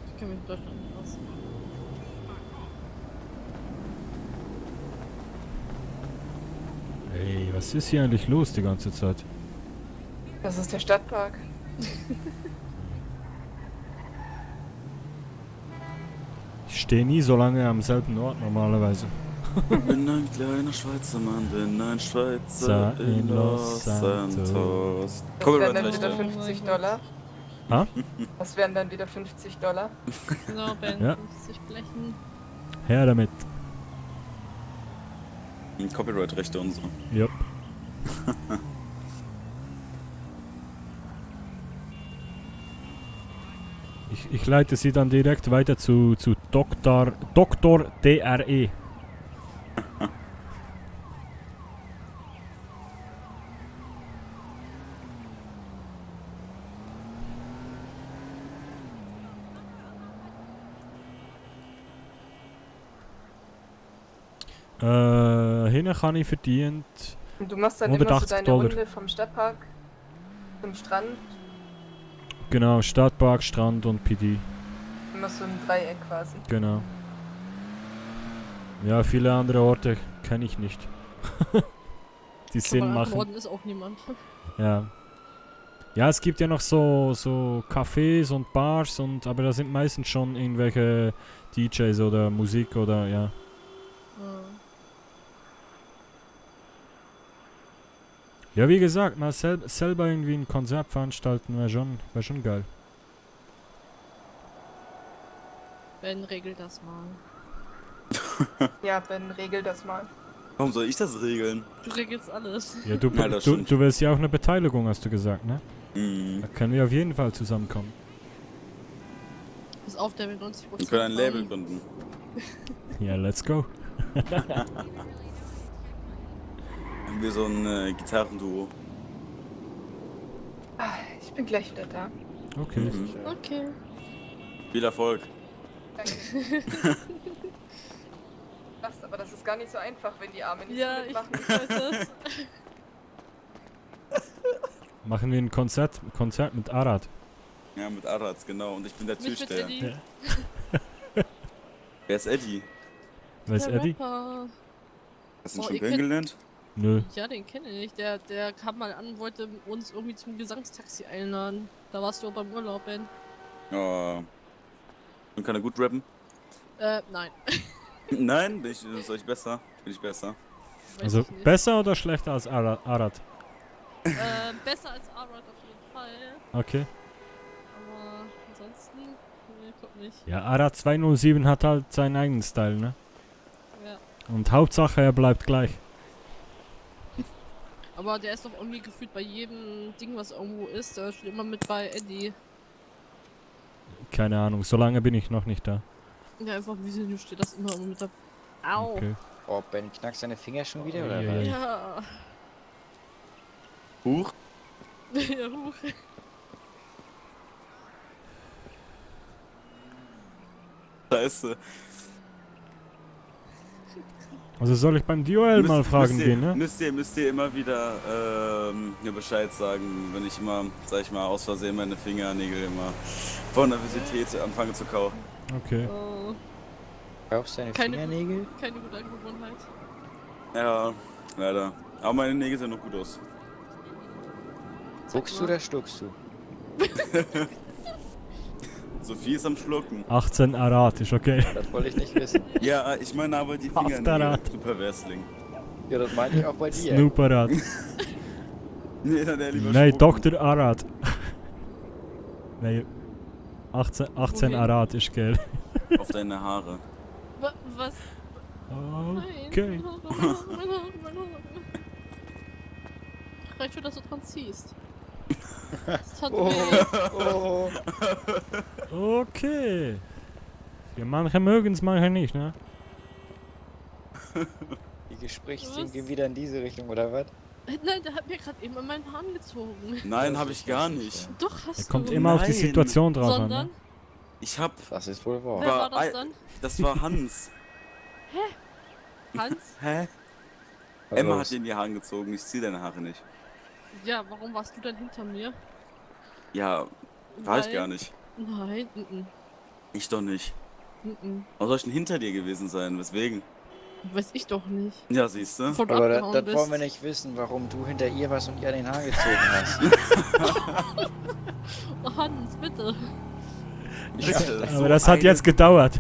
S13: ich kenne mich in Deutschland nicht aus.
S1: Ey, was ist hier eigentlich los die ganze Zeit?
S14: Das ist der Stadtpark.
S1: Ich stehe nie so lange am selben Ort normalerweise.
S11: Bin ein kleiner Schweizer Mann, bin ein Schweizer in Los Santos.
S14: Das wären dann
S11: Copyright-Rechte.
S14: wieder 50 Dollar.
S1: Ha?
S14: Das wären dann wieder 50 Dollar.
S13: Genau, bei
S1: Ja.
S13: 50 Blechen.
S1: Her damit.
S11: Copyright-Rechte und so.
S1: Jupp. Ich leite sie dann direkt weiter zu Dr. DRE. Hinten kann ich verdient
S14: Und du machst dann immer so
S1: 180
S14: deine
S1: Dollar.
S14: Runde vom Stadtpark zum Strand.
S1: Genau, Stadtpark, Strand und PD.
S14: Immer so ein Dreieck quasi.
S1: Genau. Ja, viele andere Orte kenne ich nicht. Die Sinn
S13: Aber im
S1: machen.
S13: Norden ist auch niemand.
S1: Ja. Ja, es gibt ja noch so Cafés und Bars und aber da sind meistens schon irgendwelche DJs oder Musik oder ja. Ja, wie gesagt, mal selber irgendwie ein Konzert veranstalten wäre schon geil.
S13: Ben, regel das mal.
S14: Ja, Ben, regel das mal.
S11: Warum soll ich das regeln?
S13: Du regelst alles.
S1: Ja, du,
S11: Ja, das
S1: du,
S11: stimmt.
S1: du willst ja auch eine Beteiligung, hast du gesagt, ne?
S11: Mhm.
S1: Da können wir auf jeden Fall zusammenkommen.
S13: Bis auf der mit 90%.
S11: Wir können ein Label gründen.
S1: Ja, let's go.
S11: Haben wir so ein Gitarrenduo.
S14: Ich bin gleich wieder da.
S1: Okay.
S11: Mhm.
S13: Okay.
S11: Viel Erfolg.
S14: Danke. Aber das ist gar nicht so einfach, wenn die Arme nicht
S13: Ja,
S14: mitmachen.
S13: ich weiß das.
S1: Machen wir ein Konzert mit Arad.
S11: Ja, mit Arad, genau. Und ich bin der
S13: Mich mit
S11: Türsteher.
S13: Eddie.
S11: Wer ist Eddie?
S1: Wer ist
S13: Der
S1: Eddie?
S13: Rapper.
S11: Hast du ihn
S13: Oh,
S11: schon
S13: ihr kennt-
S11: kennengelernt?
S1: Nö.
S13: Ja, den kenne ich. Der kam mal an und wollte uns irgendwie zum Gesangstaxi einladen. Da warst du auch beim Urlaub, Ben.
S11: Oh. Und kann er gut rappen?
S13: Nein.
S11: Nein? Soll ich besser? Bin ich besser?
S1: Also besser oder schlechter als Arad?
S13: Besser als Arad auf jeden Fall.
S1: Okay.
S13: Aber ansonsten, nee, guck nicht.
S1: Ja, Arad 207 hat halt seinen eigenen Style, ne?
S13: Ja.
S1: Und Hauptsache, er bleibt gleich.
S13: Aber der ist doch irgendwie gefühlt bei jedem Ding, was irgendwo ist, der steht immer mit bei Eddie.
S1: Keine Ahnung, so lange bin ich noch nicht da.
S13: Ja, einfach wie sie steht das immer mit dabei. Au!
S1: Okay.
S18: Oh, Ben knackt seine Finger schon wieder, oder
S1: Ja,
S18: was?
S13: Ja.
S11: Huch.
S13: Ja, huch.
S11: Scheiße.
S1: Also soll ich beim Duell mal fragen gehen, ne?
S11: Müsst ihr immer wieder mir Bescheid sagen, wenn ich immer, sag ich mal, aus Versehen meine Fingernägel immer vor Nervosität anfange zu kauen.
S1: Okay.
S13: Oh.
S18: Kaufst du deine Fingernägel?
S13: Keine gute Angewohnheit.
S11: Ja, leider. Aber meine Nägel sehen noch gut aus.
S18: Guckst du oder stuckst du?
S11: Sophie ist am Schlucken.
S1: 18 Arad, ist okay.
S18: Das wollte ich nicht wissen.
S11: Ja, ich meine aber die Fingernägel. Super Wrestling.
S18: Ja, das meinte ich auch bei dir.
S1: Snoop Arad.
S11: Nee, dann der lieber
S1: Nein,
S11: Spucken.
S1: Dr. Arad. Nein, 18 Arad ist geil.
S11: Auf deine Haare.
S13: Was?
S1: Okay.
S13: Nein, meine Haare. Reicht schon, dass du dran ziehst. Das hat weh.
S1: Okay. Ja, manche mögen es, manche nicht, ne?
S18: Die Gesprächsthemen gehen wieder in diese Richtung, oder was?
S13: Nein, der hat mir gerade eben an meinen Haaren gezogen.
S11: Nein, habe ich gar nicht.
S13: Doch, hast
S1: Er
S13: du.
S1: kommt immer auf die Situation drauf an,
S13: Sondern?
S1: ne?
S11: Ich hab.
S18: Das ist wohl wahr.
S13: Wer war das dann?
S11: Das war Hans.
S13: Hä? Hans?
S11: Hä?
S18: Was
S11: Emma
S18: los?
S11: hat dir in die Haare gezogen, ich zieh deine Haare nicht.
S13: Ja, warum warst du denn hinter mir?
S11: Ja, war ich
S13: Weil-
S11: gar nicht.
S13: Nein,
S11: Ich doch nicht.
S13: mm.
S11: Warum soll ich denn hinter dir gewesen sein? Weswegen?
S13: Weiß ich doch nicht.
S11: Ja, siehst du?
S13: Bevor du
S18: Aber
S13: abgehauen
S18: das wollen wir
S13: bist.
S18: nicht wissen, warum du hinter ihr warst und ihr an den Haaren gezogen hast.
S13: Oh, Hans, bitte.
S1: Aber das hat jetzt gedauert.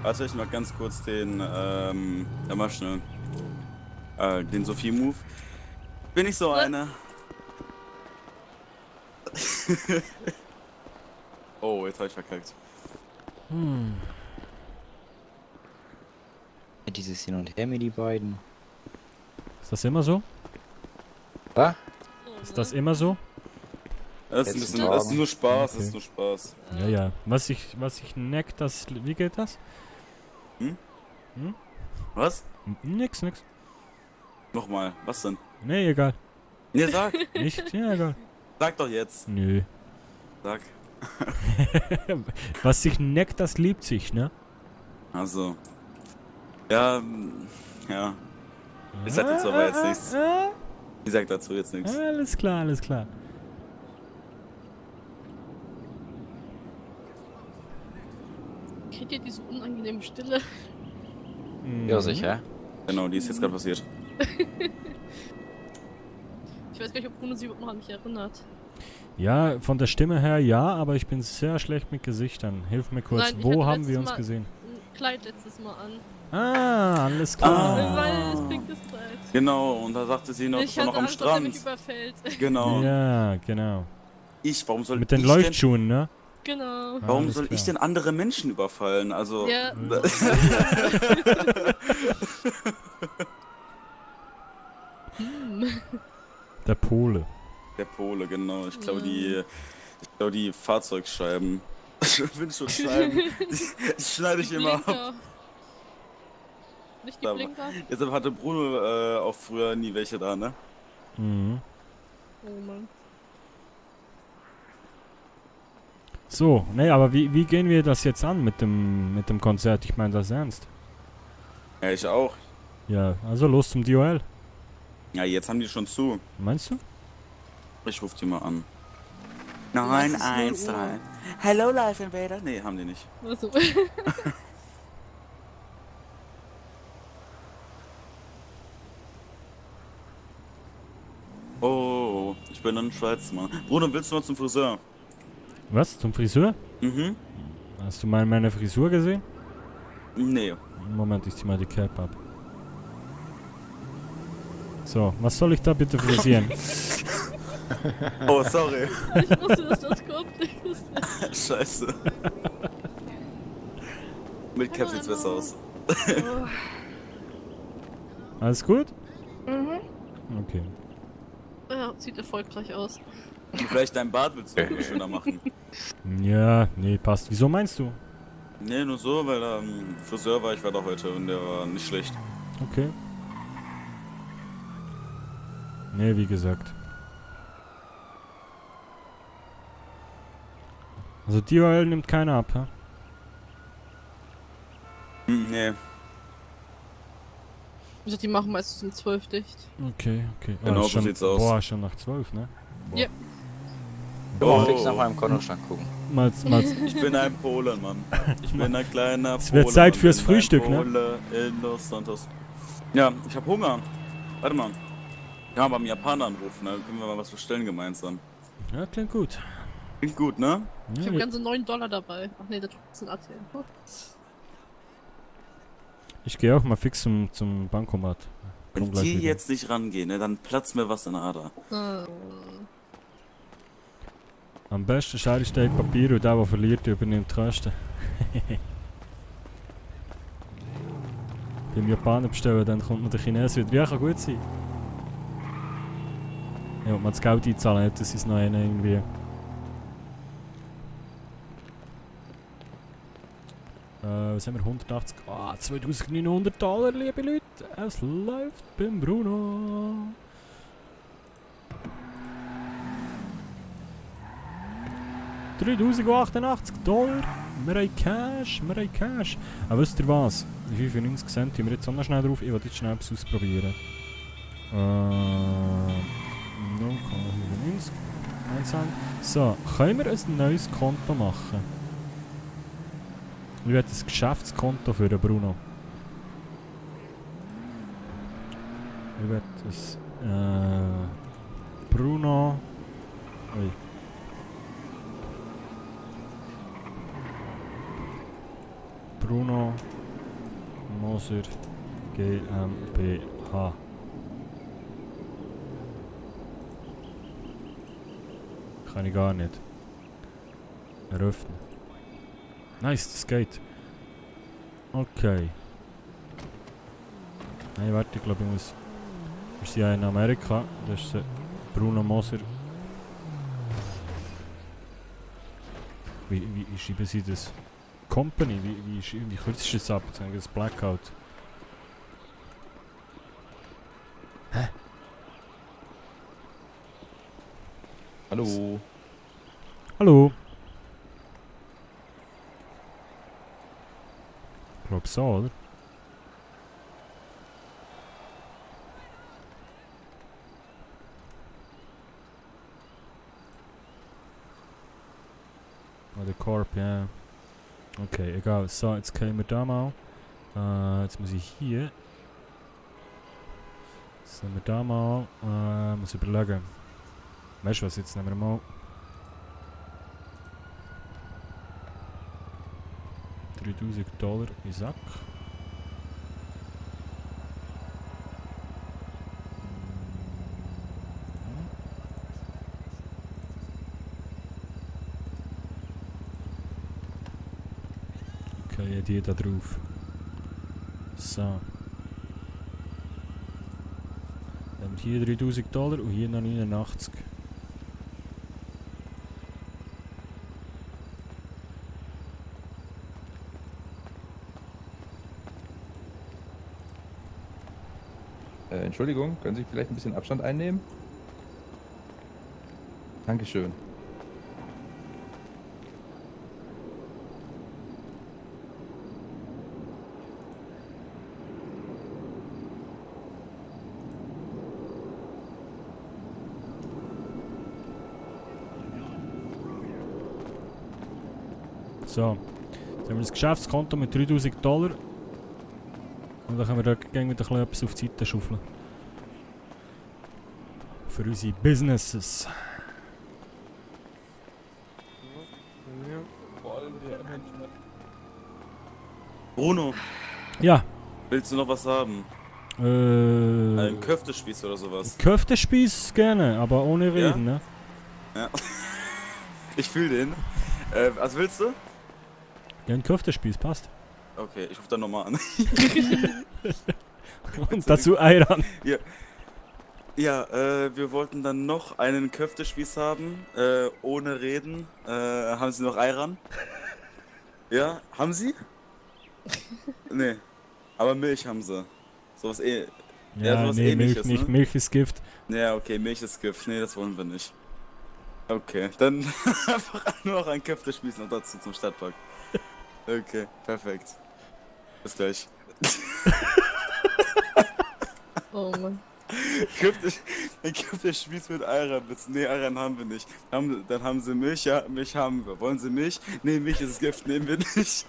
S11: Warte, ich mach ganz kurz den, mal schnell. Den Sophie-Move. Bin ich so einer? Oh, jetzt hab ich verkackt.
S18: Dieses Hin und Her mit die beiden.
S1: Ist das immer so?
S18: Was?
S1: Ist das immer so?
S11: Das ist, das ist nur Spaß, das ist nur Spaß.
S1: Ja, ja. Was ich neck, das... Wie geht das?
S11: Hm? Was?
S1: Nix.
S11: Nochmal, was denn?
S1: Nee, egal.
S11: Ne, sag.
S1: Nicht? Ja, egal.
S11: Sag doch jetzt.
S1: Nö.
S11: Sag.
S1: Was sich neckt, das liebt sich, ne?
S11: Also. Ja, ja. Ich sag dazu aber jetzt nichts. Ich sag dazu jetzt nichts.
S1: Alles klar, alles klar.
S13: Kennt ihr diese unangenehme Stille?
S18: Ja, sicher.
S11: Genau, die ist jetzt gerade passiert.
S13: Ich weiß gar nicht, ob Bruno sich überhaupt noch an mich erinnert.
S1: Ja, von der Stimme her ja, aber ich bin sehr schlecht mit Gesichtern. Hilf mir kurz,
S13: Nein, ich
S1: wo
S13: hatte
S1: haben wir
S13: letztes
S1: uns
S13: Mal
S1: gesehen?
S13: ein Kleid letztes Mal an.
S1: Ah, alles klar.
S13: Weil es pinkes Kleid.
S11: Genau, und da sagte sie noch,
S13: Ich
S11: das war noch
S13: hatte
S11: am
S13: Angst, dass er mich
S11: Strand.
S13: überfällt.
S11: Genau.
S1: Ja, genau.
S11: Warum soll
S1: Mit den
S11: ich
S1: Leuchtschuhen, ne?
S13: Genau.
S11: Warum
S1: Alles
S11: soll
S1: klar.
S11: ich denn andere Menschen überfallen? Also.
S13: Ja.
S1: Der Pole.
S11: Der Pole, genau. Ich glaube, die Fahrzeugscheiben. Windschutzscheiben. die schneide ich immer ab.
S13: Blinker. Nicht die Blinker?
S11: Deshalb hatte Bruno auch früher nie welche da, ne?
S1: Mhm.
S13: Oh Mann.
S1: So, ne, aber wie gehen wir das jetzt an mit dem Konzert? Ich meine das ernst.
S11: Ja, ich auch.
S1: Ja, also los zum Duell.
S11: Ja, jetzt haben die schon zu.
S1: Meinst du?
S11: Ich ruf die mal an.
S13: Was ist
S11: 913.
S13: 0 Uhr?
S11: Hello, Life Invader. Nee, haben die nicht.
S13: Also.
S11: Ich bin in der Schweiz, Mann. Bruno, willst du mal zum Friseur?
S1: Was? Zum Friseur?
S11: Mhm.
S1: Hast du mal meine Frisur gesehen?
S11: Nee.
S1: Moment, ich zieh mal die Cap ab. So, was soll ich da bitte frisieren?
S11: Oh, sorry.
S13: Ich wusste, dass das kommt.
S11: Scheiße. Mit Cap sieht's besser aus.
S1: Alles gut?
S13: Mhm.
S1: Okay.
S13: Ja, sieht erfolgreich aus.
S11: Vielleicht dein Bart willst du noch schöner machen.
S1: Ja, nee, passt. Wieso meinst du?
S11: Nee, nur so, weil Friseur war ich da heute und der war nicht schlecht.
S1: Okay. Nee, wie gesagt. Also die Oil nimmt keiner ab, ha?
S11: Nee.
S13: Ich dachte, die machen meistens um 12 dicht.
S1: Okay, okay.
S11: Genau, so
S1: schon,
S11: sieht's aus.
S1: Boah, schon nach 12, ne?
S13: Ja.
S18: Oh. Ich nach meinem Kontostand gucken.
S11: Ich bin ein Pole, Mann. Ich bin ein kleiner Pole.
S1: Es wird Zeit
S11: Mann.
S1: fürs
S11: Bin ein
S1: Frühstück, ne?
S11: Pole in Los Santos. Ja, ich hab Hunger. Warte mal. Ja, beim Japaner anrufen, dann können wir mal was bestellen gemeinsam.
S1: Ja, klingt gut.
S11: Klingt gut, ne?
S13: Ich habe ganze $9 dabei. Ach nee, das ist ein ATM.
S1: Ich gehe auch mal fix zum Bankomat.
S11: Wenn
S1: Komm
S11: die
S1: wieder.
S11: jetzt nicht rangehen, ne, dann platzt mir was in der Ader.
S1: Am besten Schere steht Papier und der verliert, übernimmt die Kosten. Beim Japaner bestellen, dann kommt noch der Chines wieder. Ja, kann gut sein. Ja, wenn man das Geld einzahlen hat, das ist noch einer irgendwie. Was haben wir? 180. Ah, $2900, liebe Leute. Es läuft beim Bruno. $3.088. Wir haben Cash, wir haben Cash. Aber wisst ihr was? Die 95 Cent tun wir jetzt auch noch schnell drauf. Ich will jetzt schnell etwas ausprobieren. 0,95 Cent. So, können wir ein neues Konto machen? Ich werde ein Geschäftskonto für den Bruno. Ich werde das Bruno. Ui. Bruno Moser GmbH. Kann ich gar nicht. Eröffnen. Nice, das geht. Okay. Nein, warte, ich glaube, ich muss. Wir sind ja in Amerika. Das ist Bruno Moser. Wie schreiben sie das? Company? Wie kürzt das ab? Jetzt haben wir das Blackout. Hä?
S19: Hallo.
S1: Hallo. Ich glaube so, oder? Oder Corp, ja. Okay, egal. So, jetzt können wir da mal. Jetzt muss ich hier. Jetzt nehmen wir da mal. Muss überlegen. Weißt du was, jetzt nehmen wir mal. $3.000 in Sack. Okay, die da drauf. So. Dann haben wir hier $3.000 und hier noch 89.
S19: Entschuldigung, können Sie vielleicht ein bisschen Abstand einnehmen? Dankeschön.
S1: So. Jetzt haben wir das Geschäftskonto mit $3.000. Und dann können wir da wieder etwas auf die Seite schaufeln. Für unsere Businesses.
S11: Bruno.
S1: Ja.
S11: Willst du noch was haben? Ein Köftespieß oder sowas.
S1: Köftespieß gerne, aber ohne Reden, ne?
S11: Ja. Ich fühl den. Was willst du?
S1: Ja, ein Köftespieß passt.
S11: Okay, ich rufe dann nochmal an.
S1: Und dazu Ayran.
S11: Ja, wir wollten dann noch einen Köftespieß haben, ohne Reden. Haben Sie noch Ayran? Ja, haben Sie? Nee, aber Milch haben Sie. Sowas sowas
S1: nee,
S11: Ähnliches,
S1: Milch nicht.
S11: ne?
S1: Milch ist Gift.
S11: Ja, okay, Milch ist Gift. Nee, das wollen wir nicht. Okay, dann einfach nur noch ein Köftespieß noch dazu zum Stadtpark. Okay, perfekt. Bis gleich.
S13: Oh Mann.
S11: Ein Köftespieß mit Ayran, bitte. Nee, Ayran haben wir nicht. Dann haben Sie Milch, ja, Milch haben wir. Wollen Sie Milch? Nee, Milch ist Gift, nehmen wir nicht.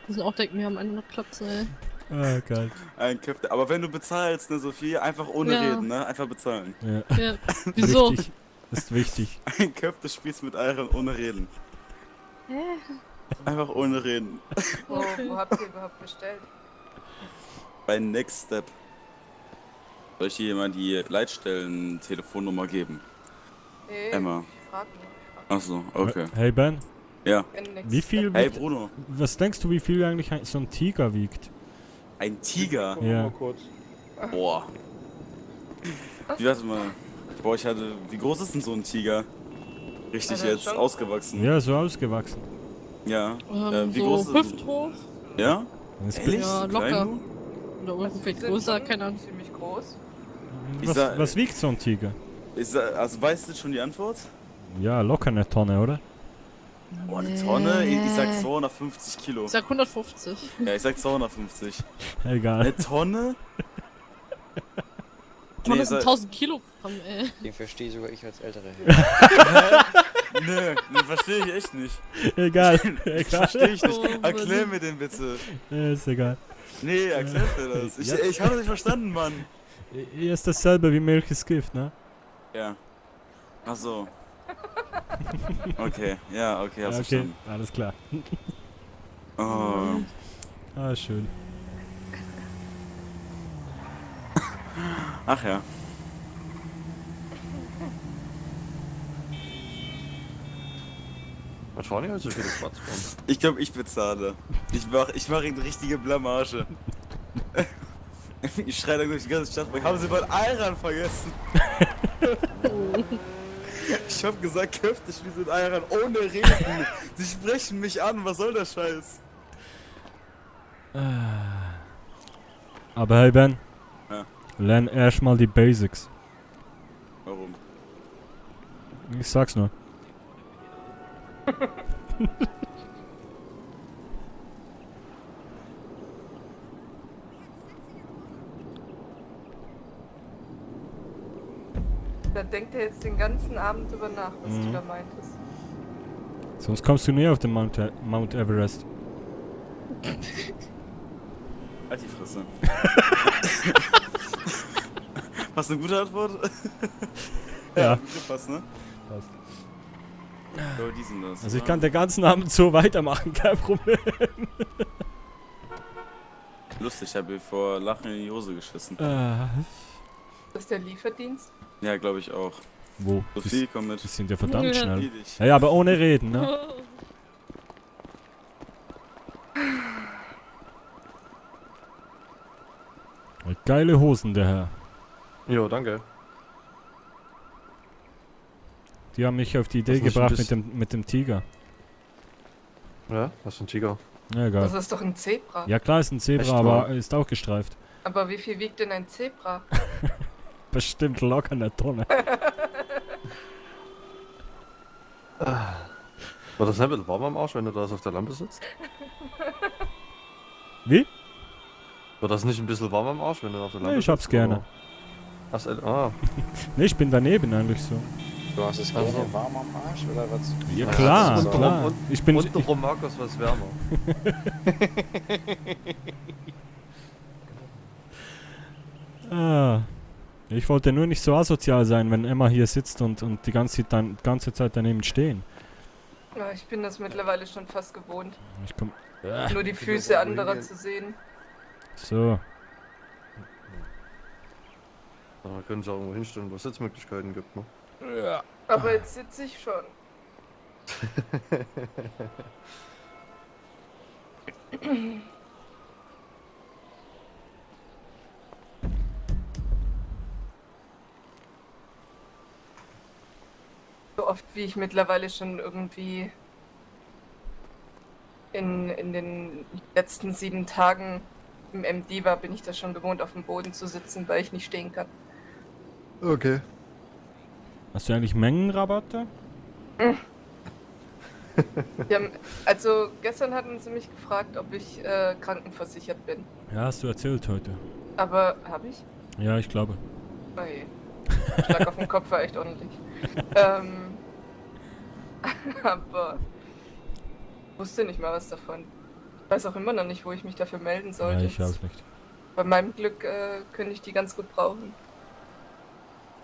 S13: Müssen auch denken, wir haben einen noch Klapse, ey.
S1: Ah, geil.
S11: Ein Köfte. Aber wenn du bezahlst, ne, Sophie, einfach ohne Reden, ne? Einfach bezahlen.
S13: Ja. Wieso?
S1: Wichtig. Das ist wichtig.
S11: Ein Köftespieß mit Ayran ohne Reden. Einfach ohne Reden.
S14: Wo habt ihr überhaupt bestellt?
S11: Bei Next Step. Soll ich dir mal die Leitstellen-Telefonnummer geben?
S14: Nee,
S11: Emma.
S14: ich frag nur.
S11: Achso, okay.
S1: Hey Ben.
S11: Ja.
S1: Wie viel
S11: Hey
S1: wiegt,
S11: Bruno.
S1: Was denkst du, wie viel eigentlich so ein Tiger wiegt?
S11: Ein Tiger?
S1: Ja.
S11: Boah. Warte mal. Boah, wie groß ist denn so ein Tiger? Richtig
S14: Also
S11: jetzt,
S14: schon-
S11: ausgewachsen.
S1: Ja, so ausgewachsen.
S11: Ja. Wie
S13: so
S11: groß ist
S13: hüfthoch.
S11: Ja?
S1: Das ist
S11: Ehrlich?
S13: Ja,
S11: So
S13: locker.
S11: klein?
S13: Oder ungefähr größer, keine Ahnung.
S14: Ziemlich groß.
S1: Was wiegt so ein Tiger?
S11: Also weißt du schon die Antwort?
S1: Ja, locker eine Tonne, oder?
S11: Boah, eine Tonne? Ich sag 250 Kilo.
S13: Ich sag 150.
S11: Ja, ich sag 250.
S1: Egal.
S11: Eine Tonne?
S13: Tonne sind 1000 Kilogramm, ey.
S18: Den verstehe sogar ich als älterer
S11: Nö, den verstehe ich echt nicht.
S1: Egal.
S11: Das verstehe ich nicht. Erklär mir den bitte.
S1: Ja, ist egal.
S11: Nee, erklär mir das. Ich habe das nicht verstanden, Mann.
S1: Hier ist dasselbe wie Milch ist Gift, ne?
S11: Ja. Ach so. Okay, ja, okay, hast
S1: Okay,
S11: verstanden.
S1: alles klar.
S11: Oh.
S1: Ah, schön.
S11: Ach ja.
S3: Was war denn heute so viele Schwarzbomben?
S11: Ich glaube, ich bezahle. Ich mach eine richtige Blamage. Ich schreie dann durch die ganze Stadt. Haben Sie mal Ayran vergessen? Ich hab gesagt, Köftespieß mit Ayran ohne Reden. Sie sprechen mich an, was soll der Scheiß?
S1: Aber hey Ben,
S11: Ja.
S1: lern erstmal die Basics.
S11: Warum?
S1: Ich sag's nur.
S14: Da denkt er jetzt den ganzen Abend drüber nach, was du da meintest.
S1: Sonst kommst du nie auf den Mount Everest.
S11: Halt die Fresse. Hast du eine gute Antwort?
S1: Ja.
S11: Passt, ne?
S1: Passt.
S11: So, die sind das.
S1: Also ich kann den ganzen Abend so weitermachen, kein Problem.
S11: Lustig, ich habe vor Lachen in die Hose geschissen.
S14: Das ist der Lieferdienst?
S11: Ja, glaube ich auch.
S1: Wo?
S11: Sophie, komm mit.
S1: Die sind ja verdammt
S14: Ja.
S1: schnell.
S11: Dich.
S1: Ja, aber ohne Reden, ne? Geile Hosen, der Herr.
S3: Jo, danke.
S1: Die haben mich auf die Idee
S3: Das ist nicht
S1: gebracht
S3: ein
S1: mit dem Tiger.
S3: Ja, was für ein Tiger?
S1: Ja, egal.
S14: Das ist doch ein Zebra.
S1: Ja klar, ist ein Zebra,
S3: Echt,
S1: aber
S3: wahr?
S1: ist auch gestreift.
S14: Aber wie viel wiegt denn ein Zebra?
S1: Bestimmt locker eine Tonne.
S3: War das nicht ein bisschen warm am Arsch, wenn du da so auf der Lampe sitzt?
S1: Wie?
S3: War das nicht ein bisschen warm am Arsch, wenn du auf der Lampe
S1: Nee, ich hab's
S3: sitzt,
S1: gerne.
S3: oder? Hast du, ah.
S1: Nee, ich bin daneben eigentlich so.
S18: Du hast es
S3: Also.
S18: gerne warm am Arsch, oder was?
S1: Ja
S18: was
S1: klar,
S18: ist das so?
S1: klar. Ich bin...
S3: Untenrum Markus was wärmer.
S1: Ich wollte nur nicht so asozial sein, wenn Emma hier sitzt und die ganze Zeit daneben stehen.
S14: Ja, ich bin das mittlerweile schon fast gewohnt.
S1: Ich komm.
S14: Nur die Füße anderer zu sehen.
S1: So.
S3: Da können sie auch irgendwo hinstellen, wo es Sitzmöglichkeiten gibt, ne?
S1: Ja.
S14: Aber jetzt sitze ich schon. So oft wie ich mittlerweile schon irgendwie in den letzten 7 Tagen im MD war, bin ich das schon gewohnt, auf dem Boden zu sitzen, weil ich nicht stehen kann.
S3: Okay.
S1: Hast du eigentlich Mengenrabatte?
S14: Also gestern hatten sie mich gefragt, ob ich krankenversichert bin.
S1: Ja, hast du erzählt heute.
S14: Aber habe ich?
S1: Ja, ich glaube.
S14: Oh je. Schlag auf den Kopf war echt ordentlich. Aber wusste nicht mal was davon. Ich weiß auch immer noch nicht, wo ich mich dafür melden sollte.
S1: Ja, ich auch nicht.
S14: Bei meinem Glück könnte ich die ganz gut brauchen.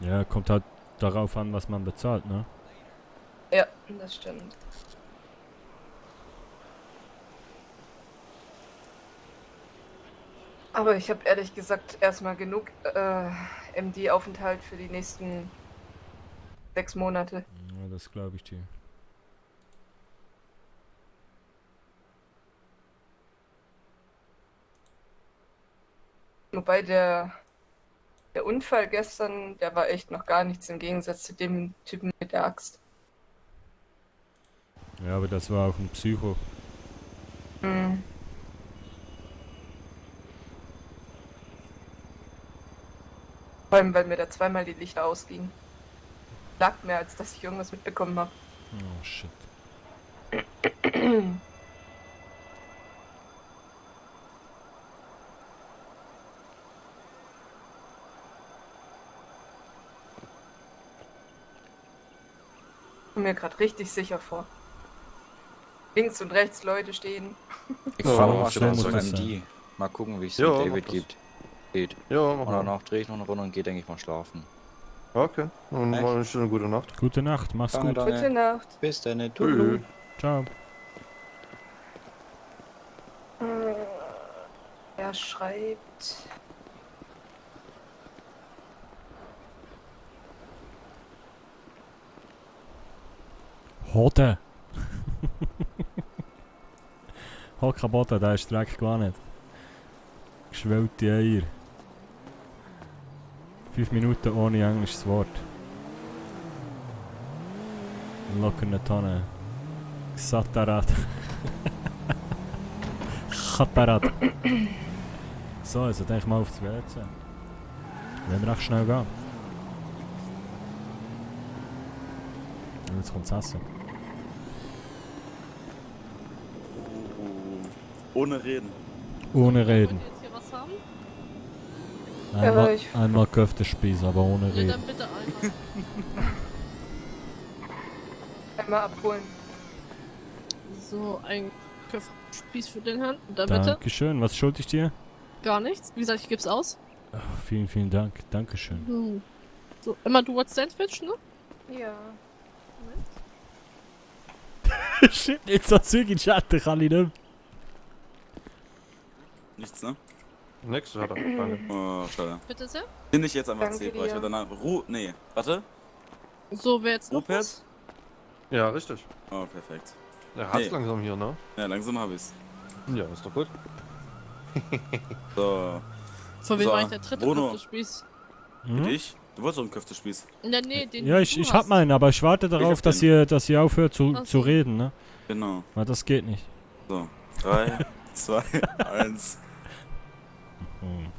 S1: Ja, kommt halt darauf an, was man bezahlt, ne?
S14: Ja, das stimmt. Aber ich habe ehrlich gesagt erstmal genug MD-Aufenthalt für die nächsten 6 Monate.
S1: Ja, das glaube ich dir.
S14: Wobei der Unfall gestern, der war echt noch gar nichts im Gegensatz zu dem Typen mit der Axt.
S1: Ja, aber das war auch ein Psycho.
S14: Mhm. Vor allem, weil mir da zweimal die Lichter ausgingen. Lag mehr, als dass ich irgendwas mitbekommen habe.
S1: Oh, shit.
S14: Ich komme mir gerade richtig sicher vor. Links und rechts Leute stehen.
S18: Ich fahre mal
S1: schnell
S18: schnell
S1: muss
S18: zum
S1: das
S18: MD. Mal gucken, wie es
S3: Ja,
S18: mit
S3: mach
S18: David
S3: das.
S18: geht.
S3: Ja,
S18: Und
S3: mach mal.
S18: danach drehe ich noch eine Runde und gehe, denke ich, mal schlafen.
S3: Okay, und
S18: Echt?
S3: mal eine schöne gute Nacht.
S1: Gute Nacht, mach's
S18: Danke,
S1: gut.
S18: danke.
S14: Gute Nacht.
S18: Bis dann.
S3: Tschüss.
S1: Ciao.
S14: Er schreibt.
S1: Hoden. Hockabotten, der ist Dreck gar nicht. Geschwellte Eier. 5 Minuten ohne englisches Wort. Lockerne Tonne. Satarat. Chatarat. So, also denk mal aufs WC. Wenn wir echt schnell gehen. Und jetzt kommt's Essen.
S11: Ohne Reden.
S1: Ohne Reden.
S13: Wollt ihr jetzt hier was haben?
S1: Einmal Köftespieß, aber ohne
S13: Ja,
S1: Reden.
S13: dann bitte einmal.
S14: Einmal abholen.
S13: So, ein Köftspieß für den Herrn. Und dann bitte.
S1: Dankeschön. Was schuld ich dir?
S13: Gar nichts. Wie gesagt, ich geb's aus.
S1: Ach, vielen, vielen Dank. Dankeschön.
S13: Hm. So, Emma, du wolltest Sandwich, ne?
S14: Ja.
S1: Shit, jetzt das Zeug in den Chat, ich kann ich nicht.
S11: Nichts, ne?
S3: Nix, hat er. Danke.
S11: Oh, schade.
S13: Bitte sehr.
S11: Bin ich jetzt einfach
S14: Danke
S11: Zebra. Ich
S14: dir.
S11: will danach. Nee, warte.
S13: So, wer jetzt noch
S11: Rupert?
S13: was?
S3: Ja, richtig.
S11: Oh, perfekt.
S3: Er hat's
S11: Nee.
S3: langsam hier, ne?
S11: Ja, langsam hab ich's.
S3: Ja, ist doch gut.
S11: So.
S13: Von wem
S11: So,
S13: war ich der dritte
S11: Bruno.
S13: Köftespieß?
S1: Hm?
S11: Ich? Du wolltest doch einen Köftespieß.
S13: Ja, nee, den
S1: Ja,
S13: du
S1: ich
S13: hast.
S1: hab meinen, aber ich warte darauf,
S11: hab
S1: dass
S11: den.
S1: ihr aufhört zu
S13: Ach so.
S1: reden, ne?
S11: Genau.
S1: Weil das geht nicht.
S11: So. 3, 2, 1.
S1: Hm.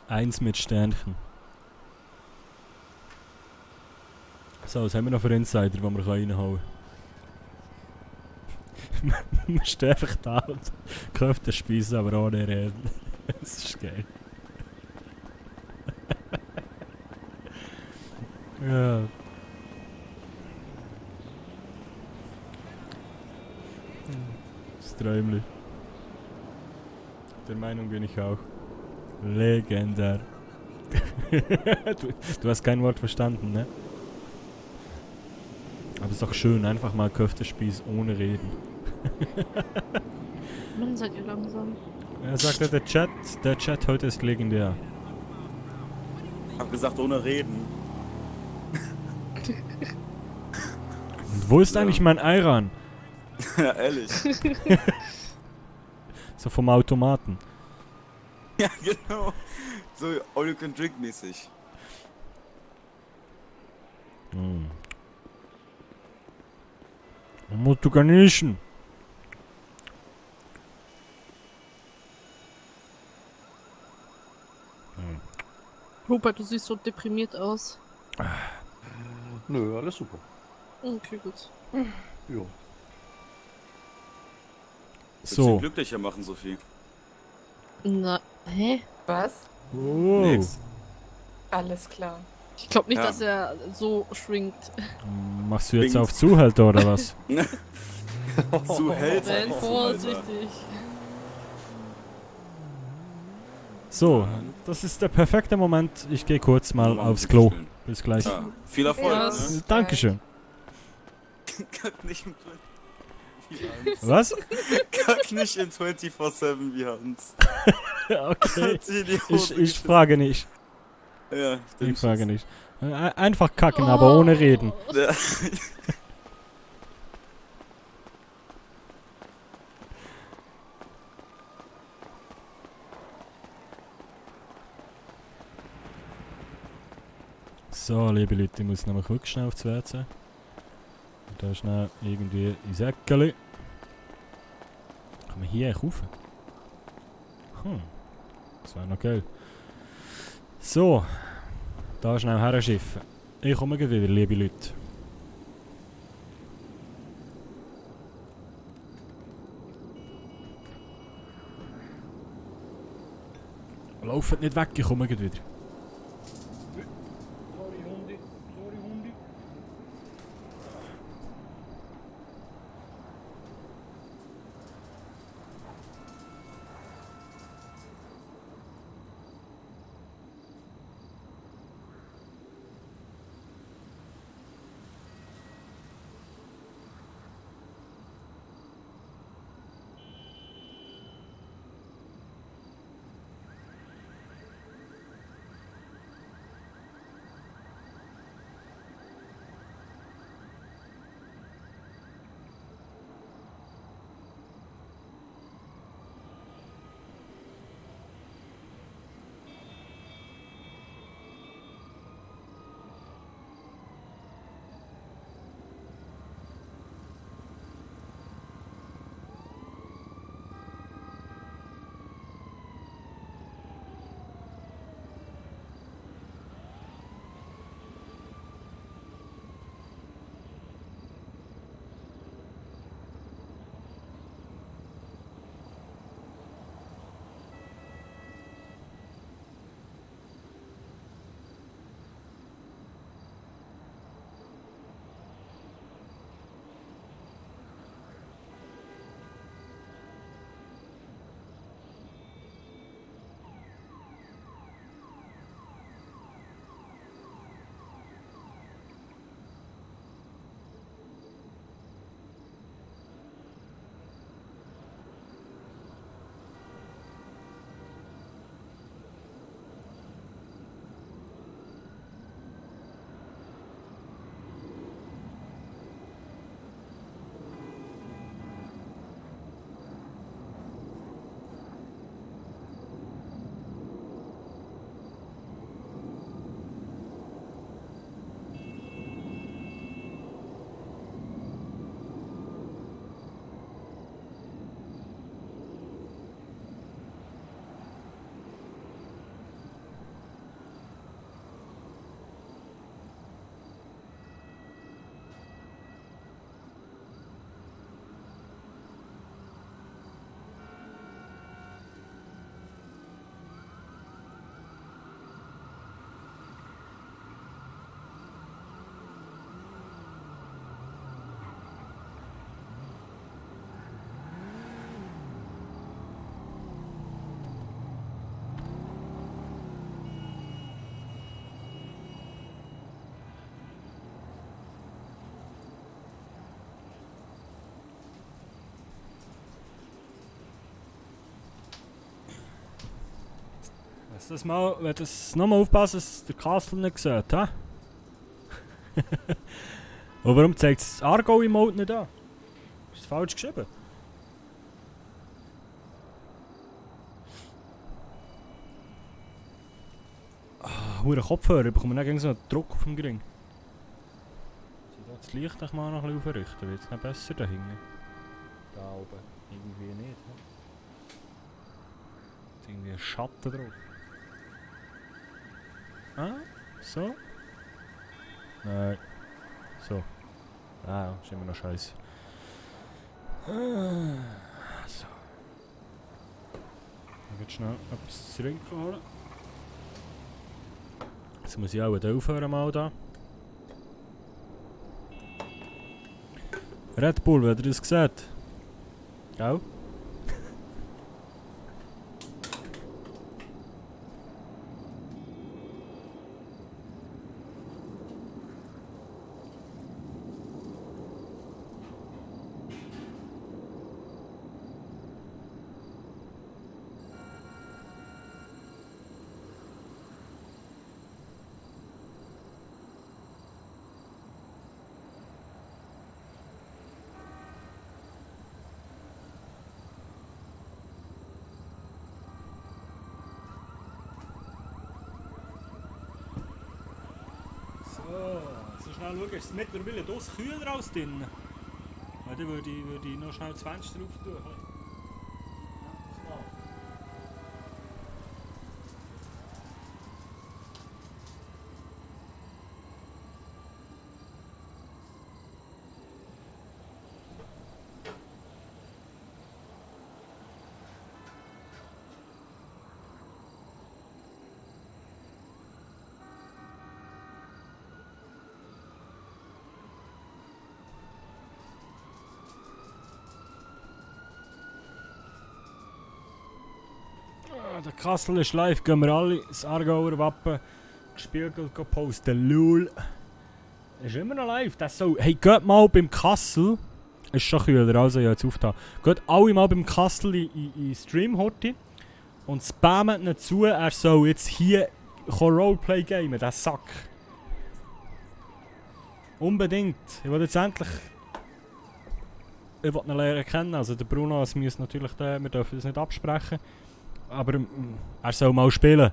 S1: Eins mit Sternchen. So, was haben wir noch für Insider, die wir reinhauen können? Wir stehen einfach da und Köfte speisen, aber ohne reden. Das ist geil. Ja. Das Träumli. Der Meinung bin ich auch. Legendär. du hast kein Wort verstanden, ne? Aber ist doch schön, einfach mal Köftespieß ohne reden.
S13: Mann, seid ihr langsam.
S1: Er sagte, der Chat heute ist legendär.
S11: Hab gesagt, ohne reden.
S1: Und wo ist eigentlich mein Ayran?
S11: Ja, ehrlich.
S1: So vom Automaten.
S11: Ja, genau. So all you can drink mäßig.
S1: Musst du garnischen.
S13: Rupert, du siehst so deprimiert aus.
S3: Nö, alles super.
S13: Okay, gut.
S3: Jo.
S11: Willst du glücklicher machen, Sophie?
S13: Na, hä?
S14: Was?
S1: Oh.
S11: Nix.
S14: Alles klar.
S13: Ich glaube nicht,
S11: Ja.
S13: dass er so schwingt.
S1: Machst du jetzt auf Zuhälter oder was?
S11: Zuhälter.
S13: Ben, vorsichtig.
S1: So, das ist der perfekte Moment. Ich gehe kurz mal aufs Klo. Bis gleich.
S11: Ja, viel Erfolg.
S13: Ja.
S11: Ne?
S1: Dankeschön.
S11: Kack nicht im 24/7
S1: Was?
S11: Kack nicht im 24/7 wie Hans.
S1: Okay.
S11: Zieh die Hose
S1: Ich frage nicht.
S11: Ja,
S1: Ich frage nicht. Einfach kacken, aber ohne reden.
S11: Ja.
S1: So, liebe Leute, ich muss noch mal kurz schnell aufs WC. Und da schnell irgendwie ins Eckeli. Kann man hier eigentlich rauf? Das wäre noch geil. So, da schnell her schiffen. Ich komme gleich wieder, liebe Leute. Lauft nicht weg, ich komme gleich wieder. Wenn das nochmal aufpassen, dass der Castle nicht sieht, hä? Und warum zeigt das Argo-Emote nicht an? Ist das falsch geschrieben? Hure Kopfhörer, ich bekomme dann so einen Druck auf dem Gring. Das Licht noch mal ein bisschen aufrichten, wird es nicht besser da hinten? Da oben. Irgendwie nicht. Ne? Ist irgendwie ein Schatten drauf. Ah, so. Nein. So. Ah, ist immer noch scheiße. So. Ich will schnell etwas zu trinken holen. Jetzt muss ich auch aufhören mal da. Red Bull, wie habt ihr das gesehen? Gell? So schnell schauen, ist es mittlerweile etwas kühler als drinnen? Ja, dann würde ich noch schnell das Fenster auftun. Der Kassel ist live, gehen wir alle das Aargauer Wappen gespiegelt posten. LOL. Ist immer noch live. Das so. Hey, geht mal beim Kassel. Ist schon kühler, also ja, jetzt aufgetan. Geht alle mal beim Kassel in Stream-Horti und spammt ihn zu, er soll jetzt hier Roleplay gamen, der Sack. Unbedingt. Ich will jetzt endlich. Ich will ihn lernen kennen. Also der Bruno, es muss natürlich wir dürfen das nicht absprechen. Aber er soll mal spielen.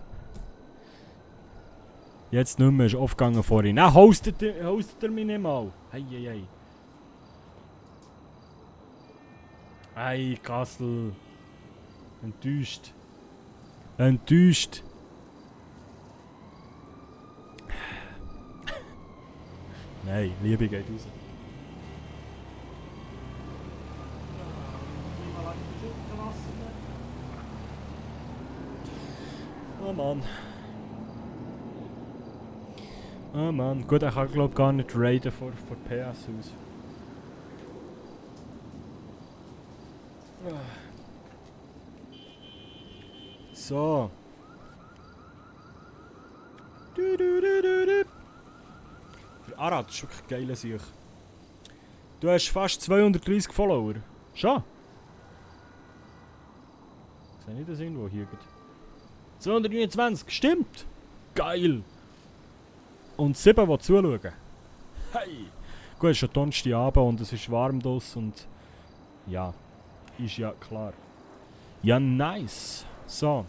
S1: Jetzt nicht mehr, ist aufgegangen vorhin. Nein, hostet er mich nicht mal. Hey. Hey, Kassel. Enttäuscht. Nein, Liebe geht raus. Oh Mann. Oh Mann. Gut, er kann glaube gar nicht raiden vor PS aus. So. Der Arad ist wirklich geil an sich. Du hast fast 230 Follower. Schon? Ich sehe nicht, dass irgendwo hier geht. 229, stimmt! Geil! Und 7, die zuschauen. Hey! Gut, es ist schon Donnerstagabend und es ist warm draussen und... Ja, ist ja klar. Ja, nice! So.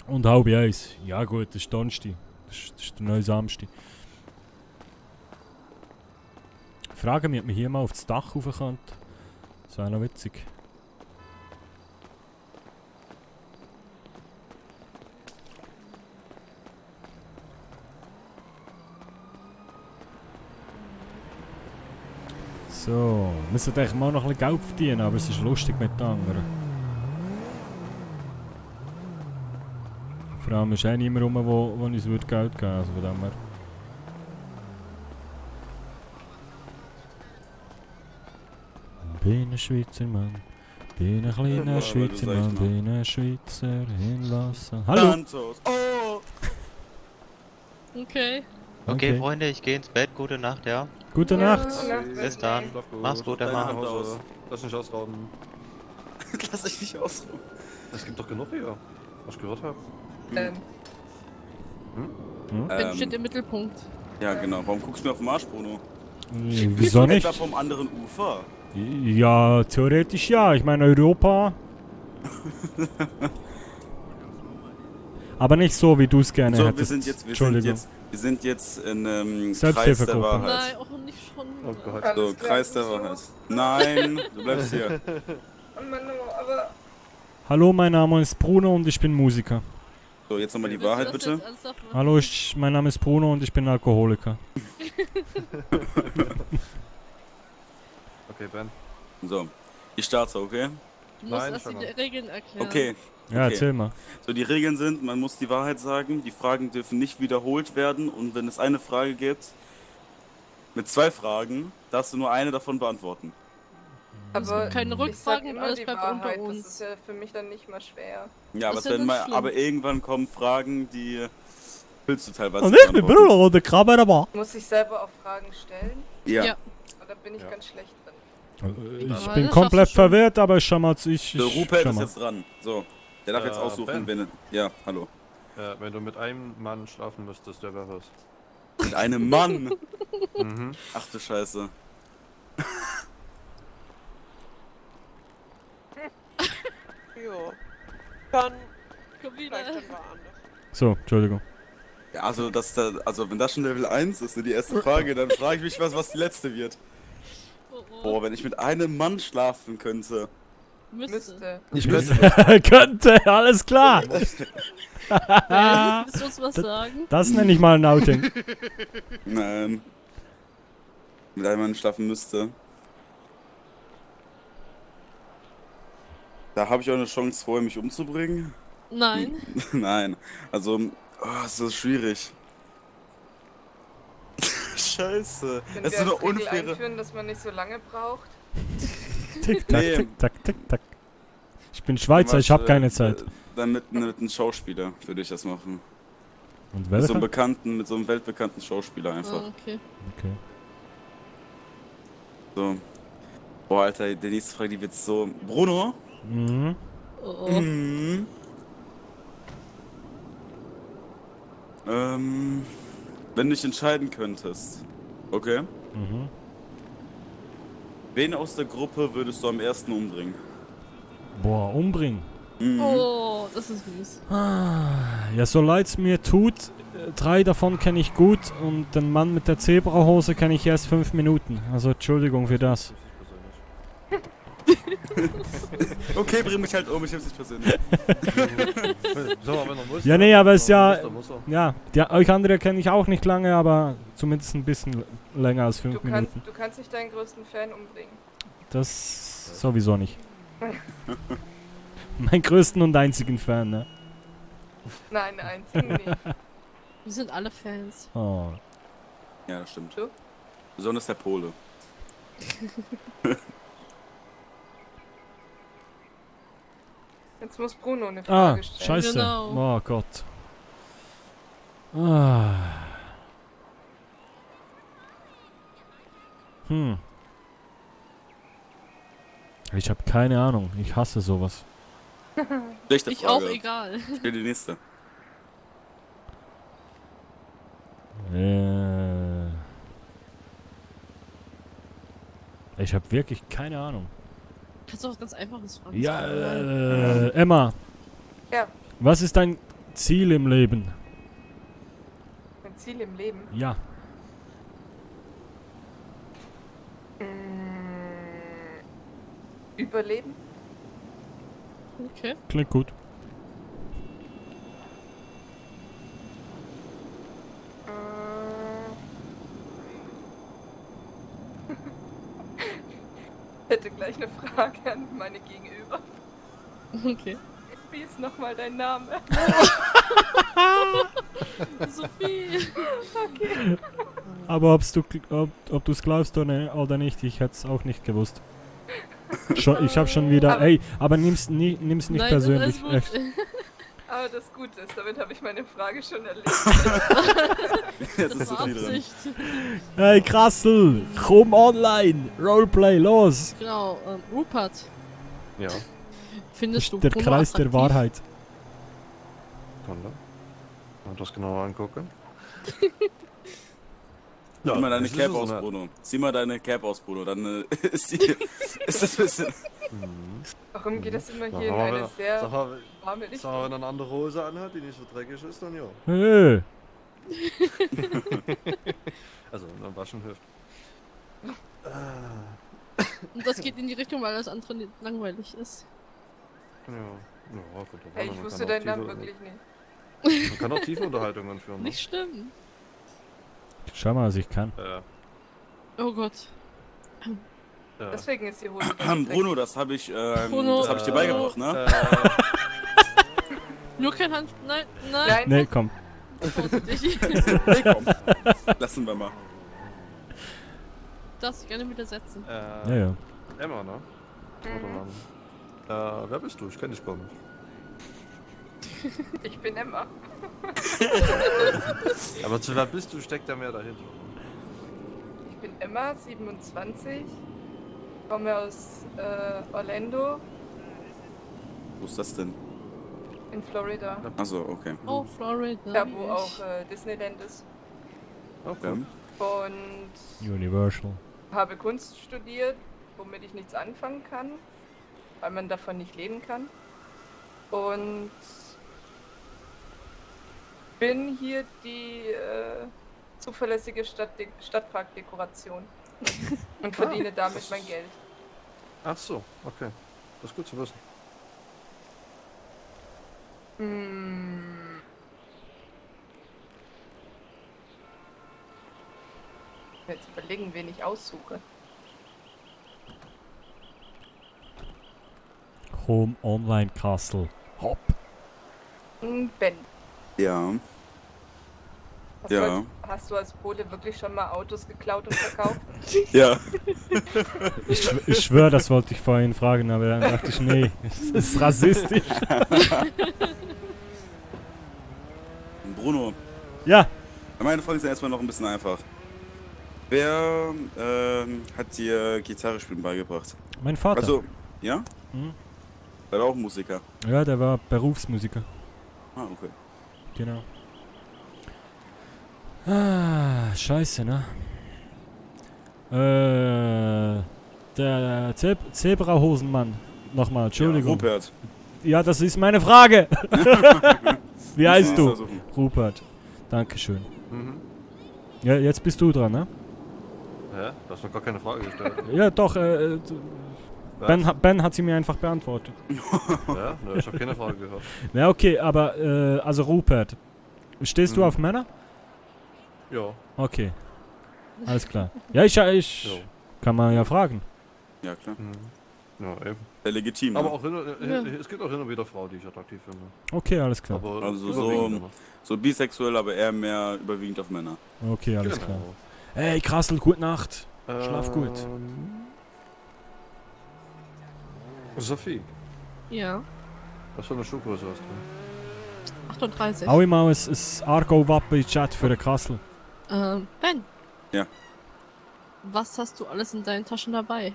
S1: Und 12:30. Ja gut, das ist Donnerstag. Das ist der neue Samstag. Ich frage mich, ob man hier mal auf das Dach rauf kann. Das wäre noch witzig. So, wir müssen eigentlich mal noch ein bisschen Geld verdienen, aber es ist lustig mit den anderen. Vor allem ist auch niemand rum, der uns Geld geben würde, also von dem her. Bin ein Schweizer Mann, bin ein kleiner Schweizer Mann, bin ein Schweizer hinlassen. Hallo!
S11: Oh!
S13: Okay.
S5: Okay, Freunde, ich gehe ins Bett. Gute Nacht, ja?
S1: Gute Nacht.
S5: Bis dann. Mach's gut, der Mann.
S3: Lass mich ausrauben.
S11: Lass dich nicht ausruhen.
S3: Es gibt doch genug hier, was ich gehört habe.
S13: Ben steht im Mittelpunkt.
S11: Ja, genau. Warum guckst du mir auf den Arsch, Bruno?
S1: Wieso
S11: Etwa
S1: nicht?
S11: vom anderen Ufer.
S1: Ja, theoretisch ja. Ich meine Europa. Aber nicht so, wie du es gerne
S11: So,
S1: hättest.
S11: wir sind jetzt in Kreis der
S1: Selbsthilfegruppe.
S11: Wahrheit.
S13: Nein, auch nicht schon.
S3: Oh Gott.
S11: So, Kreis der Wahrheit. Nein, du bleibst hier.
S14: aber...
S1: Hallo, mein Name ist Bruno und ich bin Musiker.
S11: So, jetzt nochmal die Wahrheit, bitte.
S1: Hallo, mein Name ist Bruno und ich bin Alkoholiker.
S3: Okay, Ben.
S11: So, ich starte, okay?
S13: Du musst erst die Regeln erklären.
S11: Okay.
S1: Ja, erzähl mal.
S11: So, die Regeln sind, man muss die Wahrheit sagen, die Fragen dürfen nicht wiederholt werden und wenn es eine Frage gibt, mit 2 Fragen, darfst du nur eine davon beantworten.
S14: Aber
S13: keine Rückfragen, alles bleibt unter uns.
S14: Das ist ja für mich dann nicht mal schwer.
S11: Ja, aber,
S13: Das ist ja nicht schlimm.
S11: aber irgendwann kommen Fragen, die willst du teilweise
S1: Und ich bin Bruno, der Krabbe dabei.
S14: Muss ich selber auch Fragen stellen?
S11: Ja.
S14: Oder bin ich ganz schlecht drin?
S1: Ich bin komplett verwirrt, aber schau mal,
S11: So, Rupert ist jetzt dran. So, der darf jetzt aussuchen,
S3: Ben.
S11: wenn... Ja, hallo.
S3: Wenn du mit einem Mann schlafen müsstest, der wäre es.
S11: Mit einem Mann?
S3: Mhm.
S11: Ach du Scheiße.
S14: Jo. Dann...
S13: Komm wieder.
S1: So, Entschuldigung.
S11: Ja, also, also wenn das schon Level 1 ist, die erste Frage, dann frage ich mich, was die letzte wird. Boah, wenn ich mit einem Mann schlafen könnte.
S13: Müsste.
S11: Ich könnte.
S1: Könnte, alles klar.
S13: Willst du uns was sagen?
S1: Das nenne ich mal ein Outing.
S11: Nein. Mit einem Mann schlafen müsste. Da habe ich auch eine Chance, vorher mich umzubringen.
S13: Nein.
S11: Nein. Also, es ist schwierig. Scheiße.
S14: Können
S11: Das ist
S14: wir
S11: so eine
S14: als Regel
S11: unfaire.
S14: einführen, dass man nicht so lange braucht?
S1: Tick, tack,
S11: Nee.
S1: tick, tack, tick, tack. Ich bin Schweizer, ich habe keine Zeit.
S11: Dann mit einem Schauspieler würde ich das machen.
S1: Und
S11: Mit so,
S1: welcher?
S11: mit so einem weltbekannten Schauspieler einfach.
S13: Ah, okay.
S1: Okay.
S11: So. Boah, Alter, die nächste Frage, die wird so. Bruno?
S1: Mhm.
S13: Oh.
S11: Mhm. Wenn du dich entscheiden könntest, okay?
S1: Mhm.
S11: Wen aus der Gruppe würdest du am ersten umbringen?
S1: Boah, umbringen.
S11: Mhm.
S13: Oh, das ist mies.
S1: Ja, so leid's mir tut, 3 davon kenne ich gut und den Mann mit der Zebrahose kenne ich erst 5 Minuten. Also Entschuldigung für das.
S11: Okay, bring mich halt um, ich nehm's nicht persönlich.
S3: So, aber wenn er muss.
S1: Ja, nee, aber es ist ja...
S3: Muss er.
S1: Ja, euch andere kenne ich auch nicht lange, aber zumindest ein bisschen länger als 5 Minuten.
S14: Du kannst nicht deinen größten Fan umbringen.
S1: Das sowieso nicht. Mein größten und einzigen Fan, ne?
S14: Nein, einzigen nicht.
S13: Wir sind alle Fans.
S1: Oh.
S11: Ja, das stimmt.
S14: Du?
S11: Besonders der Pole.
S14: Jetzt muss Bruno eine Frage stellen.
S1: Scheiße.
S13: Genau.
S1: Oh Gott. Ah. Ich habe keine Ahnung. Ich hasse sowas.
S11: Schlechte
S13: Ich
S11: Frage.
S13: auch, egal.
S11: Stell die nächste.
S1: Ich habe wirklich keine Ahnung.
S13: Kannst du was ganz Einfaches fragen?
S1: Ja, Emma.
S14: Ja.
S1: Was ist dein Ziel im Leben?
S14: Mein Ziel im Leben?
S1: Ja.
S14: Überleben?
S13: Okay.
S1: Klingt gut.
S14: Ich hätte gleich eine Frage an meine Gegenüber.
S13: Okay.
S14: Wie ist nochmal dein Name?
S13: Sophie.
S14: Okay.
S1: Aber ob du es glaubst oder nicht, ich hätte es auch nicht gewusst. Ich habe schon wieder... aber nimm's nicht
S13: Nein,
S1: persönlich.
S13: alles gut.
S1: Echt.
S14: Aber das Gute ist, damit habe ich meine Frage schon erledigt.
S11: Jetzt ist Sophie dran.
S1: Hey Krassel, komm online, Roleplay, los!
S13: Genau, Rupert.
S3: Ja.
S13: Findest du
S1: Der
S13: Bruno
S1: Kreis der
S13: attraktiv?
S1: Wahrheit.
S3: Kann da? Mal das genauer angucken.
S11: Sieh mal deine
S3: das ist
S11: Cap
S3: es
S11: aus,
S3: nicht.
S11: Bruno. Sieh mal deine Cap aus, Bruno. Dann ist das ein bisschen...
S14: Warum geht das immer
S3: Sag
S14: hier in
S3: mal,
S14: eine
S3: wenn-
S14: sehr
S3: sag mal,
S14: warme
S3: Sag mal,
S14: Richtung?
S3: wenn er eine andere Hose anhat, die nicht so dreckig ist, dann ja.
S1: Hey.
S3: Also, wenn er waschen hilft.
S13: Und das geht in die Richtung, weil das andere nicht langweilig ist.
S3: Ja, ja, gut.
S14: Hey, ich wusste deinen Namen wirklich nicht.
S3: Man kann auch tiefe Unterhaltungen führen. Ne?
S13: Nicht schlimm.
S1: Schau mal, was ich kann.
S13: Oh Gott.
S3: Ja.
S14: Deswegen ist die Hose
S11: Bruno, das habe ich,
S13: Bruno,
S11: das hab ich dir beigebracht, ne?
S13: Nur kein Hand... Nein, nein.
S1: Nee, komm.
S13: Vorsichtig.
S11: Nee, komm. Lassen wir mal.
S13: Darfst du gerne widersetzen.
S1: Ja, ja.
S3: Emma, ne? Warte mal. Wer bist du? Ich kenn dich gar nicht.
S14: Ich bin Emma.
S3: Aber zu wer bist du, steckt da mehr dahinter.
S14: Ich bin Emma, 27. Komme aus Orlando
S11: Wo ist das denn?
S14: in Florida.
S11: Achso, okay.
S13: Oh, Florida.
S14: Da, wo auch Disneyland ist.
S11: Okay.
S14: Und
S1: Universal.
S14: habe Kunst studiert, womit ich nichts anfangen kann, weil man davon nicht leben kann. Und bin hier die zuverlässige Stadtparkdekoration und verdiene damit mein Geld.
S3: Ach so, okay. Das ist gut zu wissen.
S14: Ich will jetzt überlegen, wen ich aussuche.
S1: Home Online Castle. Hopp.
S14: Ben.
S11: Ja.
S14: Hast du als Pole wirklich schon mal Autos geklaut und verkauft?
S11: Ja.
S1: Ich schwöre, das wollte ich vorhin fragen, aber dann dachte ich, nee, es ist rassistisch.
S11: Bruno.
S1: Ja.
S11: Meine Frage ist ja erstmal noch ein bisschen einfach. Wer hat dir Gitarre spielen beigebracht?
S1: Mein Vater.
S11: Also, ja?
S1: Mhm.
S11: War auch Musiker.
S1: Ja, der war Berufsmusiker.
S11: Ah, okay.
S1: Genau. Ah, scheiße, ne? Der Zebrahosenmann. Nochmal, Entschuldigung.
S11: Rupert.
S1: Ja, das ist meine Frage. Wie heißt du?
S11: versuchen.
S1: Rupert. Dankeschön.
S3: Mhm.
S1: Ja, jetzt bist du dran, ne?
S3: Hä? Du hast noch gar keine Frage gestellt.
S1: Ja, doch.
S3: Was?
S1: Ben hat sie mir einfach beantwortet.
S3: Ja? Ne, ich habe keine Frage gehört.
S1: Ja, okay, aber also Rupert. Stehst du auf Männer?
S3: Ja.
S1: Okay. Alles klar. Ja, ich kann man ja fragen.
S11: Ja, klar.
S3: Ja, eben.
S11: Sehr legitim.
S3: Aber
S11: ja.
S3: auch es gibt auch hin und wieder Frauen, die ich attraktiv finde.
S1: Okay, alles klar.
S3: Aber
S11: Also
S3: überwiegend immer.
S11: so bisexuell, aber eher mehr überwiegend auf Männer.
S1: Okay, alles
S3: Genau.
S1: klar. Hey, Krassel, gute Nacht. Schlaf gut.
S3: Sophie,
S13: Ja.
S3: was für eine Schuhgröße hast du?
S13: 38.
S1: Hau mal ein Argo-Wappen in Chat für den Kassel.
S13: Ben.
S11: Ja.
S13: Was hast du alles in deinen Taschen dabei?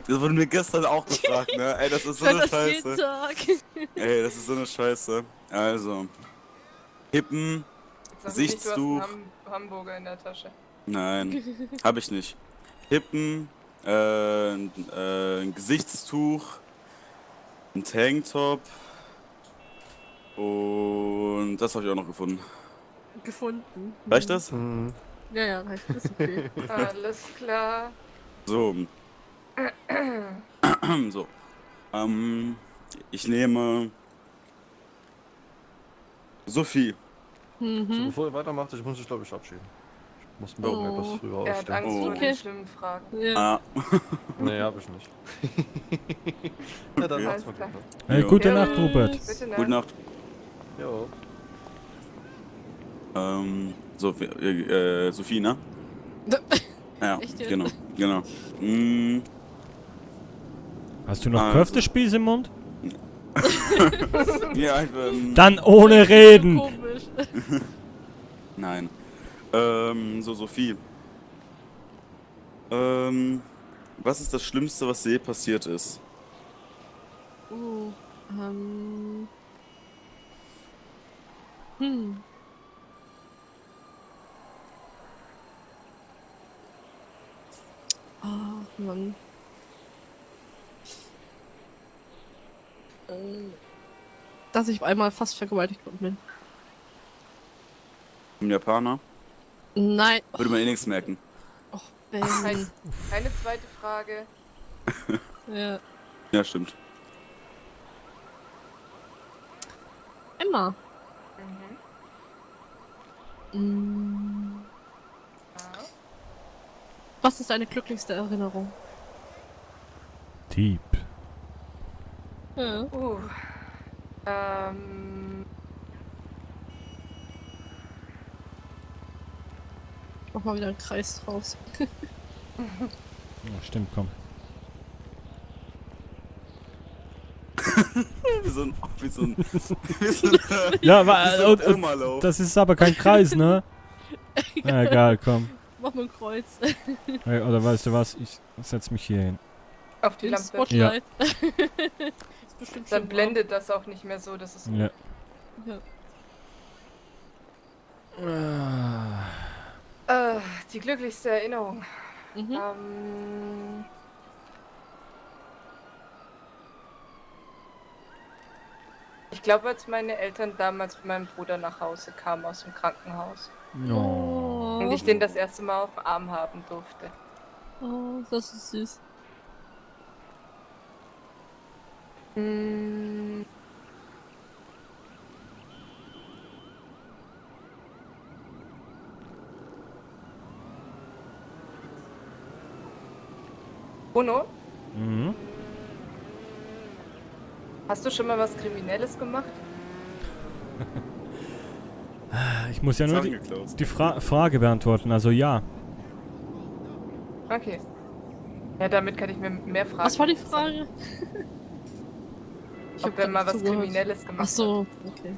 S11: Das wurde mir gestern auch gefragt, ne? Ey, das ist so
S13: Ich
S11: eine
S13: frag das jeden
S11: Scheiße.
S13: Tag.
S11: Ey, das ist so eine Scheiße. Also. Hippen,
S14: Sag mir nicht, du
S11: Gesichtstuch.
S14: hast einen Hamburger in der Tasche.
S11: Nein, hab ich nicht. Hippen, ein Gesichtstuch, ein Tanktop und das habe ich auch noch gefunden.
S13: Gefunden.
S11: Reicht das?
S13: Ja, ja, reicht. Das ist okay.
S14: Alles klar.
S11: So. So. Ich nehme Sophie.
S3: So, bevor ihr weitermacht, ich muss mich glaube ich abschieden. Ich muss morgen
S14: Oh.
S3: etwas früher
S14: Er hat
S3: aufstehen.
S14: Angst vor
S13: Okay.
S14: den schlimmen Fragen.
S11: Ah.
S3: Nee, hab ich nicht. Ja, dann
S11: Ja.
S3: macht's mal gut. Ne?
S1: Hey,
S11: Jo.
S1: gute Nacht, Rupert.
S14: Bitte Nacht.
S11: Gute Nacht.
S3: Jo.
S11: Sophie, ne? Ja,
S13: Echt jetzt?
S11: genau.
S1: Hast du noch
S11: Also.
S1: Köftespieß im Mund?
S11: Ja,
S1: Dann ohne Reden.
S13: Komisch.
S11: Nein. Sophie. Was ist das Schlimmste, was je passiert ist?
S13: Ah, Mann. Dass ich einmal fast vergewaltigt worden bin.
S11: Ein Japaner?
S13: Nein.
S11: Würde man eh nichts merken.
S13: Och, Ben.
S14: Keine zweite Frage.
S13: Ja.
S11: Ja, stimmt.
S13: Emma.
S14: Mhm.
S13: Was ist deine glücklichste Erinnerung?
S1: Deep.
S13: Ja. Mach mal wieder einen Kreis draus.
S1: Ja, stimmt, komm.
S11: wie so ein
S1: Ja,
S11: Oma-Lauf.
S1: das ist aber kein Kreis, ne? Ja, egal, komm.
S13: Mach mal ein Kreuz.
S1: Hey, oder weißt du was? Ich setz mich hier hin.
S14: Auf die
S13: Den
S14: Lampe.
S13: Spotlight. Ist bestimmt
S14: Dann
S13: schön
S14: blendet das auch nicht mehr so, dass es...
S1: Ja.
S14: Die glücklichste Erinnerung. Ich glaube, als meine Eltern damals mit meinem Bruder nach Hause kamen aus dem Krankenhaus.
S1: Oh.
S14: Und ich den das erste Mal auf dem Arm haben durfte.
S13: Oh, das ist süß.
S14: Bruno,
S1: Mhm.
S14: hast du schon mal was Kriminelles gemacht?
S1: Ich muss ja nur die Frage beantworten, also ja.
S14: Okay. Ja, damit kann ich mir mehr Fragen...
S13: Was war die Frage?
S14: Ob er mal was Kriminelles gemacht hat.
S13: Ach so, okay.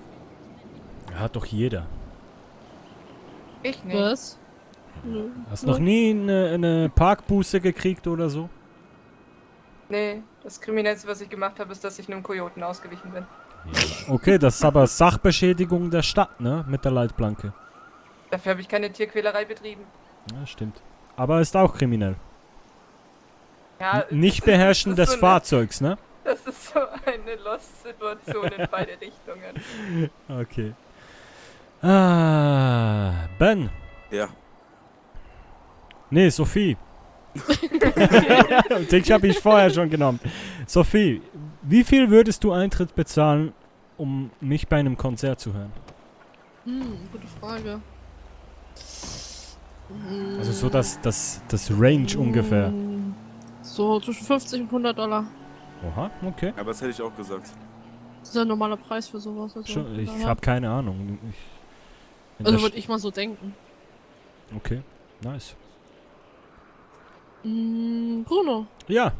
S1: Hat doch jeder.
S14: Ich nicht.
S13: Was?
S1: Hast noch nie eine Parkbuße gekriegt oder so?
S14: Nee, das Kriminellste, was ich gemacht habe, ist, dass ich einem Kojoten ausgewichen bin.
S1: Okay, das ist aber Sachbeschädigung der Stadt, ne? Mit der Leitplanke.
S14: Dafür habe ich keine Tierquälerei betrieben.
S1: Ja, stimmt. Aber ist auch kriminell.
S14: Ja,
S1: Nicht Beherrschen
S14: das
S1: des
S14: ist so
S1: Fahrzeugs, ne?
S14: Das ist so eine Lost-Situation in beide Richtungen.
S1: Okay. Ben.
S11: Ja.
S1: Nee, Sophie. Den habe ich vorher schon genommen. Sophie, wie viel würdest du Eintritt bezahlen, um mich bei einem Konzert zu hören?
S13: Gute Frage.
S1: Also so das Range ungefähr.
S13: So zwischen 50 und $100.
S1: Oha, okay.
S11: Aber das hätte ich auch gesagt.
S13: Das ist ja ein normaler Preis für sowas. Also
S1: Schon, ich habe keine Ahnung.
S13: Also würde ich mal so denken.
S1: Okay, nice.
S13: Bruno.
S1: Ja.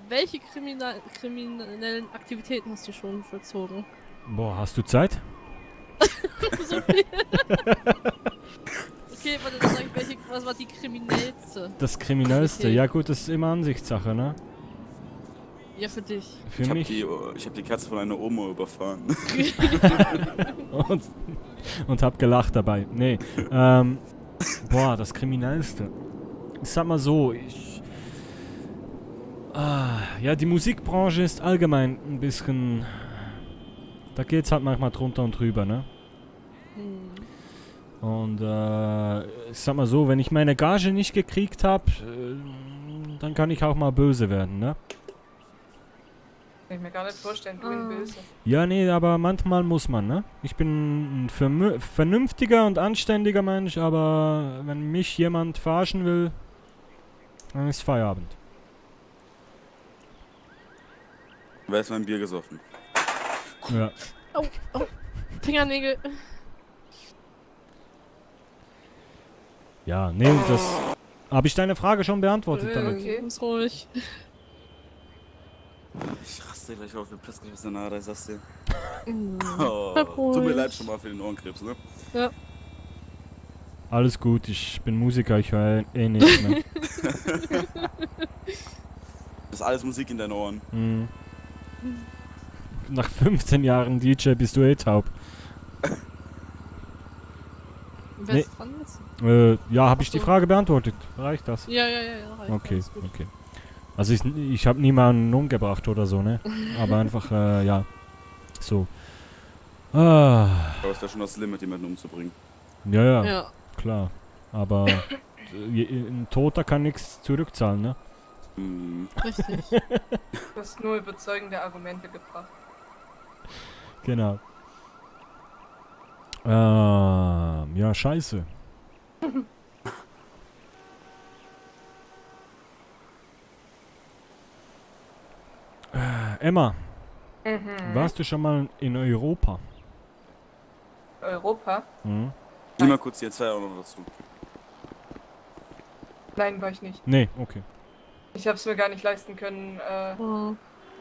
S13: Welche kriminellen Aktivitäten hast du schon vollzogen?
S1: Boah, hast du Zeit?
S13: So viel. Okay, warte, dann sag ich, was war die kriminellste?
S1: Das Kriminellste? Ja gut, das ist immer Ansichtssache, ne?
S13: Ja, für dich.
S1: Für mich?
S11: Ich hab die Katze von einer Oma überfahren.
S1: und hab gelacht dabei. Nee, boah, das Kriminellste. Ich sag mal so, ja, die Musikbranche ist allgemein ein bisschen... Da geht's halt manchmal drunter und drüber, ne? Und ich sag mal so, wenn ich meine Gage nicht gekriegt habe, dann kann ich auch mal böse werden, ne?
S14: Kann ich mir gar nicht vorstellen, du bin böse.
S1: Ja, nee, aber manchmal muss man, ne? Ich bin ein vernünftiger und anständiger Mensch, aber wenn mich jemand verarschen will, dann ist Feierabend.
S11: Wer ist mein Bier gesoffen?
S1: Ja.
S13: Oh, Fingernägel.
S1: Ja, nee, das... Habe ich deine Frage schon beantwortet damit?
S13: Okay, ist ruhig.
S11: Ich raste gleich auf den plötzlich aus der Nase, ich sag's dir.
S13: Bleib ruhig.
S11: Tut mir leid schon mal für den Ohrenkrebs, ne?
S13: Ja.
S1: Alles gut, ich bin Musiker, ich höre eh nicht, ne?
S11: Das ist alles Musik in deinen Ohren.
S1: Mhm. Nach 15 Jahren DJ bist du taub.
S13: Wer ist dran ist?
S1: Ja, habe ich die Frage beantwortet? Reicht das?
S13: Ja, reicht.
S1: Okay,
S13: alles gut.
S1: okay. Also ich habe niemanden umgebracht oder so, ne? Aber einfach, ja. So.
S11: Aber ist ja schon das Limit, jemanden umzubringen.
S1: Ja, klar. Aber ein Toter kann nichts zurückzahlen, ne?
S13: Richtig.
S14: Du hast nur überzeugende Argumente gebracht.
S1: Genau. Ja, scheiße. Emma, warst du schon mal in Europa?
S14: Europa?
S1: Mhm.
S11: Nimm mal kurz die Erzählung noch dazu.
S14: Nein, war ich nicht.
S1: Nee, okay.
S14: Ich habe es mir gar nicht leisten können,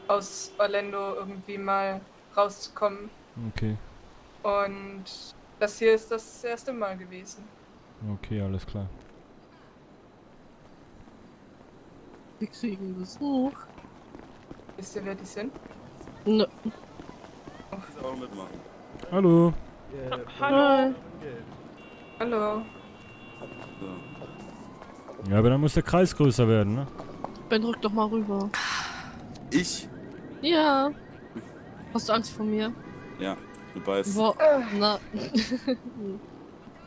S14: aus Orlando irgendwie mal rauszukommen.
S1: Okay,
S14: Und das hier ist das erste Mal gewesen.
S1: okay, alles klar.
S13: Wir kriegen Besuch.
S14: Wisst ihr, wer die sind?
S13: Ne.
S11: Ich auch mitmachen.
S1: Hallo.
S14: Hallo. Hallo.
S1: Ja, aber dann muss der Kreis größer werden, ne?
S13: Ben, drück doch mal rüber.
S11: Ich?
S13: Ja. Hast du Angst vor mir?
S11: Ja, du beißt.
S13: Wo? Na.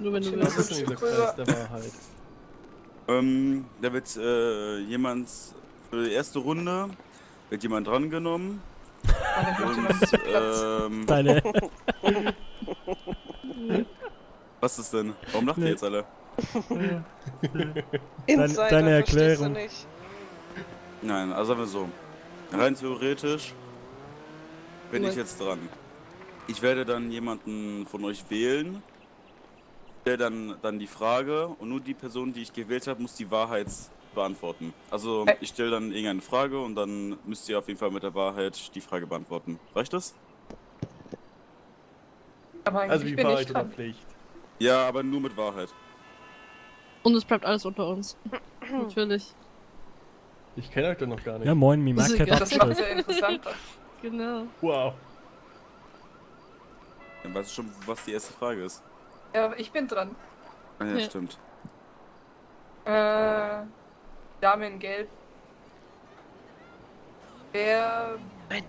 S13: Nur wenn du
S3: Was ist
S13: willst.
S3: denn dieser Kreis der Wahrheit?
S11: Da wird jemand für die erste Runde wird jemand drangenommen. Und
S1: Deine.
S11: Was ist denn? Warum lacht ihr jetzt alle?
S1: Deine Erklärung.
S11: Nein, also sagen wir so. Rein theoretisch bin ich jetzt dran. Ich werde dann jemanden von euch wählen, der dann die Frage und nur die Person, die ich gewählt habe, muss die Wahrheit beantworten. Also ich stelle dann irgendeine Frage und dann müsst ihr auf jeden Fall mit der Wahrheit die Frage beantworten. Reicht das?
S14: Aber
S3: Also wie
S14: bin
S3: Wahrheit
S14: ich
S3: oder
S14: dran.
S3: Pflicht?
S11: Ja, aber nur mit Wahrheit.
S13: Und es bleibt alles unter uns. Natürlich.
S3: Ich kenne euch doch noch gar nicht.
S1: Ja, moin, Mimake.
S14: Das macht ja interessanter.
S13: Genau.
S3: Wow.
S11: Dann weißt du schon, was die erste Frage ist.
S14: Ja, ich bin dran.
S11: Ah ja, stimmt.
S14: Dame in Gelb. Wer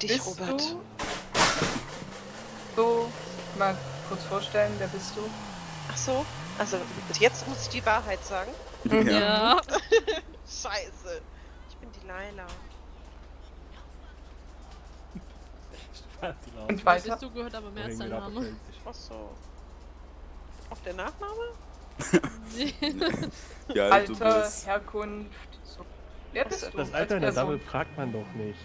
S4: dich,
S14: bist
S4: Robert.
S14: du? So, mal kurz vorstellen, wer bist du?
S4: Ach so, also jetzt muss ich die Wahrheit sagen.
S14: Ja.
S4: Scheiße. Ich bin die Laila.
S14: Und weiter?
S13: Dazu gehört aber mehr als dein Name.
S4: Ach so. Auch der Nachname?
S11: Ja,
S14: Alter, Herkunft. So. Wer bist du?
S3: Das Alter einer Dame fragt man doch nicht.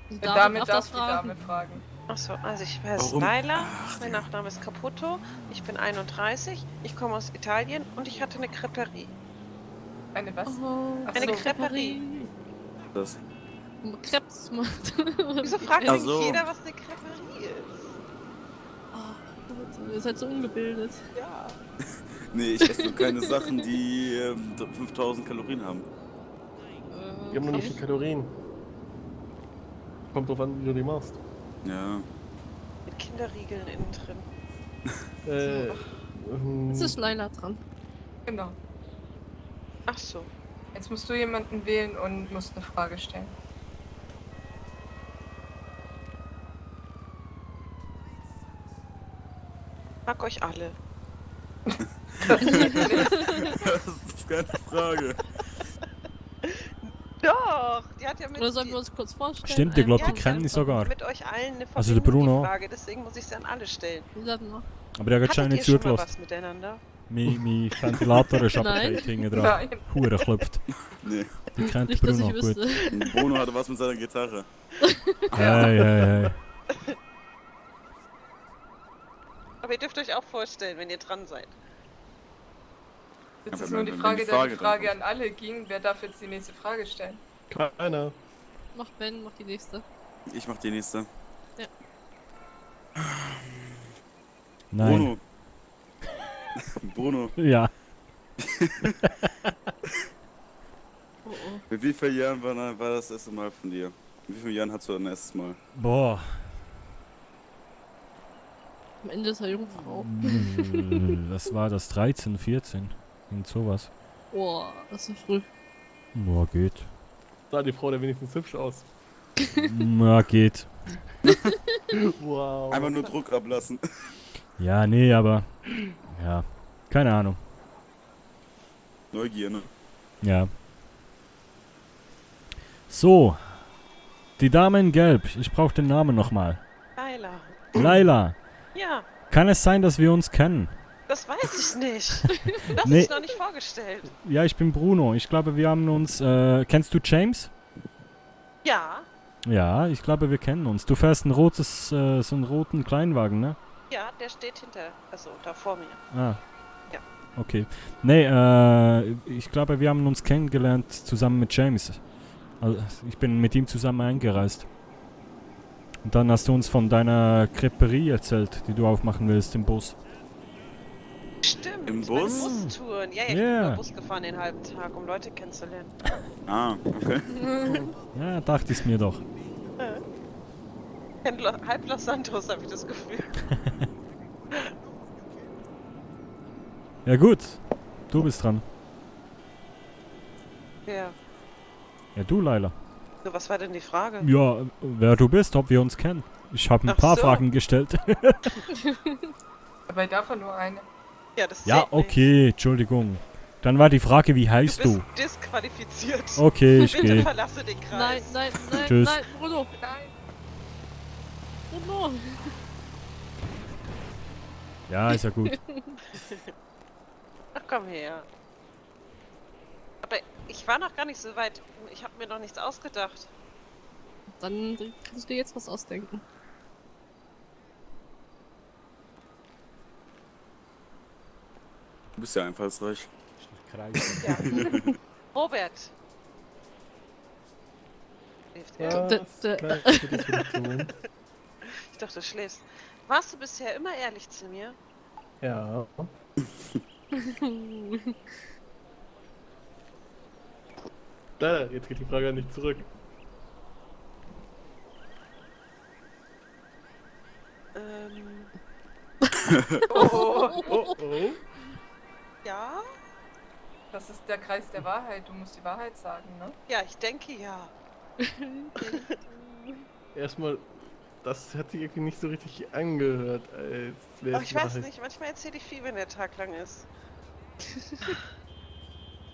S14: Die Dame darf die Dame fragen.
S4: Achso, also ich heiße Laila, mein Nachname ist Caputo, ich bin 31, ich komme aus Italien und ich hatte eine Creperie.
S14: Eine was?
S4: Eine Creperie.
S11: Das.
S13: Krebs macht.
S4: Wieso fragt
S11: Ach
S4: eigentlich
S11: so.
S4: jeder, was eine Creperie ist?
S13: Ihr seid so ungebildet.
S4: Ja.
S11: Nee, ich esse nur keine Sachen, die 5000 Kalorien haben.
S3: Die haben noch nicht viel Kalorien. Kommt drauf an, wie du die machst.
S11: Ja.
S4: Mit Kinderriegeln innen drin.
S13: Jetzt ist Laila dran.
S14: Genau.
S4: Ach so.
S14: Jetzt musst du jemanden wählen und musst eine Frage stellen.
S4: Mag euch alle.
S11: Das ist keine Frage.
S4: Doch, die hat ja mit.
S13: Oder sollen wir uns kurz vorstellen?
S1: Stimmt, ich glaube,
S4: Ja,
S1: die kennen die sogar.
S4: mit euch allen eine
S1: Also der Bruno.
S4: Frage, deswegen muss ich sie an alle stellen.
S1: Aber der hat schon
S4: Hattet
S1: nicht
S4: ihr schon mal
S1: zugelassen.
S4: was miteinander?
S1: Mein Ventilator ist
S4: Nein.
S1: abgedreht hinten dran.
S4: Nein.
S1: Hure klopft.
S11: Nee.
S1: Die kennt
S13: Nicht, dass
S1: Bruno
S13: ich
S1: gut.
S13: wüsste.
S11: Bruno hatte was mit seiner Gitarre.
S1: Hey, hey, hey.
S4: Aber ihr dürft euch auch vorstellen, wenn ihr dran seid.
S14: Jetzt
S11: Ja,
S14: ist
S11: wenn
S14: nur die
S11: die
S14: Frage, da
S11: Frage
S14: die Frage an alle ging, wer darf jetzt die nächste Frage stellen?
S3: Keiner.
S13: Mach Ben, mach die nächste.
S11: Ich mach die nächste.
S13: Ja.
S1: Nein.
S11: Bruno.
S1: Ja.
S13: Oh oh.
S11: Mit wie vielen Jahren war das erste Mal von dir? Mit wie vielen Jahren hast du dein erstes Mal?
S1: Boah.
S13: Am Ende ist er Jungfrau.
S1: Was war das? 13, 14? Irgend sowas.
S13: Boah, das ist früh.
S1: Boah, geht.
S3: Sah die Frau da wenigstens hübsch aus.
S1: Ja, geht.
S3: Wow.
S11: Einfach nur Druck ablassen.
S1: Ja, nee, aber... Ja, keine Ahnung.
S11: Neugier, ne?
S1: Ja. So. Die Dame in Gelb. Ich brauche den Namen nochmal.
S4: Laila.
S1: Laila.
S4: Ja,
S1: Kann es sein, dass wir uns kennen?
S4: das weiß ich nicht. Du hast
S1: Nee.
S4: dich noch nicht vorgestellt.
S1: Ja, ich bin Bruno. Ich glaube, wir haben uns... kennst du James?
S4: Ja,
S1: Ja, ich glaube, wir kennen uns. Du fährst ein rotes, so einen roten Kleinwagen, ne?
S4: ja, der steht hinter, also da vor mir.
S1: Ah.
S4: Ja.
S1: Okay. Nee, ich glaube, wir haben uns kennengelernt zusammen mit James. Also, ich bin mit ihm zusammen eingereist. Und dann hast du uns von deiner Creperie erzählt, die du aufmachen willst im Bus.
S4: Stimmt,
S11: Im
S4: meine
S11: Bus?
S4: Bustouren. Ja, ich
S1: Yeah.
S4: bin nur Bus gefahren den halben Tag, um Leute kennenzulernen.
S11: Ah, okay.
S1: Ja, dachte ich mir doch.
S4: Halb Los Santos, habe ich das Gefühl.
S1: Ja gut, du bist dran.
S4: Ja.
S1: Ja, du, Laila.
S4: So, was war denn die Frage?
S1: Ja, wer du bist, ob wir uns kennen. Ich habe ein
S4: Ach
S1: paar
S4: so.
S1: Fragen gestellt.
S14: Aber davon nur eine.
S4: Ja, das
S1: Ja,
S4: zählt nicht.
S1: okay, Entschuldigung. Dann war die Frage, wie heißt
S4: Du bist
S1: du?
S4: disqualifiziert.
S1: Okay, ich
S4: Bitte
S1: geh.
S4: verlasse den Kreis.
S13: Nein, nein,
S1: Tschüss.
S13: nein, Bruno.
S14: Nein.
S13: Bruno.
S1: Ja, ist ja gut.
S4: Ach komm her. Aber ich war noch gar nicht so weit. Ich habe mir noch nichts ausgedacht.
S13: Dann kannst du dir jetzt was ausdenken.
S11: Du bist ja einfallsreich.
S4: Ja. Robert. Schläft er? Ich dachte, du schläfst. Warst du bisher immer ehrlich zu mir?
S3: Ja. Da, jetzt geht die Frage nicht zurück.
S14: Oh.
S4: Ja?
S14: Das ist der Kreis der Wahrheit. Du musst die Wahrheit sagen, ne?
S4: Ja, ich denke ja.
S3: Erstmal, das hat sich irgendwie nicht so richtig angehört, als wäre
S4: Aber ich weiß nicht, manchmal erzähle ich viel, wenn der Tag lang ist.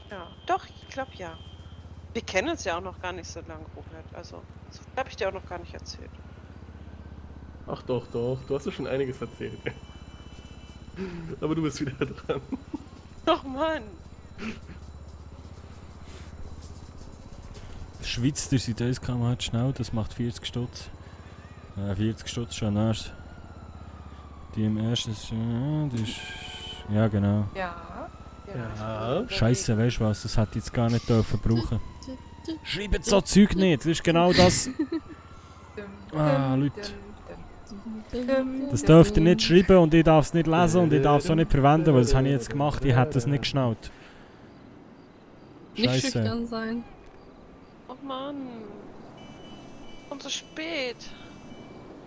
S4: Ja, doch, ich glaube ja. Wir kennen uns ja auch noch gar nicht so lange, Robert. Also, das habe ich dir auch noch gar nicht erzählt.
S3: Ach doch, doch, du hast ja schon einiges erzählt. Aber du bist wieder dran.
S4: Doch, Mann.
S1: Schweiz, der seit 1 km/h schnell, das macht 40 Stutz. 40 Stutz schon erst. Die im ersten ist, die ist, ja genau.
S14: Ja.
S3: Ja.
S1: Scheiße, weißt du was, das hätte ich jetzt gar nicht dürfen brauchen. Schreibt so Zeug nicht, das ist genau das. Ah, Leute. Das dürft ihr nicht schreiben und ich darf es nicht lesen und ich darf es auch nicht verwenden, weil das habe ich jetzt gemacht, ich hätte es nicht geschnallt.
S13: Nicht
S1: Scheiße.
S13: schüchtern sein.
S4: Oh Mann. Und so spät.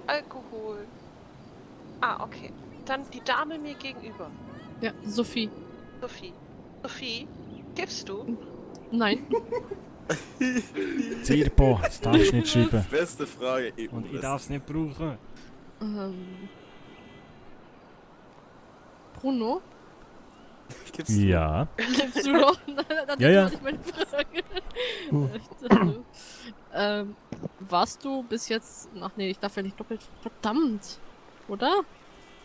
S4: Alkohol. Ah, okay. Dann die Dame mir gegenüber.
S13: Ja, Sophie.
S4: Sophie. Sophie, kiffst du?
S13: Nein.
S1: Zirpo, das darfst du nicht schreiben.
S11: Beste Frage.
S1: Und ich darf es nicht brauchen.
S13: Bruno?
S1: Ja.
S13: Kiffst du doch? Das
S1: Ja, ja.
S13: war nicht meine Frage. Warst du bis jetzt... Ach nee, ich darf ja nicht doppelt... Verdammt. Oder?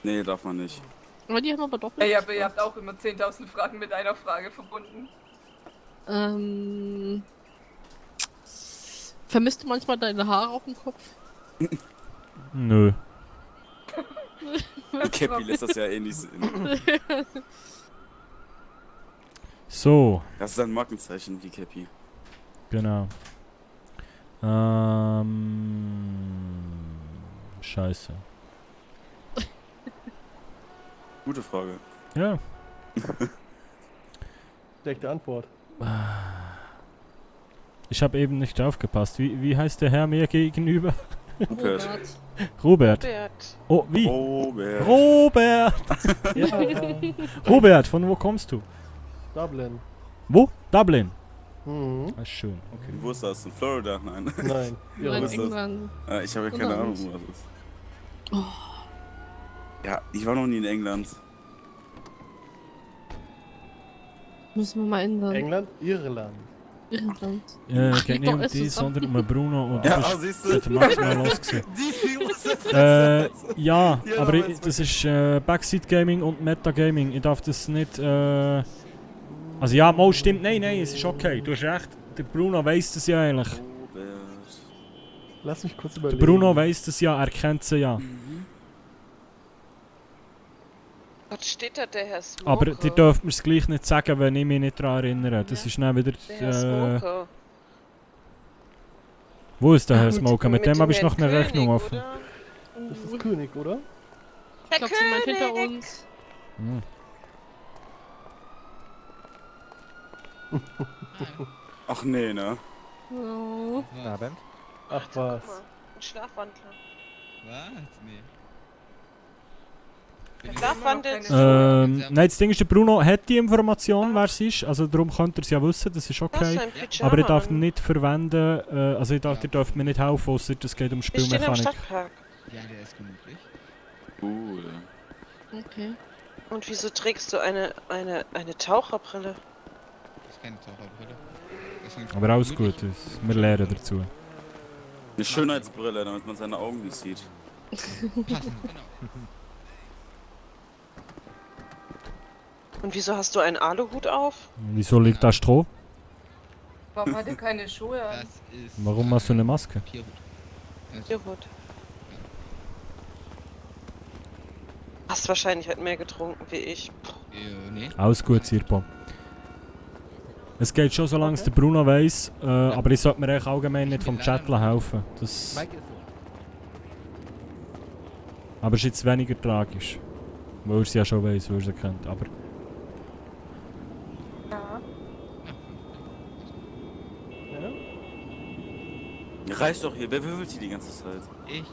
S11: Nee, darf man nicht.
S13: Aber die haben aber doppelt...
S14: Ey, aber ihr habt auch immer 10.000 Fragen mit einer Frage verbunden.
S13: Vermisst du manchmal deine Haare auf dem Kopf?
S1: Nö.
S11: Cappy lässt das ja eh nicht sehen.
S1: So.
S11: Das ist ein Markenzeichen, die Cappy.
S1: Genau. Scheiße.
S11: Gute Frage.
S1: Ja.
S3: Schlechte Antwort.
S1: Ich habe eben nicht aufgepasst. Wie heißt der Herr mir gegenüber?
S11: Robert.
S1: Robert. Oh, wie?
S11: Robert.
S1: Robert!
S3: Ja.
S1: Robert, von wo kommst du?
S3: Dublin.
S1: Wo? Dublin.
S3: Mhm.
S1: Ah, schön. Okay.
S11: Wo ist das? In Florida? Nein.
S3: Nein.
S11: Wo
S13: Nein,
S11: ist das?
S13: England.
S11: Ich habe ja keine Ahnung, wo das ist. Ja, ich war noch nie in England.
S13: Müssen wir mal ändern.
S3: England, Irland.
S13: Irland.
S1: Geht nicht um die, sondern um Bruno und
S11: Ja,
S1: du
S11: siehst
S1: bist
S11: du?
S1: maximal los gewesen. Ja,
S11: Ja,
S1: aber
S11: weißt du.
S1: das ist Backseat Gaming und Metagaming. Ich darf das nicht. Also ja, mal stimmt. Nein, es ist okay. Du hast recht. Der Bruno weiss das ja eigentlich.
S3: Lass mich kurz
S1: Der
S3: überlegen.
S1: Bruno weiss das ja, er kennt sie ja.
S4: Was steht da, der Herr Smoker?
S1: Aber ihr dürft mir es gleich nicht sagen, wenn ich mich nicht daran erinnere. Das ist dann wieder.
S4: Der Herr Smoker.
S1: Wo ist der Herr
S4: Mit-
S1: Smoker? Mit
S4: mit
S1: dem habe ich
S4: dem
S1: noch eine
S4: Herrn
S1: Rechnung
S4: König,
S1: offen.
S4: oder?
S3: Das ist König, oder?
S13: Ich glaube, sie meint hinter uns.
S1: Hm.
S11: Ach nee, ne?
S13: Oh.
S12: Guten Abend.
S3: Ach was.
S4: Guck mal, ein Schlafwandler.
S17: Was? Nee.
S4: Schlafwandelt.
S1: Nein, das Ding ist, der Bruno hat die Information, wer es ist. Also darum könnt ihr es ja wissen, das ist okay.
S4: Das ist ein Pyjama
S1: Aber ich darf ihn
S4: an.
S1: nicht verwenden, also ihr dürft mir nicht helfen, ausser es geht um
S4: Wir stehen im
S1: Spielmechanik.
S4: Stadtpark.
S17: Ja, der ist gemütlich.
S11: Cool.
S13: Okay.
S4: Und wieso trägst du eine Taucherbrille?
S17: Das ist keine Taucherbrille. Das ist ein
S1: Aber alles gut, wir lernen dazu.
S11: Eine Schönheitsbrille, damit man seine Augen nicht sieht.
S17: Passend, genau.
S4: Und wieso hast du einen Aluhut auf?
S1: Wieso liegt da Stroh?
S14: Warum hat er keine Schuhe an?
S17: Das ist.
S1: Warum hast du eine Maske?
S17: Pierhut.
S4: Joghurt. Hast wahrscheinlich halt mehr getrunken wie ich.
S17: Nee.
S1: Alles gut, Sirpo. Es geht schon, solange es der Bruno weiss, aber ich sollte mir eigentlich allgemein nicht vom Chat helfen. Das... Aber es ist jetzt weniger tragisch. Weil er es ja schon weiss, weil er sie kennt. Aber
S14: Ja.
S11: Reicht doch hier, wer würfelt hier die ganze Zeit?
S17: Ich.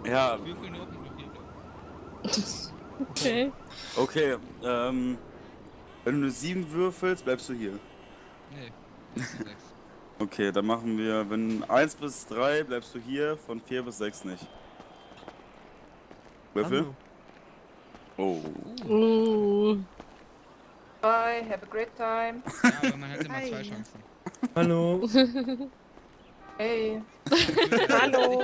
S11: Ja,
S17: Ich würfel nur auf den Papier.
S13: Okay.
S11: okay, wenn du eine 7 würfelst, bleibst du hier.
S17: Nee. Das ist 6.
S11: Okay, dann machen wir, wenn 1 bis 3 bleibst du hier, von 4 bis 6 nicht. Würfel? Oh.
S14: Bye, have a great time.
S17: Ja, aber man hat immer 2 Chancen.
S3: Hallo.
S14: Hey.
S4: Hallo.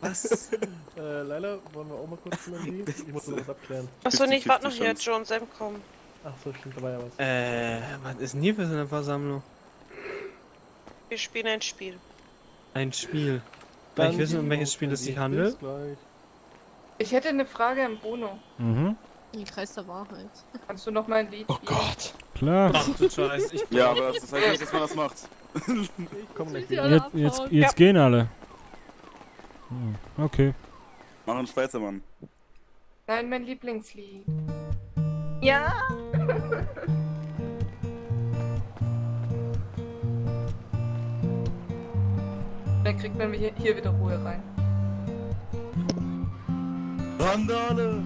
S11: Was?
S3: Leila, wollen wir auch mal kurz zu die? Ich muss noch was abklären.
S4: Achso, nee, ich warte noch
S11: 50-50
S4: hier,
S11: Chance.
S4: Joe und Sam kommen.
S3: Ach so, stimmt, da war ja was.
S6: Was ist denn hier für so eine Versammlung?
S4: Wir spielen ein Spiel.
S6: Ein Spiel. Kann ich wissen, um welches Spiel es sich handelt?
S14: Ich hätte eine Frage an Bruno.
S1: Mhm.
S13: Im Kreis der Wahrheit.
S14: Kannst du noch mal ein Lied spielen?
S6: Gott.
S1: Klar.
S6: Ach du Scheiß, ich
S11: Ja, aber das heißt nicht, dass man das macht.
S3: Ich komm nicht
S13: Ja,
S3: wieder.
S1: Jetzt gehen alle. Okay.
S11: Mach einen Schweizer Mann.
S14: Nein, mein Lieblingslied. Ja. Dann kriegt man hier wieder Ruhe rein.
S11: Randale!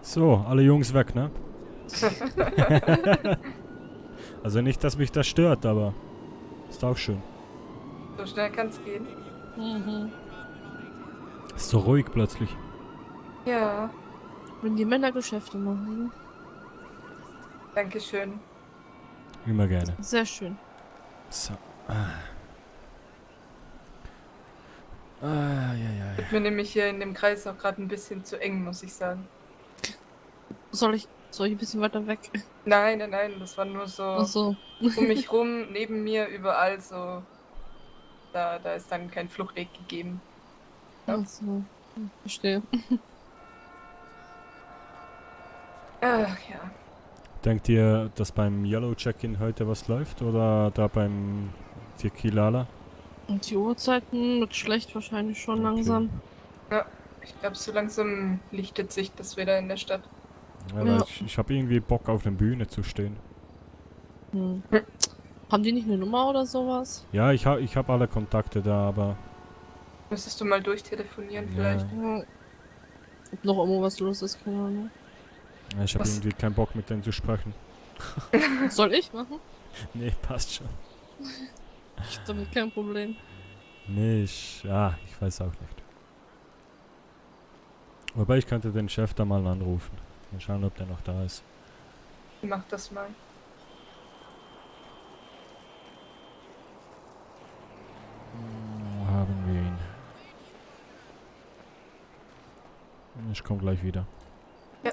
S1: So, alle Jungs weg, ne? Also nicht, dass mich das stört, aber ist auch schön.
S7: So schnell kann's gehen.
S13: Mhm.
S1: Ist so ruhig plötzlich.
S7: Ja,
S13: Wenn die Männer Geschäfte machen.
S7: Dankeschön.
S1: Immer gerne.
S13: Sehr schön.
S1: So. Ja.
S7: Wird mir nämlich hier in dem Kreis auch gerade ein bisschen zu eng, muss ich sagen.
S13: Soll ich ein bisschen weiter weg?
S7: Nein, das war nur so,
S13: Ach so.
S7: um mich rum, neben mir, überall so. Da ist dann kein Fluchtweg gegeben. Ja.
S13: Ach so. Verstehe.
S7: Ach ja.
S1: Denkt ihr, dass beim Yellow Check-In heute was läuft oder da beim Tequilala?
S13: Und die Uhrzeiten wird schlecht wahrscheinlich schon langsam.
S7: Ja, ich glaube, so langsam lichtet sich das wieder in der Stadt.
S1: Ja, weil ich habe irgendwie Bock auf einer Bühne zu stehen.
S13: Haben die nicht eine Nummer oder sowas?
S1: Ja, ich hab alle Kontakte da, aber...
S7: Müsstest du mal durchtelefonieren vielleicht?
S13: Ja. Ob noch irgendwo was los ist, keine Ahnung.
S1: Ja, ich habe irgendwie keinen Bock mit denen zu sprechen.
S13: Soll ich machen?
S1: Nee, passt schon.
S13: Ich hab damit kein Problem.
S1: Nee, ich weiß auch nicht. Wobei ich könnte den Chef da mal anrufen. Mal schauen, ob der noch da ist.
S7: Mach das mal.
S1: Wo haben wir ihn? Ich komme gleich wieder.
S7: Ja.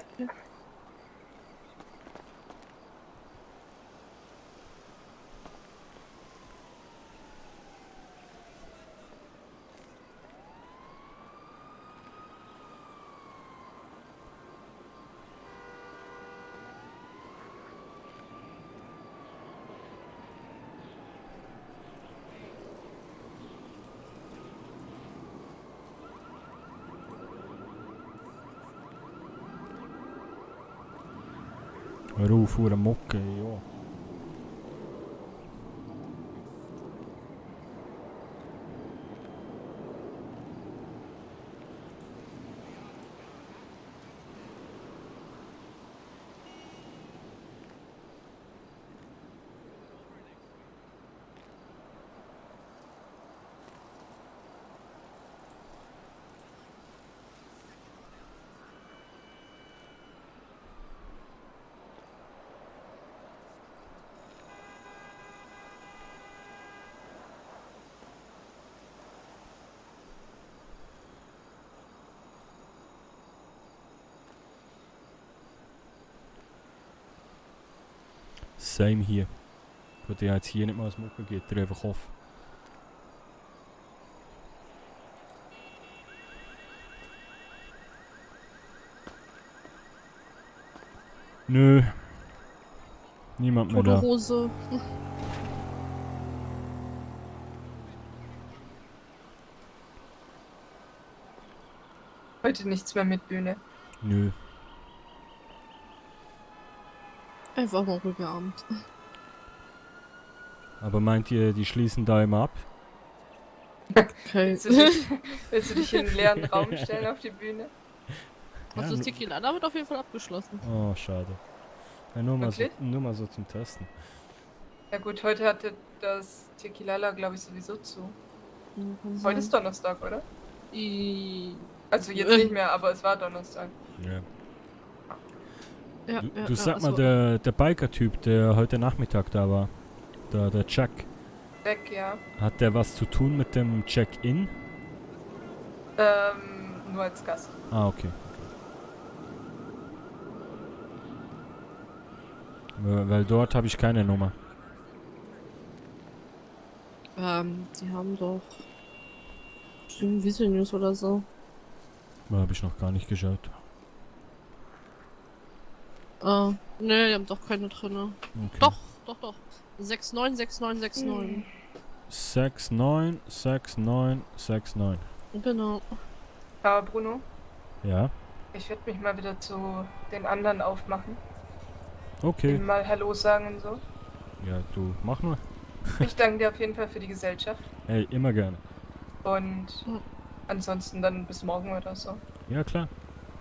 S1: Hör auf, hure Mucke, ja. Same hier. Gut, der jetzt hier nicht mal als Mucke geht, der einfach auf. Nö. Niemand mehr
S13: Tote
S1: da.
S13: Hose.
S7: Heute nichts mehr mit Bühne.
S1: Nö.
S13: Einfach mal ruhiger Abend.
S1: Aber meint ihr, die schließen da immer ab?
S13: Okay.
S7: Willst du dich in einen leeren Raum stellen auf die Bühne?
S13: Also das Tequila wird auf jeden Fall abgeschlossen.
S1: Oh, schade. Ja, nur mal
S7: Wirklich?
S1: so zum Testen.
S7: Ja gut, heute hatte das Tequilala, glaube ich, sowieso zu. Heute ist Donnerstag, oder? Also jetzt nicht mehr, aber es war Donnerstag.
S1: Ja.
S13: Ja,
S1: Du sag mal, der Biker-Typ, der heute Nachmittag da war, der Jack.
S7: Jack, ja.
S1: Hat der was zu tun mit dem Check-In?
S7: Nur als Gast.
S1: Ah, okay. Weil dort habe ich keine Nummer.
S13: Die haben doch bestimmt Visual News oder so.
S1: Da habe ich noch gar nicht geschaut.
S13: Ne, die haben doch keine drinne.
S1: Okay.
S13: Doch. 696969.
S1: 696969.
S13: Genau.
S7: Aber Bruno,
S1: Ja,
S7: ich werde mich mal wieder zu den anderen aufmachen.
S1: okay.
S7: Ihnen mal Hallo sagen und so.
S1: Ja, du, mach nur.
S7: Ich danke dir auf jeden Fall für die Gesellschaft.
S1: Ey, immer gerne.
S7: Und ansonsten dann bis morgen oder so.
S1: Ja, klar.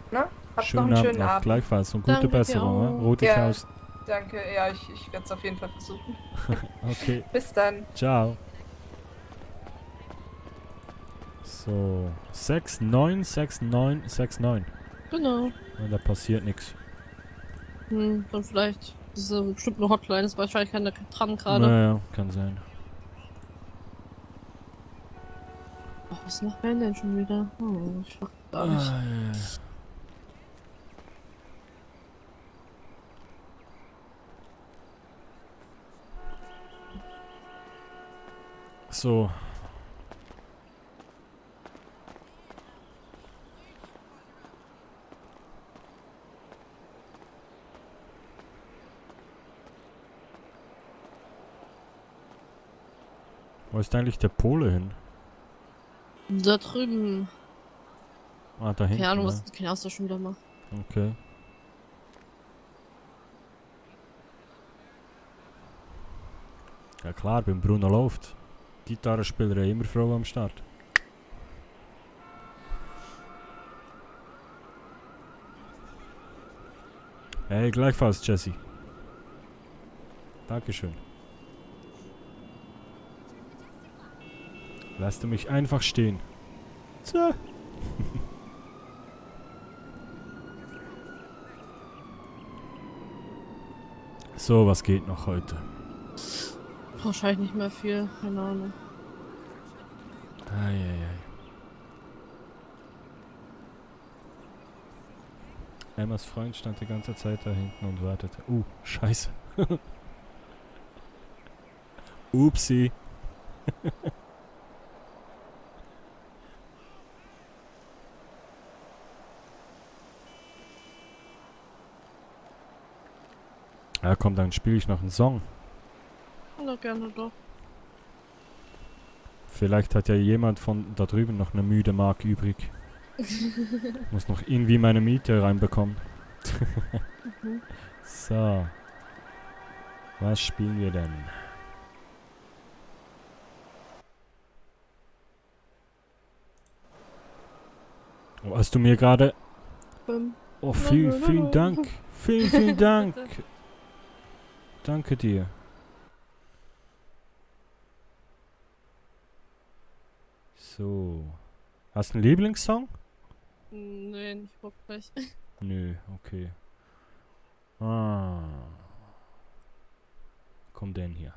S7: Na? Habt noch einen schönen Abend.
S1: Gleichfalls und gute
S13: Danke dir
S1: Besserung.
S13: auch.
S1: Rote
S7: Ja.
S1: Faust.
S7: Danke, ja, ich werde es auf jeden Fall versuchen.
S1: Okay.
S7: Bis dann.
S1: Ciao. So. 6, 9, 6, 9, 6, 9.
S13: Genau.
S1: Und da passiert nichts.
S13: Dann vielleicht diese bestimmt eine Hotline, ist wahrscheinlich keiner dran gerade.
S1: Naja, kann sein.
S13: Oh, was macht Ben denn schon wieder? Ich frag gar nicht.
S1: Ja. So. Wo ist eigentlich der Pole hin?
S13: Da drüben.
S1: Ah, da hinten.
S13: Keine Ahnung,
S1: ne?
S13: was Klaus da schon wieder macht.
S1: Okay. Ja klar, beim Bruno läuft. Gitarrenspieler immer Frau am Start. Hey, gleichfalls, Jesse. Dankeschön. Lass du mich einfach stehen. So. So, was geht noch heute?
S13: Wahrscheinlich nicht mehr viel, keine Ahnung.
S1: Eieiei. Emmas Freund stand die ganze Zeit da hinten und wartete. Scheiße. Upsi. Ja, komm, dann spiele ich noch einen Song.
S13: Na, gerne doch.
S1: Vielleicht hat ja jemand von da drüben noch eine müde Mark übrig. Muss noch irgendwie meine Miete reinbekommen. So. Was spielen wir denn? Oh, hast du mir gerade... Oh, vielen Dank. Vielen Dank. Danke dir. So. Hast du einen Lieblingssong?
S13: Nee, nicht Bock gleich.
S1: Nö, okay. Ah. Kommt denn hier?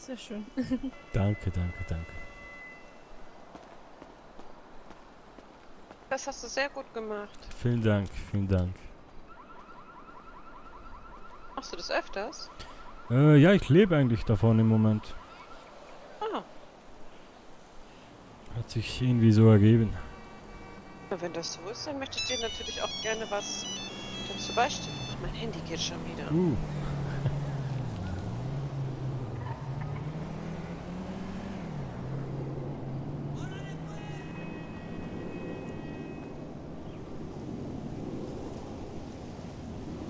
S13: Sehr schön.
S1: Danke, danke, danke.
S4: Das hast du sehr gut gemacht.
S1: Vielen Dank, vielen Dank.
S4: Machst du das öfters?
S1: Ja, ich lebe eigentlich davon im Moment.
S4: Ah.
S1: Hat sich irgendwie so ergeben.
S4: Na, wenn das so ist, dann möchte ich dir natürlich auch gerne was dazu beistehen. Ach, mein Handy geht schon wieder.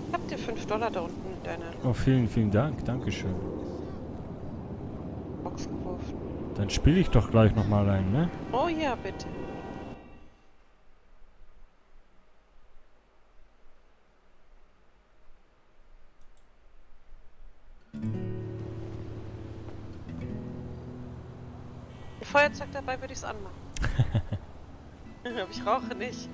S4: Ich hab dir $5 da unten in deiner
S1: Oh, vielen, vielen Dank. Dankeschön.
S4: Box geworfen.
S1: Dann spiele ich doch gleich nochmal rein, ne?
S4: Oh ja, bitte. Ein Feuerzeug dabei würde ich es anmachen. Aber ich rauche nicht.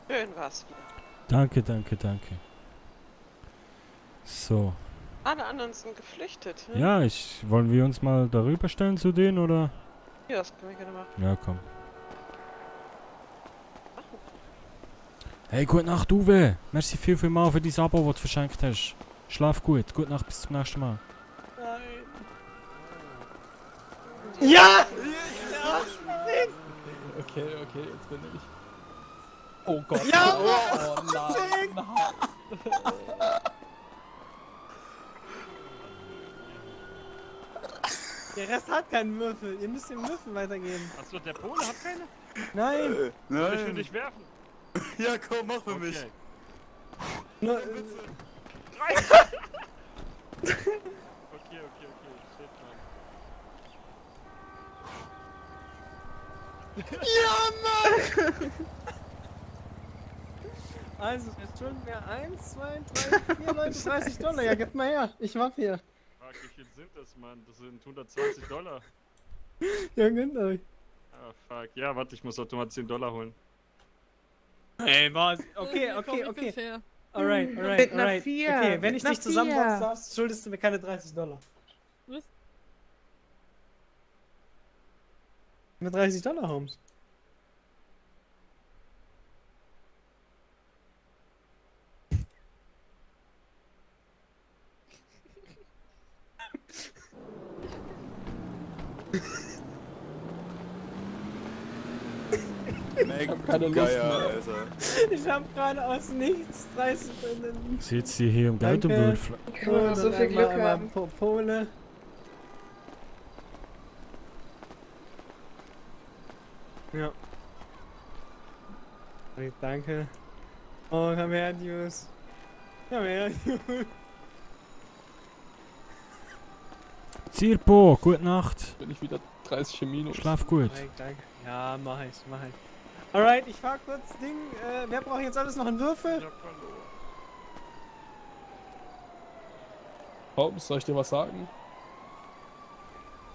S4: Schön war's wieder.
S1: Danke, danke, danke. So.
S4: Alle anderen sind geflüchtet. Hm?
S1: Ja, wollen wir uns mal darüber stellen zu denen, oder?
S4: Ja, das können wir gerne machen.
S1: Ja, komm. Hey, gute Nacht, Uwe. Merci viel mal für dein Abo, das du verschenkt hast. Schlaf gut. Gute Nacht, bis zum nächsten Mal.
S6: Nein. Ja! Okay, jetzt bin ich. Oh Gott.
S8: Ja!
S6: Oh nein.
S8: Der Rest hat keinen Würfel. Ihr müsst den Würfel weitergeben.
S9: Achso, der Pole hat keine?
S8: Nein.
S9: Soll ich für dich werfen?
S11: Ja, komm, mach für mich.
S8: Nur,
S9: okay. Shit, Mann.
S8: Ja, Mann! Also, jetzt schulden wir 1, 2, 3, 4 Leute $30. Ja, gib mal her. Ich mach hier.
S9: Fuck, wie viel sind das, Mann? Das sind $120.
S6: Ja, gönnt euch.
S9: Ah, fuck. Ja, warte, ich muss automatisch $10 holen.
S6: Ey, was? Okay. Alright.
S8: Mit einer 4.
S6: Okay, wenn ich
S8: Mit
S6: dich
S8: einer
S6: zusammenboxen
S8: 4.
S6: darf, schuldest du mir keine $30.
S13: Was?
S6: Mit $30, Holmes.
S11: Ich
S19: hab keine Lust mehr.
S11: Alter.
S6: Ich hab gerade aus nichts 30 Stunden.
S1: Sitzt sie hier im Geld und würfeln?
S7: Cool, so viel Glück haben.
S6: Pole. Ja. Okay, danke. Oh, komm her, News. Komm her, News.
S1: Zirpo, gute Nacht.
S19: Bin ich wieder 30 im Minus.
S1: Schlaf gut.
S6: Danke. Ja, mach ich. Alright, ich fahr kurz Ding. Wer braucht jetzt alles noch einen Würfel?
S19: Holmes, soll ich dir was sagen?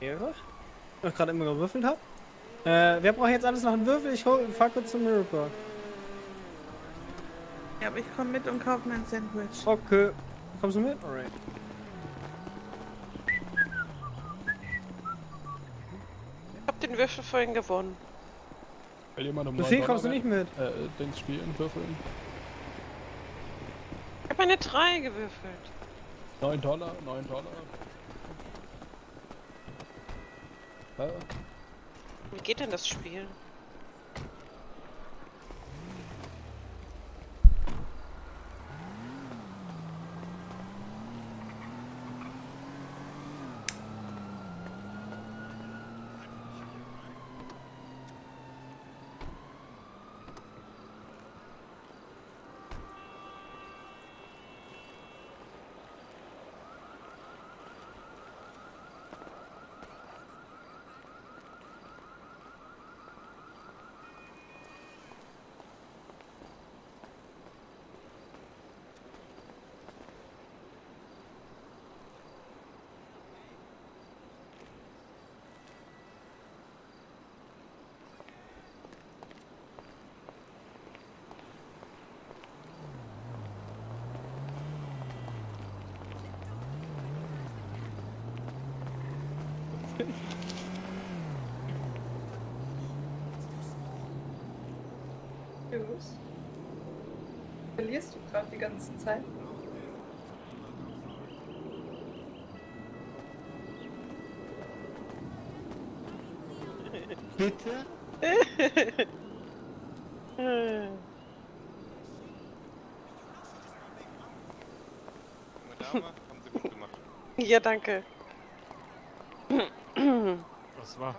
S6: Ehre? Ich gerade immer gewürfelt hab. Wer braucht jetzt alles noch einen Würfel? Ich fahr kurz zum Miracle.
S8: Ja, aber ich komme mit und kaufe mir ein Sandwich.
S6: Okay. Kommst du mit? Alright.
S4: Ich hab den Würfel vorhin gewonnen.
S19: Will jemand um
S6: Wie viel
S19: $9
S6: kommst du nicht mit?
S19: Dings spielen, würfeln.
S4: Ich hab eine 3 gewürfelt.
S19: $9.
S4: Wie geht denn das Spiel?
S7: Los. Verlierst du gerade die ganze Zeit?
S6: Bitte?
S12: Haben sie gut gemacht.
S4: Ja, danke.
S9: Was war?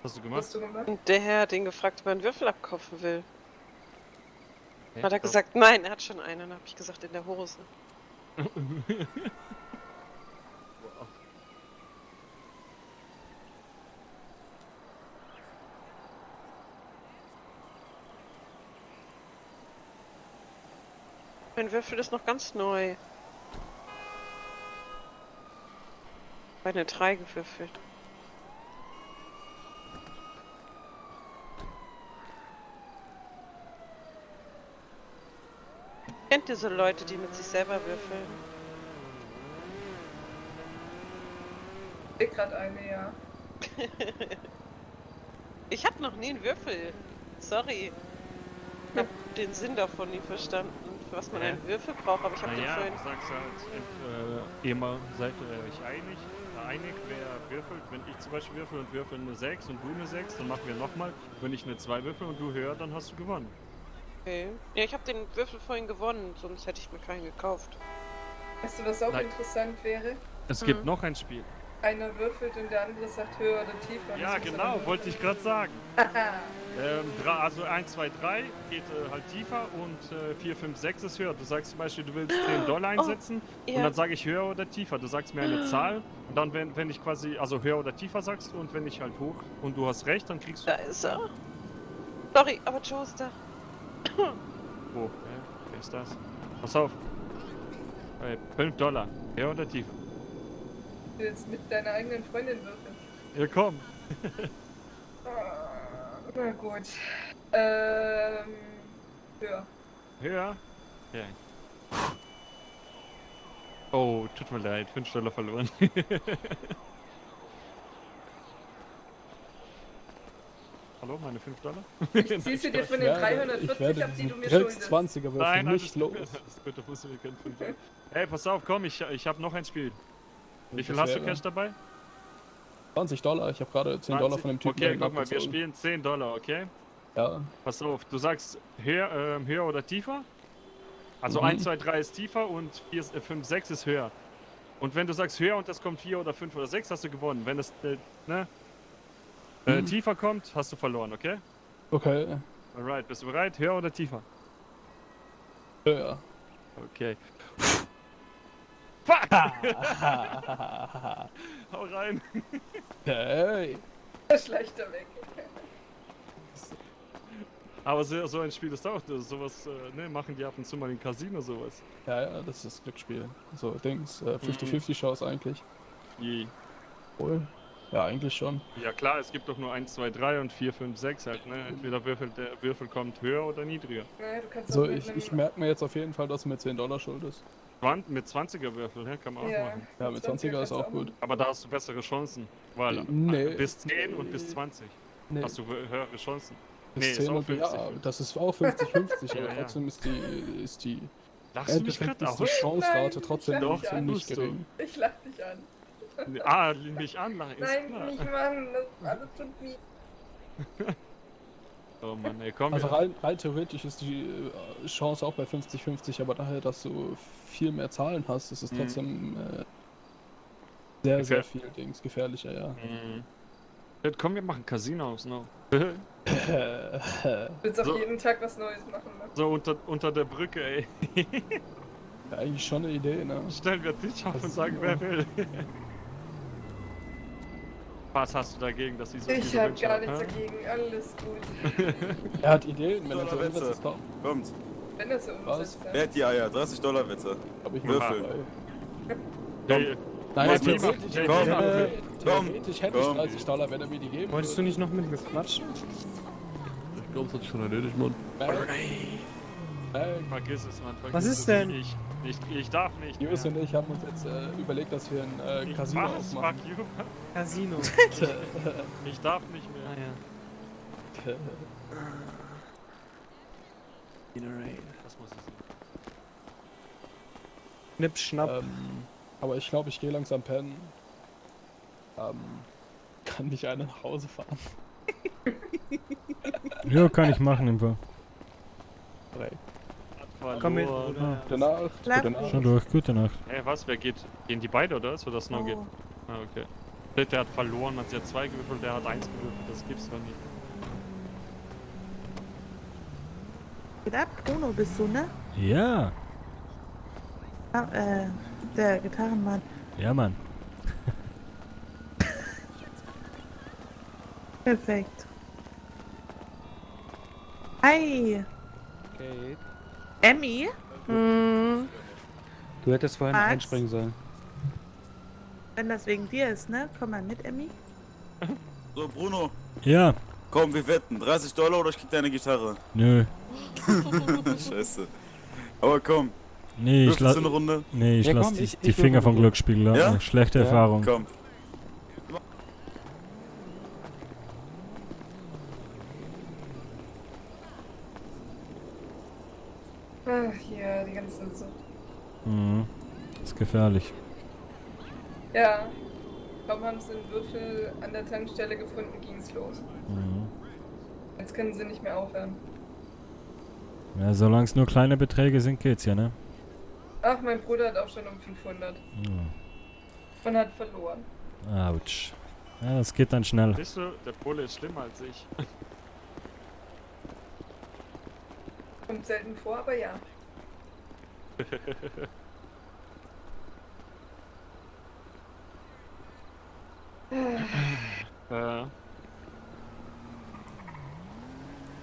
S9: Was hast du gemacht?
S4: Und der Herr hat ihn gefragt, ob er einen Würfel abkaufen will.
S9: Hä?
S4: Hat er
S9: Was?
S4: gesagt, nein, er hat schon einen. Dann habe ich gesagt, in der Hose. Mein Würfel ist noch ganz neu. Bei einer 3 gewürfelt. Kennt ihr so Leute, die mit sich selber würfeln?
S7: Ich sehe gerade eine, ja.
S4: Ich habe noch nie einen Würfel. Sorry. Ich habe den Sinn davon nie verstanden, für was man einen Würfel braucht, aber ich habe den
S9: Naja,
S4: vorhin...
S9: du sagst halt, immer seid ihr euch einig, wer würfelt. Wenn ich zum Beispiel würfel und würfel eine 6 und du eine 6, dann machen wir nochmal. Wenn ich eine 2 würfel und du höher, dann hast du gewonnen.
S4: Okay. Ja, ich habe den Würfel vorhin gewonnen, sonst hätte ich mir keinen gekauft.
S7: Weißt du, was auch
S9: Nein.
S7: interessant wäre?
S9: Es gibt noch ein Spiel.
S7: Einer würfelt und der andere sagt höher oder tiefer.
S9: Ja, genau, wollte ich gerade sagen. Also 1, 2, 3 geht halt tiefer und 4, 5, 6 ist höher. Du sagst zum Beispiel, du willst $10 einsetzen
S4: ja.
S9: und dann sage ich höher oder tiefer. Du sagst mir eine Zahl und dann, wenn ich quasi, also höher oder tiefer sagst und wenn ich halt hoch und du hast recht, dann kriegst du...
S4: Da ist er. Sorry, aber Joe ist da.
S9: Wo? Wer ist das? Pass auf. $5. Höher oder tiefer?
S7: willst mit deiner eigenen Freundin würfeln.
S9: Ja, komm.
S7: Na gut. Höher.
S9: Höher? Ja. Oh, tut mir leid, 5 Dollar verloren. Hallo, meine 5 Dollar?
S7: Ich zieh sie dir von den 340 ab, die du mir schuldest.
S19: 20er würfeln,
S9: Nein,
S19: nicht los.
S9: Das bitte musst du mir keinen 5 Dollar. Hey, pass auf, komm, ich hab noch ein Spiel. Wie viel
S19: Das
S9: hast du
S19: wäre-
S9: Cash dabei?
S19: $20, ich habe gerade 10 Dollar von dem Typen
S9: Okay, guck mal, wir
S19: abgezogen.
S9: spielen 10 Dollar, okay?
S19: Ja.
S9: Pass auf, du sagst höher oder tiefer? Also
S19: Mhm.
S9: 1, 2, 3 ist tiefer und 4, 5, 6 ist höher. Und wenn du sagst höher und das kommt 4 oder 5 oder 6, hast du gewonnen. Wenn es tiefer kommt, hast du verloren, okay?
S19: Okay.
S9: Alright, bist du bereit? Höher oder tiefer?
S19: Ja.
S9: Okay. Fuck! Hau rein.
S19: Hey.
S7: Schleicht er weg.
S9: Aber so ein Spiel ist auch, sowas machen die ab und zu mal in Casino sowas.
S19: Ja, das ist Glücksspiel. So, Dings, 50-50 Chance eigentlich.
S9: Je.
S19: Wohl. Ja, eigentlich schon.
S9: Ja klar, es gibt doch nur 1, 2, 3 und 4, 5, 6 halt, ne? Entweder der Würfel kommt höher oder niedriger.
S7: Naja, du kannst
S19: So,
S7: auch mit
S19: ich merke mir jetzt auf jeden Fall, dass du mir 10 Dollar schuldest.
S9: Mit 20er Würfel, ne? Kann man auch
S7: Ja.
S9: machen.
S19: Ja, mit 20er ist auch gut.
S9: Aber da hast du bessere Chancen. Weil
S19: Nee.
S9: bis 10 und bis 20
S19: Nee.
S9: hast du höhere Chancen.
S19: Bis
S9: Nee,
S19: 10
S9: ist auch
S19: und
S9: 50.
S19: ja, das ist auch 50-50, aber
S9: Ja, ja.
S19: trotzdem ist die
S9: Lachst du mich
S19: Endeffekt
S9: grad
S19: ist die
S9: aus?
S19: Chance-Rate
S7: Nein,
S19: trotzdem
S7: ich lach dich
S19: trotzdem
S7: an.
S19: nicht
S9: Tust du?
S19: gering.
S7: Ich lach dich an.
S9: Mich anlachen, ist
S7: Nein,
S9: klar.
S7: nicht machen, das alles tut weh.
S9: Oh Mann, ey, komm.
S19: Also rein theoretisch ist die Chance auch bei 50-50, aber daher, dass du viel mehr Zahlen hast, ist es trotzdem sehr, sehr viel gefährlicher, ja.
S9: Jetzt komm, wir machen Casino aus, no.
S7: Du willst auf
S9: So.
S7: jeden Tag was Neues machen, ne?
S9: So unter der Brücke, ey.
S19: Ja, eigentlich schon eine Idee, ne?
S9: Stellen wir dich auf und sagen, wer will. Was hast du dagegen, dass sie so
S7: Ich
S9: viele
S7: hab
S9: Wünsche
S7: gar
S9: hat,
S7: nichts
S9: hä?
S7: dagegen, alles gut.
S19: Er hat Ideen, wenn er so
S11: Dollar
S19: umsetzt,
S11: Witze.
S19: ist top.
S11: Kommt.
S7: Wenn er so umsetzt, ja.
S11: Wer hat die Eier? 30 Dollar Witze.
S19: Hab ich
S11: Würfeln.
S9: Hey,
S19: Naja,
S11: Was mit?
S19: theoretisch,
S11: Komm,
S19: theoretisch hätte ich
S11: komm.
S19: 30 Dollar, wenn er mir die geben
S3: Wolltest du nicht noch mit mir quatschen?
S2: Ich glaube, das hat sich schon erledigt, Mann.
S9: Vergiss es, Mann. Vergiss
S3: Was ist
S9: es.
S3: denn?
S9: Ich darf nicht.
S19: Jus und ich haben uns jetzt überlegt, dass wir ein Casino
S9: Was?
S19: aufmachen.
S9: Fuck you.
S3: Casino.
S9: Ich darf nicht mehr.
S3: Ah ja.
S9: Das muss ich sehen.
S3: Schnipp, schnapp.
S19: Aber ich glaube, ich gehe langsam pennen. Kann nicht einer nach Hause fahren?
S1: Ja, kann ich machen im Fall.
S3: Komm mit,
S9: Verloren.
S3: Bruder.
S19: Gute Nacht.
S4: Schlaf
S19: Gute Nacht.
S1: Schon durch, gute Nacht.
S9: Hey, was? Wer geht? Gehen die beide oder was? Oder Snow
S4: Oh.
S9: geht? Ah, okay. Der hat verloren, hat ja 2 gewürfelt, der hat 1 gewürfelt, das gibt's doch nicht.
S10: Geht ab, Bruno bist du, ne?
S1: Ja,
S10: Ah, der Gitarrenmann.
S1: ja, Mann.
S10: Perfekt. Hi,
S3: Okay.
S10: Emmy.
S4: Hm.
S3: Du hättest vorhin
S10: Was?
S3: einspringen sollen.
S10: Wenn das wegen dir ist, ne? Komm mal mit, Emmy.
S11: So, Bruno.
S1: Ja,
S11: Komm, wir wetten. 30 Dollar oder ich krieg deine Gitarre.
S1: nö.
S11: Scheiße. Aber komm.
S1: Nee, ich
S11: Würfelst
S1: lass
S11: du eine Runde?
S1: nee, ich
S3: Ja,
S1: lass
S3: komm,
S1: die,
S3: ich
S1: die Finger
S3: würfel
S1: vom
S3: mit.
S1: Glücksspiel.
S11: Ja?
S1: Schlechte
S3: Ja.
S1: Erfahrung.
S11: Komm.
S7: Ach ja, die ganzen Sucht.
S1: Mhm. Ist gefährlich.
S7: Ja. Kaum haben sie einen Würfel an der Tankstelle gefunden, ging's los.
S1: Mhm.
S7: Jetzt können sie nicht mehr aufhören.
S1: Ja, solange es nur kleine Beträge sind, geht's ja, ne?
S7: Ach, mein Bruder hat auch schon um 500 und hat verloren.
S1: Autsch. Ja, das geht dann schnell.
S9: Siehst du, der Pole ist schlimmer als ich.
S7: Kommt selten vor, aber ja.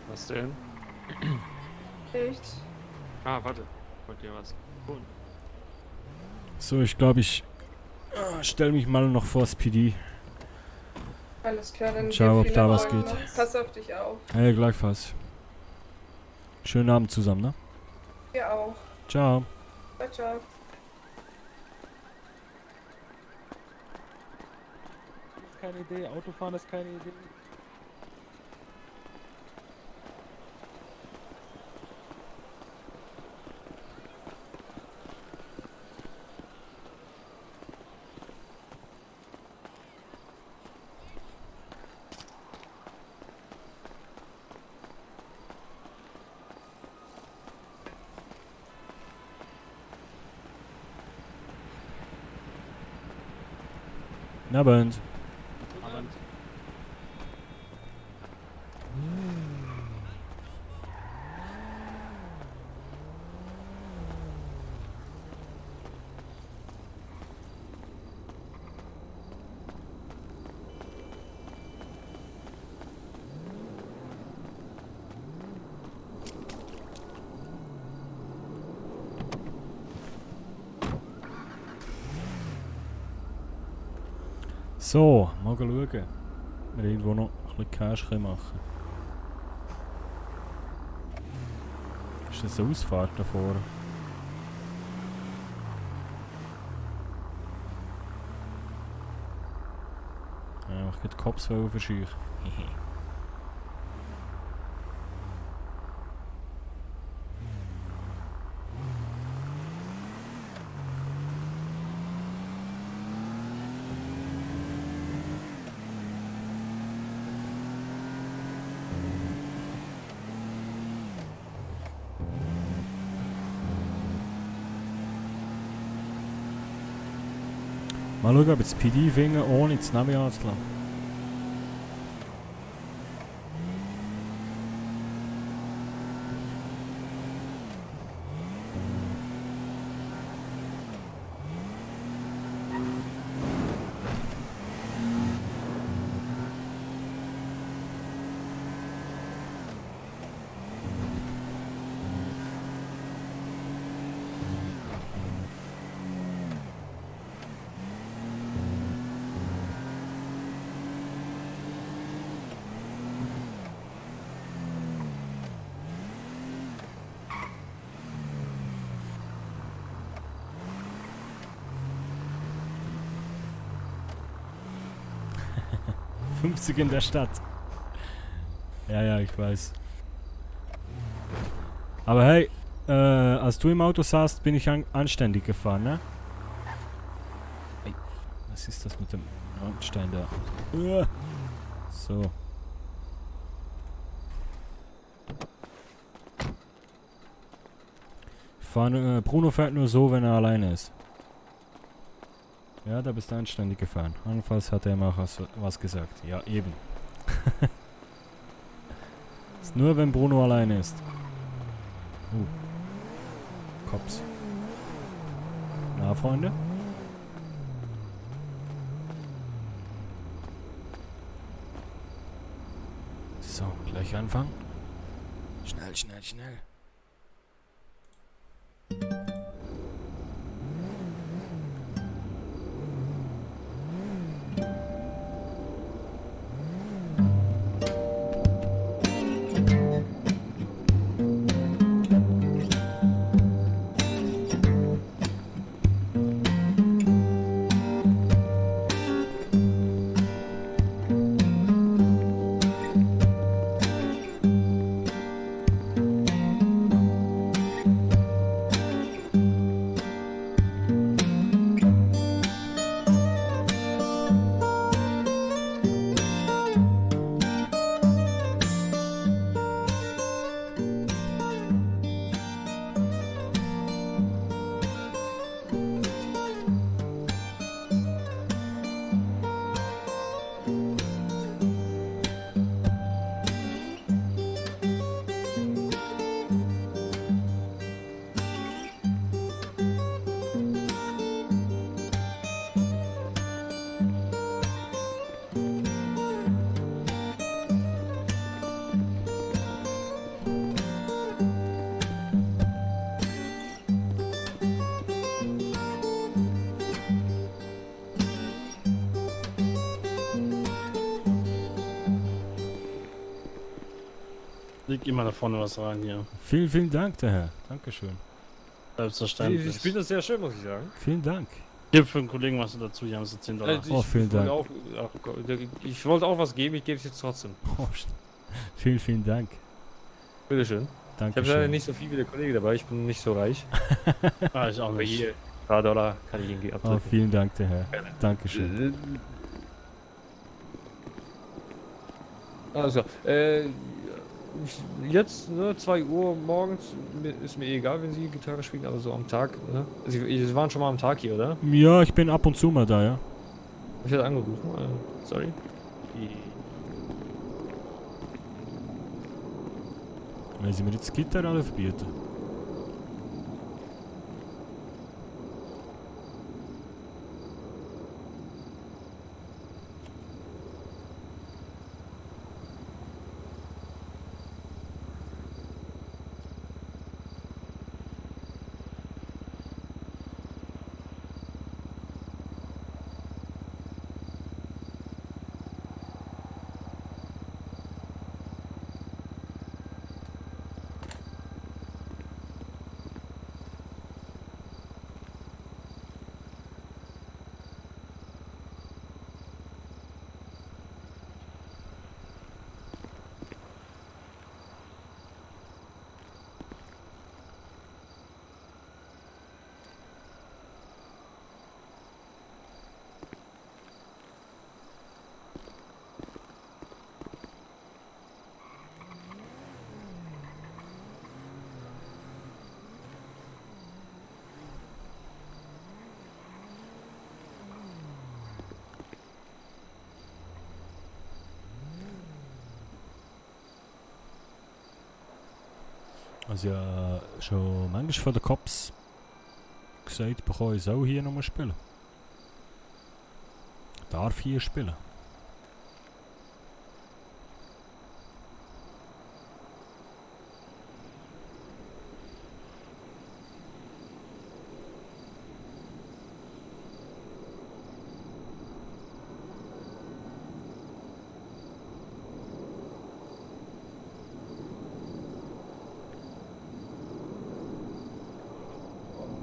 S9: Was denn?
S7: Echt?
S9: Ah, warte. Wollt ihr was tun?
S1: So, ich glaube, ich Stell mich mal noch vors PD.
S7: Alles klar, dann
S1: Schau, ob
S7: viel
S1: da was
S7: Erfolg
S1: geht.
S7: noch. Pass auf dich auf.
S1: Hey, gleichfalls. Schönen Abend zusammen, ne?
S7: Dir auch.
S1: Ciao.
S7: Ciao, ciao.
S6: Ist keine Idee, Autofahren ist keine Idee.
S1: Abend.
S9: Abend.
S1: So, mal schauen. Wir irgendwo noch ein bisschen Cash machen können. Ist das eine Ausfahrt da vorne? Ja, ich kann die Cops verscheuchen. Mal schauen, ob jetzt PD finden, ohne das Navi anzulassen. ...50 in der Stadt. Ja, ich weiß. Aber hey, als du im Auto saßt, bin ich anständig gefahren, ne? Hey, was ist das mit dem Randstein da? So. Bruno fährt nur so, wenn er alleine ist. Ja, da bist du anständig gefahren. Anfalls hat er mal was gesagt. Ja, eben. Ist nur, wenn Bruno alleine ist. Cops. Na, Freunde? So, gleich anfangen. Schnell, schnell, schnell.
S15: Leg immer da vorne was rein hier.
S1: Vielen Dank, der Herr. Dankeschön.
S15: Selbstverständlich.
S21: Ich spiele das sehr schön, muss ich sagen.
S1: Vielen Dank.
S15: Gib für einen Kollegen was dazu, hier haben sie 10 $.
S1: Oh, vielen Dank.
S21: Ich wollte auch was geben, ich gebe es jetzt trotzdem.
S1: Oh, vielen Dank.
S21: Bitteschön.
S1: Danke.
S21: Ich habe leider nicht so viel wie der Kollege dabei, ich bin nicht so reich.
S15: Ich auch
S21: Aber
S15: nicht.
S21: hier, ein paar Dollar kann ich Ihnen abdrücken.
S1: Oh, vielen Dank, der Herr. Dankeschön.
S21: Also, jetzt, ne, 2 Uhr morgens, ist mir egal, wenn Sie Gitarre spielen, aber so am Tag, ne? Sie waren schon mal am Tag hier, oder?
S1: Ja, ich bin ab und zu mal da, ja.
S21: Ich hatte angerufen, sorry.
S1: Wollen Sie mir jetzt die Gitarre alle verbieten? Also ja, schon manchmal von den Cops gesagt bekommen, ich soll hier nochmal spielen. Darf hier spielen.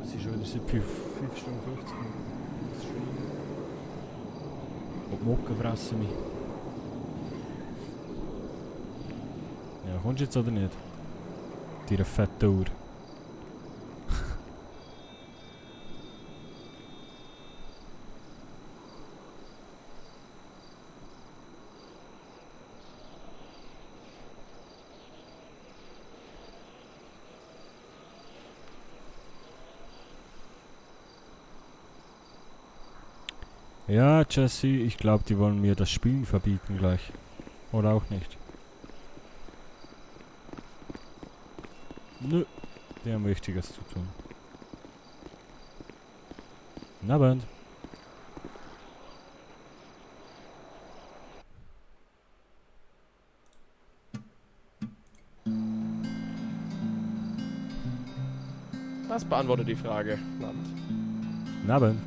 S1: Es ist schon wieder seit 5 Stunden 50 Minuten Stream. Und die Mucke fressen mich. Ja, kommst du jetzt oder nicht? Deine fette Uhr. Ja, Jesse, ich glaube, die wollen mir das Spielen verbieten gleich. Oder auch nicht. Nö, die haben Wichtiges zu tun. Guten Abend.
S2: Das beantwortet die Frage.
S1: Guten Abend.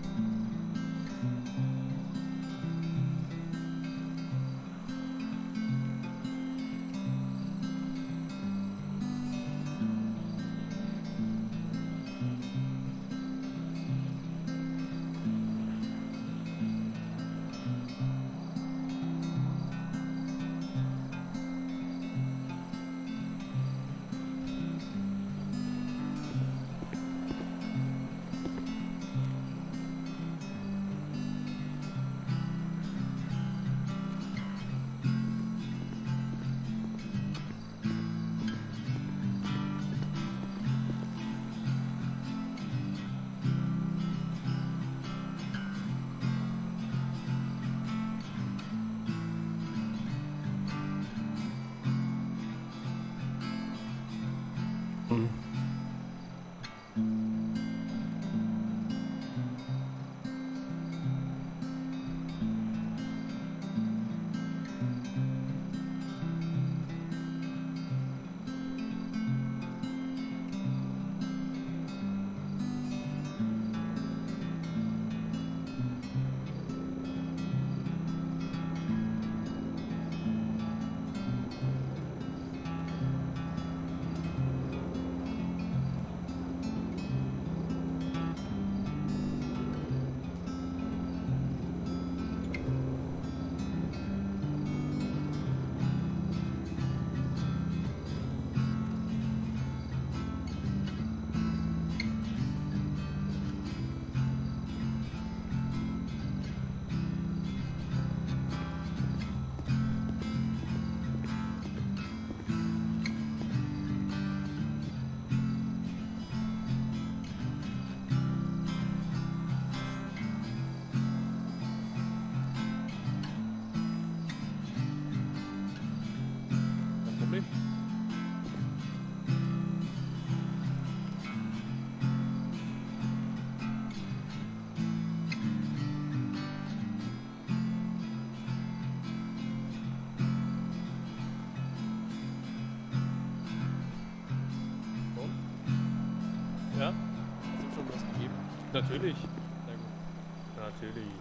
S2: Natürlich.
S21: Sehr gut. Natürlich.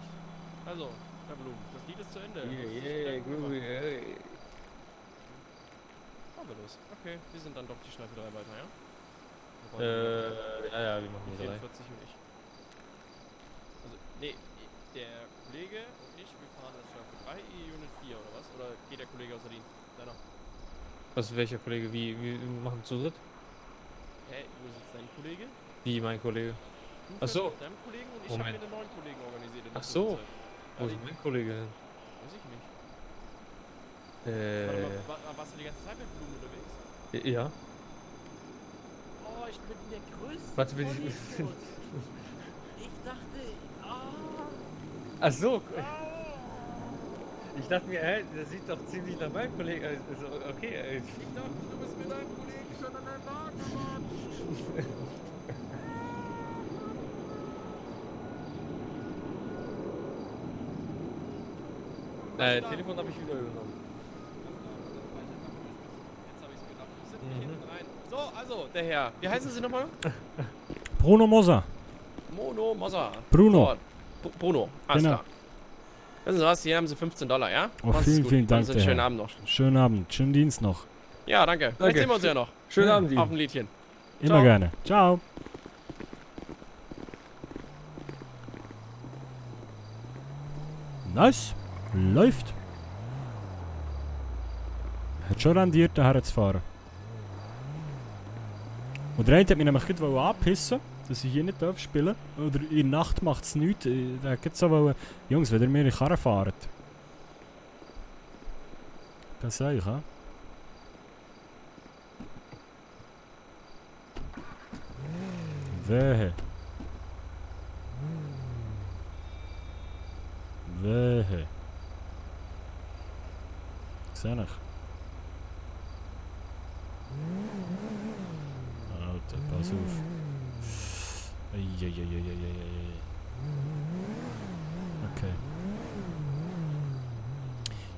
S2: Also, Herr Blum, das Lied ist zu Ende.
S21: Yeah, groovy, hey.
S2: Machen wir los. Okay, wir sind dann doch die Schleife 3 weiter, ja?
S21: Ja, wir machen die 3.
S2: 44 und ich. Also, nee, der Kollege und ich, wir fahren als Schleife 3, Unit 4 oder was? Oder geht der Kollege außer Dienst? Deiner.
S21: Was, welcher Kollege? Wie machen zu dritt?
S2: Hä, wo ist jetzt dein Kollege?
S21: Wie, mein Kollege?
S2: Du
S21: Ach so.
S2: mit deinem Kollegen und ich habe mir einen neuen Kollegen organisiert. In der
S21: Ach so.
S2: Zwischenzeit.
S21: Wo ist mein Kollege hin?
S2: Weiß ich nicht. Warte mal, warst du die ganze Zeit mit Blumen unterwegs?
S21: Ja.
S17: Oh, ich bin der größte.
S21: Warte, bin ich.
S17: Ich dachte.
S21: Ach so. Ich dachte mir, das sieht doch ziemlich nach meinem Kollegen. Also, okay.
S2: Ich dachte, du bist mit deinem Kollegen schon an deinem Wagen gefahren.
S21: Telefon habe ich wieder übernommen.
S2: Jetzt habe ich es gedacht. Du sitzt hier hinten rein. So, also, der Herr. Wie heißen Sie nochmal?
S1: Bruno Moser.
S2: Mono Moser.
S1: Bruno.
S2: So, Bruno. Alles
S1: Genau.
S2: klar. Wissen Sie was? Hier haben Sie $15, ja?
S1: Oh,
S2: Machen Sie es
S1: vielen,
S2: gut.
S1: vielen Dank.
S2: Machen Sie einen schönen Abend noch.
S1: Schönen Abend. Schönen Dienst noch.
S2: Ja, danke. Vielleicht sehen wir uns ja noch.
S21: Schönen Abend Ihnen.
S2: Auf ein Liedchen.
S1: Immer
S2: Ciao.
S1: gerne. Ciao. Nice. Läuft. Hat schon rendiert, daher zu fahren. Und der eine hat mich nämlich gerade anpissen, dass ich hier nicht spielen darf. Oder in der Nacht macht es nichts. Der hat so wollen, Jungs, wenn ihr mir in die Karre fahrt. Das sage ich, ha? Wehe. Wehe. Sehe ich. Alter, pass auf. Eieieiei. Okay.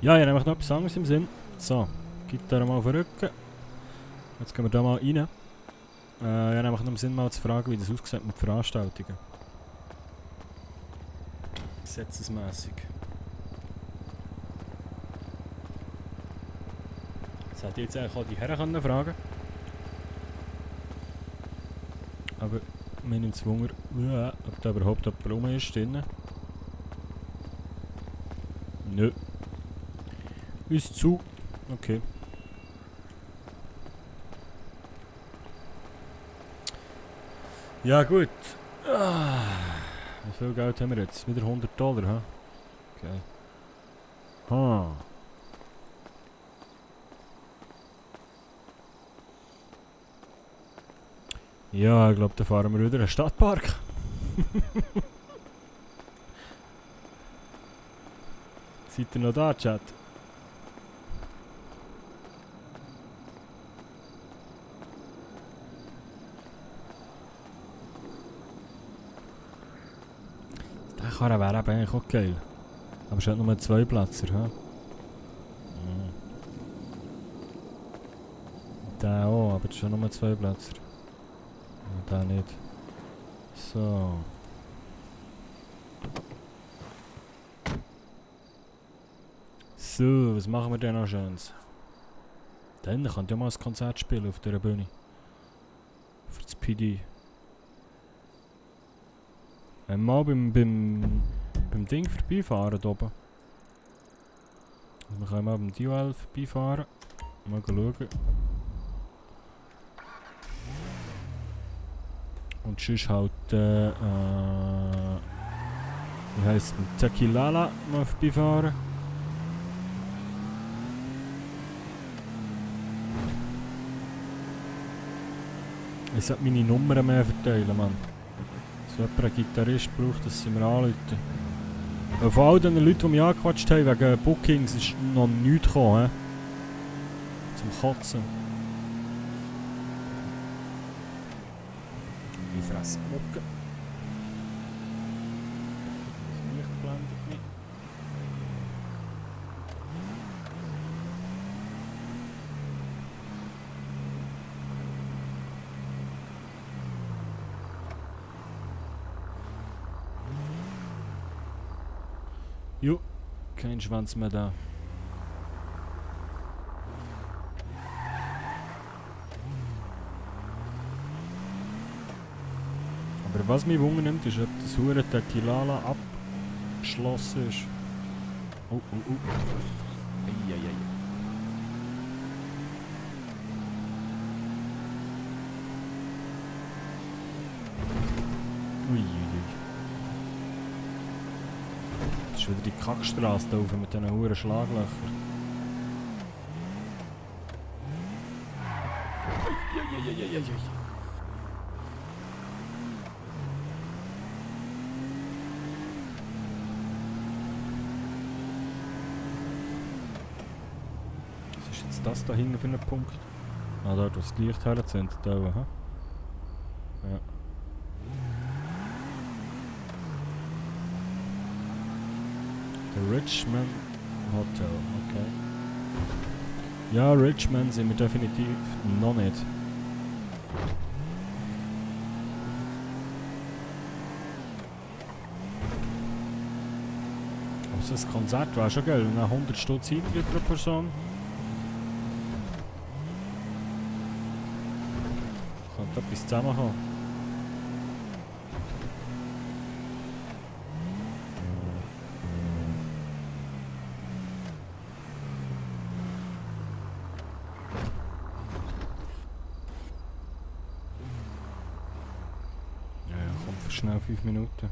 S1: Ja, ich habe nämlich noch etwas anderes im Sinn. So, Gitarre mal auf den Rücken. Jetzt gehen wir da mal rein. Ich habe nämlich noch im Sinn mal zu fragen, wie das aussieht mit Veranstaltungen. Gesetzesmässig. Das hätte ich jetzt eigentlich auch die Herren fragen. Aber mir nimmt es Wunder, ob da überhaupt jemand rum ist drin. Nö. Ist zu. Okay. Ja gut. Wie viel Geld haben wir jetzt? Wieder $100, ha? Okay. Ha. Ja, ich glaube, da fahren wir wieder in den Stadtpark. Seid ihr noch da, Chat? Der Karre wäre eben eigentlich auch geil. Aber es hat nur 2 Plätze, ha? Der auch, aber es ist nur 2 Plätze. Da nicht. So. So, was machen wir denn noch Schönes? Dann kann ich mal ein Konzert spielen auf dieser Bühne. Für das PD. Mal beim Ding vorbeifahren hier oben. Also wir können mal beim DOL vorbeifahren. Mal schauen. Und sonst halt, wie heisst es, Tequilala mal vorbeifahren. Ich sollte meine Nummern mehr verteilen, Mann. So jemand einen Gitarrist braucht, dass sie mir anrufen. Von all den Leuten, die mich angequatscht haben wegen Bookings, ist noch nichts gekommen, he? Zum Kotzen. Die Fressmucke. Das Licht blendet mich. Jo, kein Schwanz mehr da. Aber was mich wundernimmt, ist, ob das hure Tequilala abgeschlossen ist. Oh, oh, oh. Eieiei. Uiuiui. Das ist wieder die Kackstrasse da oben mit diesen huren Schlaglöchern. Eieieiei. Was ist jetzt das da hinten für ein Punkt? Ah, da, das Licht herzündet, da oben, ha? Ja. Der Richmond Hotel, okay. Ja, Richmond sind wir definitiv noch nicht. Also das Konzert war schon geil, nach 100 Stutz Eintritt pro Person. Könnte etwas zusammenkommen. Schnell 5 Minuten.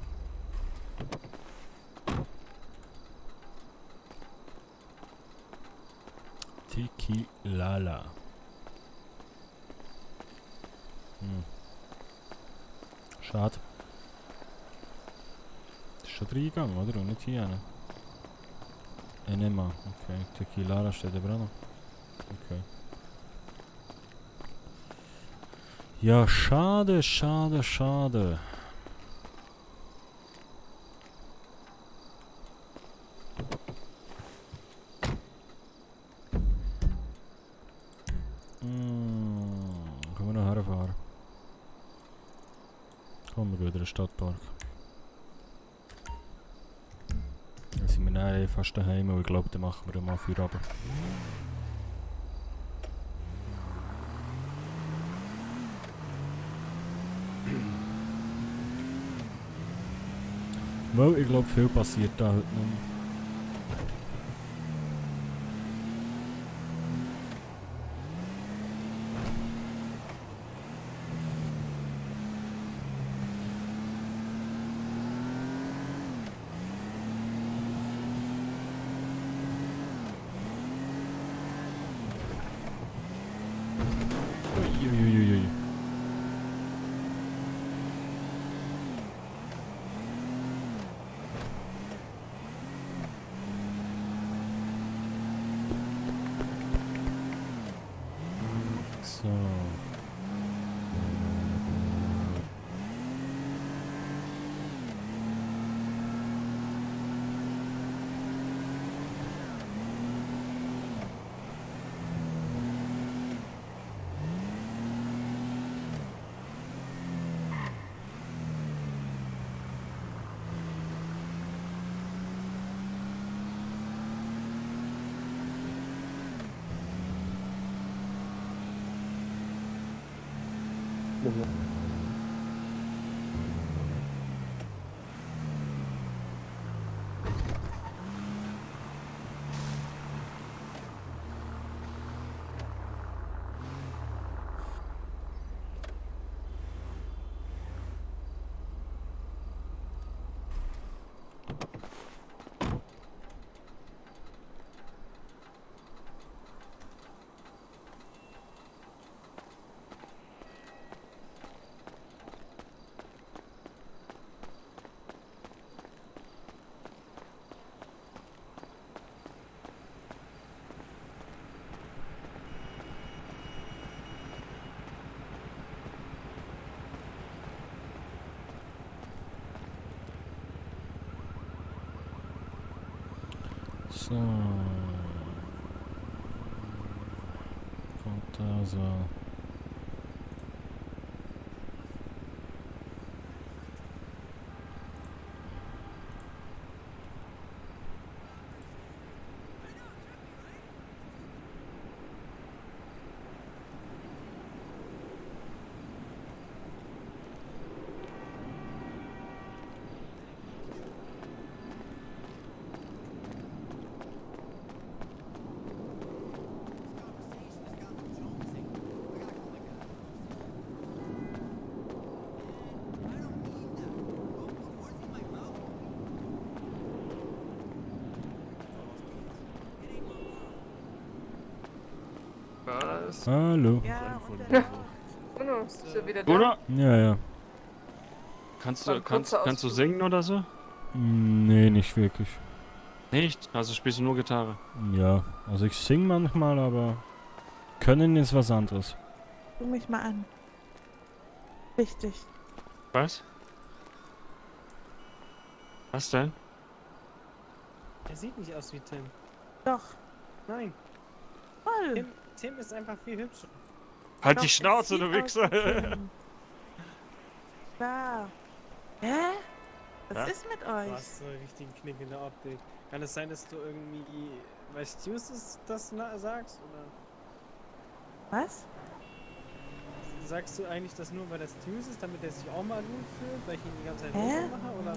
S1: Tequilala. Schade. Das ist schon reingegangen, oder? Und nicht hier hin. Enema. Okay. Tequilala steht aber auch noch. Okay. Ja, schade, schade, schade. Können wir noch herfahren? Kommen wir wieder in den Stadtpark. Dann sind wir dann fast daheim und ich glaube, dann machen wir mal Feierabend. Weil ich glaube, viel passiert da heute nicht. Uiuiuiui. So. So. Kommt also.
S7: ist.
S1: Hallo.
S10: Ja,
S7: Bruno, ist ja wieder da.
S9: Bruno?
S1: Ja, ja.
S9: Kannst
S7: War
S9: du,
S7: ein kurzer
S9: kannst du
S7: Ausflug.
S9: singen oder so?
S1: Nee, nicht wirklich.
S9: Nicht? Also spielst du nur Gitarre?
S1: Ja, also ich sing manchmal, aber können ist was anderes.
S10: Guck mich mal an. Richtig.
S9: Was? Was denn?
S6: Er sieht nicht aus wie Tim.
S10: Doch.
S6: Nein.
S10: Voll.
S6: Tim ist einfach viel hübscher.
S9: Halt
S10: Doch,
S9: die
S10: es
S9: Schnauze,
S10: sieht
S9: du
S10: aus
S9: Wichser!
S10: wie Tim. Ja. Hä? Was
S9: Ja?
S10: ist mit
S6: Du
S10: euch?
S6: hast so einen richtigen Knick in der Optik. Kann es sein, dass du irgendwie, weil Stews das sagst? Oder
S10: Was?
S6: sagst du eigentlich das nur, weil das Stews ist, damit er sich auch mal gut fühlt, weil ich ihn die ganze Zeit
S10: Hä?
S6: runter mache? Oder?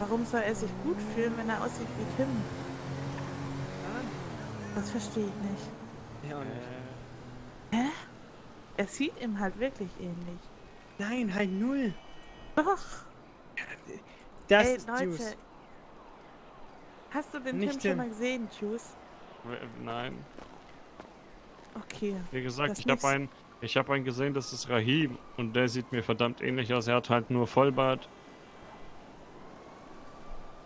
S10: Warum soll er sich gut fühlen, wenn er aussieht wie Tim? Das verstehe ich nicht.
S6: Ja, auch nicht.
S10: Hä? Er sieht ihm halt wirklich ähnlich.
S6: Nein, halt null.
S10: Doch.
S6: Das
S10: Ey,
S6: ist
S10: Leute.
S6: Juice.
S10: Hast du den
S6: Nicht
S10: Tim
S6: Tim.
S10: schon mal gesehen, Juice?
S9: Nein.
S10: Okay.
S9: Wie gesagt,
S10: Das
S9: ich hab einen gesehen, das ist Rahim. Und der sieht mir verdammt ähnlich aus. Er hat halt nur Vollbart.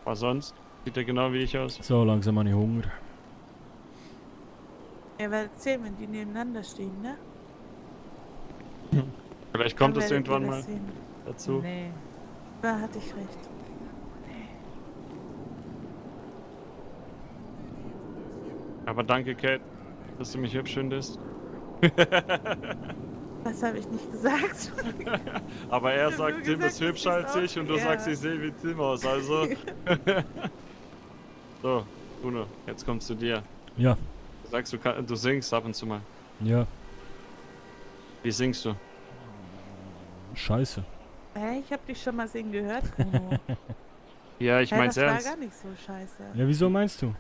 S9: Aber sonst sieht er genau wie ich aus.
S1: So, langsam habe ich Hunger.
S10: Er wird erzählen, wenn die nebeneinander stehen, ne?
S9: Vielleicht kommt
S10: Dann
S9: es
S10: werdet ihr
S9: irgendwann
S10: das
S9: mal
S10: sehen.
S9: dazu.
S10: Nee. Da hatte ich recht.
S9: Aber danke, Kate, dass du mich hübsch findest.
S10: Das habe ich nicht gesagt.
S9: Aber er
S10: Ich hab
S9: sagt,
S10: nur
S9: Tim
S10: gesagt,
S9: ist hübscher
S10: dass
S9: als ich und du
S10: ja.
S9: sagst, ich sehe wie Tim aus. Also. So, Bruno, jetzt kommst du dir.
S1: Ja.
S9: Du sagst, du singst ab und zu mal.
S1: Ja.
S9: Wie singst du?
S1: Scheiße.
S10: Ich habe dich schon mal singen gehört, Bruno.
S9: Ja, ich mein's
S10: das
S9: ernst.
S10: war gar nicht so scheiße.
S1: Ja, wieso meinst du?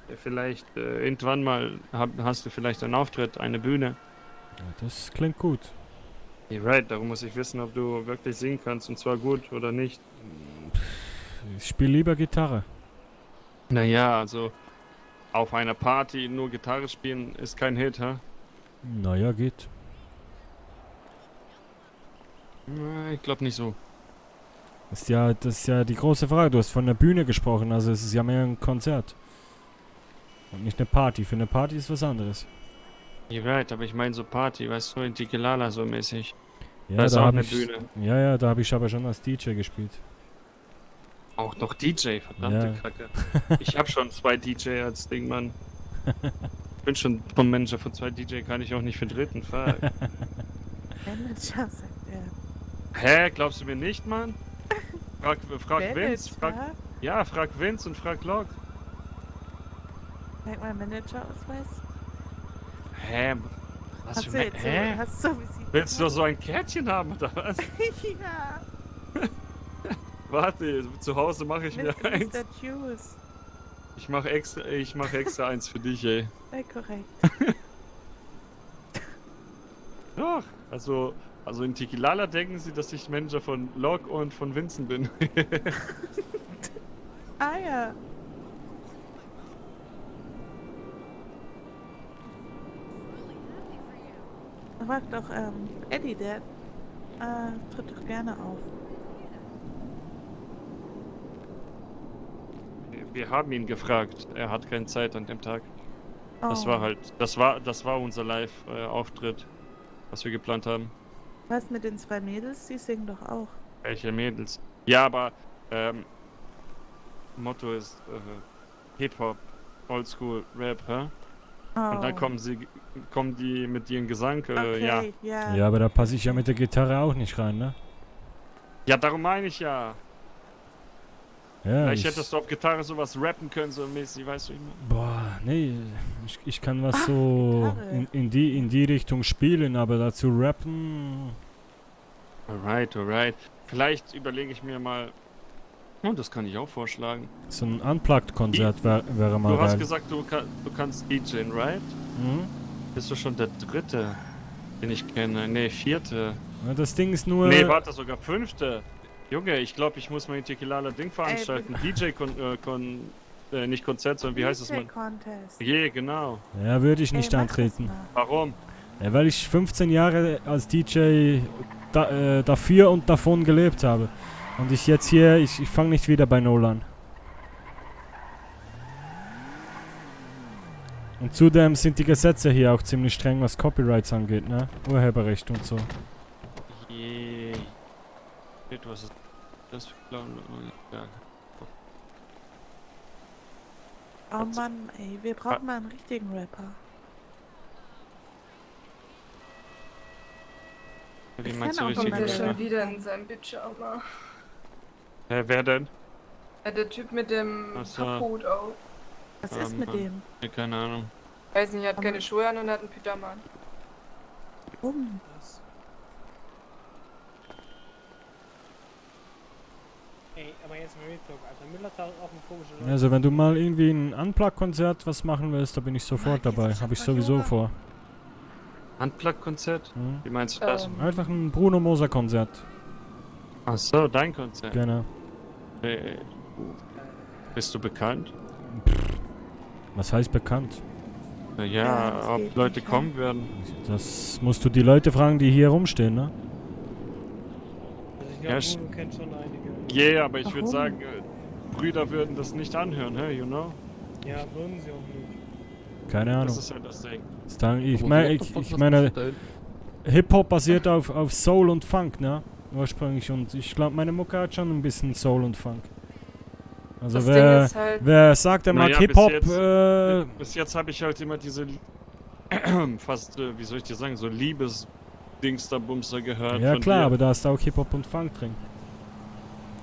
S9: Ja, vielleicht irgendwann mal hast du vielleicht einen Auftritt, eine Bühne.
S1: Ja, das klingt gut.
S9: Yeah, right, darum muss ich wissen, ob du wirklich singen kannst und zwar gut oder nicht.
S1: Ich spiele lieber Gitarre.
S9: Naja, also auf einer Party nur Gitarre spielen ist kein Hit, hä?
S1: Naja, geht.
S9: Ich glaube nicht so.
S1: Das ist ja die große Frage. Du hast von der Bühne gesprochen, also es ist ja mehr ein Konzert. Und nicht eine Party. Für eine Party ist was anderes.
S9: You're right, aber ich meine so Party, weißt du, in Tikilala so mäßig.
S1: Ja,
S9: Da ist
S1: da
S9: auch
S1: hab
S9: eine
S1: ich,
S9: Bühne.
S1: Ja, da habe ich aber schon als DJ gespielt.
S9: Auch noch DJ, verdammte
S1: Ja.
S9: Kacke. Ich habe schon 2 DJ als Ding, Mann. Ich bin schon vom Manager von 2 DJ, kann ich auch nicht für dritten. Fuck.
S10: Manager, sagt er.
S9: Hä, glaubst du mir nicht, Mann? Frag Vince,
S10: Manager?
S9: frag Vince und frag Locke.
S10: Zeig mal Manager-Ausweis.
S9: Hä? Was
S10: Hast
S9: für
S10: du jetzt so,
S9: Hä?
S10: hast du so Visitenkarte?
S9: Willst du so ein Kärtchen haben oder was?
S10: Ja.
S9: Warte, zu Hause mache ich mir
S10: Mr.
S9: eins.
S10: Juice.
S9: Ich mach extra eins für dich, ey.
S10: Ja, korrekt.
S9: Doch, also in Tikilala denken sie, dass ich Manager von Locke und von Vincent bin.
S10: Ah ja. Frag doch, Eddie, der tritt doch gerne auf.
S9: Wir haben ihn gefragt, er hat keine Zeit an dem Tag. Das
S10: Oh.
S9: war halt, das war unser Live-Auftritt, was wir geplant haben.
S10: Was mit den 2 Mädels? Die singen doch auch.
S9: Welche Mädels? Ja, aber Motto ist Hip-Hop, Oldschool, Rap, hä? Und dann
S10: Oh.
S9: kommen die mit ihrem Gesang,
S10: Okay,
S9: ja.
S10: ja.
S1: Ja, aber da passe ich ja mit der Gitarre auch nicht rein, ne?
S9: Ja, darum meine ich ja.
S1: Ja,
S9: Vielleicht hättest du auf Gitarre sowas rappen können, so mäßig, weißt du?
S1: Boah, nee, ich kann was so in die Richtung spielen, aber dazu rappen.
S9: Alright. Vielleicht überlege ich mir mal. Oh, das kann ich auch vorschlagen.
S1: So ein Unplugged-Konzert wäre mal
S9: Du hast
S1: geil.
S9: gesagt, du kannst DJen, right?
S1: Mhm.
S9: Bist du schon der 3., den ich kenne? Nee, 4.
S1: Ja, das Ding ist nur.
S9: Nee, warte, sogar 5. Junge, ich glaube, ich muss mal ein Tikilala Ding veranstalten. nicht Konzert, sondern wie heißt es mal?
S10: DJ-Contest.
S9: Je, genau.
S1: Ja, würde ich nicht
S10: Ey, mach
S1: antreten.
S10: das mal.
S9: Warum?
S1: Ja, weil ich 15 Jahre als DJ dafür und davon gelebt habe. Und ich jetzt hier, ich fange nicht wieder bei Null an. Und zudem sind die Gesetze hier auch ziemlich streng, was Copyrights angeht, ne? Urheberrecht und so.
S9: Je. Was ist das für ja.
S10: Oh Mann, ey, wir brauchen mal einen richtigen Rapper.
S9: Wie meinst du
S10: kenn auch
S9: richtig?
S7: Kommt der
S10: jemanden.
S7: schon wieder in seinem Pyjama?
S9: Wer denn?
S7: Ja, der Typ mit dem
S9: Ach so.
S7: Kaputt auch.
S10: Was ist mit dem?
S9: Ja, keine Ahnung.
S7: Weiß nicht, er hat keine Schuhe an und hat einen Pyjama an.
S10: Warum?
S6: Ey, aber jetzt mal Real Talk, Alter. Müller taucht auch ein komischer Leute.
S1: Also wenn du mal irgendwie ein Unplugged-Konzert was machen willst, da bin ich sofort dabei. Habe ich sowieso vor.
S9: Unplugged-Konzert?
S1: Hm?
S9: Wie meinst du das?
S1: Einfach ein Bruno Moser-Konzert.
S9: Ach so, dein Konzert.
S1: Genau.
S9: Bist du bekannt?
S1: Was heißt bekannt?
S9: Ja, ob Leute kommen werden.
S1: Das musst du die Leute fragen, die hier rumstehen, ne?
S6: Also ich
S9: Ja,
S6: glaube, Bruno kennt schon einige.
S9: Yeah, aber ich würde
S10: Warum?
S9: sagen, Brüder würden das nicht anhören, hä, you know?
S6: Ja, würden sie auch nicht.
S1: Keine Ahnung.
S9: Das ist ja das Ding.
S1: Ich meine, Hip-Hop basiert auf Soul und Funk, ne? Ursprünglich. Und ich glaube, meine Mucke hat schon ein bisschen Soul und Funk. Also
S7: Das Ding ist halt-
S1: wer sagt, er mag
S9: Naja,
S1: Hip-Hop,
S9: bis jetzt habe ich halt immer diese fast, wie soll ich dir sagen, so Liebes-Dingster-Bumster gehört.
S1: ja
S9: von
S1: klar,
S9: dir.
S1: aber da ist auch Hip-Hop und Funk drin.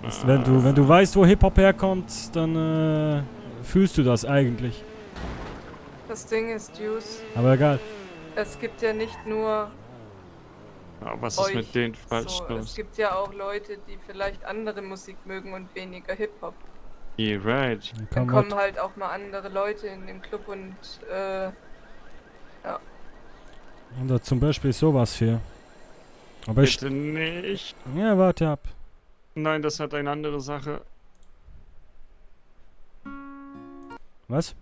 S1: Das, wenn du weißt, wo Hip-Hop herkommt, dann fühlst du das eigentlich.
S7: Das Ding ist, Juice,
S1: Aber egal.
S7: es gibt ja nicht nur
S9: Ja, was ist
S7: euch
S9: mit denen falsch
S7: so,
S9: los?
S7: es gibt ja auch Leute, die vielleicht andere Musik mögen und weniger Hip-Hop.
S9: Yeah, right.
S7: Dann kommen halt auch mal andere Leute in den Club und ja.
S1: Und da zum Beispiel sowas hier. Aber ich.
S9: Bitte nicht.
S1: Ja, warte ab.
S9: Nein, das hat eine andere Sache.
S1: Was?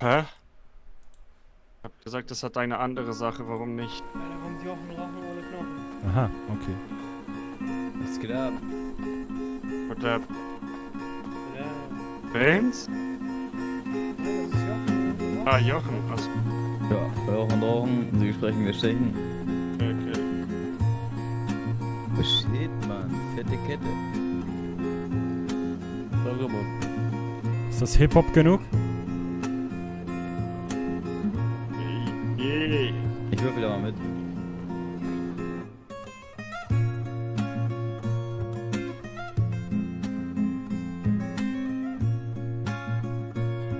S9: Hä? Ich hab gesagt, das hat eine andere Sache, warum nicht?
S6: Ja, da kommt Jochen Rochen ohne Knochen.
S1: Aha, okay.
S18: Was geht ab?
S9: What up?
S6: Ja.
S9: Benz?
S6: Das ist Jochen.
S9: Ah, Jochen. Was?
S18: Ja, rauchen, Sie sprechen, wir stechen.
S9: Okay.
S18: Oh shit, Mann. Fette Kette.
S15: Danke, Mann.
S1: Ist das Hip-Hop genug?
S9: Yeah.
S18: Ich würfel da mal mit.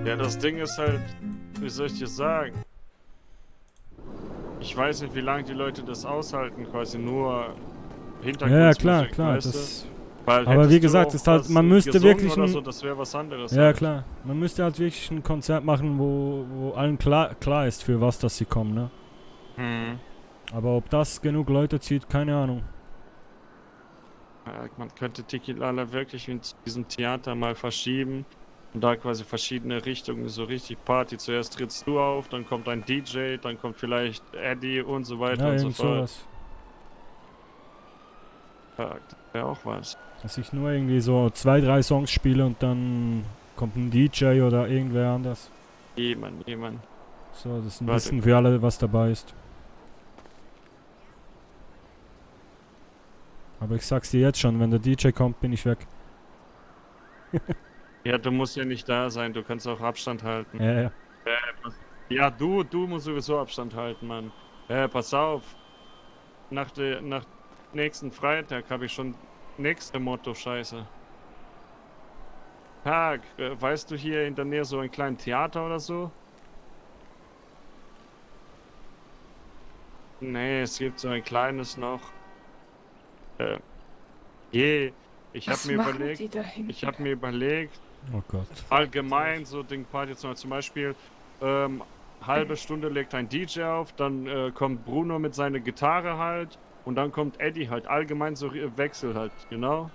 S9: Ja, das Ding ist halt, wie soll ich dir sagen? Ich weiß nicht, wie lange die Leute das aushalten, quasi nur Hintergrundmusik,
S1: Ja, klar,
S9: weißt du?
S1: das.
S9: Weil
S1: Aber
S9: hättest
S1: wie
S9: du
S1: gesagt,
S9: auch
S1: ist halt,
S9: was
S1: man müsste
S9: gesungen
S1: wirklich
S9: oder
S1: ein,
S9: so, das wäre was anderes.
S1: Ja
S9: halt.
S1: klar, man müsste halt wirklich ein Konzert machen, wo allen klar ist, für was das sie kommen, ne?
S9: Hm.
S1: Aber ob das genug Leute zieht, keine Ahnung.
S9: Ja, man könnte Tikilala wirklich in diesem Theater mal verschieben und da quasi verschiedene Richtungen, so richtig Party. Zuerst trittst du auf, dann kommt ein DJ, dann kommt vielleicht Eddie und so weiter
S1: Ja,
S9: und so
S1: irgend
S9: fort.
S1: sowas.
S9: Ja, das wäre auch was.
S1: Dass ich nur irgendwie so 2, 3 Songs spiele und dann kommt ein DJ oder irgendwer anders.
S9: Jemand.
S1: So, das ist ein
S9: Warte.
S1: bisschen für alle, was dabei ist. Aber ich sag's dir jetzt schon, wenn der DJ kommt, bin ich weg.
S9: Ja, du musst ja nicht da sein, du kannst auch Abstand halten.
S1: Ja.
S9: Ja, du musst sowieso Abstand halten, Mann. Pass auf. Nach nächsten Freitag habe ich schon nächste Motto-Scheiße. Tag, weißt du hier in der Nähe so ein kleines Theater oder so? Nee, es gibt so ein kleines noch. Ich habe mir überlegt,
S1: Oh Gott.
S9: allgemein so Ding-Party zum Beispiel, halbe Stunde legt ein DJ auf, dann kommt Bruno mit seiner Gitarre halt und dann kommt Eddie halt, allgemein so Wechsel halt, genau.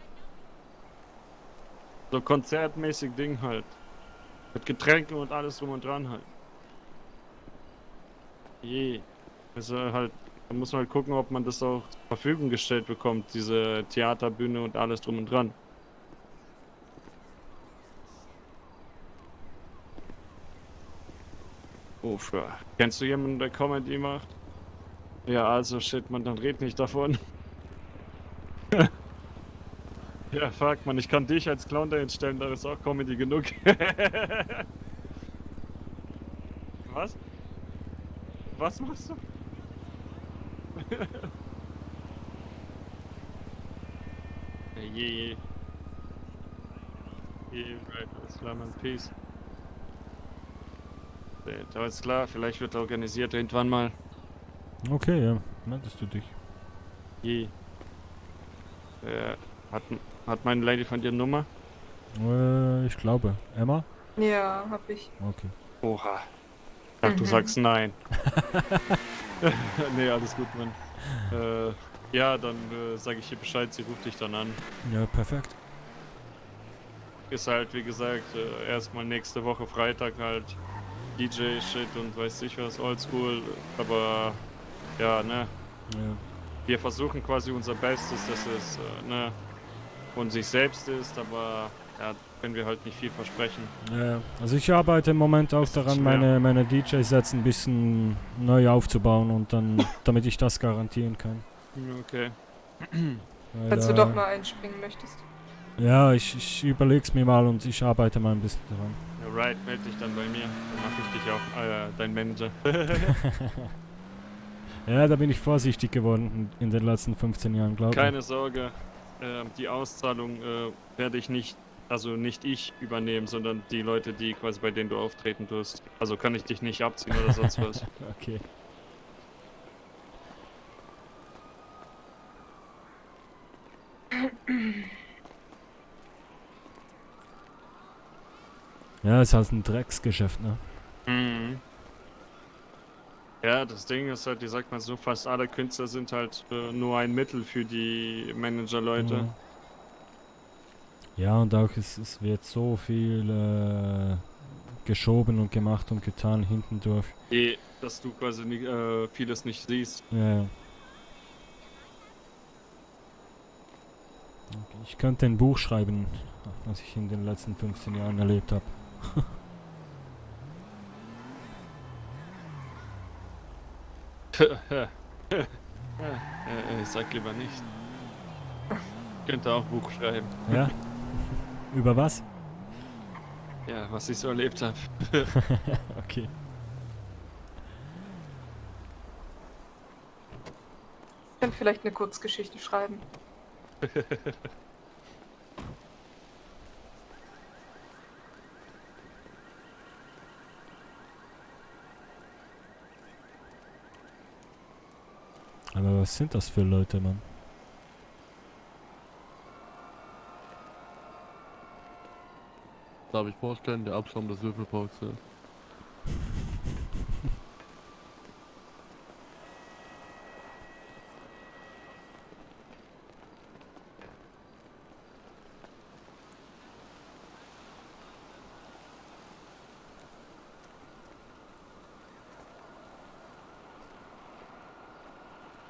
S9: So konzertmäßig Ding halt. Mit Getränken und alles drum und dran halt. Je. Also halt, da muss man halt gucken, ob man das auch zur Verfügung gestellt bekommt, diese Theaterbühne und alles drum und dran. Uff, ja. Kennst du jemanden, der Comedy macht? Ja, also shit, man, dann red nicht davon. Ja, fuck, man, ich kann dich als Clown da hinstellen, da ist auch Comedy genug. Was? Was machst du? Je. Right, alles klar, man, peace. Alles klar, vielleicht wird organisiert irgendwann mal.
S1: Okay, ja. Meldest du dich?
S9: Je. Hat meine Lady von dir eine Nummer?
S1: Ich glaube. Emma?
S7: Ja, hab ich.
S1: Okay.
S9: Oha. Ich dachte, du sagst nein. Nee, alles gut, Mann. Ja, dann sage ich ihr Bescheid, sie ruft dich dann an.
S1: Ja, perfekt.
S9: Ist halt, wie gesagt, erstmal nächste Woche Freitag halt DJ-Shit und weiß ich was, Oldschool, aber ja, ne?
S1: Ja.
S9: Wir versuchen quasi unser Bestes, dass es, ne, von sich selbst ist, aber ja, können wir halt nicht viel versprechen.
S1: Ja, also ich arbeite im Moment auch daran, meine DJ-Sets ein bisschen neu aufzubauen und dann, damit ich das garantieren kann.
S9: Okay.
S7: Falls du doch mal einspringen möchtest.
S1: Ja, ich überleg's mir mal und ich arbeite mal ein bisschen daran.
S9: Alright, melde dich dann bei mir, dann mache ich dich auch, dein Manager.
S1: Ja, da bin ich vorsichtig geworden in den letzten 15 Jahren, glaube ich.
S9: Keine Sorge, die Auszahlung werde ich nicht, also nicht ich übernehmen, sondern die Leute, die quasi bei denen du auftreten tust. Also kann ich dich nicht abziehen oder sonst was.
S1: Okay. Ja, ist halt ein Drecksgeschäft, ne?
S9: Mhm. Ja, das Ding ist halt, wie sagt man so, fast alle Künstler sind halt nur ein Mittel für die Manager-Leute.
S1: Mhm. Ja, und auch es wird so viel geschoben und gemacht und getan hinten durch.
S9: Dass du quasi vieles nicht siehst.
S1: Ja. Okay, ich könnte ein Buch schreiben, was ich in den letzten 15 Jahren erlebt habe.
S9: Ich sag lieber nicht. Ich könnte auch Buch schreiben.
S1: Ja? Über was?
S9: Ja, was ich so erlebt habe.
S1: Okay.
S7: Ich könnte vielleicht eine Kurzgeschichte schreiben.
S1: Aber was sind das für Leute, Mann?
S15: Darf ich vorstellen, der Abschaum des Würfelparks. Ja.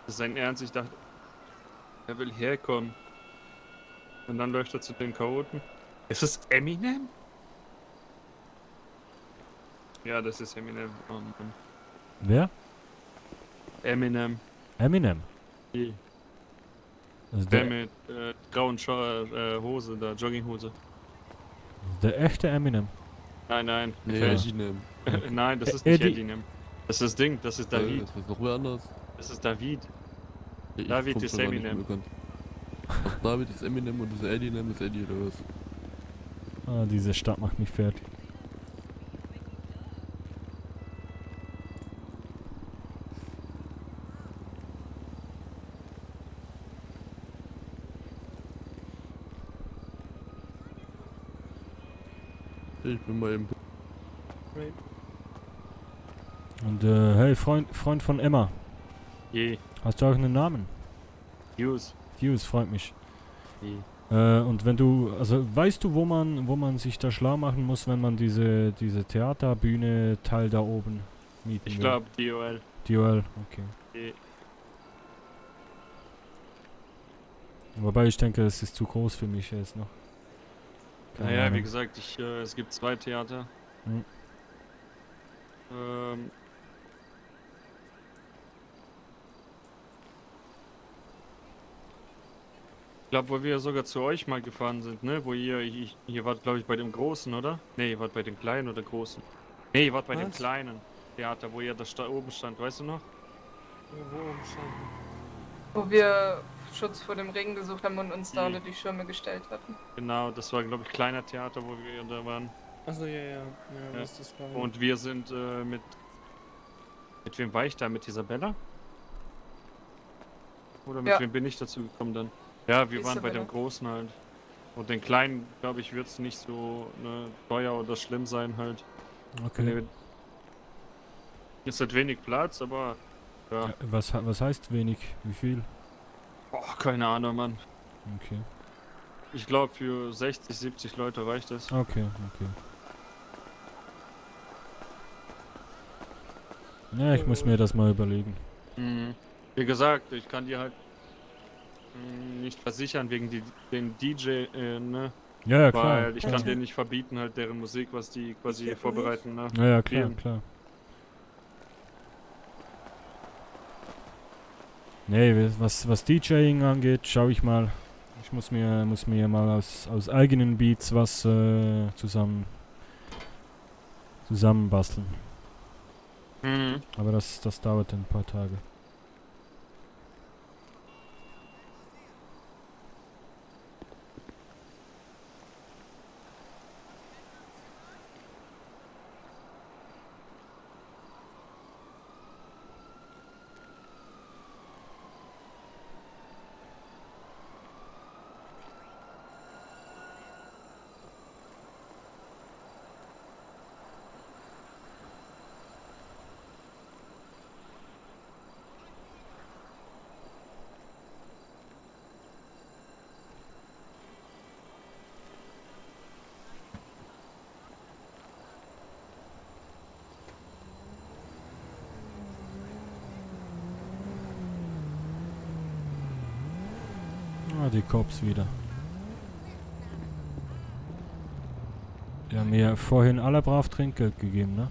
S9: Das ist sein Ernst, ich dachte, er will herkommen. Und dann läuft er zu den Chaoten. Ist es Eminem? Ja, das ist Eminem. Oh Mann.
S1: Wer?
S9: Eminem.
S1: Eminem?
S9: Die.
S1: Also
S9: Der mit grauen Hose, da, Jogginghose.
S1: Der echte Eminem?
S9: Nein.
S15: Nee,
S9: Fälsch.
S15: Eminem.
S9: Nein, das ist nicht
S1: Eddie.
S9: Eminem. Das ist das Ding, das ist David.
S15: Das ist noch wer anders.
S9: Das ist David.
S15: Ja, ich
S9: David
S15: komm's
S9: ist
S15: aber nicht
S9: Eminem.
S15: mehr bekannt. Ach, David ist Eminem und das Eminem ist Eddie oder was?
S1: Ah, diese Stadt macht mich fertig.
S15: Ich bin mal im...
S1: Und hey, Freund von Emma.
S9: Je.
S1: Hast du auch einen Namen?
S9: Hughes.
S1: Hughes, freut mich.
S9: Je.
S1: Und wenn du, also weißt du, wo man sich da schlau machen muss, wenn man diese Theaterbühne Teil da oben mieten
S9: Ich
S1: will?
S9: glaube DOL.
S1: Duell, okay. Wobei ich denke, es ist zu groß für mich jetzt noch. Keine
S9: Naja, wie
S1: Ahnung.
S9: gesagt, es gibt 2 Theater.
S1: Hm.
S9: Ich glaube, wo wir sogar zu euch mal gefahren sind, ne? Wo ihr wart, glaube ich, bei dem Großen, oder? Ne, ihr wart bei dem Kleinen oder Großen? Ne, ihr wart bei dem
S6: Was?
S9: kleinen Theater, wo ihr da oben stand, weißt du noch?
S6: Wo oben standen?
S7: Wo wir Schutz vor dem Regen gesucht haben und uns da unter die Schirme gestellt hatten.
S9: Genau, das war, glaube ich, kleiner Theater, wo wir da waren.
S6: Achso, ja, was ist das gerade?
S9: Und wir sind mit wem war ich da? Mit Isabella? Oder mit wem bin ich dazu gekommen dann? Ja, wir waren bei dem Großen halt. Und den Kleinen, glaube ich, wird es nicht so teuer oder schlimm sein halt.
S1: Okay.
S9: Es hat wenig Platz, aber ja.
S1: Ja, was heißt wenig? Wie viel?
S9: Boah, keine Ahnung, Mann.
S1: Okay.
S9: Ich glaube, für 60, 70 Leute reicht das.
S1: Okay. Ja, ich muss mir das mal überlegen.
S9: Wie gesagt, ich kann dir halt nicht versichern wegen den DJ, ne?
S1: Ja, klar.
S9: Weil ich kann denen nicht verbieten, halt deren Musik, was die quasi vorbereiten, ne?
S1: Ja, klar. Nee, was DJing angeht, schaue ich mal. Ich muss mir mal aus eigenen Beats was zusammenbasteln. Aber das dauert ein paar Tage. Ah, die Cops wieder. Die haben mir vorhin alle brav Trinkgeld gegeben, ne?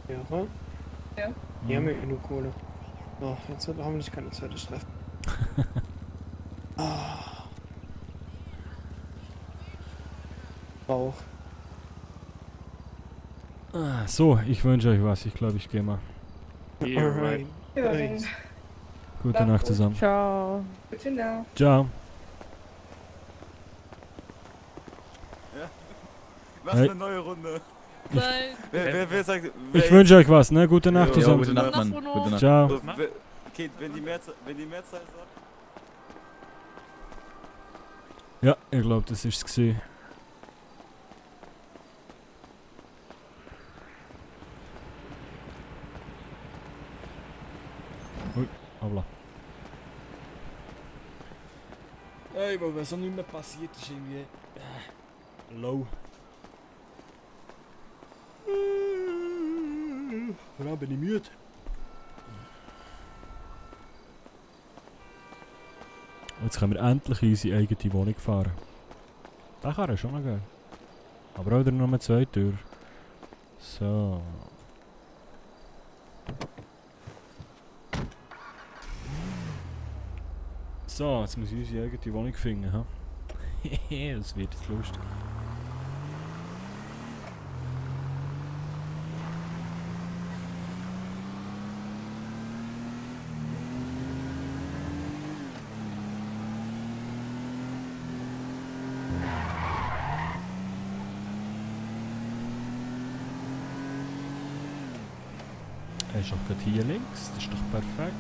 S6: Ja.
S7: Ja.
S6: Die haben ja genug Kohle. Oh, jetzt haben wir nicht keine zweite Strafe. Bauch.
S1: So, ich wünsche euch was. Ich glaube, ich gehe mal.
S6: Alright.
S1: Gute Nacht zusammen.
S7: Ciao. Gute Nacht.
S1: Ciao.
S11: Ja. Was
S1: Hey.
S11: eine neue Runde.
S13: Nein.
S11: Wer sagt...
S1: Ich wünsche euch was, ne? Gute Nacht
S11: Ja,
S1: zusammen.
S11: gute Nacht, Mann.
S13: Gute Nacht.
S1: Ciao.
S11: Okay, wenn die Mehrzahl sagt...
S1: Ja, ich glaube, das ist es gewesen. Ui, hoppla. Ey, weil was so nicht mehr passiert ist, irgendwie... low. Vor allem bin ich müde. Jetzt können wir endlich in unsere eigene Wohnung fahren. Das wäre schon noch geil. Aber auch wieder nur 2 Türen. So. So, jetzt muss ich unsere eigene Wohnung finden, ha? Das wird jetzt lustig. Er ist doch gerade hier links, das ist doch perfekt.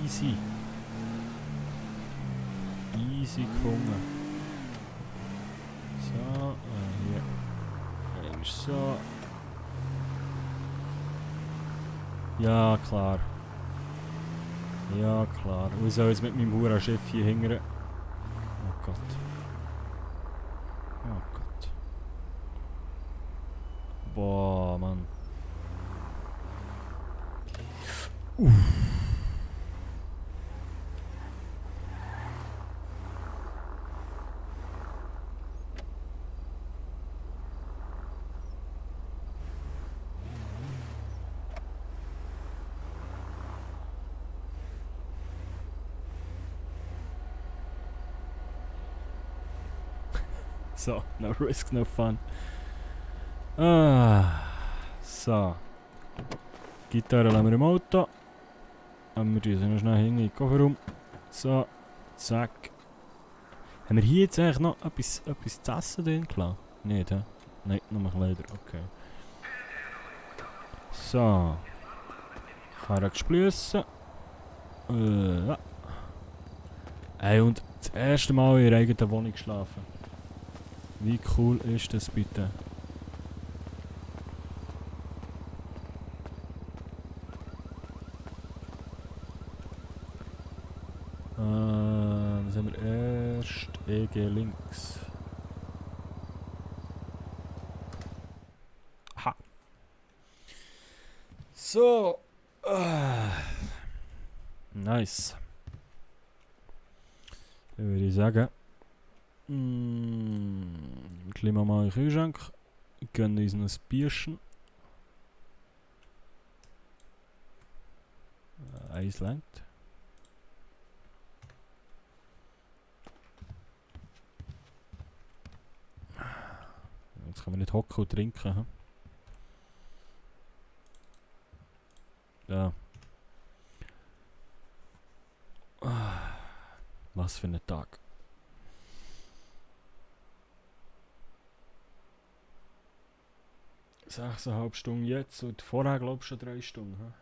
S1: Easy. Easy gefunden. So, hier. Einmal so. Ja, klar. Ja, klar. Und ich soll jetzt mit meinem Hurenschiff hier hingern. Oh Gott. Oh Gott. Boah, Mann. So, no risk, no fun. So. Gitarre lassen wir im Auto. Aber wir düsen noch schnell hinten in den Kofferraum. So, zack. Haben wir hier jetzt eigentlich noch etwas zu essen drin gelassen? Nicht, hä? Nein, nur Kleider, okay. So. Karre gesplüssen. Ja. Ey, und das erste Mal in ihrer eigenen Wohnung geschlafen. Wie cool ist das bitte? Das haben wir erst EG links. Aha. So. Nice. Dann würde ich sagen. Klimmen wir mal in den Kühlschrank. Gönnen uns noch ein Bierchen. Eins langt. Jetzt können wir nicht hocken und trinken. Hm? Ja. Was für ein Tag. 6,5 Stunden jetzt und vorher glaube ich schon 3 Stunden.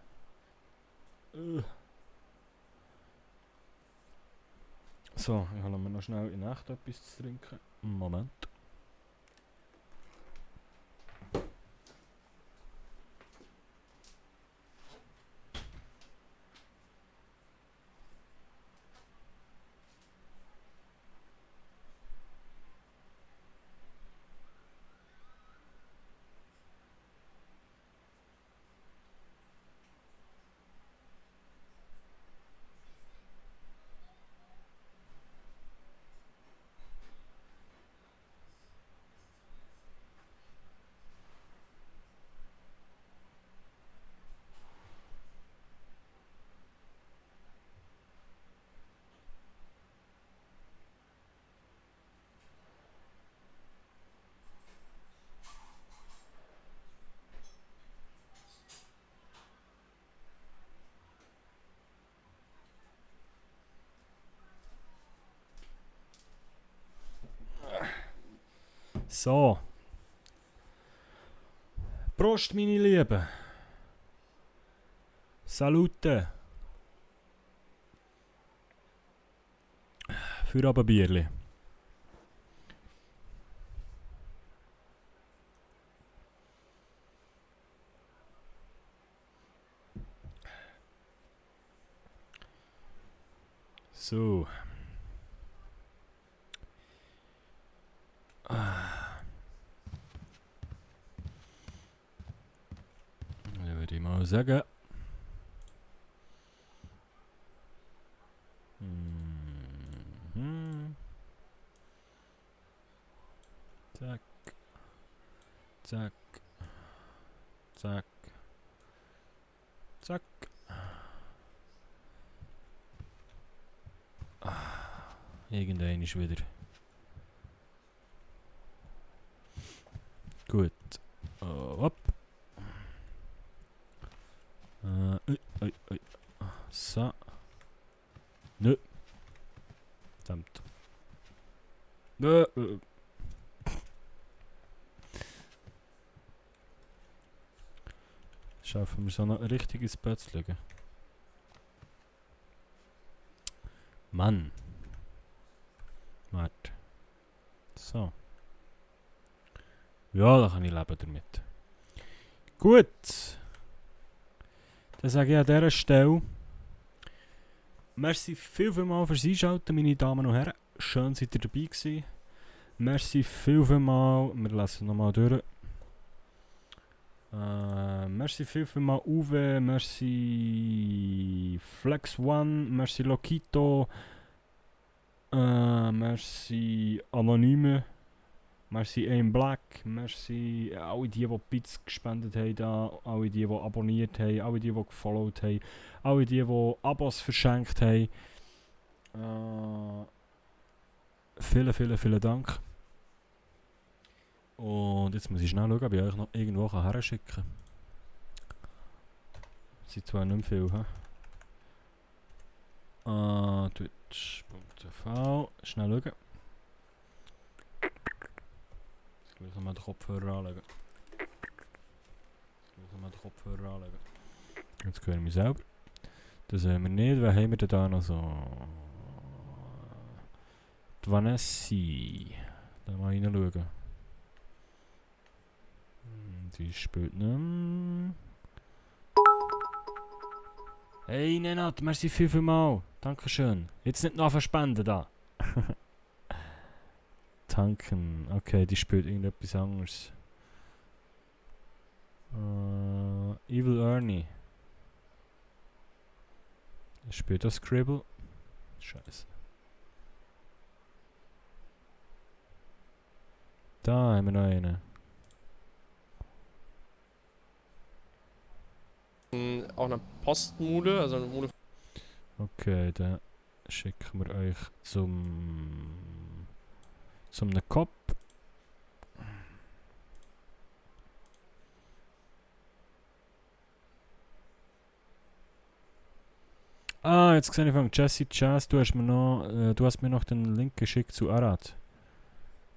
S1: So, ich hole mir noch schnell in Nacht etwas zu trinken. Moment. So. Prost, meine Lieben. Salute. Für Abendbierli. So. Dann würde ich mal sagen. Zack. Zack. Zack. Zack. Irgendein ist wieder. Gut. Hopp. So. Nö. Verdammt. Schaffen wir so noch ein richtiges Bett zu legen. Mann. Warte. So. Ja, da kann ich leben damit. Gut. Dann sage ich an dieser Stelle. Merci vielmals fürs Einschalten, meine Damen und Herren. Schön, seid ihr dabei gewesen. Merci vielmals. Wir lassen nochmal durch. Merci vielmals Uwe, merci Flex One, merci Lokito, merci Anonyme, merci Aim Black, merci alle die Bits gespendet haben, da, alle die abonniert haben, alle die gefollowt haben, alle die Abos verschenkt haben. Vielen Dank. Und jetzt muss ich schnell schauen, ob ich euch noch irgendwo herschicken kann. Das sind zwar nicht mehr viel, hä? Twitch.tv. Schnell schauen. Jetzt gleich nochmal den Kopfhörer anlegen. Jetzt hören wir mich selber. Das sehen wir nicht. Wen haben wir denn da noch so? Die Vanessi. Da mal reinschauen. Die spielt nicht. Hey Nenad, merci vielmals. Dankeschön. Jetzt nicht noch verspenden da. Tanken. Okay, die spielt irgendetwas anderes. Evil Ernie. Spielt das Scribble? Scheiße. Da haben wir noch einen.
S2: Auch eine Postmule, also eine Mule.
S1: Okay, dann schicken wir euch zum Kopf. Ah, jetzt sehe ich von Jesse Jazz, du hast mir noch den Link geschickt zu Arad.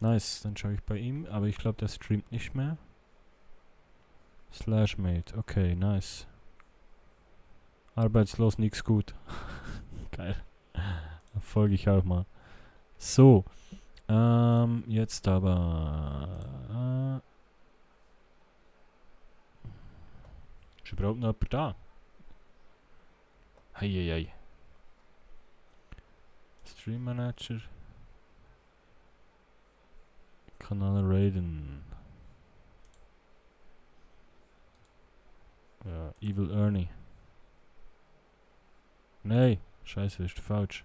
S1: Nice, dann schaue ich bei ihm, aber ich glaube, der streamt nicht mehr. Slashmate, okay, nice. Arbeitslos, nix gut. Geil. Da folge ich auch mal. So. Jetzt aber. Ist überhaupt noch jemand da? Heieiei. Stream Manager. Kanal Raiden. Ja, Evil Ernie. Nee, scheiße, ist falsch.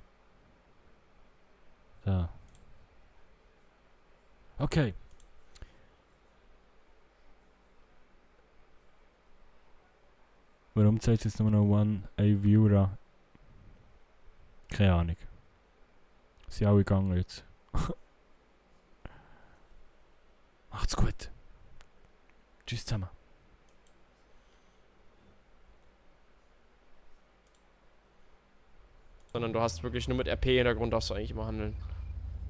S1: Da. Okay. Warum zeigt es jetzt nur noch One A Viewer an? Keine Ahnung. Sie alle gegangen jetzt. Macht's gut. Tschüss zusammen.
S2: Sondern du hast wirklich nur mit RP-Hintergrund darfst du eigentlich immer handeln.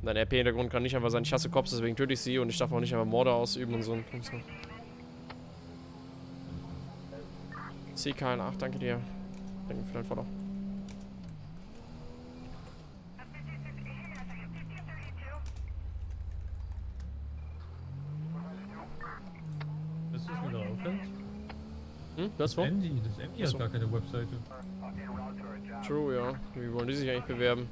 S2: Und dein RP-Hintergrund kann nicht einfach sein, ich hasse Cops, deswegen töte ich sie und ich darf auch nicht einfach Morde ausüben und so. CK8, danke dir. Danke für dein Follow.
S21: Das ist wieder aufhört.
S2: Das war?
S21: Das Andy hat gar keine Webseite.
S2: True, ja. Wie wollen die sich eigentlich bewerben?